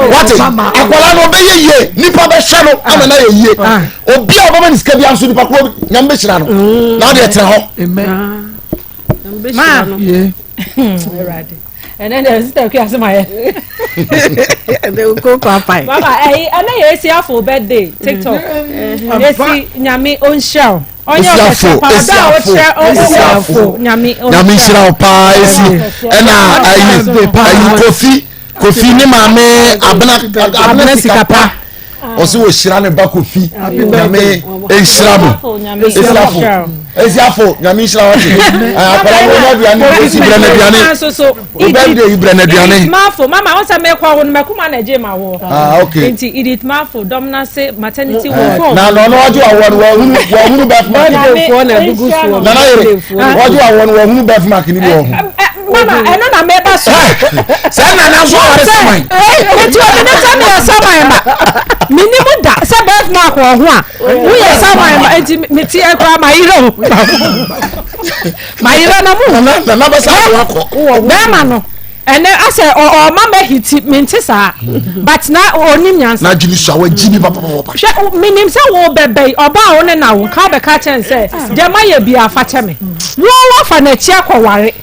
wate akwadaa no ɔbɛyɛ yie nipa bɛhwɛ no ama no ayɛ yie obi a ɔbɛma ne sika bi nso nipa koro nyame bɛhyira no na ɔde ɛtena hɔ. maa ɛnɛ deɛ sista kua ase ma yɛ. ko papa. Baba ɛyi ɛnɛ yɛ esi afo birthday tiktok esi nyame onhyira o. Ɔnyɛ ɔkɛse pa ɔdɔ a ɔkyerɛ ɔwɔ nyame nyame nhyira wo paa esi ɛna ayi ayi kofi kofi ne maame abena abena sikapa. Ɔsɛ wɔhyira ne ba Kofi. Nyame nhyira mo. Esiafo. Esiafo nyame nhyira wate. Akwadaa no wɔnya aduane bi esi brɛ no aduane. Wo birthday yi brɛ no aduane. Edith Mafo mama wɔn sɛ mekɔ wo no mɛkoma na ɛgye ma wɔ. Ah okay. Nti Edith Mafo dɔm n'ase maternity ward. Na na ɔno ɔgye awɔ no wɔhunu wɔhunu birth mark. Nana yere wɔgye awɔ no wɔhunu birth mark ni bi wɔ ho. Mama ɛno na meba so. Sɛ nana nso aware saman. Nti obi ne sɛ meyɛ saman ma menim da sɛ birth mark wɔ ho a woyɛ saman ma nti mete ɛkora ma yerɛ o ma yerɛ na mo. Nana bɛ sa akɔ. Bɛrima no ɛnɛ asɛ ɔma mɛhiti mente saa but na ɔnim nyansa. Na gyimi so a wagyimi papapapa. Hwɛ menim sɛ wo bɛbɛ yi ɔbaa wo ne na wo nka bɛka kyɛn sɛ deɛ mayɛ bi afa kyɛ me wo wafa n'akyi akɔware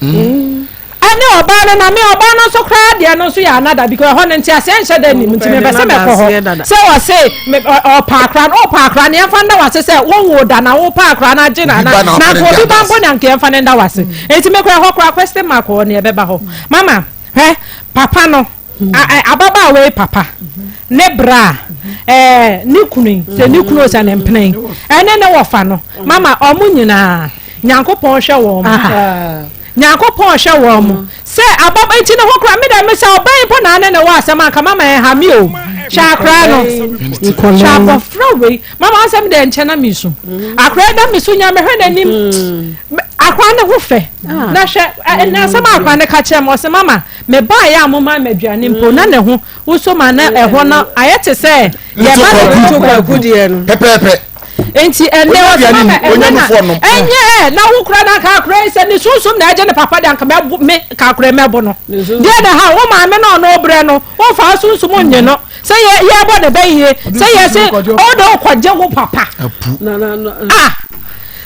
ɛne ɔbaa no na me ɔbaa no nso koraa deɛ no nso yɛ anada because ɛhɔ no nti aseɛ nhyɛ da nim nti mepɛ sɛ mɛkɔ hɔ sɛ ɔse ɔpa akora no ɔpa akora no yɛmfa nda wase sɛ wonwo da na wopa akora no agye na na nka obi ba mpo na nka yɛmfa no nda wase nti mekora ɛhɔ koraa question mark wɔ ne ɛbɛba hɔ mama hwɛ papa no ababaawa yi papa ne bra ɛɛ ne kunu yi sɛ ne kunu sɛ ne mpene yi ɛne ne wɔfa no mama ɔmo nyinaa nyankopɔn hwɛ wɔn mo nyankopɔn hwɛ wɔn mo sɛ ababa nti ne ho kora me dɛ me sɛ ɔbɛn mpo na ne ne wɔ asɛm anka mama ɛha mi o hwɛ akora no hwɛ abɔfra wei mama asɛm dɛ nkyɛn na mi so akora da mi so nyame hwɛ n'anim akora ne ho fɛ na hwɛ ɛnna asɛm akora ne ka kyerɛ mo ɔsɛ mama. Mebaeɛ a momaa me aduane mpo, na ne ho woso ma na ɛhɔ no ayɛ te sɛ yɛba no to kwaku deɛ no. Pɛpɛɛpɛ. Nti ɛnɛ ɔsɛ mama ɛnɛ na ɛnyɛ ɛ na wo kura na nka akora yi sɛ ne sunsum na ɛgye ne papa de anka mɛbo me ka akora mɛbo no deɛ na ha wo maame na ɔno brɛ no womfa sunsum nye no sɛ yɛ yɛbɔ ne bɛ yie sɛ yɛ se ɔde wokɔgye wo papa ah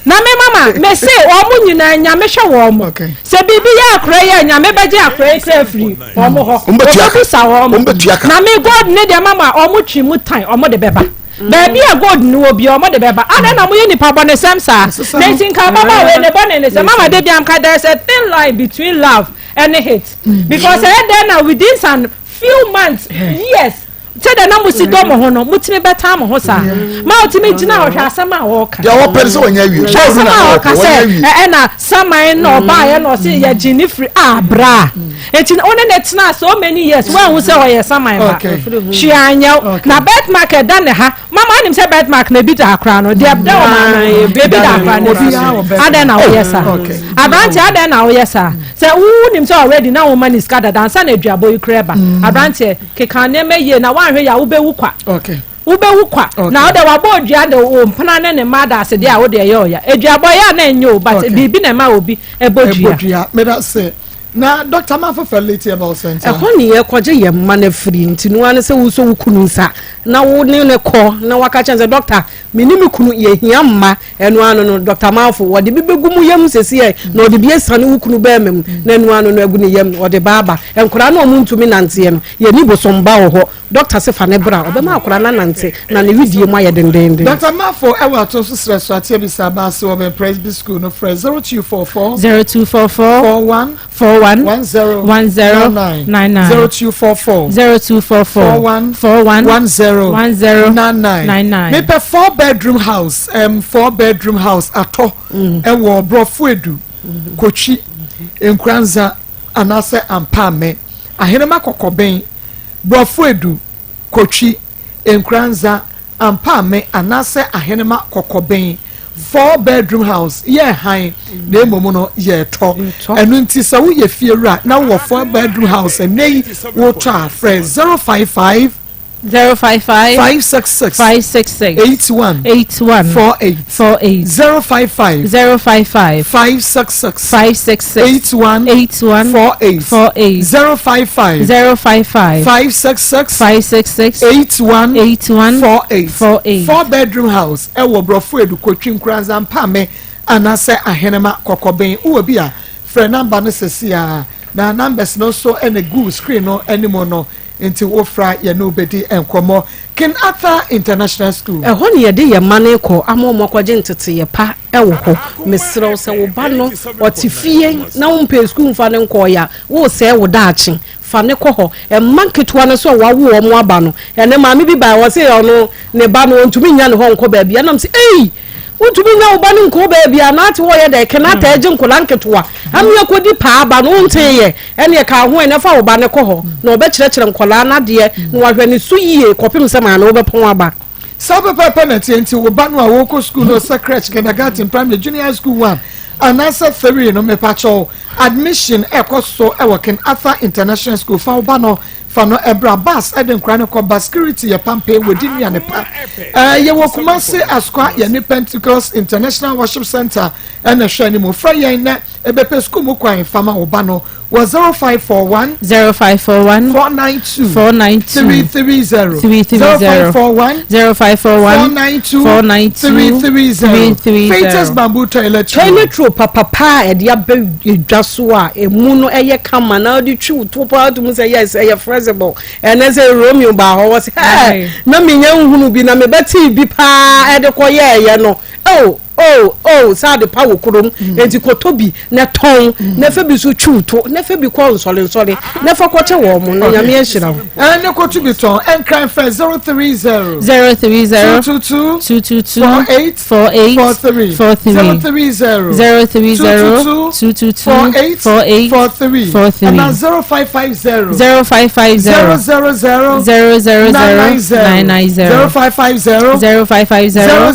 Na me mama, me se wɔn nyinaa Nyame hwɛ wɔn. Sɛ biribi yɛ akora yi a, Nyame bɛgye akora yi kra afiri wɔn hɔ. Wɔbɛbusa wɔn. Na me gold ne deɛ mama wɔn twi mu tan, wɔn de bɛba. Baabi a gold no wɔ bia wɔn de bɛba. Adɛn na moyɛ nipa bɔnesɛm saa? Na nti nka ababaawa wei ne bɔne ne sɛ, mama da bia nka there is a thin line between love and hate. Because ɛyɛ dɛn na within some few months, years, Sɛdeɛ na mosi dɔ mo ho no, motumi bɛtan mo ho saa? Ma ɔtumi gyina hɔ, hwɛ asɛm a ɔreka. Deɛ wɔpɛ no sɛ wɔnyɛ awie. Hwɛ asɛm a ɔka sɛ ɛna saman na ɔbaeɛ na ɔse yɛgye ne firi a bra. Enti wo ne ne tena so many years woanhu sɛ ɔyɛ saman ba. Hwee anyɛ wo. Na birthmark ɛda ne ha. Mama anim sɛ birthmark na ebi da akora no. Deɛ da wɔ maame no, ebi da akora no. Adɛn na woyɛ saa? Aberanteɛ adɛn na woyɛ saa? Sɛ wonim sɛ already na woma ne sika dada ansa na aduabɔ yi kora ba. Aberanteɛ Keka nneɛma yie na woanhwɛ yie a wobɛwu kwa. Okay. Wobɛwu kwa. Okay. Na wode wabɔ odua de wo mpena ne ne mma ada ase deɛ a wode ɛyɛ ɔya. Aduabɔ yɛ a na ɛnyɛ o but okay. biribi na ɛma obi ɛbɔ dua. Ɛbɔ dua. Meda se. Na Dr. Mafo Fertility Herbal Center. Ɛhɔ ne yɛkɔgye yɛn mma no afiri nti no ara ne sɛ wosɔ wo kunu nsa na wo ne ne kɔ na waka kyɛn sɛ dɔkta me ne me kunu yɛhia mma Ɛno ano no, Dɔkta Amanfo, wɔde bi bɛgu mo yam sesiɛ, na ɔde bi asiane wo kunu bɛɛma mu, na ɛno ano no agu ne yam, ɔde ba aba. Nkwadaa no a wɔntumi nanteɛ no, yɛnni bosom ba wɔ hɔ. Dɔkta se fa no bra, ɔbɛma akwadaa no anante, na ne wedeɛ mu ayɛ dendeenden. Dɔkta Amanfo wɔ Ato so Serɛ so Ateɛ Bisa Aba ase wɔ bɛn Presby School no frɛ 0244 0244 41 41 10 10 99 99 0244 0244 41 41 10 10 99 99. Mepɛ four bedroom house um, four bedroom house atɔ ɛwɔ Borɔfo Edu Kotwi Nkuranza anaasɛ Ampaame Ahenema Kɔkɔbɛn Borɔfo Edu Kotwi Nkuranza Ampa me anaasɛ ahenema kɔkɔben four bedroom house yɛ hann na mmom no yɛtɔ ɛno nti sɛ woyɛ fiewura na wowɔ four bedroom house ɛnɛ yi wotɔ a frɛ 055 055 566 566 81 81 48 48 055 055 566 566 81 81 48 48 055 055 566 566 81 81 48 48 four bedroom house ɛwɔ Borɔfo Edu Kotwi Nkoranza Mpame anaasɛ Ahenema Kɔkɔben wowɔ bi a frɛ number no sɛsi a na numbers no nso ɛna gu screen no anim no nti wofra yɛne wo bɛdi nkɔmmɔ King Arthur International School. Ɛhɔ na yɛde yɛn mma no rekɔ ama wɔakɔgye nteteeɛ pa wɔ hɔ. Mesrɛ wo, sɛ wo ba no ɔte fie na wompɛɛ sukuu mfa no nkɔeɛ a, woresɛe wo daakye. Fa no kɔ hɔ. Mma nketewa no nso a wɔawo wɔn aba no, ɛnnɛ maame bi bae, ɔse ɔno ne ba no ɔntumi nnya ne hɔ nkɔ baabi. Ɛna mese, ei! Wontumi nnya wo ba no nkɔ baabi a, na ate hɔ yɛ dɛ, Kenata agye nkwadaa nketewa, ame akɔdi paa ba no, wontee yɛ? Ɛneɛ ka ho ɛ na fa wo ba no kɔ hɔ, na ɔbɛkyerɛkyerɛ nkwadaa no adeɛ, na wahwɛ ne so yie kɔpem sɛ maame wobɛpɔn aba. Saa pɛpɛɛpɛ na ɛteɛ nti wo ba no a ɔrekɔ sukuu no sɛ crèche, kindergarten, primary, junior high school one anaasɛ three no mepakyɛw admission ɛkɔ so wɔ King Arthur International School fa wo ba no fa no ɛbra bus ɛde nkora no kɔ ba security yɛ pampe wɔdi nnuane pa ɛɛ yɛwɔ Kumasi Asukwa yɛne Pentecost International Worship Center ɛna ɛhwɛ anim frɛ yɛn na ɛbɛpɛ sukuu mu kwan fa ma wo ba no wɔ 0541 0541 492 492 330 330 0541 0541 492 492 330 330 Fatus Bamboo Toilet Roll. Toilet roll papapa a ɛde aba dwa so a emu no ɛyɛ kama na wode twi wo to paa wotumi sɛ yes ɛyɛ flexible ɛnɛ sɛ Romeo baa hɔ wɔ sɛ hɛɛ na menya nhunu bi na mebɛtee bi paa ɛde kɔyɛɛyɛ no oh Oh oh sɛ ade pa wɔ kurom mm. Enti kɔtɔ bi na tɔn mm. Na fa bi so twiw to na fa bi kɔ nsɔlensɔle na fa kɔkyɛ wɔn mo na Nyame ahyira wo. Ɛne kɔto bi tɔn ɛnkran fɛ 030 030 222 222 48 48 43 43 030 030 222 222 48 48 43 43 ɛna 0550 0550 000 000 990 990 0550 0550 000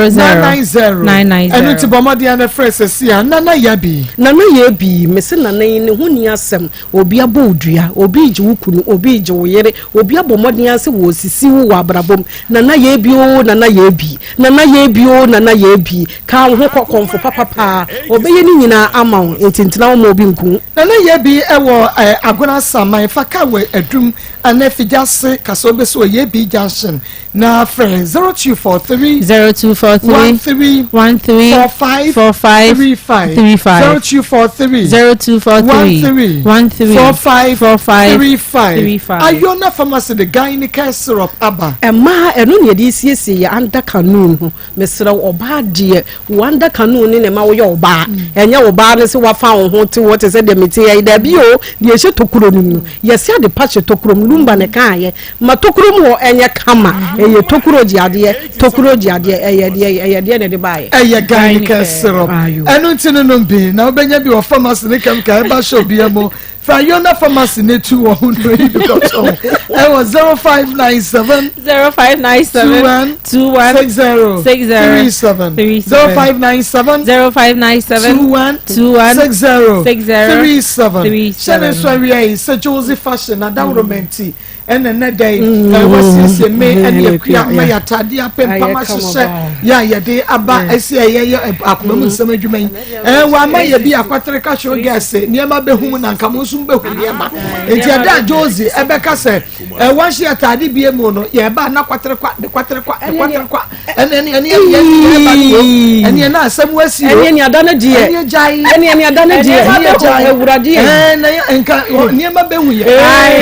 000 990 990. Ɛno nti bɔ mmɔden ara na frɛ sɛsi a Nana Yabi. Nana Yabi, mese Nana yi ne ho nni asɛm, obi abɔ wo dua, obi regye wo kunu, obi regye wo yere, obi abɔ mmɔden ara sɛ wɔresisi wo wɔ abrabɔ mu, Nana Yabi oo Nana Yabi, Nana Yabi oo Nana Yabi, ka wo ho kɔ kɔmfo papa paa, ɔbɛyɛ ne nyinaa ama wo, nti ntena hɔ mma obi nku wo. Nana Yabi wɔ Agona Asaman, fa kaa wɔ Adum anaa Figyase, ka sɛ wobɛsi wɔ Yabi Junction. Na frɛ 0243 0243 13 13 45 45 35 35 0243 0243 13 13 45 45 35 35. Ayona Pharmacy de Gynaecare Syrup aba. Mmaa, ɛno na yɛde siesie yɛn under canoe ho. Mesrɛ wo, ɔbaa deɛ, wo under canoe ne na ɛma woyɛ ɔbaa. Ɛnyɛ ɔbaa no sɛ wafa wo ho te hɔ te sɛ deɛ mete ha yi. Dabi o, deɛ ɛhyɛ tokuro no mu no, yɛse ade pa hyɛ tokuro mu. Lumba na ɛkaeɛ. Ma tokuro mu hɔ ɛnyɛ kama. Ɛyɛ tokuro gye adeɛ, tokuro gye adeɛ, ɛyɛ deɛ, ɛyɛ deɛ na ɛde baeɛ. Ɛyɛ Gynaecare Syrup. Ɛno nti no nom bi na wobɛnya bi wɔ pharmacy ne chemical herbal shop biara mu. Fra Yona Pharmacy ne tu wɔ ho no yi bi kɔtɔn ɛwɔ 0597 0597 21 21 60 60 37 37 0597 0597 21 21 60 60 37 37 hyɛ ne nso awia yi sɛ Josie Fashion na dawuro mɛnti ɛna ɛnɛ da yi wɔasiesie me ɛne akua ma yɛ ataadeɛ apempam ahyehyɛ yɛ a yɛde aba ɛsi ɛyɛ yɛ akoma mu nsɛm adwuma yi ɛɛ wɔama yɛ bi akwatere kahyɛ gɛɛse nneɛma bɛhu mu na nka mo nso bɛhu nneɛma nti ɛda a Josie ɛbɛka sɛ ɛɛ wɔahyɛ ataade bie mu no yɛba na kwatere kwa de kwatere kwa de kwatere kwa ɛne ɛne ɛne ɛne ɛne ɛba no ɛne ɛne asɛm wasi o ɛne ɛne ada no deɛ ɛne gyae ɛne ɛne ada no deɛ ɛne gyae awurade yɛ ɛɛ na nka nneɛma bɛhu yɛ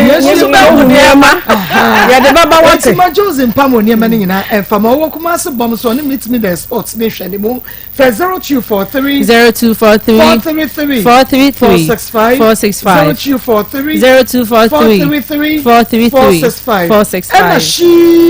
yesu bɛhu nneɛma yɛde bɛba wate ɛti ma Jose mpam wɔ nneɛma no nyinaa ɛmfa ma ɔwɔ Kumasi bɔm so ɔne meet me the sports ne hwɛ ne mu fɛ 0243 0243 433 433 465 465 0243 0243 433 433 465 465 ɛna hyii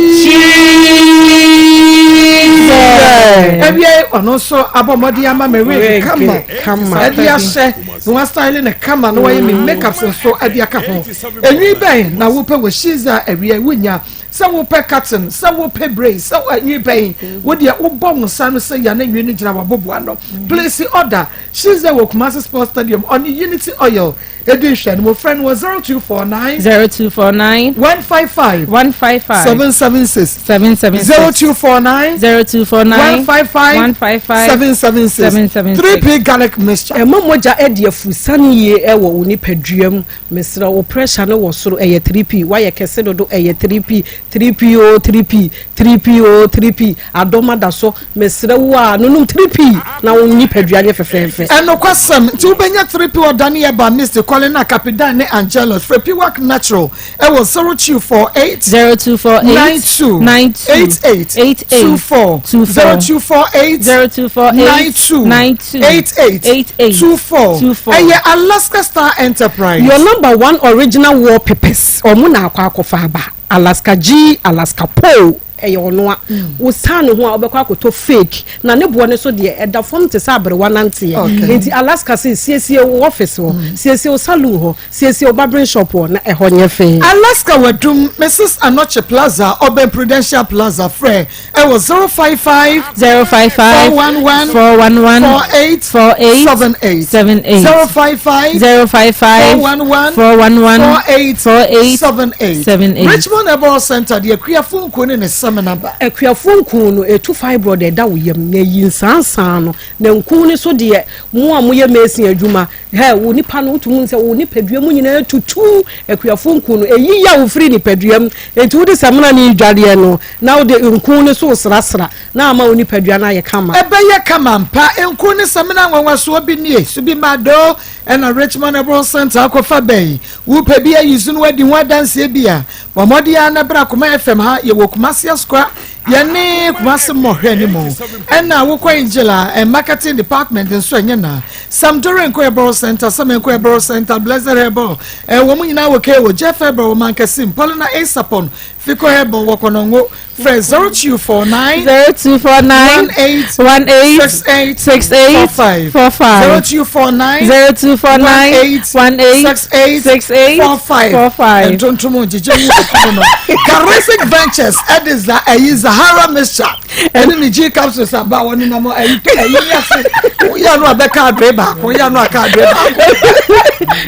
ɛwiɛ ɔno nso abɔ mmɔden ama me wig kama kama. ɛde ahyɛ na wastyle ne kama na wayɛ me makeups nso ɛde aka ho enwi bɛn na wopɛ wɔ shiza ɛwiɛ wonya sɛ wopɛ cotton sɛ wopɛ braid sɛ enwi bɛn wodeɛ wobɔ wo nsa no sɛ yana enwi no gyina waboboa no place order shiza wɔ Kumasi Sports Stadium ɔne Unity Oil edi nhwɛ no mo frɛ no wɔ 0249 0249 155 155 776 776 0249 0249 155 155 776 776 3P garlic mixture. Ɛma mogya de afurusane yie wɔ wo nipadua mu. Mesrɛ wo pressure no wɔ soro ɛyɛ 3P, woayɛ kɛse dodo ɛyɛ 3P, 3P o 3P, 3P o 3P, adɔm ada so, mesrɛ wo a nonom 3P na wo nipadua nyɛ fɛfɛɛfɛ. Ɛnokwasɛm, nti wobɛnya 3P wɔ Dani Herbal, Misty, Colina, Capidan ne Angelus. Frɛ Piwak Natural ɛwɔ 0248 0248 92 92 88 88 24 24 0248 0248 92 92 88 88 24 24. Ɛyɛ Alaska Star Enterprise. Your number one original wallpapers ɔmo na akɔ akɔfa aba Alaska G Alaska Pole ɛyɛ ɔnoa wo san ne ho a wobɛkɔ akɔtɔ fake na ne boɔ ne so deɛ ɛda fam te sɛ aberewa nanteɛ Okay. nti Alaska se siesie wo office hɔ siesie wo saloon hɔ siesie wo barbering shop hɔ na ɛhɔ nyɛ fɛ. Alaska Wadum, Mrs. Anokye Plaza, Ɔbɛn Prudential Plaza, frɛ ɛwɔ 055 055 411 411 48 48 78 78 055 055 411 411 48 48 78 78. Richmond Herbal Center deɛ akuafo nkuo ne ne sɛmina ba. Akuafoɔ nku no ɛtu fibroid a ɛda wo yam na ɛyi nsansan no na nku no so deɛ mo a moyɛ mason adwuma hɛ wo nipa no wotumi hu sɛ wo nipadua mu nyinaa tutu akuafoɔ nku no ɛyi yaw firi nipadua mu enti wode samina no redwareɛ no na wode nku no so resrasra na ama wo nipadua no ayɛ kama. Ɛbɛyɛ kama ampa. Nku ne samina nwanwasoɔ bi nie, Subimado ɛna Richmond Herbal Center akɔfa bɛn. Wopɛ bi ayi so na woadi ho adanseɛ bi a, bɔ mmɔden ara na bra Koma FM ha, yɛwɔ Kumasi Asukwa, yɛne Kumasi Mmɔhwɛ no mu. Ɛna wokɔ Angela and Marketing Department nso ɛnyɛ na. Sam Dore Nko Herbal Center, Sam Nko Herbal Center, Blessed Herbal, eh, wɔn nyinaa wɔ KO, Jeff Herbal wɔ Mankasim, Paulina Asapon, Fico Herbal wɔ Kɔnɔngo, Frɛ 0249 0249 18 18 68 68 45 45 0249 0249 18 18 68 68 45 45. Ntontom ngyegye mu okumu no. Karisic Ventures ɛde za ɛyi Zahara mixture ɛne ne G capsules aba wɔn nenam ɛyi ɛyi ni ase. Woyɛ no a bɛka adre baako, woyɛ no a ka adre baako.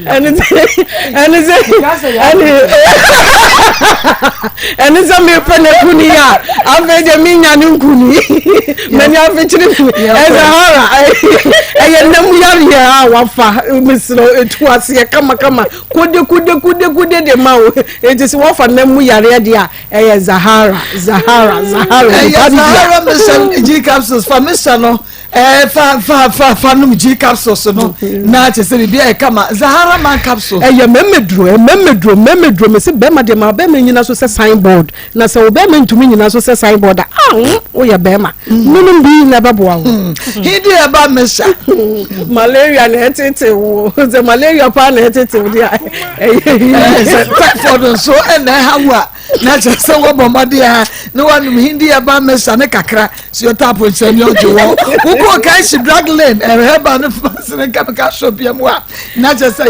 Ɛne sɛ ɛne sɛ ɛne ɛne sɛ mepɛ no akuni a afei deɛ menya ne nkuni mani afekyere mi ɛsɛ hara ɛyɛ nam yareɛ a wafa mesrɛ ɛtu aseɛ kamakama kode kode kode kode de ma wo ɛnti sɛ wafa nam mu yareɛ deɛ a ɛyɛ zahara zahara zahara Ɛyɛ Zahara mixture G capsules fa mixture no Ɛɛ fa fa fa fa nom G capsules no na kyerɛ sɛ biribi ayɛ kama. Zahara man capsule. Ɛyɛ mɛmɛ duro mɛmɛ duro mɛmɛ duro mese bɛrima deɛ ma bɛrima nyina so sɛ sign board na sɛ wo bɛrima ntumi nyina so sɛ sign board a ah woyɛ bɛrima nonom bi na ɛbɛboa wo. Hindi ɛba mesa. Malaria na ɛtete wo sɛ malaria paa na ɛtete wo deɛ ɛyɛ hindi. Sɛ typhoid nso ɛna ɛha wo a. na kyerɛ sɛ wɔbɔ mmɔden a na wɔanom hindi ɛba mesa ne kakra so yɛtɔ apɔnkyerɛ ne ɔgye wɔ wokɔ kanhyi drug lane ɛhɛba ne pharmacy ne chemical shop yɛ mu a na kyerɛ sɛ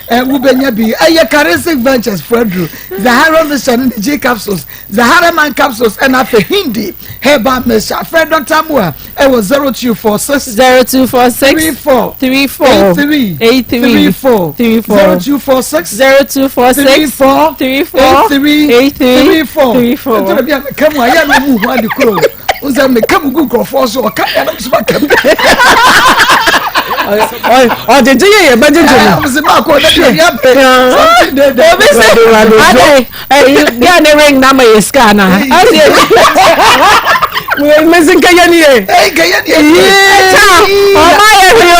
yɛ wobɛnya bi ɛyɛ charistic ventures fo aduru zahara mesa ne ne g capsules zahara man capsules ɛna afɛ hindi herbal mesa frɛ dr mua ɛwɔ 0246 0246 34 34 83 83 34 34 0246 0246 34 34 83 83 34 34. ɛtɔ da bi a meka mu a yɛ na ɔmu hu ade koro o sɛ meka mu gu nkurɔfoɔ so ɔka deɛ na mesoma ka mu ɔgyegye yɛ yɛ bɛgyegye no ɔsɛ maakɔ ɔda deɛ ni abɛ something dey there obi sɛ adɛ ɛyi gɛɛ ne ring na ma yɛ sika na ɔsi mesi nkɛyɛ ni yɛ nkɛyɛ ni yɛ ɛta ɔma yɛ hwee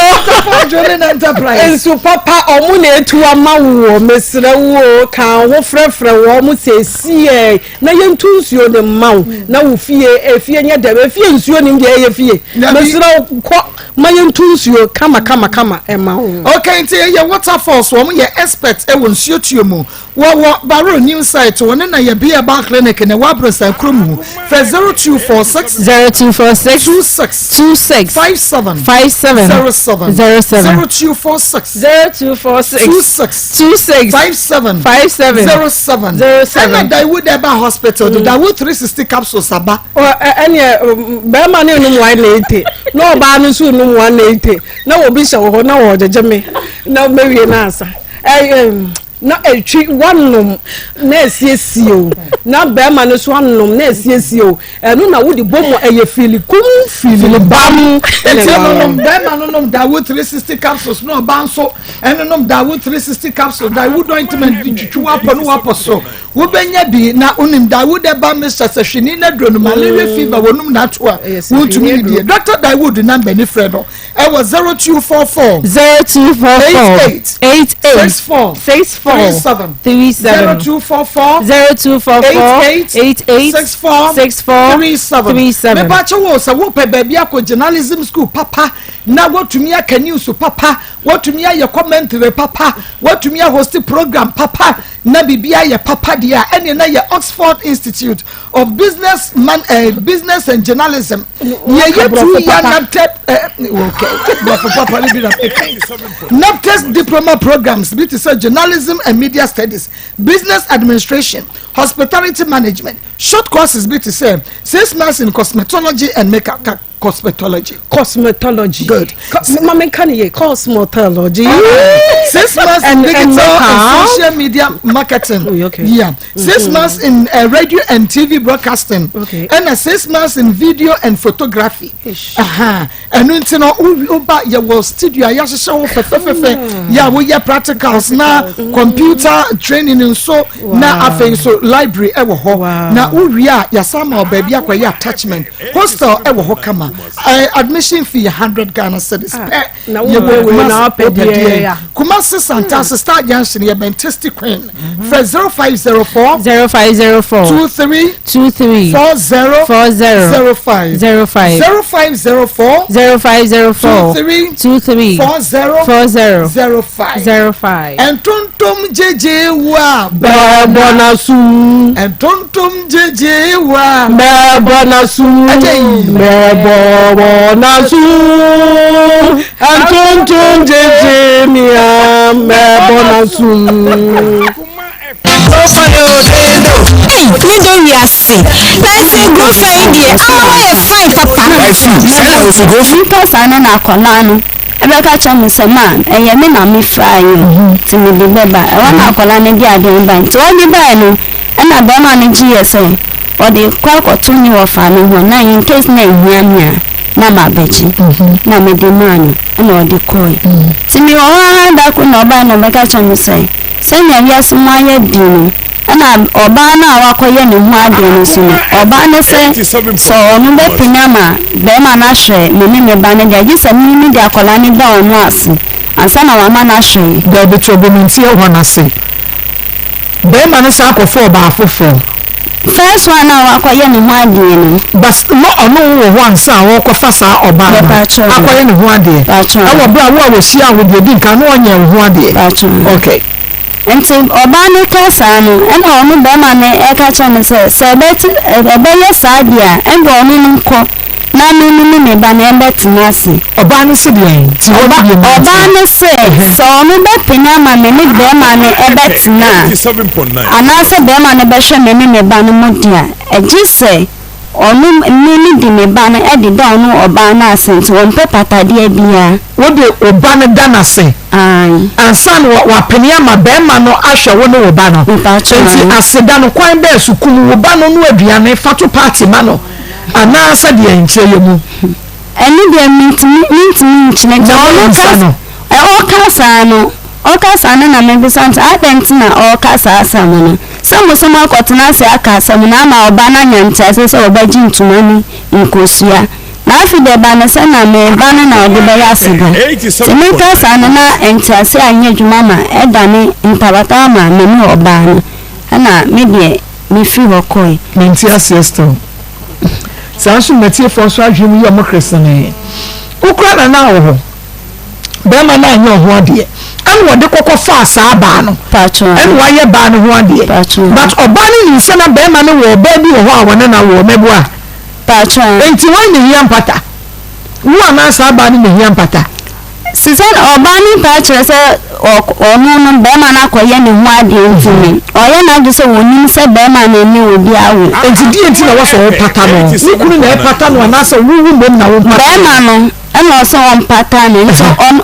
o Jordan Enterprise nsu papa ɔmo na etu ama wo mesrɛ wo ka ho frɛfrɛ wɔ ɔmo sɛsiɛ na yɛntu nsuo ne mma wo na wo fie efie nyɛ dɛm efie nsuo nim deɛ ɛyɛ fie mesrɛ wo kɔ ma yɛntu nsuo kama kama kama ɛma wo. Okay nti ɛyɛ waterfalls wɔn yɛ expert ɛwɔ nsuo tuo mu Wɔwɔ Barrow New Site, wɔne na yɛ Bea Bar Clinic na ɛwɔ Abrɔsan kurom mu. Frɛ 0246. 0246. 26. 26. 57. 57. 07. 07. 0246. 0246. 26. 26. 57. 57. 07. 07. Ɛna Dawood Herbal Hospital de Dawood 360 capsules aba. Ɛneɛ bɛrima no nnom 180 na ɔbaa no nso nnom 180 na obi hyɛ wɔ hɔ na wɔgyegye me na mɛwie no ansa. Ɛɛ na etwi wanom na esiesie o na bɛrima no so anom na esiesie o ɛno na wode bɔ mu ɛyɛ fili kum fili bam. Eti ɛno nom bɛrima no nom dawo 360 capsules na ɔba nso ɛno nom dawo 360 capsules dawo ointment de twitwi wapɔ no wapɔ so. Wobɛnya bi na wonim Dawood Herbal Mixture sɛ hwene na duro no malaria mm. fever wɔnum na ato a wontumi ne deɛ. Dr. Dawood number ne frɛ no ɛwɔ 0244 0244 88 88 64 64 37 37 0244 0244 88 88 64 64 37 37. Mepakyɛ wo sɛ wopɛ baabi akɔ journalism school papa na woatumi aka news papa woatumi ayɛ commentary papa woatumi ahost program papa na biribi ayɛ papa deɛ a ɛne na yɛ Oxford Institute of Business Man eh, Business and Journalism yɛyɛ 2 year NABTEB eh, okay borɔfo papa no bi na meka NABTEB diploma programs bi te sɛ journalism and media studies, business administration, hospitality management, short courses bi te sɛ 6 months in cosmetology and makeup, cosmetology. Cosmetology. Good. Mama nka ne yɛ cosmetology. 6 months in digital and social media marketing. Oh, okay. Yeah. 6 months in radio and TV broadcasting. Okay. And 6 months in video and photography. Aha. Ɛno nti no woba yɛwɔ studio a yɛahyehyɛ wo fɛfɛfɛfɛ yɛ a woyɛ practicals na computer training nso na afei nso library ɛwɔ hɔ na wowie a yɛasa ma wo baabi akɔyɛ attachment, hostel ɛwɔ hɔ kama. Admission fee yɛ 100 Ghana cedis pɛ. Na Yɛwɔ wopɛ wei Kumasi- na wopɛ wopɛ deɛ deɛ. ya. Kumasi Santase Star Junction yɛ Tasty Queen. Frɛ 0504 0504 23 23 40 40 05 05 0504 0504 23 23 40 40 05 05. Ntontom gyegye wo a Bɛɛbɔ na sum. Ntontom gyegye wo a Bɛɛbɔ na sum. Ɛkyɛ yi. Bɛɛbɔ bɔ na sum. Ntontom gyegye mia. Bɛɛbɔ na sum. Ei, me dɔ wiase na sɛ nkurɔfoɔ yi deɛ ama wɔyɛ fine papa. Mpa saa no na akwadaa no ɛbɛka kyerɛ me sɛ ma ɛyɛ me na mefra yi o nti mede bɛba ɛwɔ na akwadaa no de adeɛ no ba nti ɔde bae no ɛna bɛrima no gye yɛ sɛ ɔde kɔ akɔto ne wɔfa no hɔ na in case na ehia me a na mabɛgye na mede maa no ɛna ɔde kɔe nti mewɔ hɔ ara da ko na ɔbaa na ɔbɛka kyerɛ me sɛ sɛnea wiase mu ayɛ di no ɛna ɔbaa no a wakɔyɛ ne ho adeɛ no so no ɔbaa no sɛ sɛ ɔno bɛpene ama bɛrima no ahwɛ me ne me ba no deɛ gye sɛ me me de akwadaa no da ɔno ase ansa na wama no ahwɛ. Daabi kyerɛ bɔ nti ɛhɔ n'ase bɛrima no san akɔfo ɔbaa foforɔ. First one a wakɔyɛ ne ho adeɛ no. But na ɔno wɔ hɔ ansa a wɔkɔfa saa ɔbaa no akɔyɛ ne ho adeɛ ɛwɔ bere a wo a wɔhyia wo deɛ di nka na ɔnyɛ wo ho adeɛ, okay. Nti ɔbaa no ka saa no ɛna ɔno bɛrima no ɛka kyerɛ no sɛ sɛ ɛbɛte ɛbɛyɛ saa deɛ a ɛnna ɔno no nkɔ na me no ne me ba no ɛbɛtena ase. Ɔbaa no si deɛ nti hɔ no deɛ mu. Ɔbaa no sɛ sɛ ɔno bɛpene ama me ne bɛrima no ɛbɛtena a anaasɛ bɛrima no bɛhwɛ me ne me ba no mu deɛ a ɛgye sɛ ɔno me ne de me ba no ɛde da ɔno ɔbaa no ase nti ɔmpɛ patadeɛ biara. Wode wo ba no da n'ase ansa na wapene ama bɛrima no ahwɛ wo ne wo ba no. Nti aseda no kwan bɛɛ so? Kum wo ba no no aduane fa to party ma no anaasɛ deɛ nkyerɛ yɛ mu. Ɛno deɛ mentumi mentumi nkyerɛ nti ɔno ka ɔka saa no ɔka saa no na mebisa nti adɛn nti na ɔka saa asɛm no sɛ mo sɛ moakɔtena ase aka asɛm no ama ɔba no anya ntease sɛ ɔbɛgye ntoma ne nkosua na afei deɛ ba no sɛ na meba no na ɔde bɛyɛ aseda nti meka saa no na ntease anyɛ adwuma ma ɛdane ntabata ma me ne ɔbaa no ɛna me deɛ mefiri hɔ kɔe. Mente aseɛ still. Saa nso mmatiefoɔ nso adwene mu yɛ ɔmo keresene. Wokura na na wɔ hɔ bɛrima no anyɛ ɔho adeɛ ɛna wɔde kɔkɔ faa saa baa no ɛna wayɛ baa no ho adeɛ, but ɔbaa no nim sɛ na bɛrima no wɔ ɔbaa bi wɔ hɔ a wɔne na wɔ mɛboa nti wɔn na hia mpata wo anaa saa baa no na hia mpata. Sisɛ ɔbaa no mpa kyerɛ sɛ ɔno no bɛrima no akɔyɛ ne ho adeɛ nti no ɔyɛ n'adwe sɛ wɔnim sɛ bɛrima no ne obi awo. Nti deɛ nti na wɔsɛ wɔpata no, wo kunu na ɛpata no anaasɛ wo wo mmom na wo mpata? Bɛrima no ɛna ɔsɛ ɔmpata no nti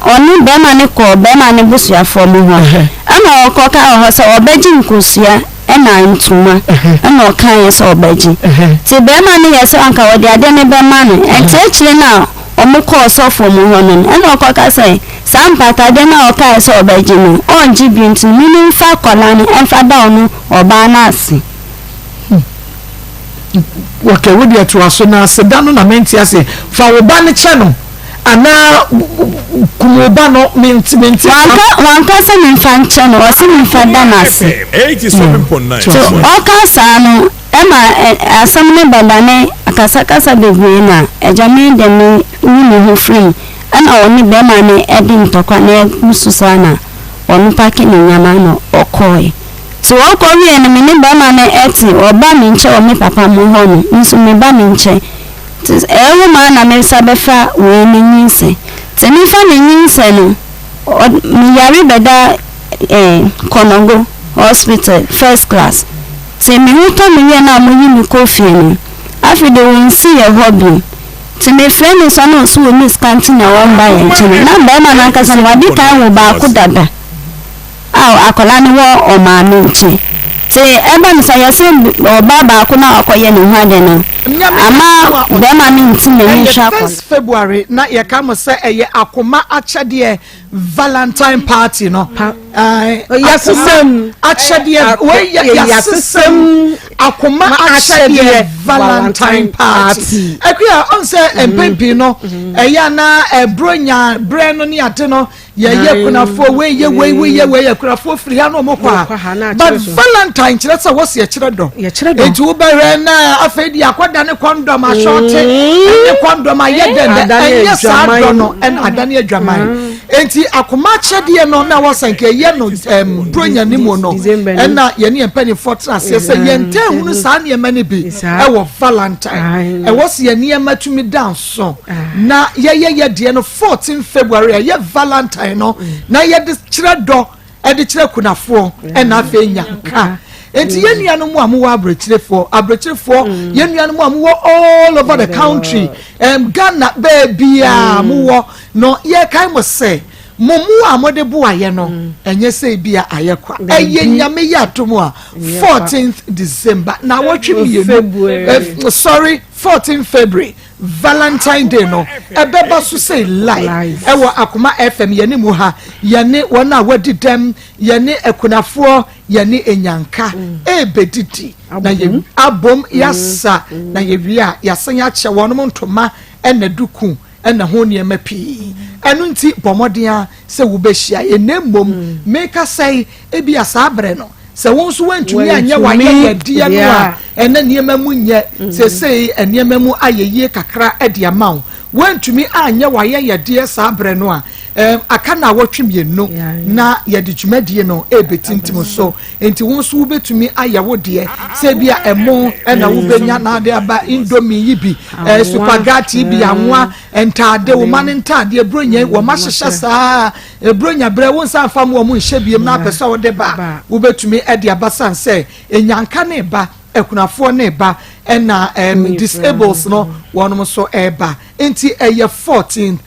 ɔne bɛrima no kɔ bɛrima no busuafoɔ mu hɔ ɛna ɔkɔka wɔ hɔ sɛ ɔbɛgye nkosua ɛna ntoma ɛna ɔkaeɛ sɛ ɔbɛgye nti bɛrima no yɛ sɛ anka ɔde adeɛ no bɛma no nti akyire no a. Wɔkɔɔ sɔfo no hɔ no, ɛnna ɔkɔka sɛ, Saa mpatadeɛ no a ɔkaeɛ sɛ ɔbɛgye no, ɔrengye bio nti, mene mfa akwadaa no mfa da ɔno ɔbaa no ase. Okay, wo deɛ toa so na aseda no na mente ase. Fa wo ba no kyɛ no anaa kum wo ba no mente mente. Wanka wanka sɛ memfa nkyɛ no, ɔse memfa da no ase. 87.9 So ɔka saa no, Ɛma asɛm no bɛdane akasakasa bebree na agya me de me yi me ho firi mu ɛna ɔne bɛɛma no de ntɔkwa na ɛgu so saa na ɔno pake ne nneɛma na ɔkɔɔe. Nti ɔkɔ wieɛ no me ne bɛɛma no te ɔba me nkyɛn wɔ me papa mo hɔ no nso me ba me nkyɛn nti ɛwɔ mu a na me sa bɛfa wei ne nyinsɛn nti me fa ne nyinsɛn no me yare bɛda eh, Kɔnɔgo hospital first class. Tse me ho tɔ me wie no a wɔyi me kɔ fie no, afei de wonnsi yɛ hɔ bio. Tse mefrɛ no so a na ɔse onni sika ntsi na ɔmmba yɛn nkyɛn. Na barima no ankasa no ɔadi kan wo baako dada a akwadaa no wɔ ɔmaame nkyɛn. Tse ɛba no saa yɛse ɔbaa baako no a ɔakɔyɛ ne ho ade no ama barima no nntsi n'ani Ɛyɛ nhwɛ akwadaa. first February na yɛka mo sɛ ɛyɛ akoma akyɛdeɛ Valentine party no. Yasesɛm akyɛdeɛ wei yɛ yasesɛm akoma akyɛdeɛ Valentine party. Akuya ɔn sɛ mm. mpɛn pii no mm. ɛyɛ ana ɛburo nya brɛ no ne ade no yɛyɛ kunafoɔ wei yɛ wei wei yɛ wei yɛ kunafoɔ firi ha na wɔn kɔ a but Valentine kyerɛ sɛ wɔsi ɛkyerɛ dɔ eti wobɛhwɛ na afei di akɔda ne kɔndɔm asɔɔte ɛne kɔndɔm ayɛ dɛdɛ ɛnyɛ saa dɔ no ɛna adane adwaman eti akoma akyɛdeɛ no na wɔsɛn ka ɛyɛ no ɛm bronya ne mu no ɛna yɛne yɛn mpanimfoɔ tena aseɛ sɛ yɛn ntɛn hunu saa nneɛma no bi ɛwɔ valentine ɛwɔ sɛ yɛn nneɛma tumi da nso na yɛyɛ yɛ deɛ no 14 february ɛyɛ valentine no na yɛde kyerɛ dɔ ɛde kyerɛ kunafoɔ ɛna afei nyanka nti yɛn nuanom a mowɔ aburokyerefoɔ aburokyerefoɔ mm. yɛn nuanom a mowɔ all over the country um, Ghana baabiaa mm. mowɔ no yɛkae mo sɛ mo mu a mode boayɛ no mm. ɛnyɛ sɛ ebi a ayɛ kwa ɛyɛ nyame yɛ atom a 14th December na awɔtwe mmienu eh, sorry 14 February Valentine Day no ɛbɛba so sei live ɛwɔ Akoma FM yɛne mu ha yɛne wɔn a wɔadi dɛm yɛne akunafoɔ yɛne enyanka ɛrebɛdidi na yɛ abom yɛasa na yɛwie a yɛasan akyɛ wɔnom ntoma ɛna duku ɛna ho nneɛma pii ɛno nti bɔ mmɔden a sɛ wobɛhyia yɛn na mmom meka sɛe ebia saa berɛ no sɛ wo nso woantumi anyɛ w'ayɛyɛdeɛ no a ɛna nneɛma mu nyɛ mm. seesei nneɛma mu ayɛ yie kakra de ama wo woantumi anyɛ w'ayɛyɛdeɛ saa berɛ no a aka na awɔtwe mmienu na yɛde dwumadie no ɛrebɛtintim so nti wo nso wobɛtumi ayɛ wo deɛ sɛ bi a ɛmo ɛna mm. wobɛnya na ade aba indomie yi bi supagati bi anwa ntaade wo ma no ntaadeɛ buronya wɔn ahyehyɛ saa Buronya berɛ wo nsa nfa mu wɔn nhyɛ biem na apɛ sɛ wode ba a, wobɛtumi de aba sane sɛ nyanka ne ba, akunafoɔ ne ba, ɛna um, disables no wɔnom nso ɛreba. Nti ɛyɛ 14th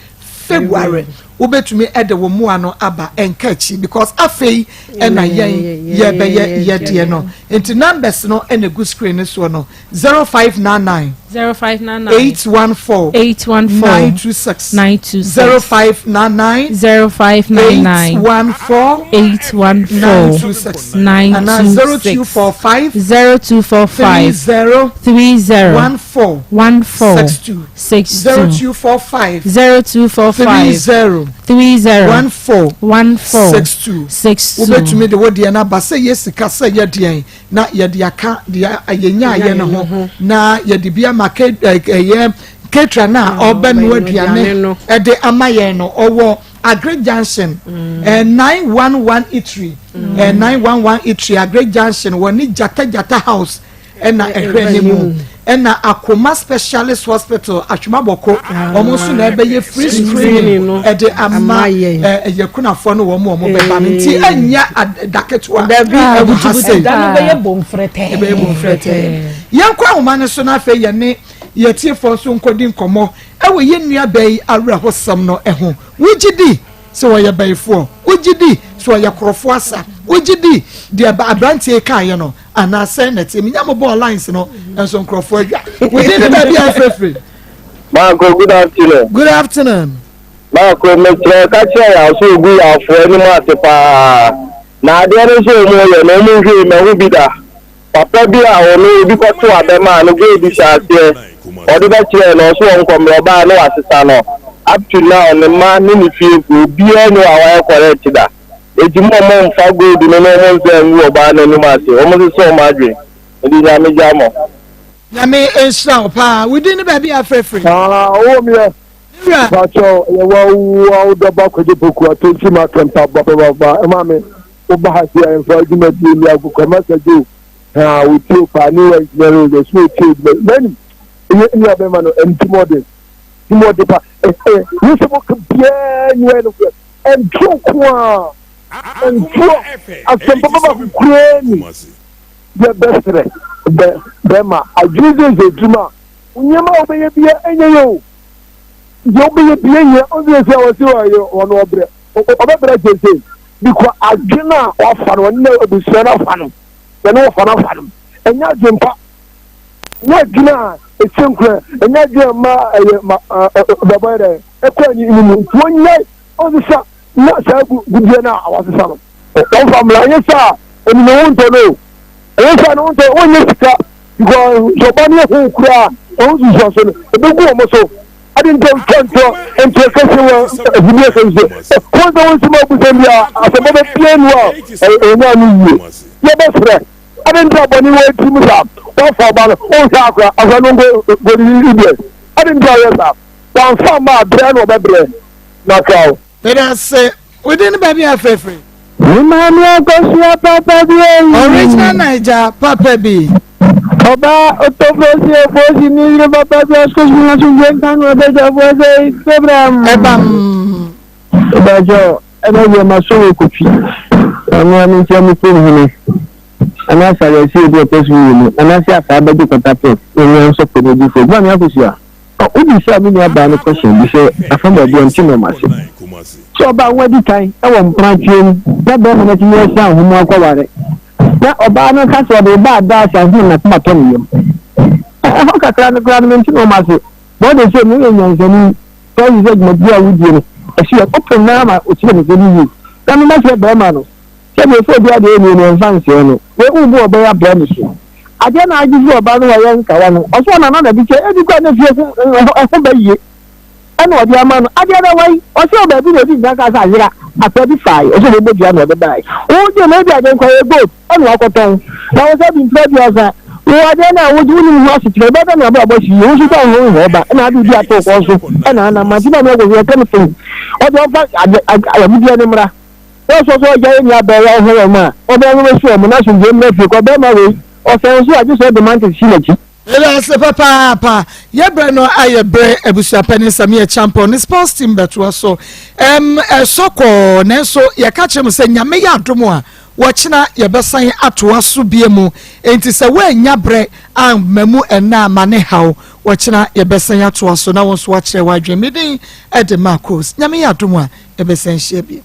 February wobɛtumi de wo mmoa no aba ɛnka akyi because afei ɛna yɛn yɛbɛyɛ yɛdeɛ no. Nti numbers no ɛna egu screen no soɔ no. 0599 0599 814 814 926 926 0599 0599 814 814 926 926 0245 0245 30 30 14 14 62 62 0245 0245 30 30 14 14 62 62 wobɛtumi de wo deɛ no aba sɛ yɛ sika sɛ yɛ deɛn na yɛde aka deɛ yɛnyaeɛ no ho na yɛde bi ama ɛyɛ ketra no a ɔbɛnoa aduane ɛde ama yɛn no ɔwɔ Agric Junction mm. 911 Eatery 911 mm. Eatery Agric Junction wɔ ne Gyata Gyata House ɛna ɛhwɛ ne mu ɛna Akoma Specialist Hospital Atwomabɔko ah. wɔn nso na ɛbɛyɛ free screening ɛde ama ɛyɛ kunafoɔ no wɔn wɔn bɛba no nti ɛnyɛ da ketewa ɛwɔ ha se ɛbɛyɛ bomfrɛtɛɛ ɛbɛyɛ bomfrɛtɛɛ yɛn kɔ ahoma no so na afei yɛn ne yɛtiefoɔ nso nkɔdi nkɔmɔ ɛwɔ yɛn nua bɛyi yi awerɛhosɛm no ɛho wogye di sɛ wɔyɛ bɛyifoɔ wogye di sɛ wɔyɛ korɔfoɔ asa wogye di deɛ aberanteɛ kaayɛ no Anaa sɛn na ɛteɛ? Menya mo bɔɔ lines no nso nkurɔfoɔ adwa. Within ne baabi a ɛfirefire. Marco, good afternoon. Good afternoon. Marco, mesrɛ ka kyerɛ yɛn aso ogu yɛn afoɔ anim ase paa. Na adeɛ no nso ɔmo yɛ no ɔmo nhwɛ mahu bi da. Papa bi a ɔno obi kɔto abɛma no gold hyɛ aseɛ. Ɔde bɛkyerɛɛ no ɔso ɔnkɔ mmerɛ ɔbaa no wasesa no. Up to now ne mma ne ne fiefoɔ obiara ni hɔ a wayɛ correct da. Enti mo ɔmo nfa gold no na ɔmo nsa ngu ɔbaa no anim ase. Ɔmo sesa ɔmo adwene. Nti Nyame gya mo. Nyame nhyira wo paa. Wo din ne baabi a afrɛfiri? Ah, owó mi yɛ. Wura. Pakyɛw, yɛ wa wu a wodɔ ba kɔgye poku atonti ma kɛmpa ba ba ba ba ɛma me wo ba ha si a mfa adwuma die ni ago kɔ masa jo ha wo tie pa ne wa engineering de so tie adwuma nani ɛyɛ ni abɛma no ɛntimɔden timɔden pa ɛɛ wo sɛ mo ka biara ni wa no kura ɛntoro ko a ɛntoro asɛmpa ba ba kura ni Yɛbɛsrɛ bɛ bɛma adwene dze dze edwuma a nneɛma a wobɛyɛ bia ɛnyɛ yɛ o. Deɛ wobɛyɛ bia nyɛ ɔnze sɛ ɔse ɔyɛ ɔno ɔbrɛ ɔbɛbrɛ seesei because adwene a wafa no ɔne n'abusua no afa no yɛne wɔfa no afa no ɛnyɛ adwene pa ɛnyɛ adwene a ɛhyɛ nkura ɛnyɛ adwene a ma ɛyɛ ma bɛbɔ yɛ dɛ ɛkɔ anyi mu nti wɔnyɛ ɔnsesa na saa gudeɛ no a wasesa no. Wɔmfa mmra, ɛnyɛ saa a, ɛni ne ho ntɔ no o. Ɛnyɛ saa ne ho ntɔ, wɔnyɛ sika because sɛ ɔba no yɛ ho koraa a, ɛho nsusuanso no, ɛbɛgu wɔn so. Ade nti ntɔ ntɔ ntɔ kɛse wɔ afidie kɛse so. Wɔn sɛ wɔn nsɛm abusɛm bi a asɛmpa bɛpie no a ɛnya no yie. Yɛbɛsrɛ. Ade nti a bɔne wɔ tirim saa. Wɔafa ɔba no, wohwɛ akora, akora no nko kɔdidi deɛ. Ade nti a wɔyɛ saa. Wɔamfa mma a brɛ na ɔbɛbrɛ. Na kraw. Meda ase. Wo din ne baabi a afrɛfrɛ? Me maame akosua papa bi eyi. Original Naija papa bi. Ɔbaa otofosi efosi mi yiri papa bi ɔsikosi na sunjẹ nka no ɔbɛdwafoɔ sɛ program. Ɛbam. Ɛbɛjɔ ɛbɛjɔ ma so wɔ kotwi. Ɔno ano ntia me kurom hene. Anaasɛ ayɛsi ebi ɔtɔ so mmienu anaasɛ afaa bɛgye kɔta pɛt na onua nso pɛ n'odifoɔ. Maame Akosua. Wobisaa me nuabaa no question bi sɛ afa baabi a ɔnte nnoɔma ase. Sɛ ɔbaa a wadi kan wɔ mpenateɛ mu na barima no atumi asiane ho mu akɔware na ɔbaa no ka sɛ ɔde reba ada ase ansa na n'akoma tɔ ne yam. Ɛhɔ kakra no koraa no mente nnoɔma ase. But all the same woyɛ nyansani sɛ wohu sɛ dwumadie a wodie no ɛso yɛ open no ara ma ɔkyerɛ ne sɛ no yie. Na mema kyerɛ barima no Sɛdeɛ sɛ obi adeɛ nnie no yɛmfa nsɛe no. Wei wo bu ɔbaa yi abrɛ ne so. Adeɛ no a agye firi ɔbaa no hɔ a ɛyɛ nkawa no, ɔso ɔnana na de kyɛ, ebi koraa na fie ho ɛho bɛ yie ɛna ɔde ama no. Adeɛ no ɛwɔ yi, ɔse wɔ baabi na ɔdi nkan kaa sɛ ayera, akoa bi faae, ɔse ɔbɛbɔ dua na ɔde baae. Wo gye no ebi adeɛ nko ɛyɛ gold ɛna wakɔtɔn. Na wo sɛ bi mfra aduasa, wo adeɛ no a wogye wonim ho asekyerɛ, ɛbɛyɛ dɛn na abrabɔ si yie, wo nso dɛ wo ho nhwɛ ɔba ɛna ade bi ato wo kɔn so ɛna anam. Mante maame akɔhwɛ yɛka no fam, ɔde ɔmfa ade amudeɛ no mmra. Sɛ ɔsɔ sɛ ɔgya yɛn nua baa yi a ɔhwɛ yɛn a, ɔbɛn no bɛsi wɔn na asomdwoe mmra fie kɔ. Ɔbarima wei, ɔsɛn nso a, gye sɛ ɔde mantis si n'akyi. Meda ase papaapa. Yɛ berɛ no ayɛ berɛ abusuapɛni Samia Champon ne sports team bɛtoa so. Ɛm ɛsɔ kɔɔ nanso yɛka kyerɛ mo sɛ Nyame yɛ adom a wɔkyena yɛbɛsan atoa so bie mu. Enti sɛ woannya berɛ amma mu ɛnnɛ a ma ne haw. Wɔkyena yɛbɛsan atoa so na wo nso woakyerɛ w'adwene. Me din de Marcos. Nyame yɛ adom a yɛbɛsan hyia bio.